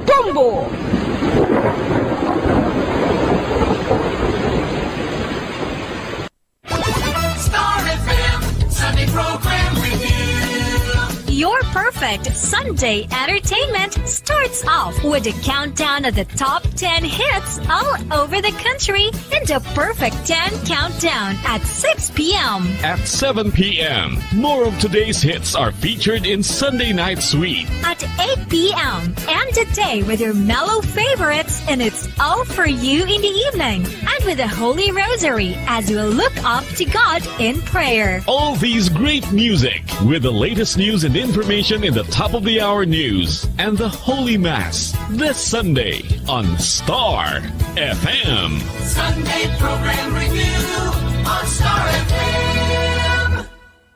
Bombo! Star F M, Sunday program with you. Your perfect Sunday entertainment starts off with a countdown of the top ten hits all over the country in the Perfect ten Countdown at six p m. At seven p m, more of today's hits are featured in Sunday Night Sweet. At eight p m, end the day with your mellow favorites And it's all for you in the evening and with the Holy Rosary as you look up to God in prayer. All these great music with the latest news and information in the top of the hour news and the Holy Mass this Sunday on Star F M. Sunday program review on Star F M.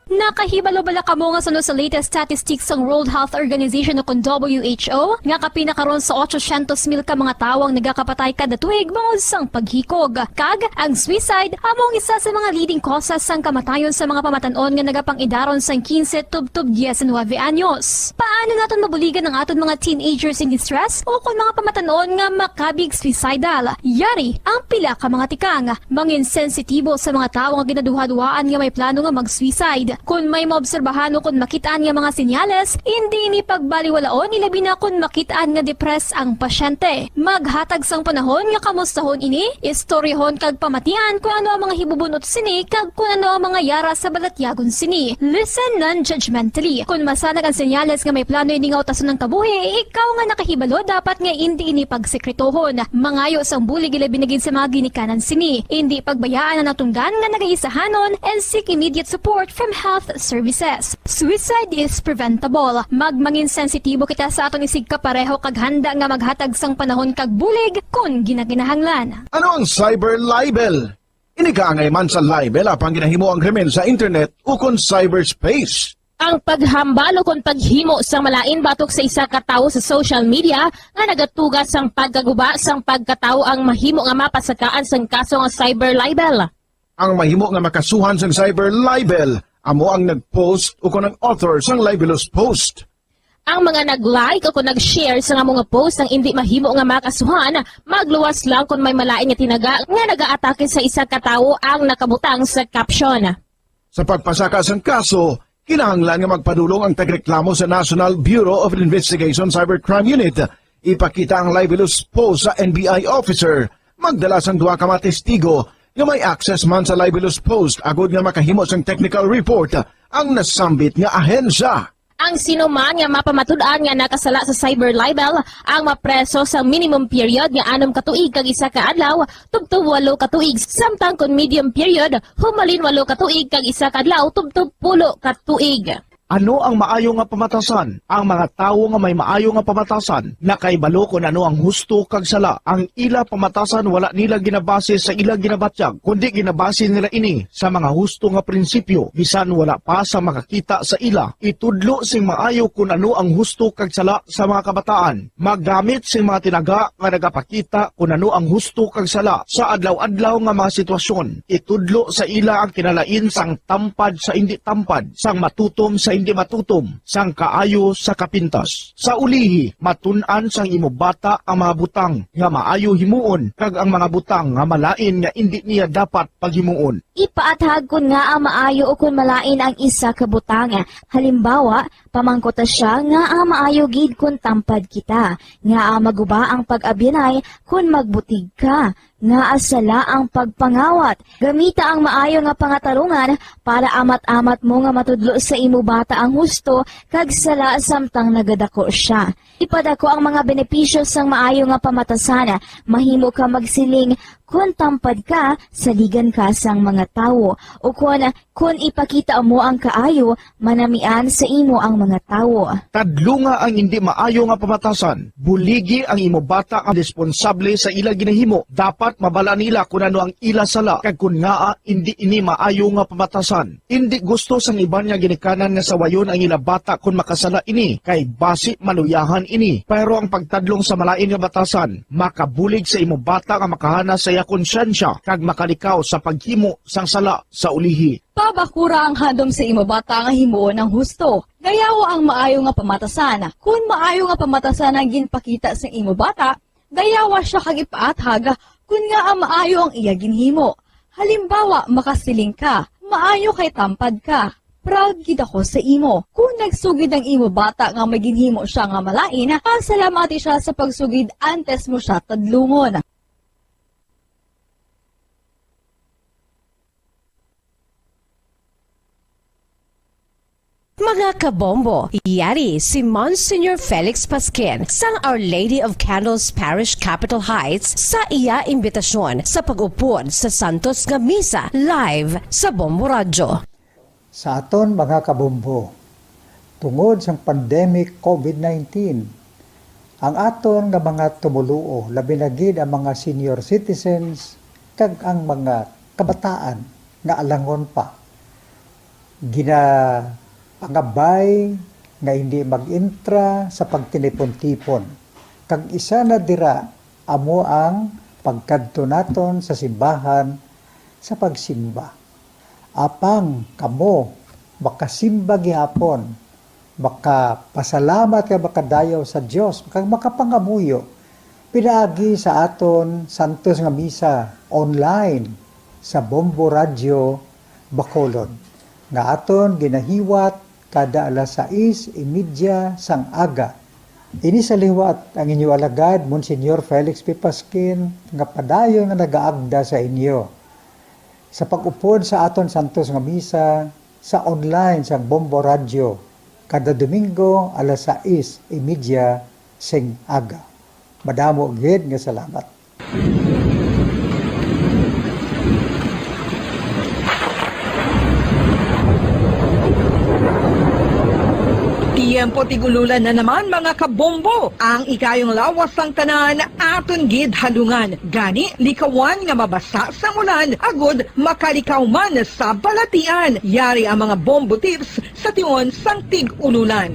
Nakahibalo bala kamo nga suno sa latest statistics sang World Health Organization o kon W H O nga kapin na karon sa ochocientos mil ka mga tawo ang nagakapatay kada tuig bangod sang paghikog? Kag ang suicide amo ang isa sa mga leading causes sang kamatayon sa mga pamatan-on nga nagapang-idaron sang quince tubtob diecinuebe anyos. Paano naton mabuligan ang aton mga teenagers in distress o kon mga pamatan-on nga makabig suicidal? Yari ang pila ka mga tikang. Mangin sensitibo sa mga tawo nga ginaduhaduhaan nga may plano nga mag-suicide. Kon may maobserbahan o kon makit-an nga mga senyales, indi ini pagbaliwalaon, ilabi na kon makit-an nga depressed ang pasyente. Maghatag sang panahon nga kamustahon ini, istoryahon kag pamatian kon ano ang mga hibubun-ot sini kag kon ano ang mga yara sa balatyagon sini. Listen non-judgmentally. Kon masanag ang senyales nga may plano ini nga utason ang kabuhi, ikaw nga nakahibalo dapat nga indi ini pagsekretohon. Mangayo sang bulig ilabi na gid sa mga ginikanan sini. Indi pagbayaan ang natungdan nga nagaisahanon and seek immediate support from health services. Suicide is preventable. Magmangin sensitibo kita sa aton isigkapareho kag handa nga maghatag sang panahon kag bulig kon ginakinahanglan. Ano ang cyber libel? Ini kaangay man sa libel apang ginahimo ang krimen sa internet ukon cyberspace. Ang paghambal ukon paghimo sang malain batok sa isa ka tawo sa social media nga nagatuga sang pagkaguba sang pagkatawo ang mahimo nga mapasakaan sang kaso nga cyber libel. Ang mahimo nga makasuhan sang cyber libel amo ang nag-post ukon ang author sang libelous post. Ang mga nag-like ukon nag-share sang amo nga post ang indi mahimo nga makasuhan, magluwas lang kon may malain nga tinaga nga nagaatake sa isa ka tawo ang nakabutang sa caption. Sa pagpasaka sang kaso, kinahanglan nga magpadulong ang tagreklamo sa National Bureau of Investigation Cybercrime Unit. Ipakita ang libelous post sa N B I officer. Magdala sang duha ka mga testigo nga may access man sa libelous post agod nga makahimo sang technical report ang nasambit nga ahensya. Ang sino man nga mapamatud-an nga nakasala sa cyber libel ang mapreso sa minimum period nga anom ka tuig kag isa ka adlaw tubtob walo ka tuig, samtang kon medium period, humalin walo ka tuig kag isa ka adlaw tubtob pulo ka tuig. Ano ang maayo nga pamatasan? Ang mga tawo nga may maayo nga pamatasan nakahibalo kon ano ang husto kag sala. Ang ila pamatasan wala nila ginabase sa ila ginabatyag, kundi ginabase nila ini sa mga husto nga prinsipyo, bisan wala pa sa makakita sa ila. Itudlo sing maayo kon ano ang husto kag sala sa mga kabataan. Maggamit sing mga tinaga nga nagapakita kon ano ang husto kag sala sa adlaw-adlaw nga mga sitwasyon. Itudlo sa ila ang kinalain sang tampad sa indi tampad, sang matutom sa indi matutom, sang kaayo sa kapintas. Sa ulihi, matun-an sang imo bata ang mga butang nga maayo himuon kag ang mga butang nga malain nga indi niya dapat paghimuon. Ipaathag kon ngaa maayo ukon malain ang isa ka butang. Halimbawa, pamangkuta sia ngaa maayo gid kon tampad kita, ngaa maguba ang pag-abyanay kon magbutig ka, ngaa sala ang pagpangawat. Gamita ang maayo nga pangatarungan para amat-amat mo nga matudlo sa imo bata ang husto kag sala samtang nagadako sia. Ipadako ang mga benepisyo sang maayo nga pamatasan. Mahimo ka magsiling, "Kon tampad ka, saligan ka sang mga tawo," ukon, "Kon ipakita mo ang kaayo, manamian sa imo ang mga tawo." Tadlunga ang indi maayo nga pamatasan. Buligi ang imo bata nga responsable sa ila ginahimo. Dapat mabala nila kon ano ang ila sala kag kon ngaa indi ini maayo nga pamatasan. Indi gusto sang iban nga ginikanan nga sawayon ang ila bata kon makasala ini, kay basi maluyahan ini. Pero ang pagtadlong sa malain nga batasan makabulig sa imo bata nga makahana sa iya konsyensya kag makalikaw sa paghimo sang sala sa ulihi. Pabakura ang handom sa imo bata nga himuon ang husto. Dayawa ang maayo nga pamatasan. Kon maayo nga pamatasan ang ginpakita sa imo bata, dayawa sia kag ipaathag kon ngaa maayo ang iya ginhimo. Halimbawa, makasiling ka, "Maayo kay tampad ka. Proud gid ako sa imo." Kon nagsugid ang imo bata nga may ginhimo sia nga malain, pasalamati sia sa pagsugid antes mo sia tadlungon. Mga kabombo, yari si Monsignor Felix Pasquin sang Our Lady of Candles Parish, Capitol Heights, sa iya imbitasyon sa pag-upod sa Santos nga Misa live sa Bombo Radyo. Sa aton mga kabombo, tungod sang pandemic COVID nineteen, ang aton nga mga tumoluo, labi na gid ang mga senior citizens kag ang mga kabataan nga alangon pa, ginapangabay nga hindi mag-intra sa pagtinipon-tipon, kag isa na dira amo ang pagkadto naton sa simbahan sa pagsimba. Apang kamo makasimba gihapon, makapasalamat kag makadayaw sa Dios, kag makapangamuyo pinaagi sa aton santos nga misa online sa Bombo Radyo Bacolod, nga aton ginahiwat kada alas sais y media sang aga. Ini sa liwat ang inyo alagad, Monsignor Felix P. Pasquin, nga padayon nga nagaagda sa inyo sa pag-upod sa aton santos nga misa sa online sang Bombo Radyo kada Domingo alas sais y media sing aga. Madamo gid nga salamat. Tiyempo tig-ululan na naman, mga kabombo. Ang ikayong lawas sang tanan aton gid halungan. Gani, likawan nga mabasa sang ulan agud makalikaw man sa balatian. Yari ang mga bombo tips sa tion sang tig-ululan.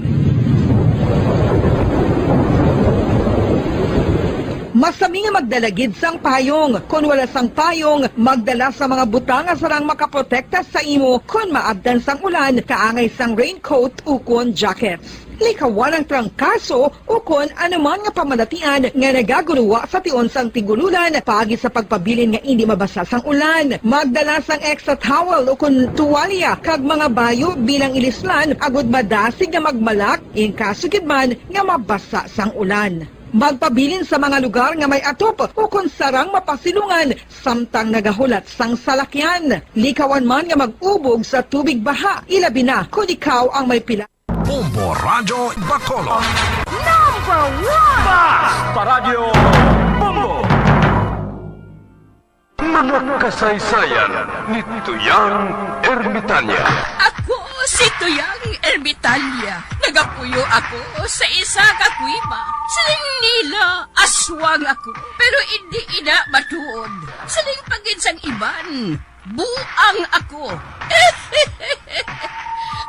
Masami nga magdala gid sang payong. Kon wala sang payong, magdala sa mga butang nga sarang makaprotekta sa imo kon maabtan sang ulan, kaangay sang raincoat ukon jackets. Likawan ang trangkaso ukon anuman nga pamalatian nga nagaguruwa sa tion sang tig-ululan paagi sa pagpabilin nga indi mabasa sang ulan. Magdala sang extra towel ukon tuwalya kag mga bayo bilang ilislan agud madasig nga magmalak in kaso gid man nga mabasa sang ulan. Magpabilin sa mga lugar nga may atop ukon sarang mapasilungan samtang nagahulat sang salakyan. Likawan man nga mag-ubog sa tubig baha, ilabi na kon ikaw ang may pila. Bombo Radyo Bacolod. Number one! Basta Radyo Bombo! Mga kasaysayan ni Tuyang Ermitanya. Ako si Tuyang Ermitanya. Nagapuyo ako sa isa ka kuweba. Siling nila, aswang ako. Pero indi ina matuod. Siling pa gid sang iban, buang ako.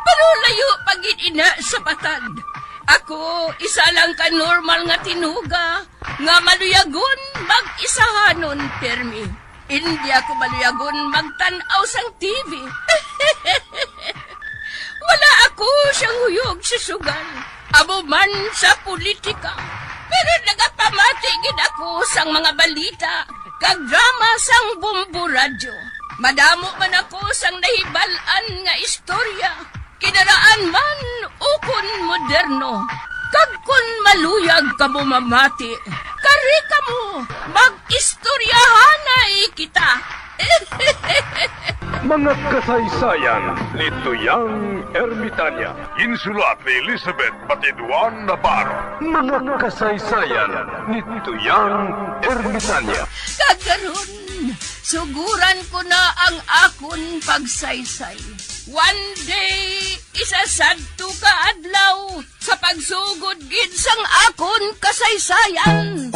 Pero layo pa gid ina sa patag. Ako, isa lang ka normal nga tinuga nga maluyagon mag-isahanon pirmi. Indi ako maluyagon magtan-aw sang T V. Wala ako siyang huyog sa sugal, amo man sa politika. Pero nagapamati gid ako sang mga balita kag drama sang Bombo Radyo. Madamo man ako sang nahibal-an nga istorya, kinaraan man ukon moderno. Kag kon maluyag kamo mamati, kari kamo, mag-istoryahanay kita. Mga kasaysayan ni Tuyang Ermitanya. Ginsulat ni Elizabeth Batiduan Navarro. Mga kasaysayan ni Tuyang Ermitanya. Kag karon, suguran ko na ang akon pagsaysay. One day, isa sadto ka adlaw, sa pagsugod gid sang akon kasaysayan.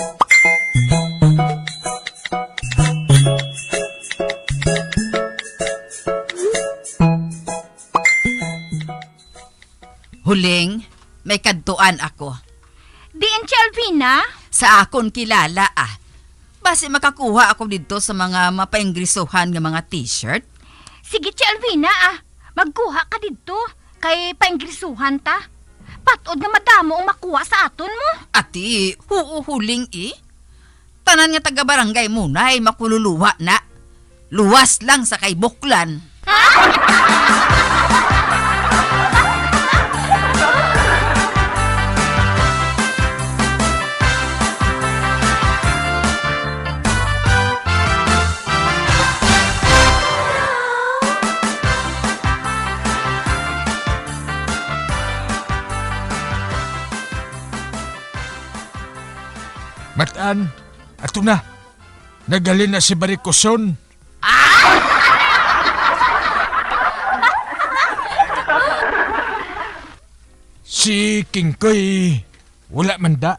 Huling, may kadtuan ako. Diin si Alvina? Sa akon kilala, ah. Basi makakuha ako didto sa mga mapainggrisohan nga mga t-shirt? Sige, Tia Alvina, ah. Magkuha ka didto, kay painggrisohan ta. Patod nga madamo ang makuha sa aton mo. Ati, huo, Huling, eh. Tanan nga taga-barangay mo na'y makululuwa na. Luwas lang sa kay Buklan. Matan, ato na. Nagalin na si Barikoson. Si Kingkoy, wala man da.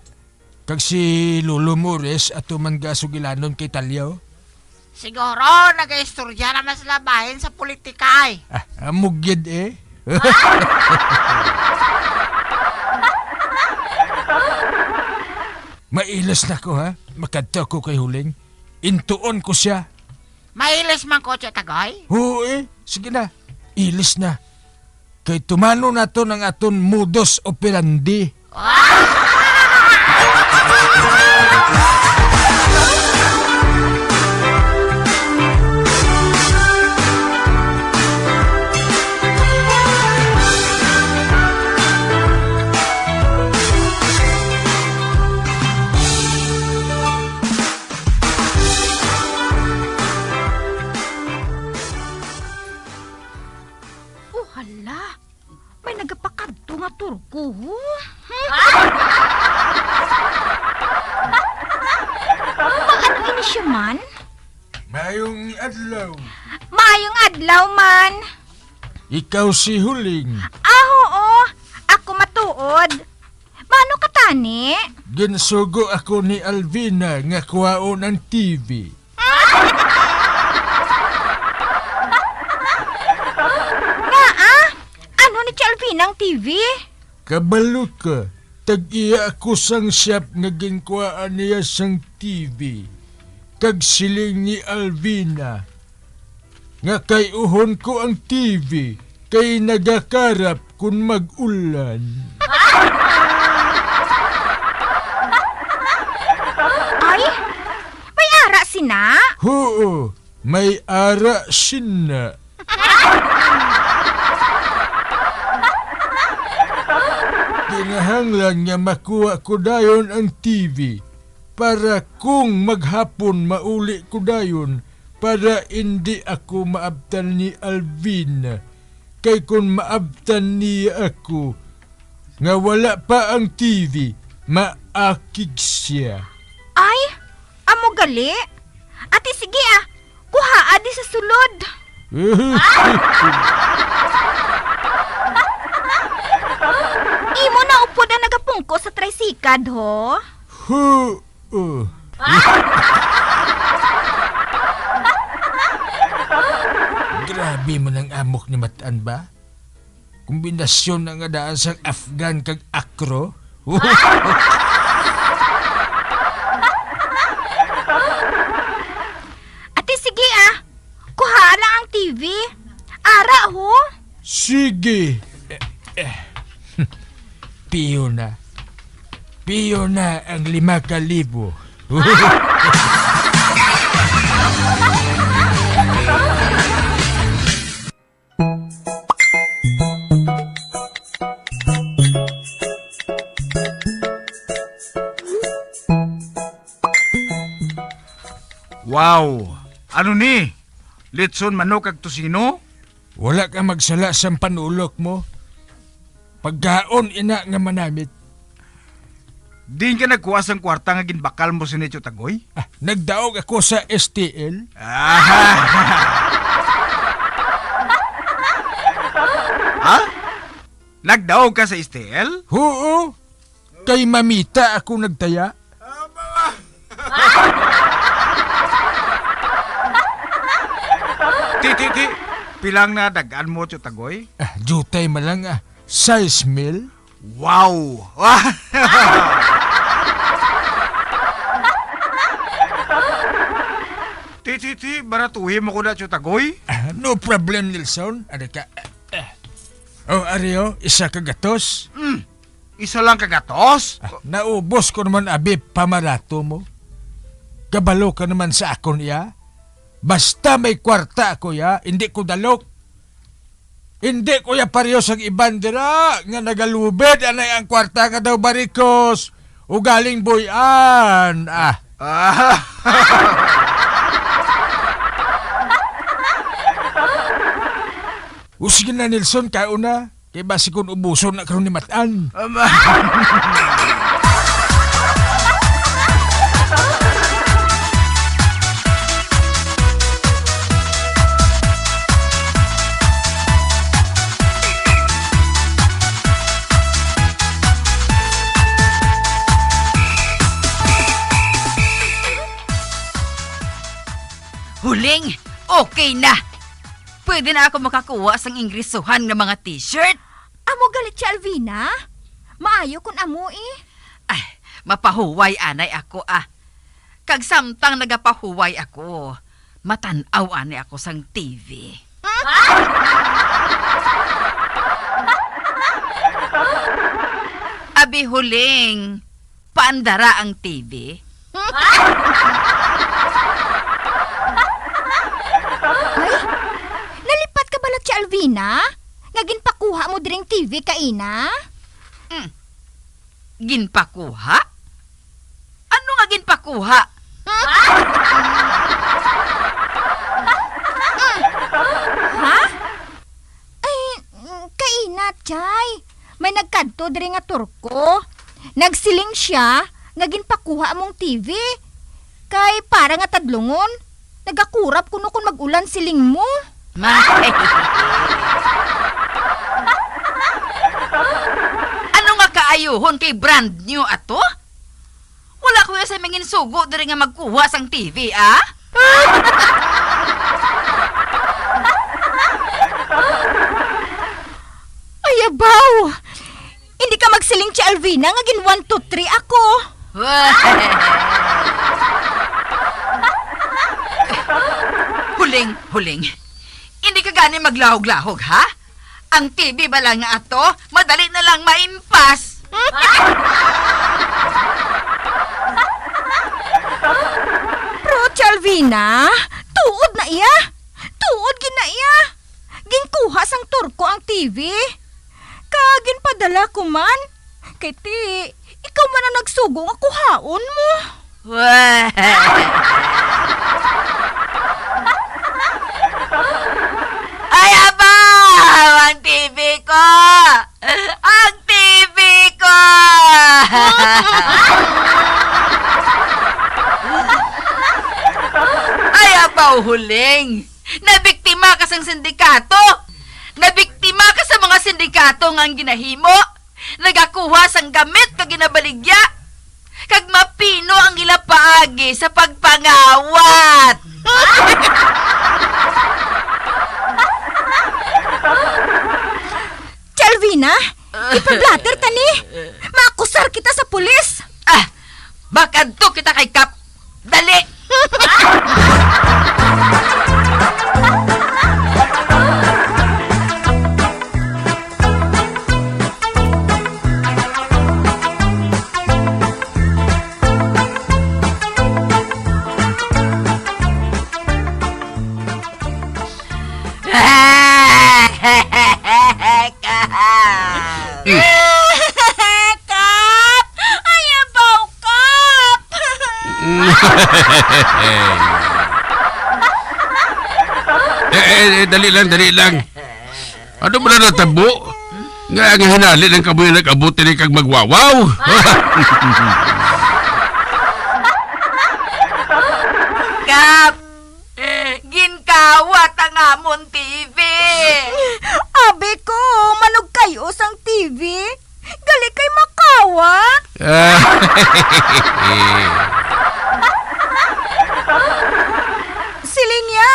Kag si Lolo Mores ato man gasugilanon kay Talyaw. Siguro, nagaistorya naman sila bahin sa politika, eh. Ah, amo gid, eh. Mailis na ko, ha? Makadto ko kay Huling. Intuon ko siya. Mailis man ko, Tio Tagoy? Oo, eh. Sige na. Ilis na. Kay tumanon naton ang aton modus operandi. Oh, hala. May nagapakadto nga turko, ho? Hmm? Maano ini siya man? Mayong adlaw. Mayong adlaw man. Ikaw si Huling. Ah, oo. Ako matuod. Mano ka tani? Ginsugo ako ni Alvina nga kuhaon ang T V. Ngaa? Ano ni Alvina ang T V? Kabalo ka, tag-iya ako sang shop nga ginkuhaan niya sang T V. Kag siling ni Alvina nga kay-uhon ko ang T V kay nagakarap kon mag-ulan. Ay, may ara sina? Huo, may ara sina. Kinahanglan nga makuha ko dayon ang T V para kung maghapon mauli ko dayon para indi ako maabtan ni Alvin. Kay kon maabtan niya ako nga wala pa ang T V, maakig siya. Ay, amo gali? Ati, sige, ah. Kuhaa di sa sulod. Imo na upod ang nagapungko sa tricycad, ho? Ho, Oh. Grabe man ang amok ni Matan ba? Kombinasyon na nga daan sang Afghan kag Akro. Ate, sige, ah. Kuhaa lang ang T V. Ara, ho. Sige. Eh, eh. Piyo na. Piyo na ang lima ka libo. Wow! Ano ni? Litson manok kag tosino? Wala ka magsala sang panulok mo. Pagkaon ina nga manamit. Diin ka nagkuha sang kwarta nga ginbakal mo sini, Tio Tagoy? Ah, nagdaog ako sa S T L. Ah. Ha? Nagdaog ka sa S T L? Huo. Kay mamita ako nagtaya. Ti, ti, ti. Pila ang nadag-an mo, Tio Tagoy? Ah, diutay man lang, ah. Sais mil. Wow! Ti, ti, ti, baratuhi mo ko na, Tio Tagoy. Ah, no problem, Nelson. Ari ka. Ah, ah. Oh, ari, oh, isa ka gatos. Mm. Isa lang ka gatos? Ah, naubos ko naman, abi, pamarato mo. Kabalo ka naman sa akon, iya. Basta may kwarta ako, iya, hindi ko dalok. Hindi ko iya pareho sang iban dira nga nagalubid anay ang kwarta nga daw barikos. Ugaling buy-an. Ah. Ah. O sige na, Nelson, kaon na. Kay basi kun ubuson na karon ni Matan. Ama. Ing, okay na. Pwede na ako makakuha sang ingresuhan nga mga t-shirt. Amo gali, Tia Alvina? Maayo kun amo, eh. Ay, mapahuway anay ako, ah. Kag samtang nagapahuway ako, matan-aw ani ako sang T V. Abi, Huling, paandara ang T V. Ay, nalipat ka bala, Tia Alvina, nga ginpakuha mo diring T V kaina? Mm. Ginpakuha? Ano nga ginpakuha? Ha? Ay, mm, kaina, Chay. May nagkadto diri nga Turko. Nagsiling sia nga ginpakuha among T V. Kay para nga tadlungon, nagakurap kuno kon mag-ulan, siling mo. May. Ano nga kaayuhon kay brand new ato? Wala ko sa mangin sugo diri nga magkuha sang T V, ah? Ay, abaw! Hindi ka magsiling, Tia Alvina, nga gin one, two, three ako. Huling, Huling. Hindi ka gani maglahog-lahog, ha? Ang T V bala nga ato, madali na lang maimpas. Pero, Tia Alvina, tuod na iya. Tuod gid na iya. Ginkuha sang Turko ang T V. Kag ginpadala ko man. Kay ti, ikaw man ang nagsugo nga kuhaon mo. Wah! Ay, abaw! Ang T V ko! Ang T V ko! Ay, abaw, Huling! Nabiktima ka sang sindikato! Nabiktima ka sa mga sindikato nga ang ginahimo! Nagakuha sang gamit nga ginabaligya, kag mapino ang ila paagi sa pagpangawat. Chalvina, ipablatter ta ni. Maakusar kita sa pulis. Ah, makadto kita kay Kap. Dali! Kap! Kap! Ay, abaw, Kap! Eh, eh, eh, dali lang, dali lang. Ano ba na natabo? Nga ang hinali ng kabuhi nag-abot ini kag magwawaw? Kap! Ginkawat ang amon T V. Abi ko, manugkayo sang T V. Gali kay makawat. Ah. Siling niya,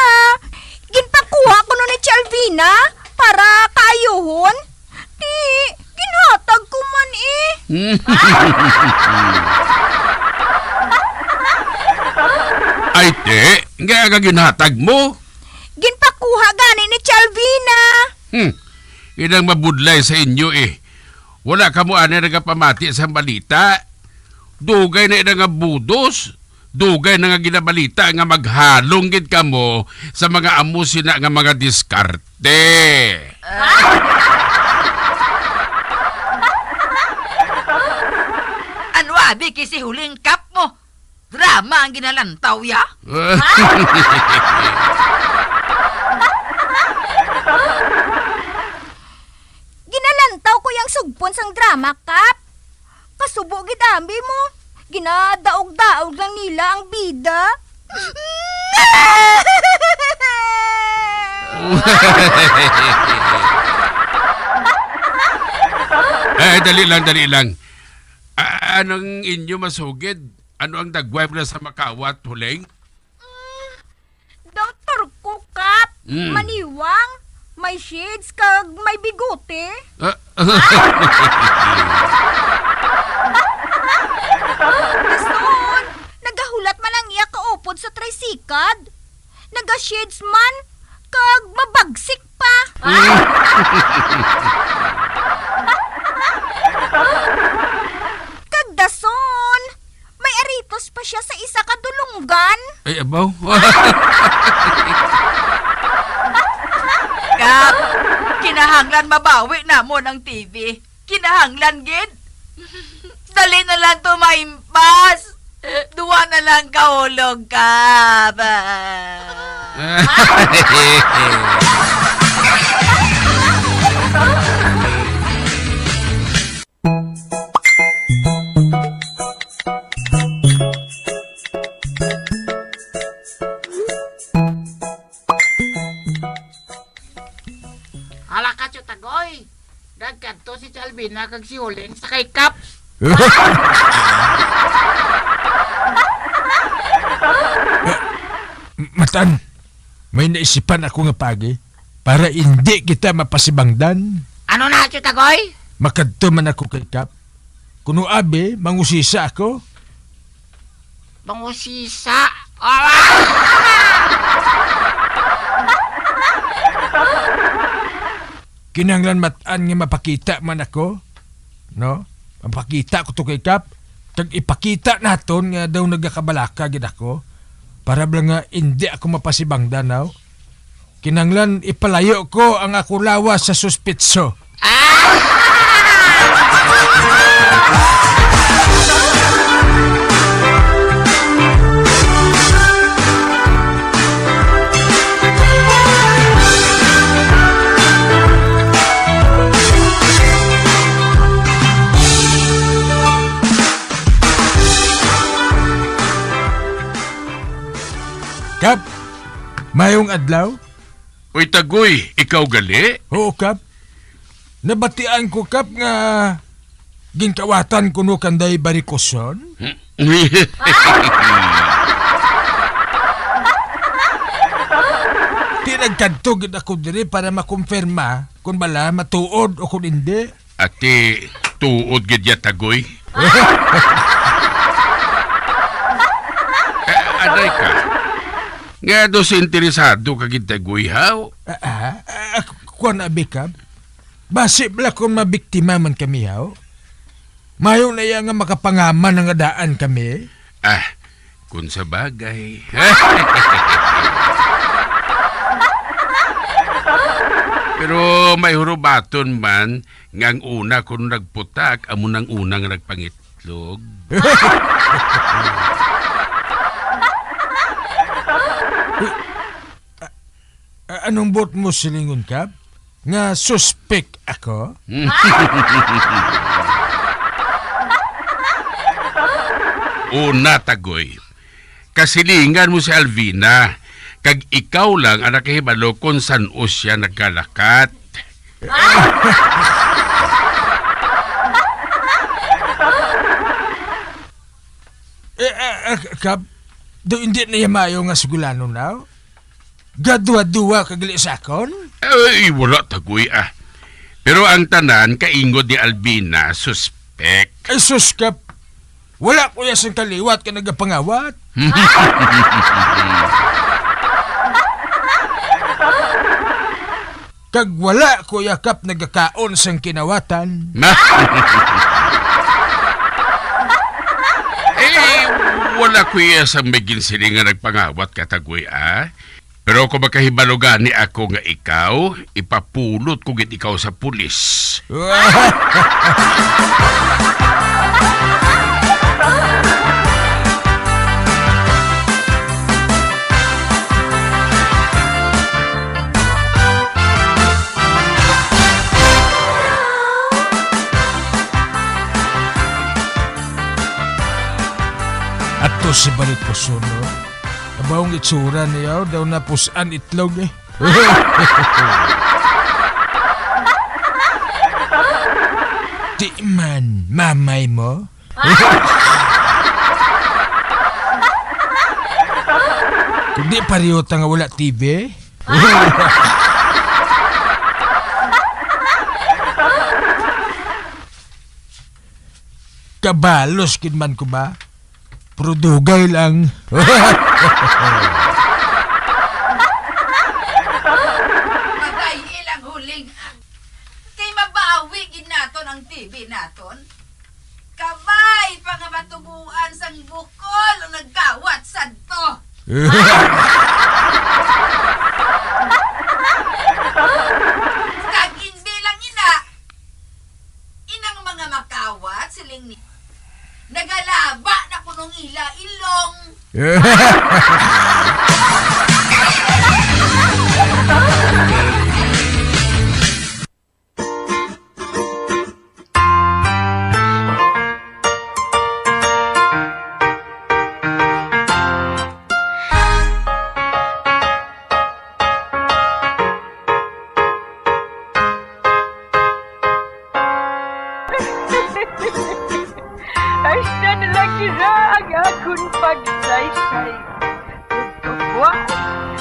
ginpakuha kuno ni Chalvina para kaayuhon. Ti, ginhatag ko man, eh. Ay, ti, nga nga ginhatag mo? Ginpakuha gani ni Chalvina. Hmm. Inang mabudlay sa inyo, eh. Wala kamo ani nagapamati sa balita. Dugay na ina nga budos. Dugay na nga ginabalita nga maghalong gid kamo sa mga amo sina nga mga diskarte. Ano abi kay si Huling, Kap, mo? Drama ang ginalantaw ya? Ginalantaw ko yang sugpon sang drama, Kap. Kasubo gid, abi mo. Ginadaog-daog lang nila ang bida. Eh, dali lang, dali lang. A-, anong inyo masugid? Ano ang dagway na sa makawat, Huling? Mm, daw Kap, Mm. maniwang, may shades, kag may bigote. Ah. Dason, nagahulat man ang iya kaupod sa tricycad. Naga-shades man, kag mabagsik pa. Kag dason, may aritos pa siya sa isa ka dulunggan. Ay, abaw. Kap, kinahanglan mabawi namon ang T V. Kinahanglan gid. Dali na lang to maimpas. Duwa na lang ka hulog, Kap. Hala ka, Tiyot Tagoy. Nagkadto si Alvina kag si Huling sa kay Kap. Matan, may naisipan ako nga pagi para indi kita mapasibangdan. Ano na, Tiyot Tagoy? Makadto man ako kay Kap. Kuno abi, mangusisa ako. Mangusisa? Ah! Kinahanglan mat-an nga mapakita man ako, no? Mapakita ko to kay Kap, kag ipakita naton nga daw nagakabalaka gid ako, para bala nga indi ako mapasibangdan, no? Kinahanglan ipalayo ko ang akong lawas sa suspitso. Kap, mayong adlaw. Uy, Tagoy, ikaw gali? Oo, Kap. Nabatian ko, Kap, nga ginkawatan kuno ka anday barikoson. Ti nagkadto gid ako diri para makumpirma kung bala matuod o kung indi. Ati, tuod gid ya, Tagoy. Eh, aday ka. Nga daw si interesado ka gid, Tagoy, haw? Ah, ah, ah, kuwan, abi, Kap. Basi bala kung mabiktima man kami, haw? Mayo na iya nga makapangaman nga daan kami. Ah, kung sa bagay. Pero may hurubaton man nga ang una kuno nagputak, amo nang una nga nagpangitlog. Uy, a-, a-, anong buot mo silingon, Kap? Nga suspek ako? Una, Tagoy. Kasilingan mo si Alvina, kag ikaw lang ang nakahibalo kon san-o sia nagkalakat. Eh, eh, eh, Kap, do hindi na iya maayo nga sugulanon na? Gaduha-duha ka gali sa akon? Ay, wala, Tagoy, ah. Pero ang tanan kaingod ni Alvina, suspek. Ay, sus, Kap. Wala ko iya sang kaliwat ka nagapangawat. Kag wala ko iya, Kap, nagakaon sang kinawatan. Eh, wala ko iya sang may ginsiling nga nagpangawat ka, Tagoy, ah. Pero kung makahibalo gani ako nga ikaw, ipapulot ko gid ikaw sa pulis. Ato si Barikoson, no? Abaw ang itsura niya, oh, daw napus-an itlog, eh. Di man, mamay mo? Kung di pareho ta nga wala T V, Kabalos gid man ko ba? Pero dugay lang. Magay ilang huling kay mabawi gid naton ang T V naton. Kabay pa nga matubuan sang bukol o nagkawat sadto. Kag hindi lang ina, inang mga makawat, siling ni, nagalaba na kunong ila ilong. Hasta na lang dira ang akon pagsaysay. Tugtuguan,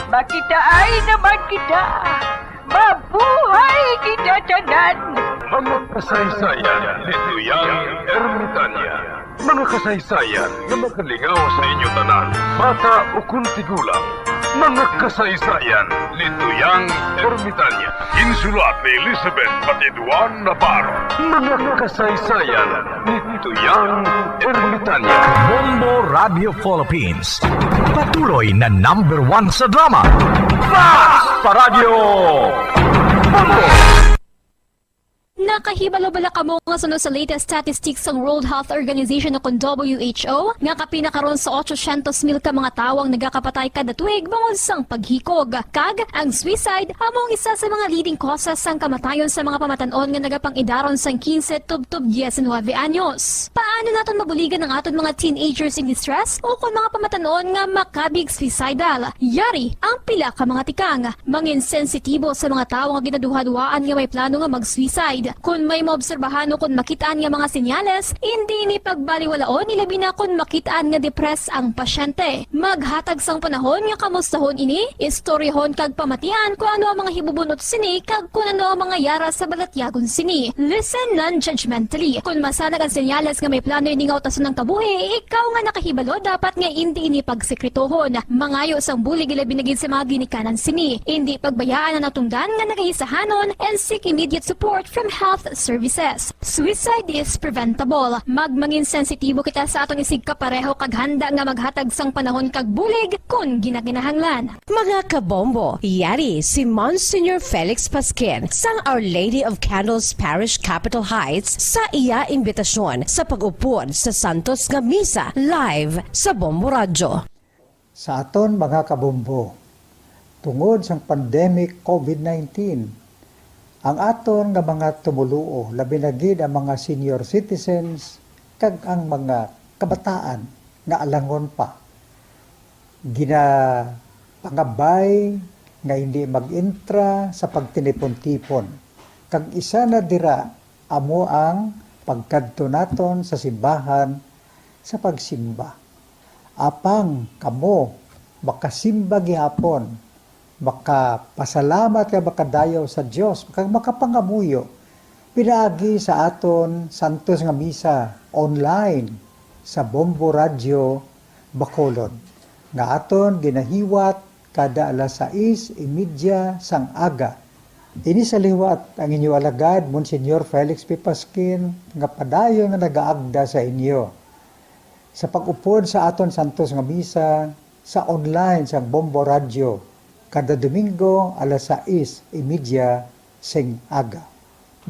makitaay naman kita. Mabuhay kita tanan! Mga kasaysayan ni Tuyang Ermitania. Mga kasaysayan nga makalingaw sa inyo tanan, bata ukon tigulang. Mga kasaysayan ni Tuyang Ermitania. Insulat ni Elizabeth Batiduan Navarro. Mga kasaysayan ni Tuyang Ermitania. Bombo Radio Philippines. Patuloy na number one sa drama. Fast pa Radyo Bombo! Nakahibalo bala kamo nga suno sa latest statistics sang World Health Organization o kon W H O, nga kapin na karon sa otsosyentos mil ka mga tawo ang nagakapatay kada tuig bangod sang paghikog? Kag ang suicide amo ang isa sa mga leading causes sang kamatayon sa mga pamatan-on nga nagapang-idaron sang quince tubtob diecinuebe anyos. Paano naton mabuligan ang aton mga teenagers in distress o kon mga pamatan-on nga makabig suicidal? Yari ang pila ka mga tikang. Mangin sensitibo sa mga tawo nga ginaduhaduhaan nga may plano nga mag-suicide. Kon may maobserbahan o kon makit-an nga mga senyales, indi ini pagbaliwalaon, ilabi na kon makit-an nga depressed ang pasyente. Maghatag sang panahon nga kamustahon ini, istoryahon kag pamatian kon ano ang mga hibubun-ot sini kag kon ano ang mga yara sa balatyagon sini. Listen non-judgmentally. Kon masanag ang senyales nga may plano ini nga utason ang kabuhi, ikaw nga nakahibalo dapat nga indi ini pagsekretohon. Mangayo sang bulig, ilabi na gid sa mga ginikanan sini. Indi pagbayaan ang natungdan nga nagahisahanon and seek immediate support from health services. Suicide is preventable. Magmangin sensitibo kita sa atong isigkapareho kag handa nga maghatag sang panahon kag bulig kon ginakinahanglan. Mga kabombo, yari si Monsignor Felix Pasquin sang Our Lady of Candles Parish, Capitol Heights, sa iya imbitasyon sa pag-upod sa Santos nga Misa live sa Bombo Radyo. Sa aton mga kabombo, tungod sang pandemic covid nineteen, ang aton nga mga tumoluo, labi na gid ang mga senior citizens kag ang mga kabataan nga alangon pa, ginapangabay nga hindi mag-intra sa pagtinipon-tipon, kag isa na dira amo ang pagkadto naton sa simbahan sa pagsimba. Apang kamo makasimba gihapon, makapasalamat kag makadayaw sa Dios, kag makapangamuyo pinaagi sa aton santos nga misa online sa Bombo Radyo Bacolod, nga aton ginahiwat kada alas sais y media sang aga. Ini sa liwat ang inyo alagad, Monsignor Felix P. Pasquin, nga padayon nga nagaagda sa inyo sa pag-upod sa aton santos nga misa sa online sang Bombo Radyo kada Domingo alas sais y media sing aga.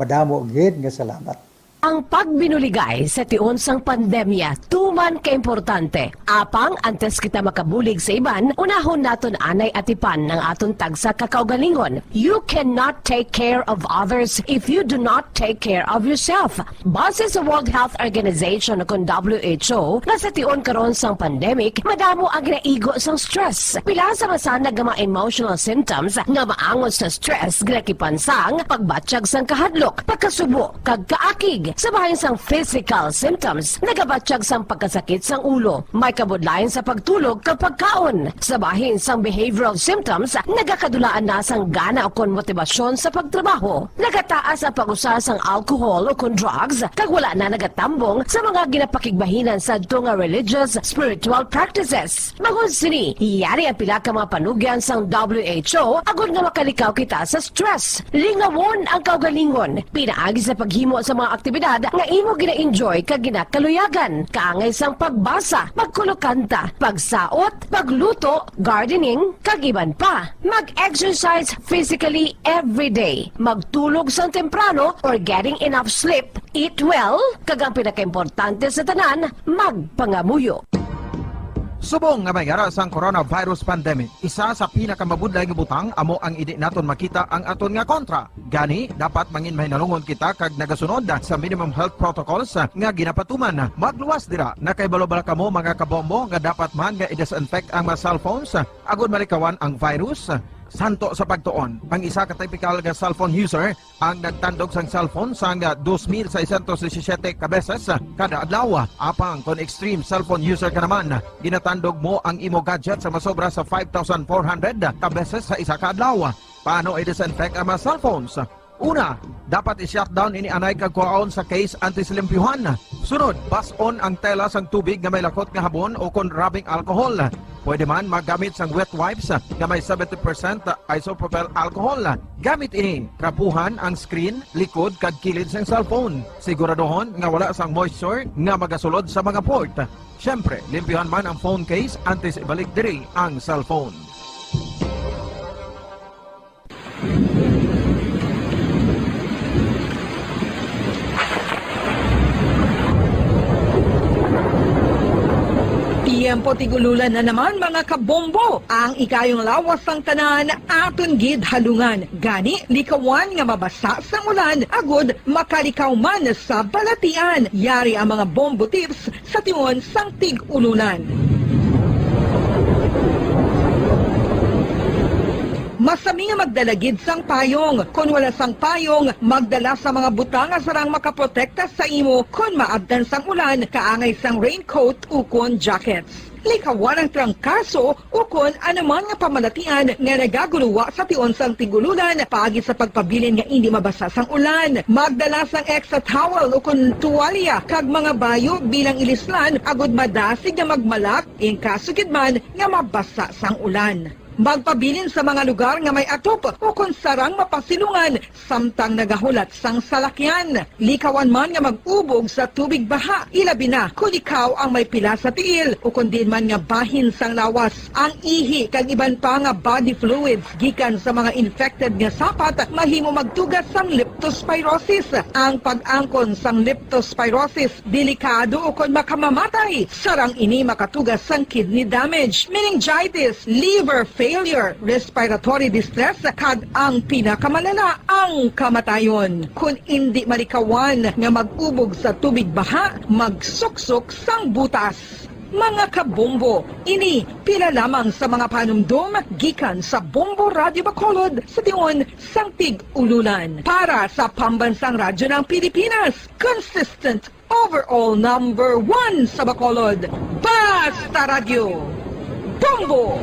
Madamo gid nga salamat. Ang pagbinuligay sa tion sang pandemya tuman kaimportante. Apang antes kita makabulig sa iban, unahon naton anay atipan ang aton tagsa ka kaugalingon. You cannot take care of others if you do not take care of yourself. Base sa World Health Organization o kon W H O, nga sa tion karon sang pandemic, madamo ang ginaigo sang stress. Pila sa masanag nga mga emotional symptoms nga maangot sa stress ginakipan sang pagbatyag sang kahadlok, pagkasubo, kag kaakig. Sa bahin sang physical symptoms, nagabatyag sang pagkasakit sang ulo, may kabudlayan sa pagtulog kag pagkaon. Sa bahin sang behavioral symptoms, nagakadulaan na sang gana ukon motibasyon sa pagtrabaho. Nagataas ang pag-usa sang alcohol ukon drugs, kag wala na nagatambong sa mga ginapakigbahinan sadto nga religious, spiritual practices. Bangod sini, yari ang pila ka mga panugyan sang W H O agod nga makalikaw kita sa stress. Lingawon ang kaugalingon pinaagi sa paghimo sa mga aktibidad nga imo gina-enjoy kag ginakaluyagan, kaangay sang pagbasa, pagkulokanta, pagsaot, pagluto, gardening, kag iban pa. Mag-exercise physically every day. Magtulog sang temprano or getting enough sleep. Eat well, kag ang pinakaimportante sa tanan, magpangamuyo. Subong nga may ara sang coronavirus pandemic, isa sa pinakamabudlay nga butang amo ang indi naton makita ang aton nga kontra. Gani, dapat mangin mahinalungon kita kag nagasunod sa minimum health protocols nga ginapatuman. Magluwas dira, nakahibalo bala kamo, mga kabombo, nga dapat man nga i-disinfect ang mga cellphones agod malikawan ang virus? Santo sa pagtuon, ang isa ka typical nga cellphone user ang nagtandog sang cellphone sang dos mil seiscientos disisiete ka beses kada adlaw. Apang kon extreme cellphone user ka naman, ginatandog mo ang imo gadget sa masobra sa five thousand four hundred ka beses sa isa ka adlaw. Paano i-disinfect ang mga cellphones? Una, dapat i-shutdown ini anay kag kuhaon sa case antes limpyuhan. Sunod, bas-on ang tela sang tubig nga may lakot nga habon o kon rubbing alcohol. Pwede man maggamit sang wet wipes nga may seventy percent isopropyl alcohol. Gamit ini, trapuhan ang screen, likod, kag kilid sang cellphone. Siguraduhon nga wala sang moisture nga magasulod sa mga port. Siyempre, limpyuhan man ang phone case antes ibalik diri ang cellphone. Tiyempo tig-ululan na naman, mga kabombo. Ang ikayong lawas sang tanan aton gid halungan. Gani, likawan nga mabasa sang ulan agud makalikaw man sa balatian. Yari ang mga bombo tips sa tion sang tig-ululan. Masami nga magdala gid sang payong. Kon wala sang payong, magdala sa mga butang nga sarang makaprotekta sa imo kon maabtan sang ulan, kaangay sang raincoat ukon jackets. Likawan ang trangkaso ukon anuman nga pamalatian nga nagaguluwa sa tion sang tig-ululan paagi sa pagpabilin nga indi mabasa sang ulan. Magdala sang extra towel ukon tuwalya kag mga bayo bilang ilislan agud madasig nga magmalak in kaso gid man nga mabasa sang ulan. Magpabilin sa mga lugar nga may atop ukon sarang mapasilungan samtang nagahulat sang salakyan. Likawan man nga mag-ubog sa tubig baha, ilabi na kon ikaw ang may pila sa tiil ukon diin man nga bahin sang lawas. Ang ihi kag iban pa nga body fluids gikan sa mga infected nga sapat mahimo magtuga sang leptospirosis. Ang pag-angkon sang leptospirosis delikado ukon makamamatay. Sarang ini makatuga sang kidney damage, meningitis, liver failure, respiratory distress, kag ang pinakamalala, ang kamatayon. Kon indi malikawan nga mag-ubog sa tubig baha, magsuksok sang butas. Mga kabombo, ini pila lamang sa mga panumdom gikan sa Bombo Radyo Bacolod sa tion sang tig-ululan. Para sa Pambansang Radyo ng Pilipinas, consistent overall number one sa Bacolod, Basta Radyo, Bombo!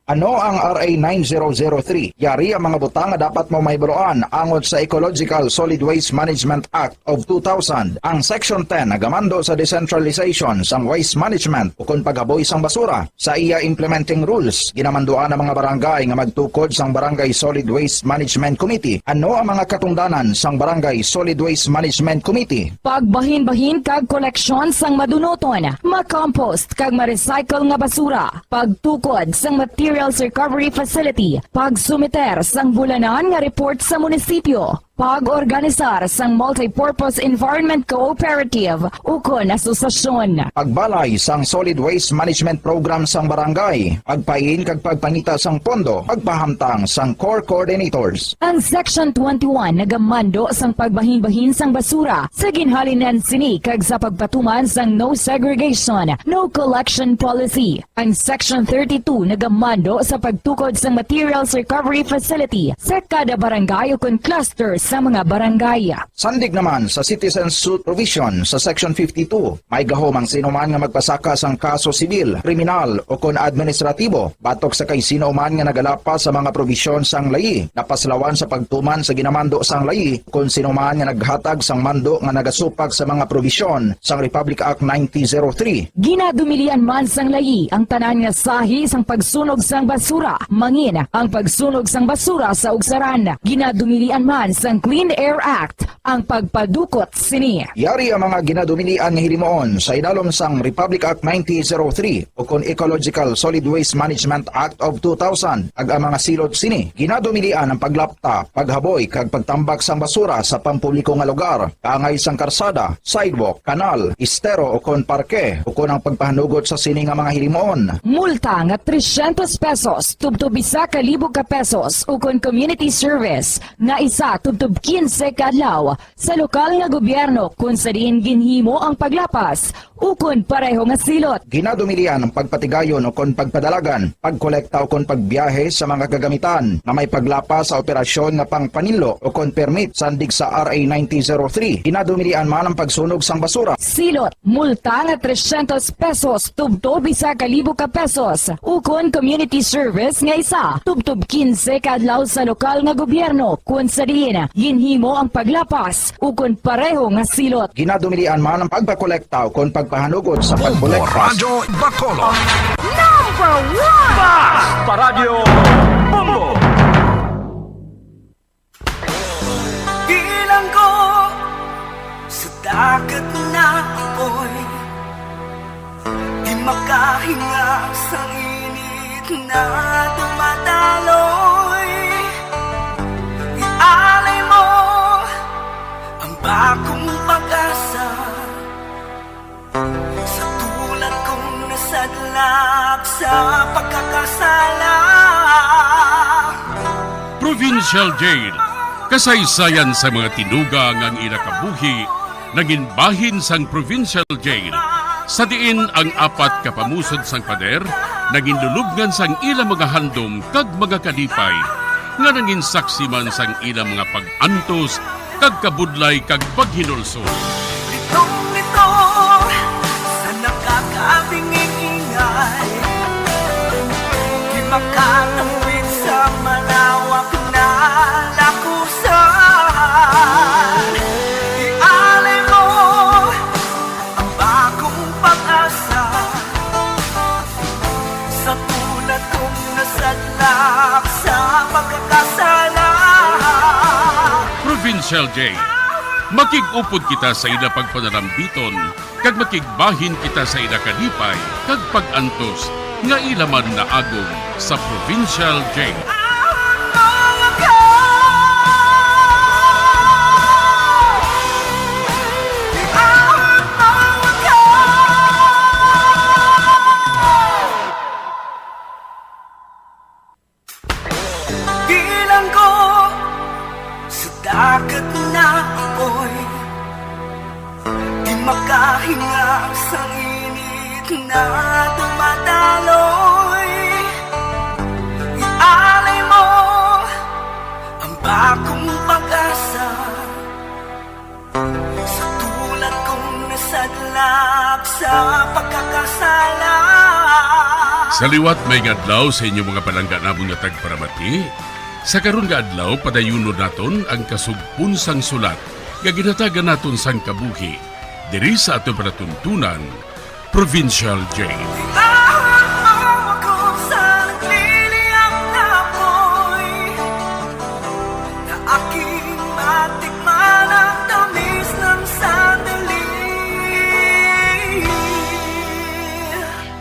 Ano ang R A nine zero zero three? Yari ang mga butang nga dapat mo mahibaluan angot sa Ecological Solid Waste Management Act of two thousand. Ang Section ten nagamando sa decentralization sang waste management ukon paghaboy sang basura. Sa iya implementing rules, ginamanduan ang mga barangay nga magtukod sang Barangay Solid Waste Management Committee. Ano ang mga katungdanan sang Barangay Solid Waste Management Committee? Pagbahinbahin kag koleksyon sang madunuton, ma-compost kag ma-recycle nga basura, pagtukod sang materials recovery facility, pagsumiter sang bulanan nga report sa munisipyo, Pag-organisar sang Multipurpose Environment Cooperative ukon asosasyon. Pagbalay sang Solid Waste Management Program sang barangay. Pagpain kag pagpangita sang pondo. Pagpahamtang sang core coordinators. Ang Section twenty-one nagamando sang pagbahinbahin sang basura sa ginhalinan sini kag sa pagpatuman sang no segregation, no collection policy. Ang Section thirty-two nagamando sa pagtukod sang materials recovery facility sa kada barangay ukon cluster sa mga barangay. Sandig naman sa citizen suit provision sa Section fifty-two, may gahom ang sinuman nga magpasaka sang kaso sibil, kriminal, ukon administratibo batok sa kay sino man nga nagalapas sa mga probisyon sang layi, napaslawan sa pagtuman sa ginamando sang layi, kon sino man nga naghatag sang mando nga nagasupak sa mga probisyon sang Republic Act nineteen zero three. Ginadumilian man sang layi ang tanan nga sahi sang pagsunog sang basura, mangin ang pagsunog sang basura sa ugsaran. Ginadumilian man sang Clean Air Act ang pagpadukot sini. Yari ang mga ginadumilian nga hilimuon sa idalom sang Republic Act nineteen zero three ukon Ecological Solid Waste Management Act of two thousand, kag ang mga silot sini. Ginadumilian ang paglapta, paghaboy, kag pagtambak sang basura sa pampubliko nga lugar, kaangay sang karsada, sidewalk, kanal, estero, ukon parke, ukon ang pagpahanugot sa sini nga mga hilimuon. Multa nga trescientos pesos tubtob isa ka libo ka pesos, ukon community service nga isa tubtob quince ka adlaw sa lokal nga gobyerno kon sa diin ginhimo ang paglapas ukon pareho nga silot. Ginadumilian ang pagpatigayon ukon pagpadalagan, pagkolekta ukon pagbiyahe sa mga kagamitan nga may paglapas sa operasyon nga pangpaninlo ukon permit sandig sa R A nineteen zero three. Ginadumilian man ang pagsunog sang basura. Silot, multa nga trescientos pesos tubtob isa ka libo ka pesos, ukon community service nga isa tubtob quince ka adlaw sa lokal nga gobyerno kon sa diin ginhimo ang paglapas ukon pareho nga silot. Ginadumilian man ang pagpakolekta ukon pagpahanugot sa Bombo pagkolektas. Radyo Bacolod. Number one! Basta Radyo Bombo! Bilanggo sa dagat na apoy, di makahinga sa init na dumadaloy. Ialay mo ang bagong pag-asa sa tulad kong nasadlak sa pagkakasala. Provincial Jail, kasaysayan sa mga tinuga nga ang ila kabuhi nangin bahin sang Provincial Jail, sa diin ang apat ka pamusod sang pader nangin lulubngan sang ila mga handom kag mga kalipay, nga nangin saksi man sang ila mga pag-antos kag kabudlay kag paghinulsol. Litong-lito sa nakakabingi-ingay, di makatawid sa malawak na lakusan. Ialay mo ang bagong pag-asa sa tulad kong nasadlak sa pagkakasala. Provincial Jail, makig-upod kita sa ila pagpanalambiton, kag makigbahin kita sa ila kalipay kag pag-antos nga ila man naagom sa Provincial Jail. Bilanggo sa dagat na apoy, di makahinga sa init na dumadaloy. Ialay mo ang bagong pag-asa sa tulad kong nasadlak sa pagkakasala. Sa liwat, maayong adlaw sa inyo, mga palangga namon nga tagparamati. Sa karon nga adlaw, padayunon naton ang kasugpon sang sulat nga ginhatagan naton sang kabuhi diri sa aton palatuntunan, Provincial Jail. Iahon mo ako sa nagliliyab na apoy, na aking matikman ang tamis ng sandali.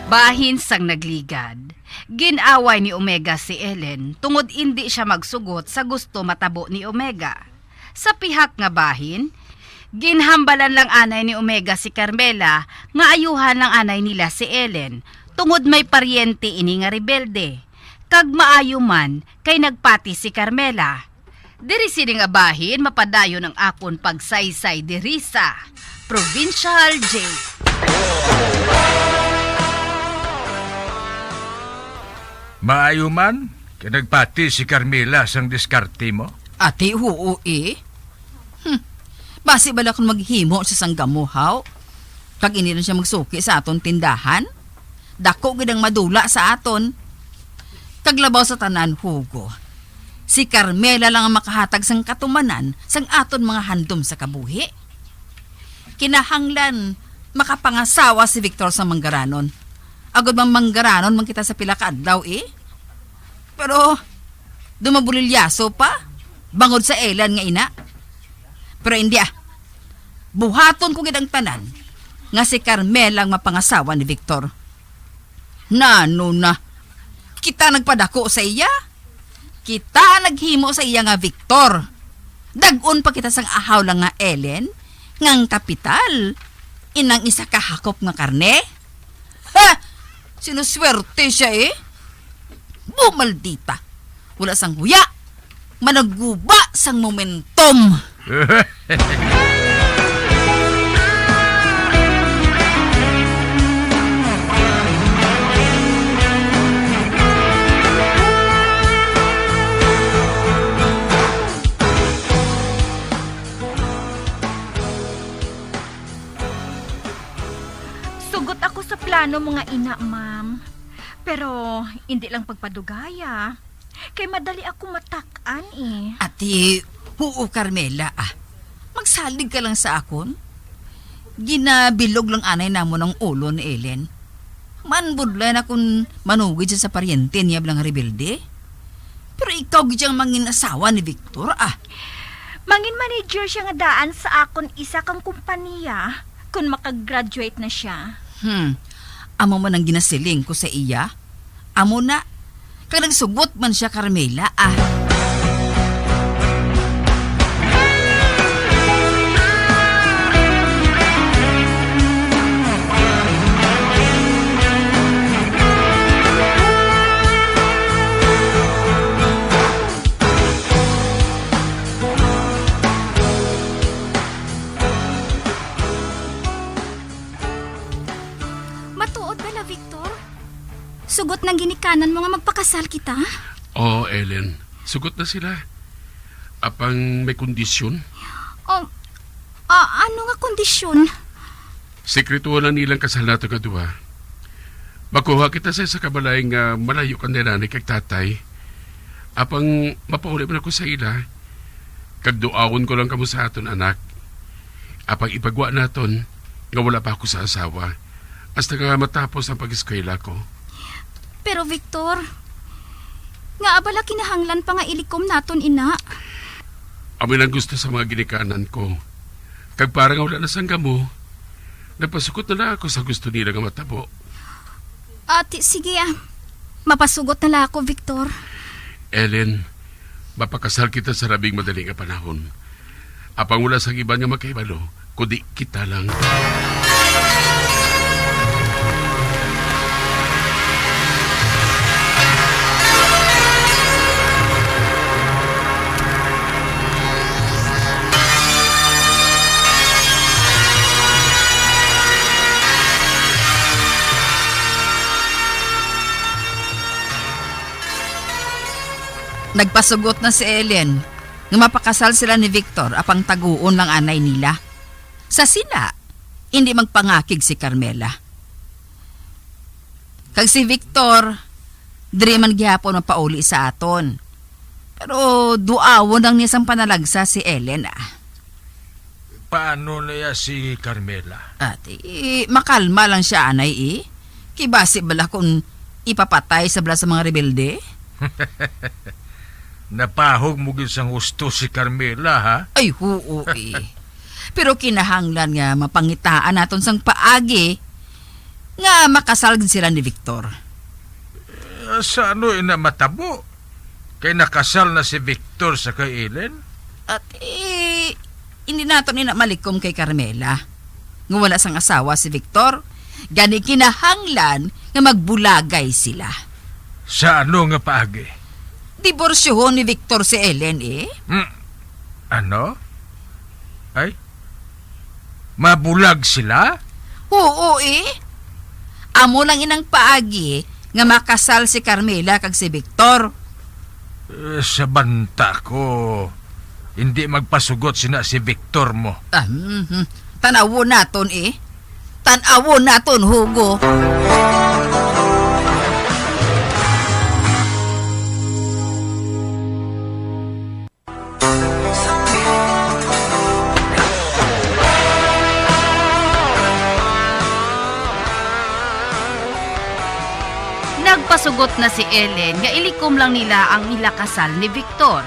Bahin sang nagligad, gin-away ni Omega si Ellen tungod indi sia magsugot sa gusto matabo ni Omega. Sa pihak nga bahin, ginhambalan lang anay ni Omega si Carmela nga ayuhan lang anay nila si Ellen, tungod may paryente ini nga rebelde, kag maayo man kay nagpati si Carmela. Diri sini nga bahin mapadayon ang akon pagsaysay diri sa Provincial J. Maayo man, kay nagpati si Carmela sang diskarte mo. Ati, huo, eh. Hmm. Basi bala kung maghimo siya sang gamo, haw? Kag ini lang siya magsuki sa aton tindahan? Dako gid ang madula sa aton. Kag labaw sa tanan, Hugo, si Carmela lang ang makahatag sang katumanan sang aton mga handom sa kabuhi. Kinahanglan makapangasawa si Victor sa manggaranon. Agod man manggaranon man kita sa pila ka adlaw, eh. Pero, dumabulilyaso pa, bangod sa Ellen nga ina. Pero hindi, ah. Buhaton ko gid ang tanan nga si Carmela ang mapangasawa ni Victor. Nano na? Kita nagpadako sa iya? Kita naghimo sa iya nga Victor. Dag-on pa kita sang ahaw lang nga Ellen, nga ang kapital, inang isa ka hakop nga karne? Ha! Sinuswerte siya, eh. Bu, maldita. Wala sang huya. Managuba sang momentum. Sugot ako sa plano mo nga ina, ma'am. Pero hindi lang pagpadugaya. Kay madali ako matak-an, eh. Ati, huo, Carmela, ah. Magsalig ka lang sa akon. Ginabilog lang anay namon ang ulo ni Ellen. Manbudlay na kung manugid siya sa paryente niya bala nga rebelde. Pero ikaw gid ang mangin asawa ni Victor, ah. Mangin manager siya nga daan sa akon isa kang kompanya kung makagraduate na siya. Hmm. Amo man ang ginasiling ko sa iya. Amo na. Kag nagsugot man siya, Carmela, ah. Matuod bala, Victor? Sugot nang ginikanan mo nga magpakasal kita? Oo, Ellen. Sugot na sila. Apang may kondisyon. Oh, ah, ano nga kondisyon? Sikretuhan lang nilang kasal nato nga duha. Makuha kita sa isa ka balay nga malayo kang nanay kag tatay. Apang mapauli man ako sa ila, kag duawon ko lang kamo sa aton anak. Apang ipagwa naton nga wala pa ako sa asawa, hasta nga matapos ang pag-eskwela ko. Pero, Victor, ngaa bala kinahanglan pa nga ilikom naton ina? Amo lang gusto sa mga ginikanan ko. Kag para nga wala na sang gamo, nagpasugot na lang ako sa gusto nila nga matabo. Ati, sige, ah. Mapasugot na lang ako, Victor. Ellen, mapakasal kita sa labing madali nga panahon. Apang wala sang iban nga makahibalo, kundi kita lang. Nagpasugot na si Ellen nga mapakasal sila ni Victor, apang taguon lang anay nila. Sa sina, hindi magpangakig si Carmela. Kag si Victor, diri man gihapon mapauli sa aton. Pero duawon lang niya sang panalagsa si Ellen, ah. Paano na ya si Carmela? Ati, makalma lang siya, anay, eh. Kay basi bala kung ipapatay sa bala sa mga rebelde? Napahog mo gid sang husto si Carmela, ha? Ay, huo, eh. Pero kinahanglan nga mapangitaan naton sang paagi nga makasal gid sila ni Victor. Eh, sa ano ina matabo? Kay nakasal na si Victor sa kay Ellen? At, eh, Hindi naton ina malikom kay Carmela nga wala sang asawa si Victor, gani kinahanglan nga magbulagay sila. Sa ano nga paagi? Diborsyohon ni Victor si Ellen, eh. Hmm. Ano? Ay? Mabulag sila? Oo, eh. Amo lang inang paagi nga makasal si Carmela kag si Victor. Eh, sa banta ko, hindi magpasugot sina si Victor mo. Ah, mhm. Tan-awon naton, eh. Tan-awon naton, Hugo. Nagpasugot na si Ellen nga ilikom lang nila ang ila kasal ni Victor.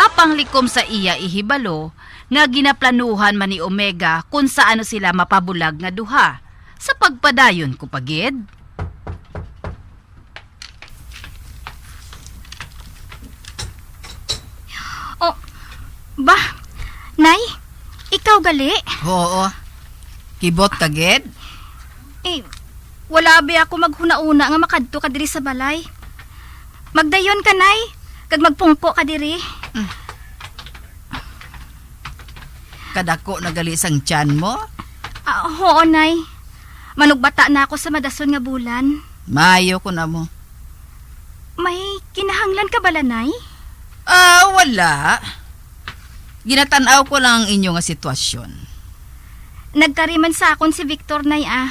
Apang likom sa iya ihibalo nga ginaplanuhan man ni Omega kung sa ano sila mapabulag nga duha. Sa pagpadayon ko pa gid. Oh, ba, Nay, ikaw gali? Oo. Kibot ka gid? Eh, wala abi ako maghuna-una nga makadto ka diri sa balay. Magdayon ka, Nay, kag magpungko ka diri. Mm. Kadako na gali sang tiyan mo? Ah, oo, Nay. Manugbata na ako sa madason nga bulan. Maayo ko na mo. May kinahanglan ka bala, Nay? Ah, wala. Ginatan-aw ko lang ang inyo nga sitwasyon. Nagkari man sa akon si Victor, Nay, ah.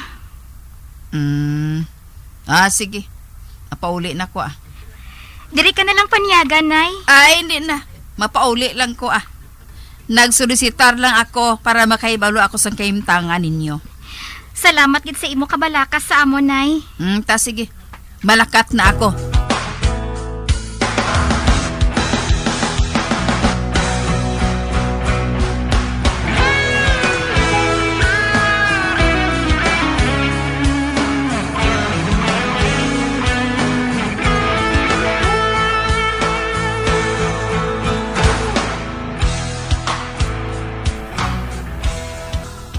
Mm. Ah, sige. Mapauli na ko, ah. Diri ka na lang panyagan, Nay. Ay, hindi na. Mapauli lang ko, ah. Nagsolisitar lang ako para makahibalo ako sang kahimtangan ninyo. Salamat gid sa imo kabalakas sa amon, Nay. Mm, ta sige. Malakat na ako.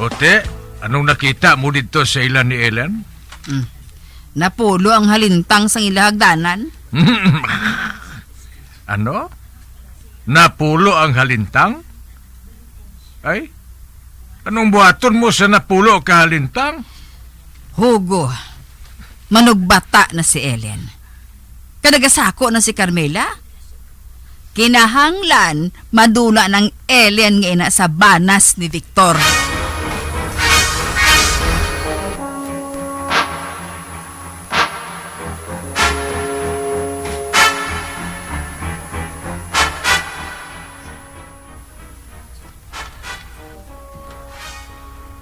Ote, anong nakita mo didto sa ila ni Ellen? Hmm. Napulo ang halintang sang ila hagdanan. Ano? Napulo ang halintang? Ay, anong buhaton mo sa napulo ka halintang? Hugo, manugbata na si Ellen. Kag nagasako na si Carmela. Kinahanglan madula nang Ellen nga ina sa banas ni Victor.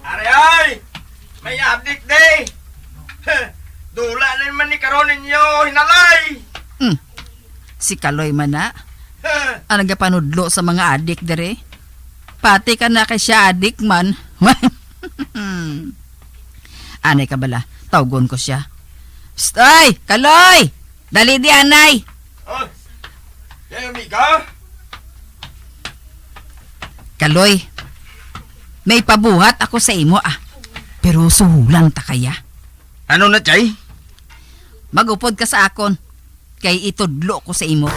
Ari, ay! May adik, di! Dula na man ni karon ninyo, hinalay! Hmm. Si Kaloy man na ang nagapanudlo sa mga adik diri. Pati ka na kay siya adik man. Anay ka bala, tawgon ko siya. Psst, oy, Kaloy! Dali di, anay! Oh, hey, amiga? Kaloy, may pabuhat ako sa imo, ah. Pero suhulan ta kaya. Ano na, Chay? Magupod ka sa akon, kay itudlo ko sa imo.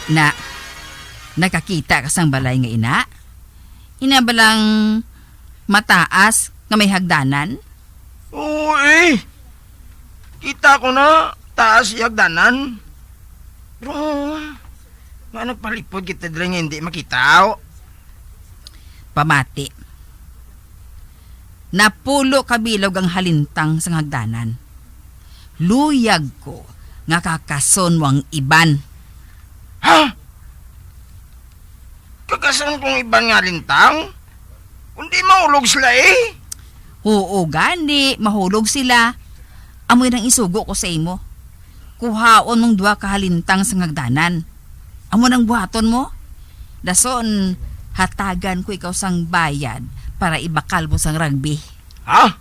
Na, nakakita ka sang balay nga ina? Ina ba lang mataas nga may hagdanan? Oo, eh. Kita ko na, taas yung hagdanan. Pero, nga nagpalipod kita diri nga hindi makita, oh. Pamati. Napulo ka bilog ang halintang sang hagdanan. Luyag ko nga kakason mo ang iban. Ha? Kakason kong iban nga halintang? Kundi mahulog sila, eh. Oo, gani, mahulog sila. Amoy nang isugo ko sa imo. Kuhaon mong duha ka halintang sa hagdanan. Amo nang buhaton mo. Dason, hatagan ko ikaw sang bayad para ibakal mo sang rugby. Ha?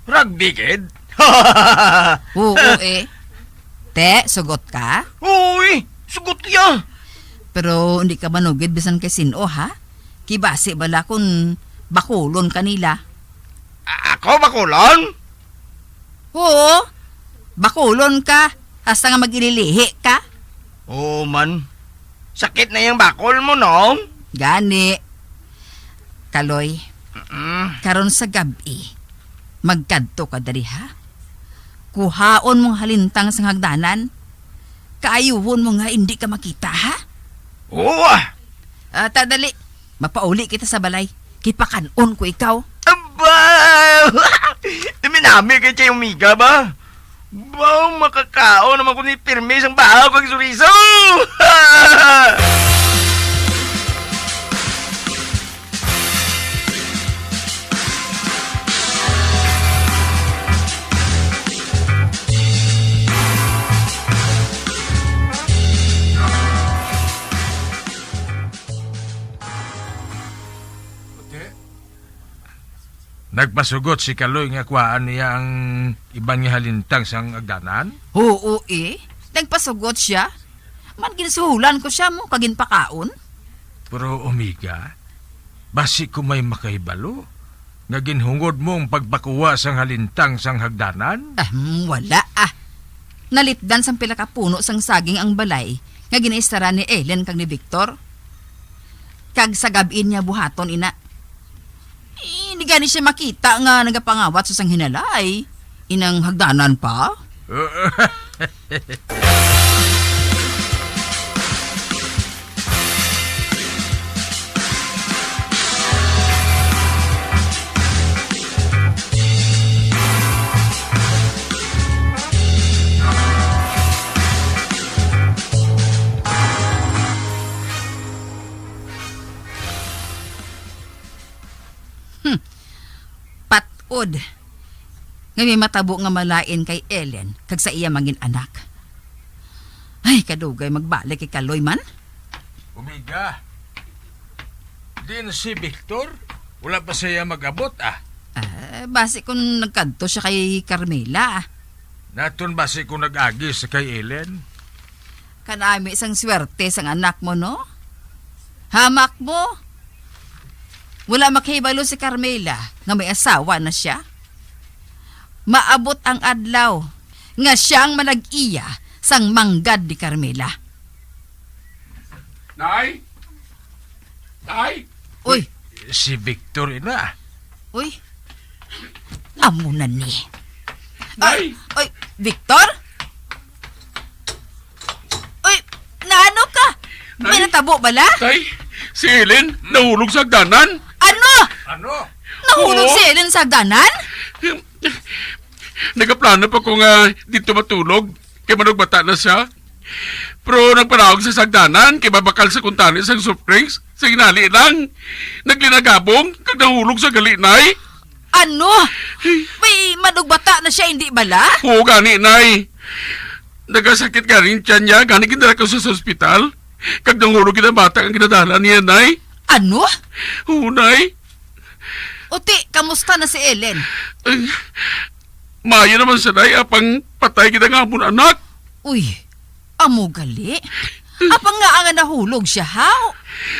Rugby, kid? Oo, eh. Te, sugot ka? Uy, sugot ya. Pero hindi ka manugid bisan kay sin-o, ha? Kibasi bala kung bakulon ka nila. A-, ako bakulon? Oo, bakulon ka. Hasta nga magililihi ka. Oo man. Sakit na yung bakol mo, no? Gani. Kaloy, Mm-mm. karon sa gab-i, magkadto ka diri, ha? Kuhaon mong halintang sang hagdanan. Kaayuhon mo nga hindi ka makita, ha? Oo, ah. Ah, ta, dali. Mapauli kita sa balay. Kipakan-on ko ikaw. Aba! Naminami kay Chay Omega ba? Ba, makakaon naman ko ni pirmi sang bahaw kag suriso! Nagpasugot si Kaloy nga kuhaan niya ang iban nga halintang sang agdanan? Oo, eh. Nagpasugot siya. Man, ginsuhulan ko siya mo kag ginpakaon. Pero, Omega, basi ko may makahibalo nga ginhungod mo ang pagpakuha sang halintang sang hagdanan? Ah, mm, wala, ah. Nalipdan sang pila ka puno sang saging ang balay nga ginaistaran ni Ellen kag ni Victor. Kag sa gab-i niya buhaton ina. Eh, hindi gani siya makita nga nagapangawat sa sang hinalay. Inang hagdanan pa? Hmm. Patod nga may matabo nga malain kay Ellen kag sa iya mangin anak. Ay, kadugay magbalik kay Kaloy man. Omega, din si Victor? Wala pa siya mag-abot, ah. Ah, basi kung nagkadto siya kay Carmela, ah. Naton basi kung nag-agi sa kay Ellen? Kanami sang swerte sang anak mo, no? Hamak mo. Wala makahibalo si Carmela nga may asawa na siya. Maabot ang adlaw nga siya ang manag-iya sang manggad ni Carmela. Nay! Nay! Uy. Si Victor ina. Uy. Amo na ni. Nay! Ay, uy, Victor? Uy, naano ka? May Nay! natabo bala? Tay, si Ellen nahulog sa hagdanan. Ano? Ano? Nahulog Oo. si Ellen sa hagdanan? Nagaplano pa ko nga dito matulog kay manugbata na siya. Pero nagpanaog sa sagdanan kay mabakal sa kuntani sang soft drinks. Sa ginali lang, naglinagabong kag nahulog sa gali, Nay. Ano? May manugbata na siya, hindi bala? Oo, gani, Nay. Nagasakit gani ang tiyan niya, gani gindala ko sa ospital. Kag nahulog gid ang bata ang ginadala niya, Nay. Ano? Oo, Nay. Uti, kamusta na si Ellen? Ay, maayo naman siya, Nay, apang patay gid ang amon anak. Uy, amo gali? Apang nga nga nahulog siya, haw?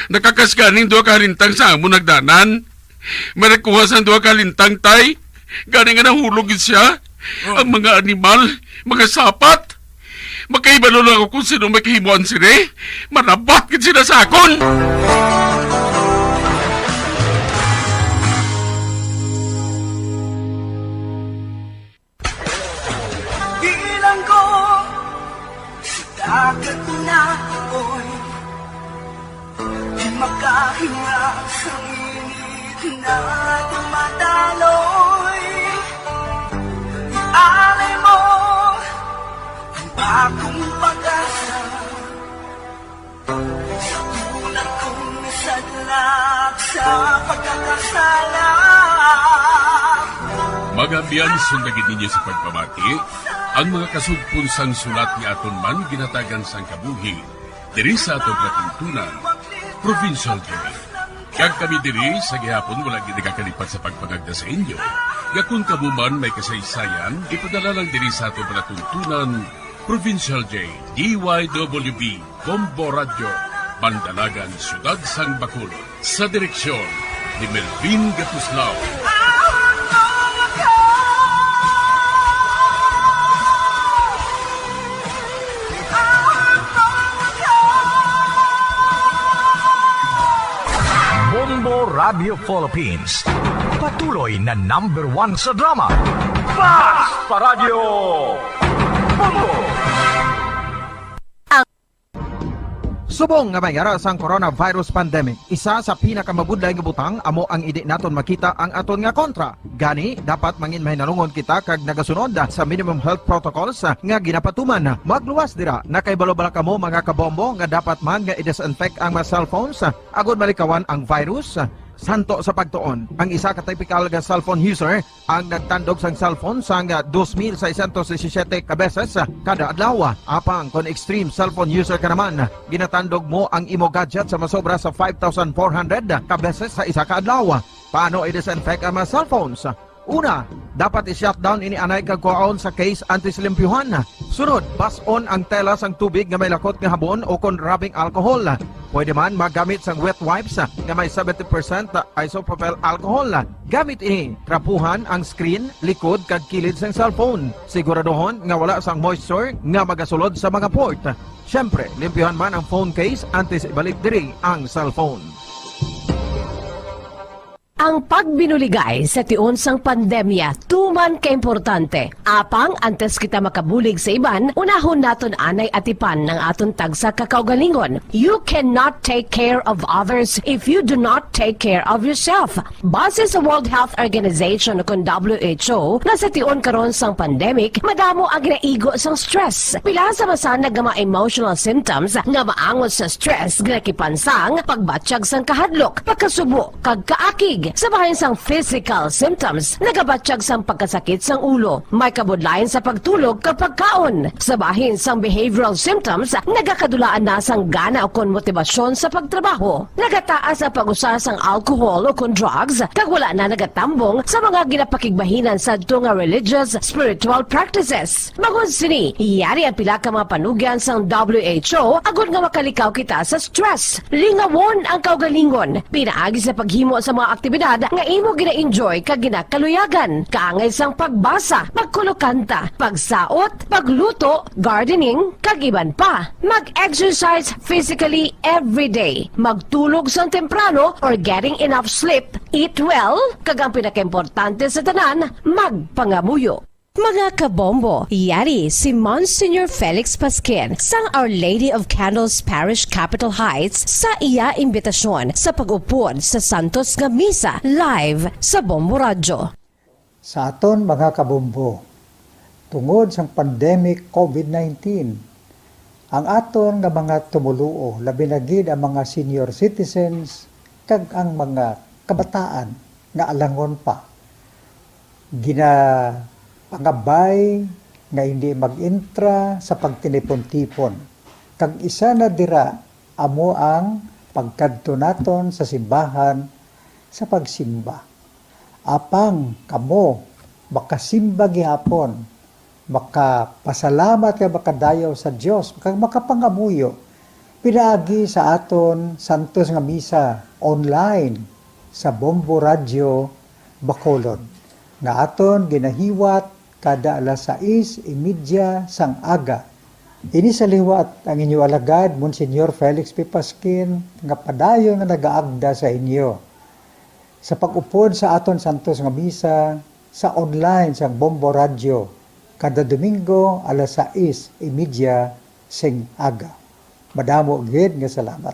Nakakas ganing duha ka halintang sa amon hagdanan. May nagkuha sang duha ka halintang, Tay. Gani nga nahulog gid siya. Oh. Ang mga animal, mga sapat. Makahibalo lang ako kung sino may kahimuan sini. Manabat gid sila sa akon. Bilanggo sa dagat na apoy, di makahinga sa init na tumataloy. Ialay mo ang bagong pag-asa. Sa tulad kong nasadlak sa pagkakasala. Mga abyan, sundagin ninyo sa pagpamati ang mga kasugpon sang sulat nga aton man ginatagan sang kabuhi diri sa aton katuntunan, Provincial Daily. Kag kami diri sa gihapon wala gid nagakalipat sa pagpangagda sa inyo. Nga kung kamo man may kasaysayan, ipadala lang diri sa aton palatuntunan, Provincial J, D Y W B, Bombo Radyo, Bandalagan, Siyudad sang Bacolod. Sa direksyon ni Melvin Gatuslao. Bombo Radio Philippines. Patuloy na number one sa drama. Basta Radyo Bombo! Subong nga may ara sang coronavirus pandemic, isa sa pinakamabudlay nga butang amo ang indi naton makita ang aton nga kontra. Gani, dapat mangin mahinalungon kita kag nagasunod sa minimum health protocols nga ginapatuman. Magluwas dira, nakahibalo bala kamo, mga kabombo, nga dapat man nga i-disinfect ang mga cellphones agod malikawan ang virus? Santo sa pagtuon, ang isa ka typical nga cellphone user ang nagtandog sang cellphone sang dos mil seiscientos disisiete ka beses kada adlaw. Apang kon extreme cellphone user ka naman, ginatandog mo ang imo gadget sa masobra sa five thousand four hundred ka beses sa isa ka adlaw. Paano i-disinfect ang mga cellphones? Una, dapat i-shutdown ini anay kag kuhaon sa case antes limpyuhan. Sunod, bas-on ang tela sang tubig nga may lakot nga habon o kon rubbing alcohol. Pwede man magamit sang wet wipes nga may seventy percent isopropyl alcohol. Gamit ini, trapuhan ang screen, likod, kag kilid sang cellphone. Siguraduhon nga wala sang moisture nga magasulod sa mga port. Siyempre, limpyuhan man ang phone case antes ibalik diri ang cellphone. Ang pagbinuligay sa tion sang pandemya tuman ka importante. Apang antes kita makabulig sa iban, unahon naton anay atipan ang aton tagsa ka kaugalingon. You cannot take care of others if you do not take care of yourself. Base sa World Health Organization, kun W H O, nga sa tion karon sang pandemic, madamo ang ginaigo sang stress. Pila sa masanag nga mga emotional symptoms nga maangot sa stress ginakipan sang pagbatyag sang kahadlok, pagkasubo, kag kaakig. Sa bahin sang physical symptoms, nagabatyag sang pagkasakit sang ulo, may kabudlayan sa pagtulog kag pagkaon. Sa bahin sang behavioral symptoms, nagakadulaan na sang gana ukon motibasyon sa pagtrabaho. Nagataas ang pag-usa sang alcohol ukon drugs, kag wala na nagatambong sa mga ginapakigbahinan sadto nga religious, spiritual practices. Bangod sini, yari ang pila ka mga panugyan sang W H O agod nga makalikaw kita sa stress. Lingawon ang kaugalingon pinaagi sa paghimo sa mga aktibidad nga imo gina-enjoy kag ginakaluyagan, kaangay sang pagbasa, pagkulokanta, pagsaot, pagluto, gardening, kag iban pa. Mag-exercise physically every day. Magtulog sang temprano or getting enough sleep, eat well, kag ang pinakaimportante sa tanan, magpangamuyo. Mga kabombo, yari si Monsignor Felix Pasquin sang Our Lady of Candles Parish, Capitol Heights, sa iya imbitasyon sa pag-upod sa Santos nga Misa live sa Bombo Radyo. Sa aton mga kabombo, tungod sang pandemic covid nineteen, ang aton nga mga tumoluo, labi na gid ang mga senior citizens kag ang mga kabataan nga alangon pa, ginapangabay nga hindi mag-intra sa pagtinipon-tipon. Kag isa na dira amo ang pagkadto naton sa simbahan sa pagsimba. Apang kamo makasimba gihapon, makapasalamat kag makadayaw sa Dios, kag makapangamuyo pinaagi sa aton santos nga misa online sa Bombo Radyo Bacolod, nga aton ginahiwat kada alas sais y media sang aga. Ini sa liwat ang inyo alagad, Monsignor Felix P. Pasquin, nga padayon nga nagaagda sa inyo sa pag-upod sa aton santos nga misa sa online sang Bombo Radyo kada Domingo alas sais y media sing aga. Madamo gid nga salamat.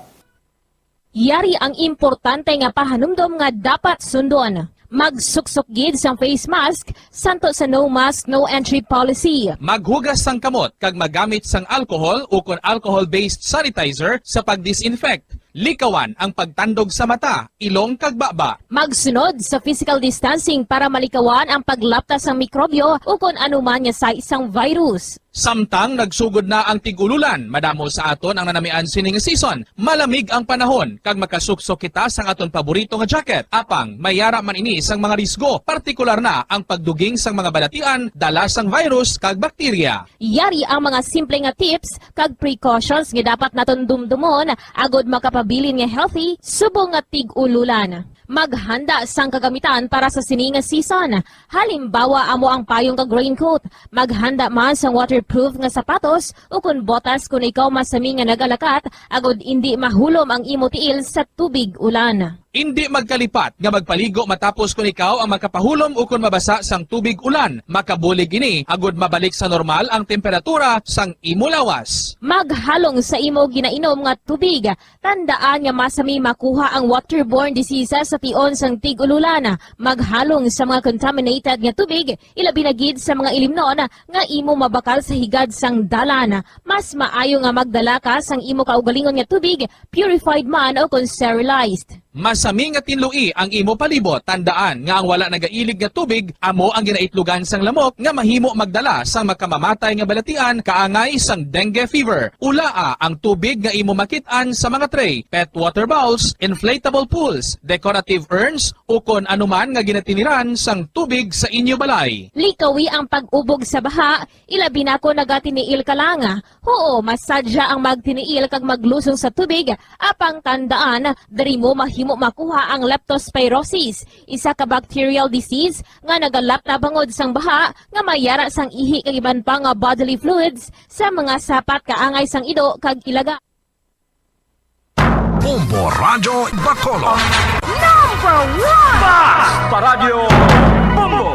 Yari ang importante nga pahanumdom nga dapat sundon. Magsuksok gid sang face mask, santo sa no mask, no entry policy. Maghugas sang kamot kag magamit sang alcohol ukon alcohol-based sanitizer sa pag-disinfect. Likawan ang pagtandog sa mata, ilong kag baba. Magsunod sa physical distancing para malikawan ang paglapta sang mikrobyo ukon anuman nga sahi sang virus. Samtang nagsugod na ang tig-ululan, madamo sa aton ang nanamian sini nga season. Malamig ang panahon, kag makasuksok kita sang aton paborito nga jacket. Apang, may ara man ini sang mga risgo, partikular na ang pagduging sang mga balatian dala sang virus kag bakterya. Yari ang mga simple nga tips kag precautions nga dapat naton dumdumon agud makapabilin nga healthy subong nga tig-ululan. Maghanda sang kagamitan para sa sini nga season. Halimbawa, amo ang payong kag raincoat. Maghanda man sang waterproof nga sapatos ukon botas kon ikaw masami nga nagalakat, agud indi mahulom ang imo tiil sa tubig ulan. Indi magkalipat nga magpaligo matapos kon ikaw ang makapahulom ukon mabasa sang tubig ulan. Makabulig ini agud mabalik sa normal ang temperatura sang imo lawas. Maghalong sa imo ginainom nga tubig. Tandaan nga masami makuha ang waterborne diseases sa tion sang tig-ululan. Maghalong sa mga contaminated nga tubig, ilabi na gid sa mga ilimnon nga imo mabakal sa higad sang dalan. Mas maayo nga magdala ka sang imo kaugalingon nga tubig, purified man o kon sterilized. Masami nga tinloi ang imo palibot. Tandaan nga ang wala nagailig nga tubig amo ang ginaitlogan sang lamok nga mahimo magdala sang makamamatay nga balatian kaangay sang dengue fever. Ulaa ang tubig nga imo makit-an sa mga tray, pet water bowls, inflatable pools, decorative urns, o kon anuman nga ginatiniran sang tubig sa inyo balay. Likawi ang pag-ubog sa baha, ilabi na kon nagatiniil ka lang. Huo, masadya ang magtiniil kag maglusong sa tubig, apang tandaan, diri mo mahimo makuha ang leptospirosis, isa ka bacterial disease nga nagalap na bangod sang baha nga may ara sang ihi kag iban pa nga bodily fluids sa mga sapat kaangay sang ido kag ilaga. Bombo Radyo Bacolod. Number one! Basta Radyo Bombo!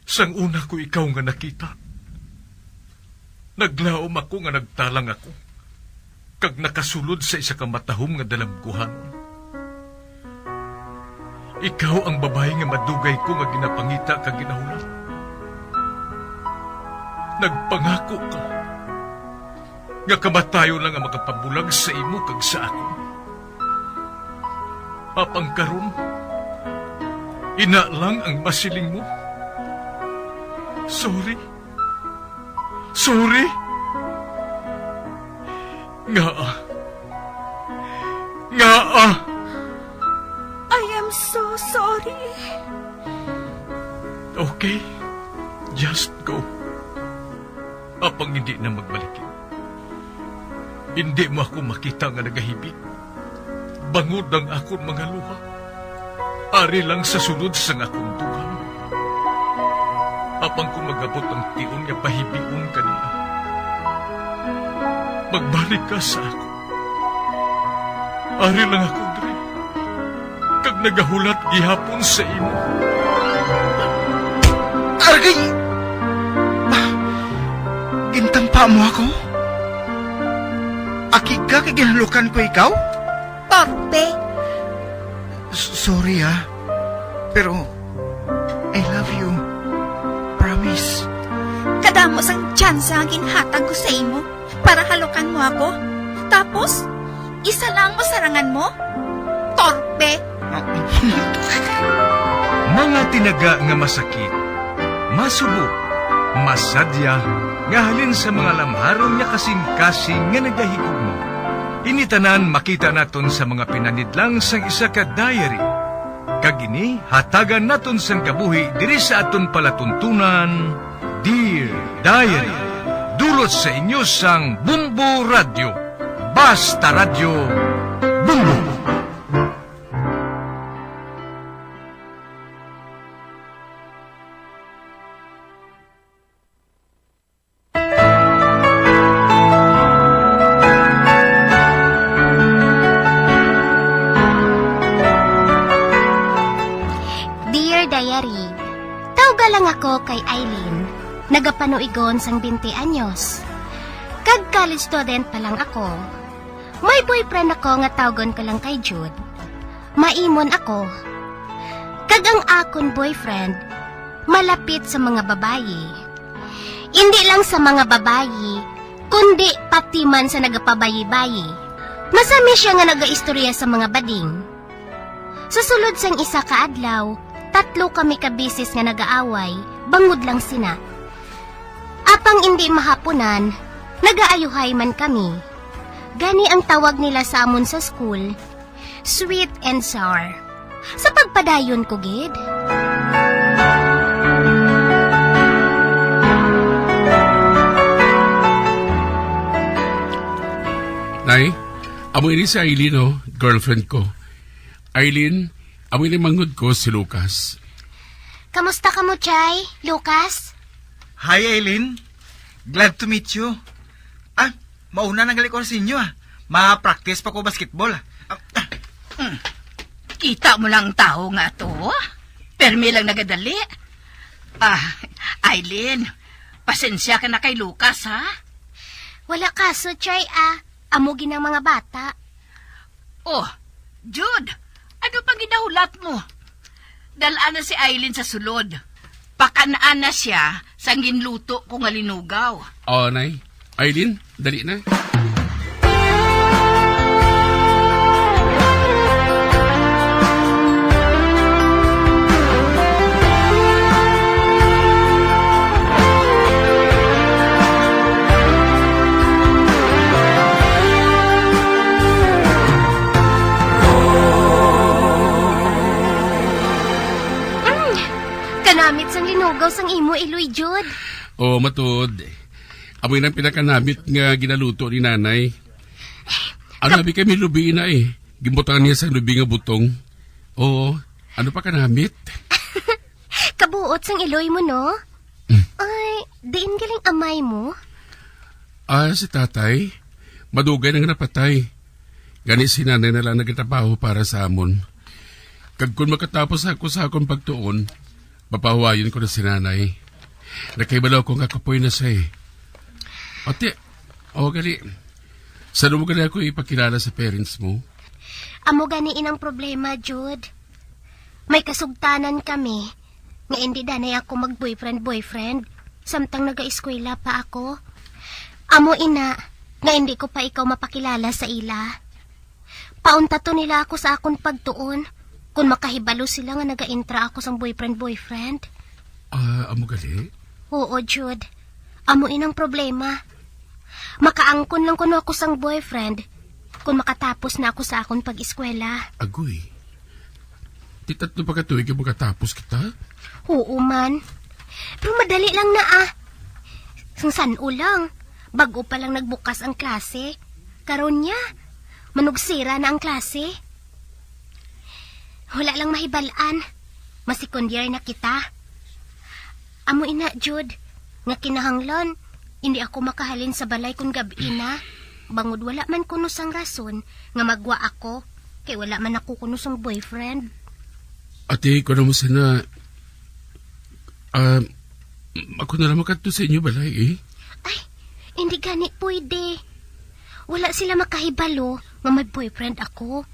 Sang una ko ikaw nga nakita, naglaom ako nga nagtalang ako, kag nakasulod sa isa ka matahom nga dalagkuhanon. Ikaw ang babayi nga madugay ko nga ginapangita kag ginahulat. Nagpangako ka nga kamatayon lang ang makapabulag sa imo kag sa akon. Apang karon, ina lang ang masiling mo. Sorry. Sorry. Ngaa? Ngaa? I am so sorry. Okay. Just go. Apang hindi na magbalik. Hindi mo ako makita nga nagahibik. Bangod ang akon mga luha. Ari lang sa sulod sang akon dughan. Apang kung mag-abot ang tion nga pahibion ka niya, magbalik ka sa akon. Ari lang ako diri, kag nagahulat gihapon sa imo. Argay! Gintampa mo ako? Akig ka kay ginhalukan ko ikaw? Torpe! S-, sorry, ah. Pero, I love you. Promise. Kadamo sang tsansa ang ginhatag ko sa imo para halukan mo ako. Tapos, isa lang mo sarangan mo? Torpe! Mga tinaga nga masakit, masubo, masadya, nga halin sa mga lamharon nga kasing-kasing nga nagahigugma. Ini tanan makita naton sa mga pinanidlang sang isa ka diary. Kag ini hatagan naton sang kabuhi diri sa aton palatuntunan, Dear Diary. Dulot sa inyo sang Bombo Radyo. Basta Radyo, Bombo! Dear Diary, tawga lang ako kay Eileen, nagapanuigon sang twenty anyos. Kag college student pa lang ako. May boyfriend ako nga tawgon ko lang kay Jude. Maimon ako. Kag ang akon boyfriend, malapit sa mga babayi. Indi lang sa mga babayi, kundi pati man sa nagapabayi-bayi. Masami sia nga nagaistorya sa mga bading. Sa sulod sang isa ka adlaw, tatlo kami ka beses nga nagaaway, Bangod lang sina. Apang indi mahapunan, nagaayuhay man kami. Gani ang tawag nila sa amon sa school, sweet and sour. Sa pagpadayon ko gid. Nay, amo ini si Aileen, oh, girlfriend ko. Aileen, amo ini manghod ko, si Lucas. Kamusta kamo, Chay? Lucas? Hi, Aileen. Glad to meet you. Ah, mauna na gali ko sa inyo, ah. Ma-practice pa ko basketball, ah. Ah, ah, mm. Kita mo lang ang tawo nga to. Permi lang nagadali. Ah, Aileen, pasensya ka na kay Lucas, ha? Wala kaso, Chay, ah. Amo gid ang mga bata. Oh, Jude, ano pang ginahulat mo? Dal-a na si Aileen sa sulod. Pakan-a na siya sang ginluto ko nga linugaw. Oh, Nay. Aileen, dali na. Mm, kanamit sang linugaw sang imo iloy, Jude. Oo, matuod. Amo nang pinakanamit nga ginaluto ni Nanay. Ano abi kami lubi na eh. Gimbutangan niya sang lubi nga butong. Oo. Ano pa kanamit? Kabuot sang iloy mo, no? Mm. Ay, diin galing amay mo? Ah, si tatay. Madugay na nga napatay. Gani si nanay na lang nagatrabaho para sa amon. Kag kung makatapos ako sa akon pagtuon, papahuwayon ko na si nanay. Nakahibalo ako nga kapoy na siya eh. Ate, o gali, saan mo gali ako ipakilala sa parents mo? Amo gani inang problema, Jude. May kasugtanan kami nga indi danay ako mag-boyfriend-boyfriend samtang nagaeskwela pa ako. Amo ina nga indi ko pa ikaw mapakilala sa ila. Pauntaton nila ako sa akon pagtuon kon makahibalo sila nga nagaintra ako sang boyfriend-boyfriend. Ah, amo gali? Oo, Jude. Amo inang problema. Makaangkon lang kuno ako sang boyfriend kon makatapos na ako sa akon pag-eskwela. Agoy. Di tatlo pa ka tuig ang makatapos kita? Oo man. Pero madali lang na, ah. Sang san-o lang. Bag-o pa lang nagbukas ang klase. Karon niya, manugsira na ang klase. Wala lang mahibal-an. Ma-second year na kita. Amo ina, Jude, nga kinahanglan, hindi ako makahalin sa balay kon gab-i na. Bangod wala man kuno sang rason nga magwa ako, kay wala man ako kuno sang boyfriend. Ate, kuno mo sana, ah, ako na lang makadto sa inyo balay, eh. Ay, hindi gani pwede. Wala sila makahibalo nga may boyfriend ako.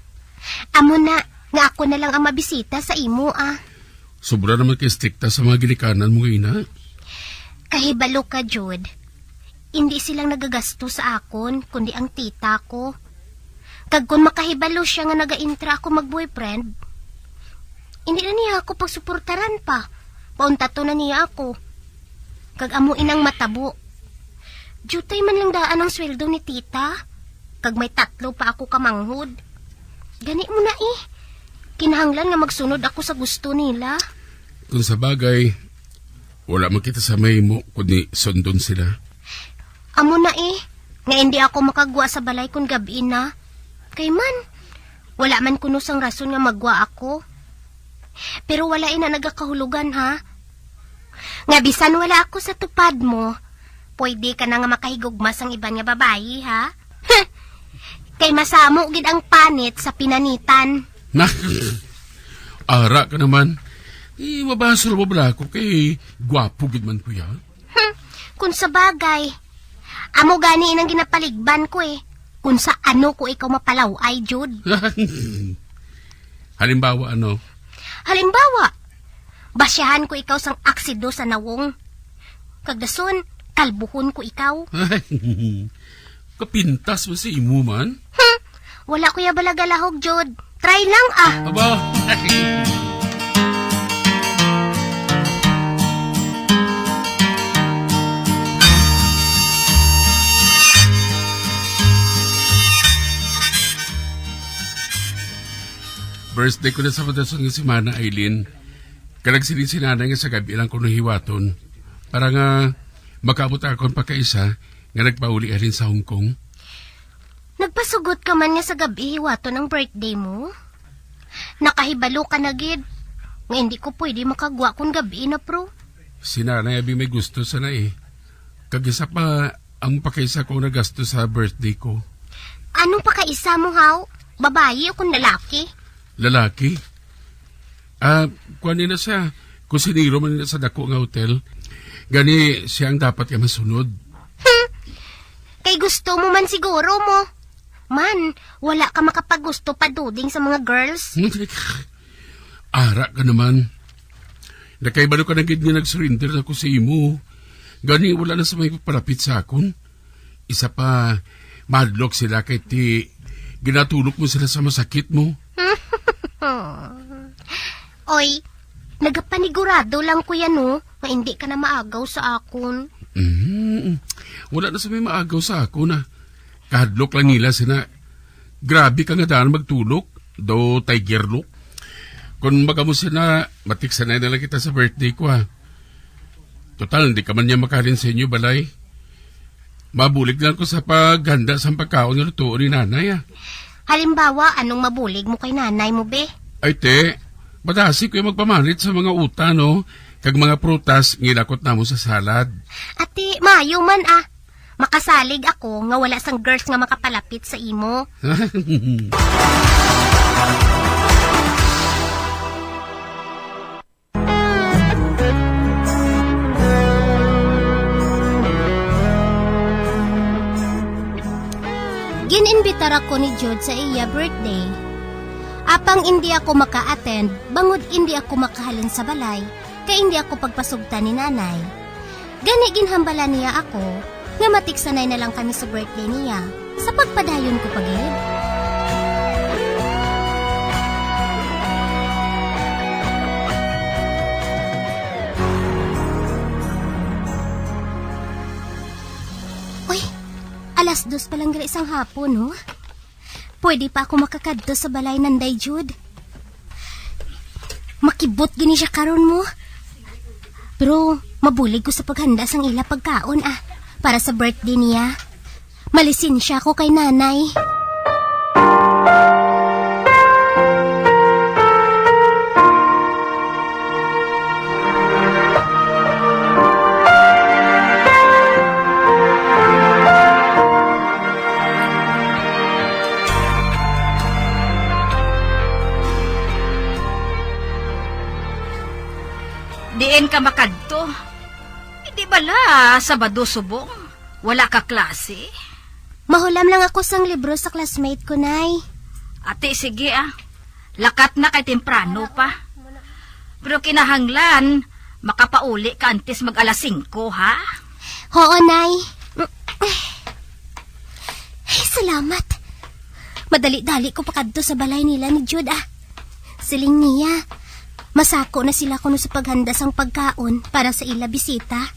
Amo na nga ako na lang ang mabisita sa imo, ah. Sobra naman kay strikta sa mga ginikanan mo nga ina. Kahibalo ka, Jude. Hindi silang nagagasto sa akon, kundi ang tita ko. Kag kon makahibalo siya nga nagaintra ako mag-boyfriend, hindi na niya ako pagsuportaran pa. Pauntato na niya ako. Kag amo inang matabo. Diutay man lang daan ang sweldo ni tita. Kag may tatlo pa ako ka manghod. Gani mo na eh. Kinahanglan nga magsunod ako sa gusto nila. Kung sa bagay, wala man kita sa mahimo kundi sundon sila. Amo na eh, nga hindi ako makagwa sa balay kon gab-i na. Kay man, wala man kuno sang rason nga magwa ako. Pero wala ina nagakahulugan, ha? Nga bisan wala ako sa tupad mo, pwede ka na nga makahigugma sang iban nga babayi, ha? Kay masamo gid ang panit sa pinanitan. Na, ara ka naman. Eh, mabasol mo bala ako kay gwapo gid man ko ya. Hmm, kung sa bagay. Amo gani inang ginapaligban ko eh. Kung sa ano ko ikaw mapalaw-ay, Jude. Halimbawa, ano? Halimbawa, basyahan ko ikaw sang aksido sa nawong. Kag dason, kalbuhon ko ikaw. Kapintas mo sa imo man? Hmm, wala ko ya balagalahog, Jude. Try lang, ah. Aba. Birthday ko na sa madason nga semana, Aileen. Kag nagsiling si Nanay nga sa gab-i lang ko nang hiwaton para nga makaabot akon pagkaisa nga nagpauli halin sa Hong Kong. Nagpasugot ka man nga sa gab-i hiwaton ang birthday mo? Nakahibalo ka na gid nga hindi ko pwede makagwa kon gab-i na, pro. Si Nanay abi may gusto sana, eh. Kag isa pa, ang pakaisa ko nagasto sa birthday ko. Anong pakaisa mo, haw? Babayi o kon lalaki? Lalaki. Ah, kuwan ni na siya. Kusinero man ni na sa dako nga hotel. Gani, siya ang dapat nga masunod. Hmm. Kay gusto mo man siguro mo. Man, wala ka makapagusto pa, Duding, sa mga girls. Ara ka naman. Nakaibalo ka na gid nga nag-surrender na ko sa imo. Gani, wala na sa may papalapit sa akon. Isa pa, mahadlok sila kay ti ginatulok mo sila sa masakit mo. Oy, nagapanigurado lang ko yan, oh, nga hindi ka na maagaw sa akon. Mm, wala na sa may maagaw sa akon, ah. Kahadlok lang nila sina. Grabe ka nga daan magtulok, daw tiger look. Kung magamo sina, matiksanay na lang kita sa birthday ko, ah. Total, hindi ka man niya makahalin sa inyo balay. Mabulig lang ko sa paghanda sang pagkaon nga lutuon ni Nanay, ah. Halimbawa, anong mabulig mo kay Nanay mo, be? Ay, te, madasi ko yung magpamalit sa mga uta, no? Kag mga prutas nga ilakot namo sa salad. Ate, maayo man, ah. Makasalig ako nga wala sang girls nga makapalapit sa imo. Gin-imbitar ako ni Jude sa iya birthday. Apang indi ako maka-attend, bangod indi ako makahalin sa balay, kay indi ako pagpasugtan ni Nanay. Gani ginhambala niya ako nga matiksanay na lang kami sa birthday niya, sa pagpadayon ko pa gid. Uy, alas dos pa lang gali sang hapon, no? Pwede pa ako makakadto sa balay, Nanday Jude. Makibot gini siya karon mo. Pero mabulig ko sa paghanda sang ila pagkaon, ah, para sa birthday niya. Malisensya ko kay Nanay. Diin ka makadto? Di bala Sabado subong? Wala ka klase? Mahulam lang ako sang libro sa classmate ko, Nay. Ati, sige, ah. Lakat na kay temprano pa. Pero kinahanglan, makapauli ka antes mag alas singko, ha? Oo, Nay. Ay, salamat. Madali-dali ko pakadto sa balay nila ni Jude, ah. Siling niya, masako na sila kuno sa paghanda sang pagkaon para sa ila bisita.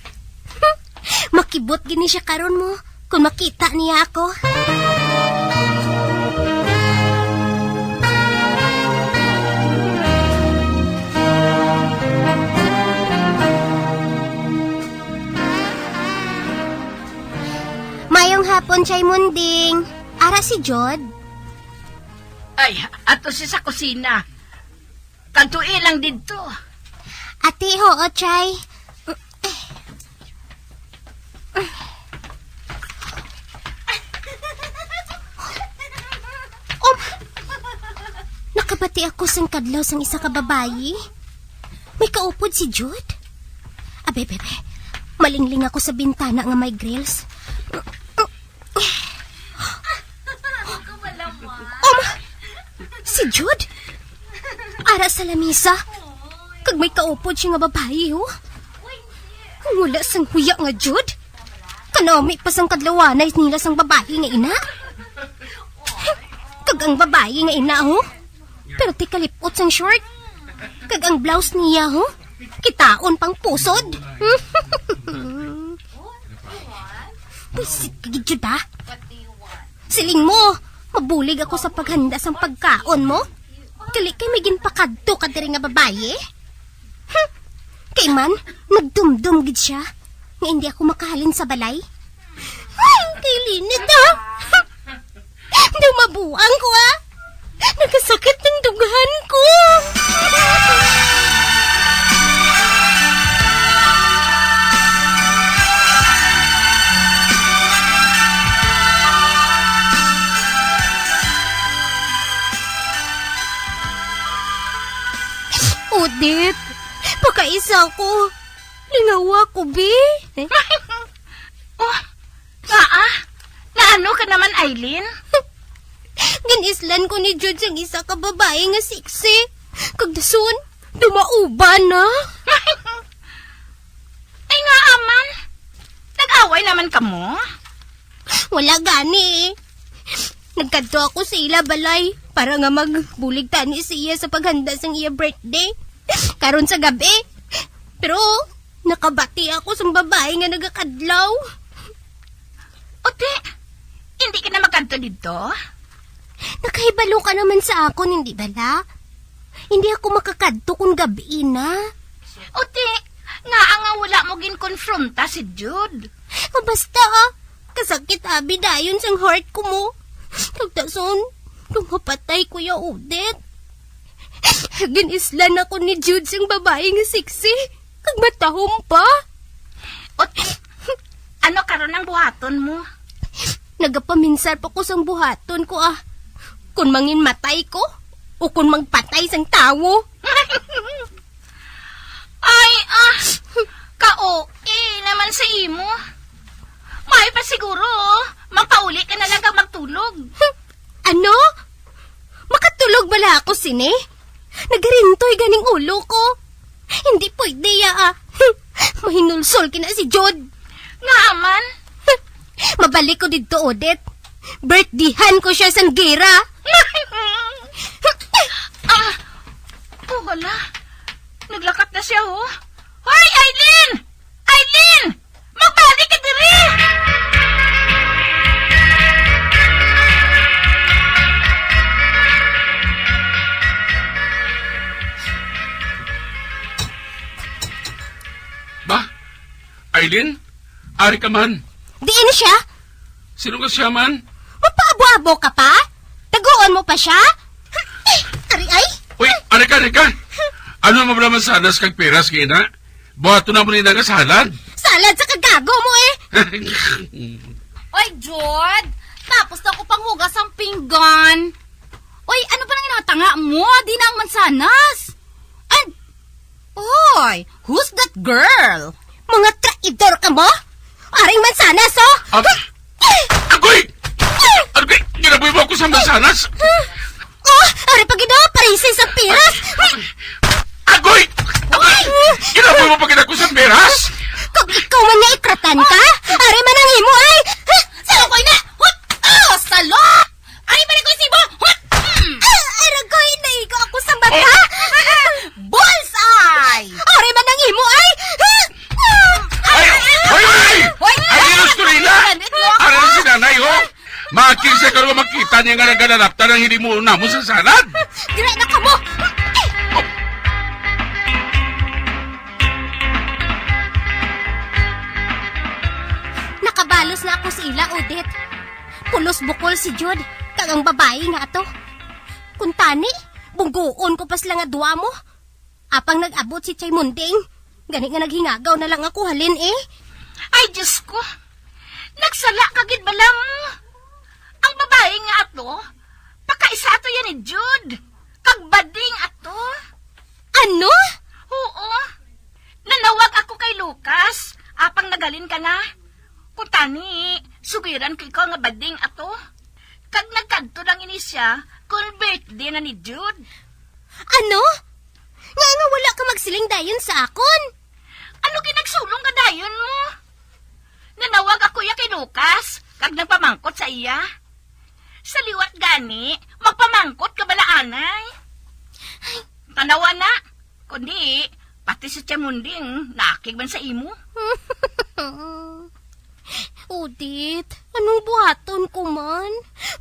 Makibot gini siya karon mo kung makita niya ako. Mayong hapon, Chay Munding. Ara si Jod? Ay, ato si sa kusina. Kadtoi lang didto. Ati, huot, Chay. Um, nakabati ako sang kadlaw sang isa ka babayi. May kaupod si Jude. Abe, bebe, malingling ako sa bintana nga may grills. Um, si Jude? Ara sa lamisa. Kag may kaupod siya nga babayi, oh. Ang wala sang huya nga Jude. Kanami pa sang kadlawanay nila sang babayi nga ina. Kag ang babayi nga ina, oh. Pero ti kalipot sang short. Kag ang blouse niya, oh. Kitaon pang pusod. Buisit ka gid, Jude, ah. Siling mo, mabulig ako sa paghanda sang pagkaon mo? Gali kay may ginpakadto ka diri nga babayi? Hmm. Kay man, nagdumdom gid siya nga hindi ako makahalin sa balay. Ay, kay linit, ah! Daw mabuang ko, ah! Nagkasakit ang dughan ko! Odette, pakaisa ko. Lingawa ko, bi. Oh, ngaa? Naano ka naman, Aileen? Ginislan ko ni Jude sang isa ka babayi nga sexy. Kag dason, dumauban na. Ay, ngaa man? Nag-away naman kamo? Wala gani eh. Nagkadto ako sa ila balay para nga magbulig tani sa iya sa paghanda sang iya birthday karon sa gabi. Pero nakabati ako sang babayi nga nagakadlaw. Ote, hindi ka na makadto didto? Nakahibalo ka naman sa akon, hindi bala? Hindi ako makakadto kung gabi na. Ote, nga nga wala mo ginkonfronta si Jude? Ah, basta, ah. Kasakit abi dayon sang heart ko mo. Kag dason, kung mapatay ko ya, Odette. Ginislan ako ni Jude sang babayi nga sexy. Kag matahom pa. Ote, ano karon ang buhaton mo? Nagapaminsar pa ko sang buhaton ko, ah. Kung manginmatay ko, o kung magpatay sang tawo. Ay, ah, ka-O A naman sa imo. May pa siguro, oh. Mapauli ka na lang kag magtulog. Ano? Makatulog bala ako sini? Nagarintoy ganing ulo ko. Hindi pwede, ya, ah. Mahinulsol kina si Jude. Nga man? Mabalik ko didto, Odette. Birthdayhan ko siya sang gira. Ah, oh, hala. Naglakat na siya, oh. Hoy, Aileen! Aileen! Magbalik ka diri! Ba? Aileen? Ari ka man? Diin siya? Sino ka siya man? Mapaabo-abo ka pa? Taguon mo pa siya? Eh, ari ay? Uy, ari ka, ari ka. Ano mo naman sanas kag piras, Gina? Buhaton na mo ni nga salad. Salad sa kagago mo eh. Oy, Jod, tapos na ko panghugas ang pinggan. Oy, ano pa nang inatanga mo? Di na ang mansanas. And, oy, who's that girl? Mga traidor ka mo? Aring mansanas, oh! Ag-, agoy! Agoy! Ginaboy mo ako sa mansanas! Oh, ari pa gid, oh, parisi sa piras! Agoy! Agoy! Ginaboy mo pa gid ako sa piras! Kag ikaw man nga ikratan ka, ari man ang imo, ay! Sa akoy na! Hut! Oh, salot! Ari man ako sa imo! Hut! Hmm! Ah, aragoy, naigo ako sa mata! Bullseye! Ari man ang imo, ay! Ay! Hoy, hoy, hoy! Hoy! Ay, Lustulina! Ganit mo! Ari na si nanay, oh! Makakita ka naman, makita niya nga nagalalaptan ang hindi mo namo sa salad! Dili na kamo! Nakabalos na ako sa ila, Odette. Pulos bukol si Jude, kag ang babayi nga ato. Kuntani, bungguon ko pa sila nga duwa mo. Apang nag-abot si Chay Munding, gani nga naghingagaw na lang ako halin eh. Ay, Diyos ko. Nagsala ka gid bala mo. Ang babayi nga ato, pakaisa ato yan ni Jude. Kag bading ato. Ano? Oo. Nanawag ako kay Lucas, apang naghalin ka na. Kuntani, sugiran ko ikaw nga bading ato. Kag nagkadto lang ini siya kung birthday na ni Jude. Ano? Nga nga wala ka magsiling dayon sa akon? Ano ginagsulong ka dayon mo? Nanawag ako ya kay Lucas, kag nagpamangkot sa iya. Sa liwat gani, magpamangkot ka bala anay. Tanawa na, kundi pati si Chamunding nakig man sa imo. Odette, anong buhaton ko man?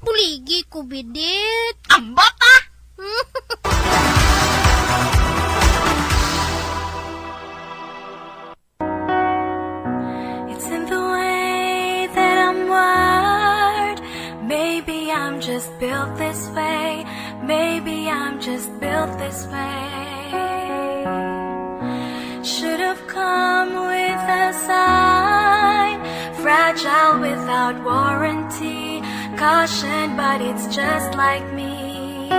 Buligi ko, bidit. Ambot, ah! Just built this way, maybe I'm just built this way. Should have come with a sign, fragile without warranty, caution, but it's just like me.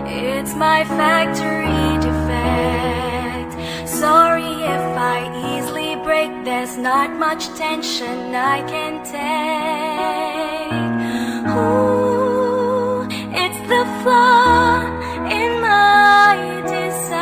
It's my factory defect. Sorry if I easily break, there's not much tension I can take. Ooh, it's the flaw in my design.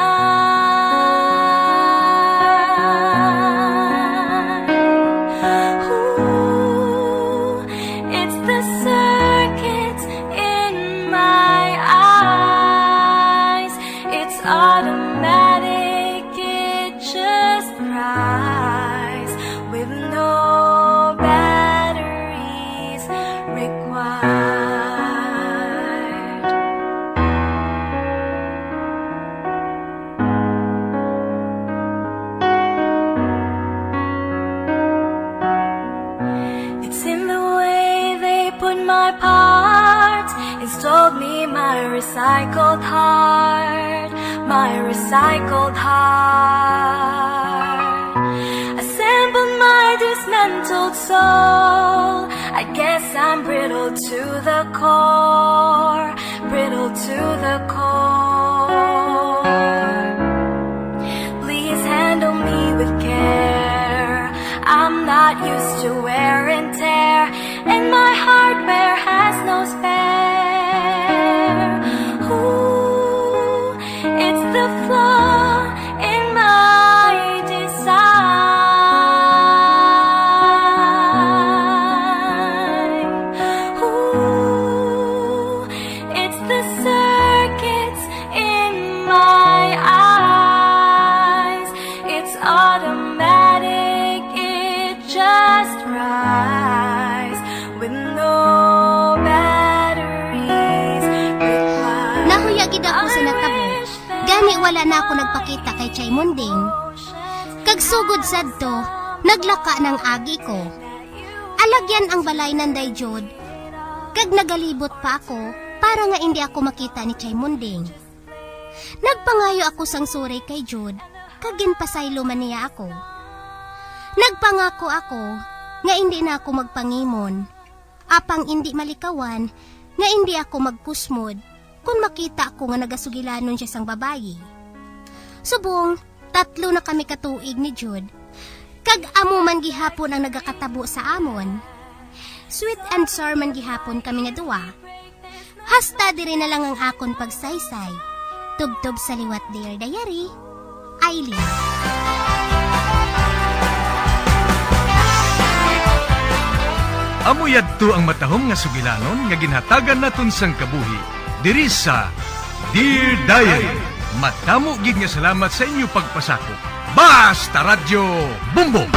Ooh, it's the circuits in my eyes. It's automatic, it just cries with no batteries required. It's in the way they put my parts, installed me my recycled heart, my recycled heart. Assembled my dismantled soul. I guess I'm brittle to the core, brittle to the core. Please handle me with care. I'm not used to wear and tear, and my hardware has no spare. Ooh, it's the flaw in my design. Ooh, it's the circuits in my eyes. It's automatic, it just rise with no batteries required. Nahuya gid ako sa natabo. Gani wala na ako nagpakita kay Chay Munding. Kag sugod sadto, naglaka nang agi ko. Alagyan ang balay nanday Jude, kag nagalibot pa ako para nga indi ako makita ni Chay Munding. Nagpangayo ako sang suroy kay Jude, kag ginpasaylo man niya ako. Nagpangako ako nga indi na ako magpangimon, apang indi malikawan nga indi ako magkusmod kon makita ko nga nagasugilanon sia sang babayi. Subong tatlo na kami ka tuig ni Jude, kag amo man gihapon ang nagakatabo sa amon. Sweet and sour man gihapon kami nga duwa. Hasta diri na lang ang akon pagsaysay. Tubtob sa liwat, Dear Diary, Aileen. Amo yadto ang matahom nga sugilanon nga ginhatagan naton sang kabuhi diri sa Dear Diary. Madamo gid nga salamat sa inyo pagpasakop. Basta Radyo Bumbong!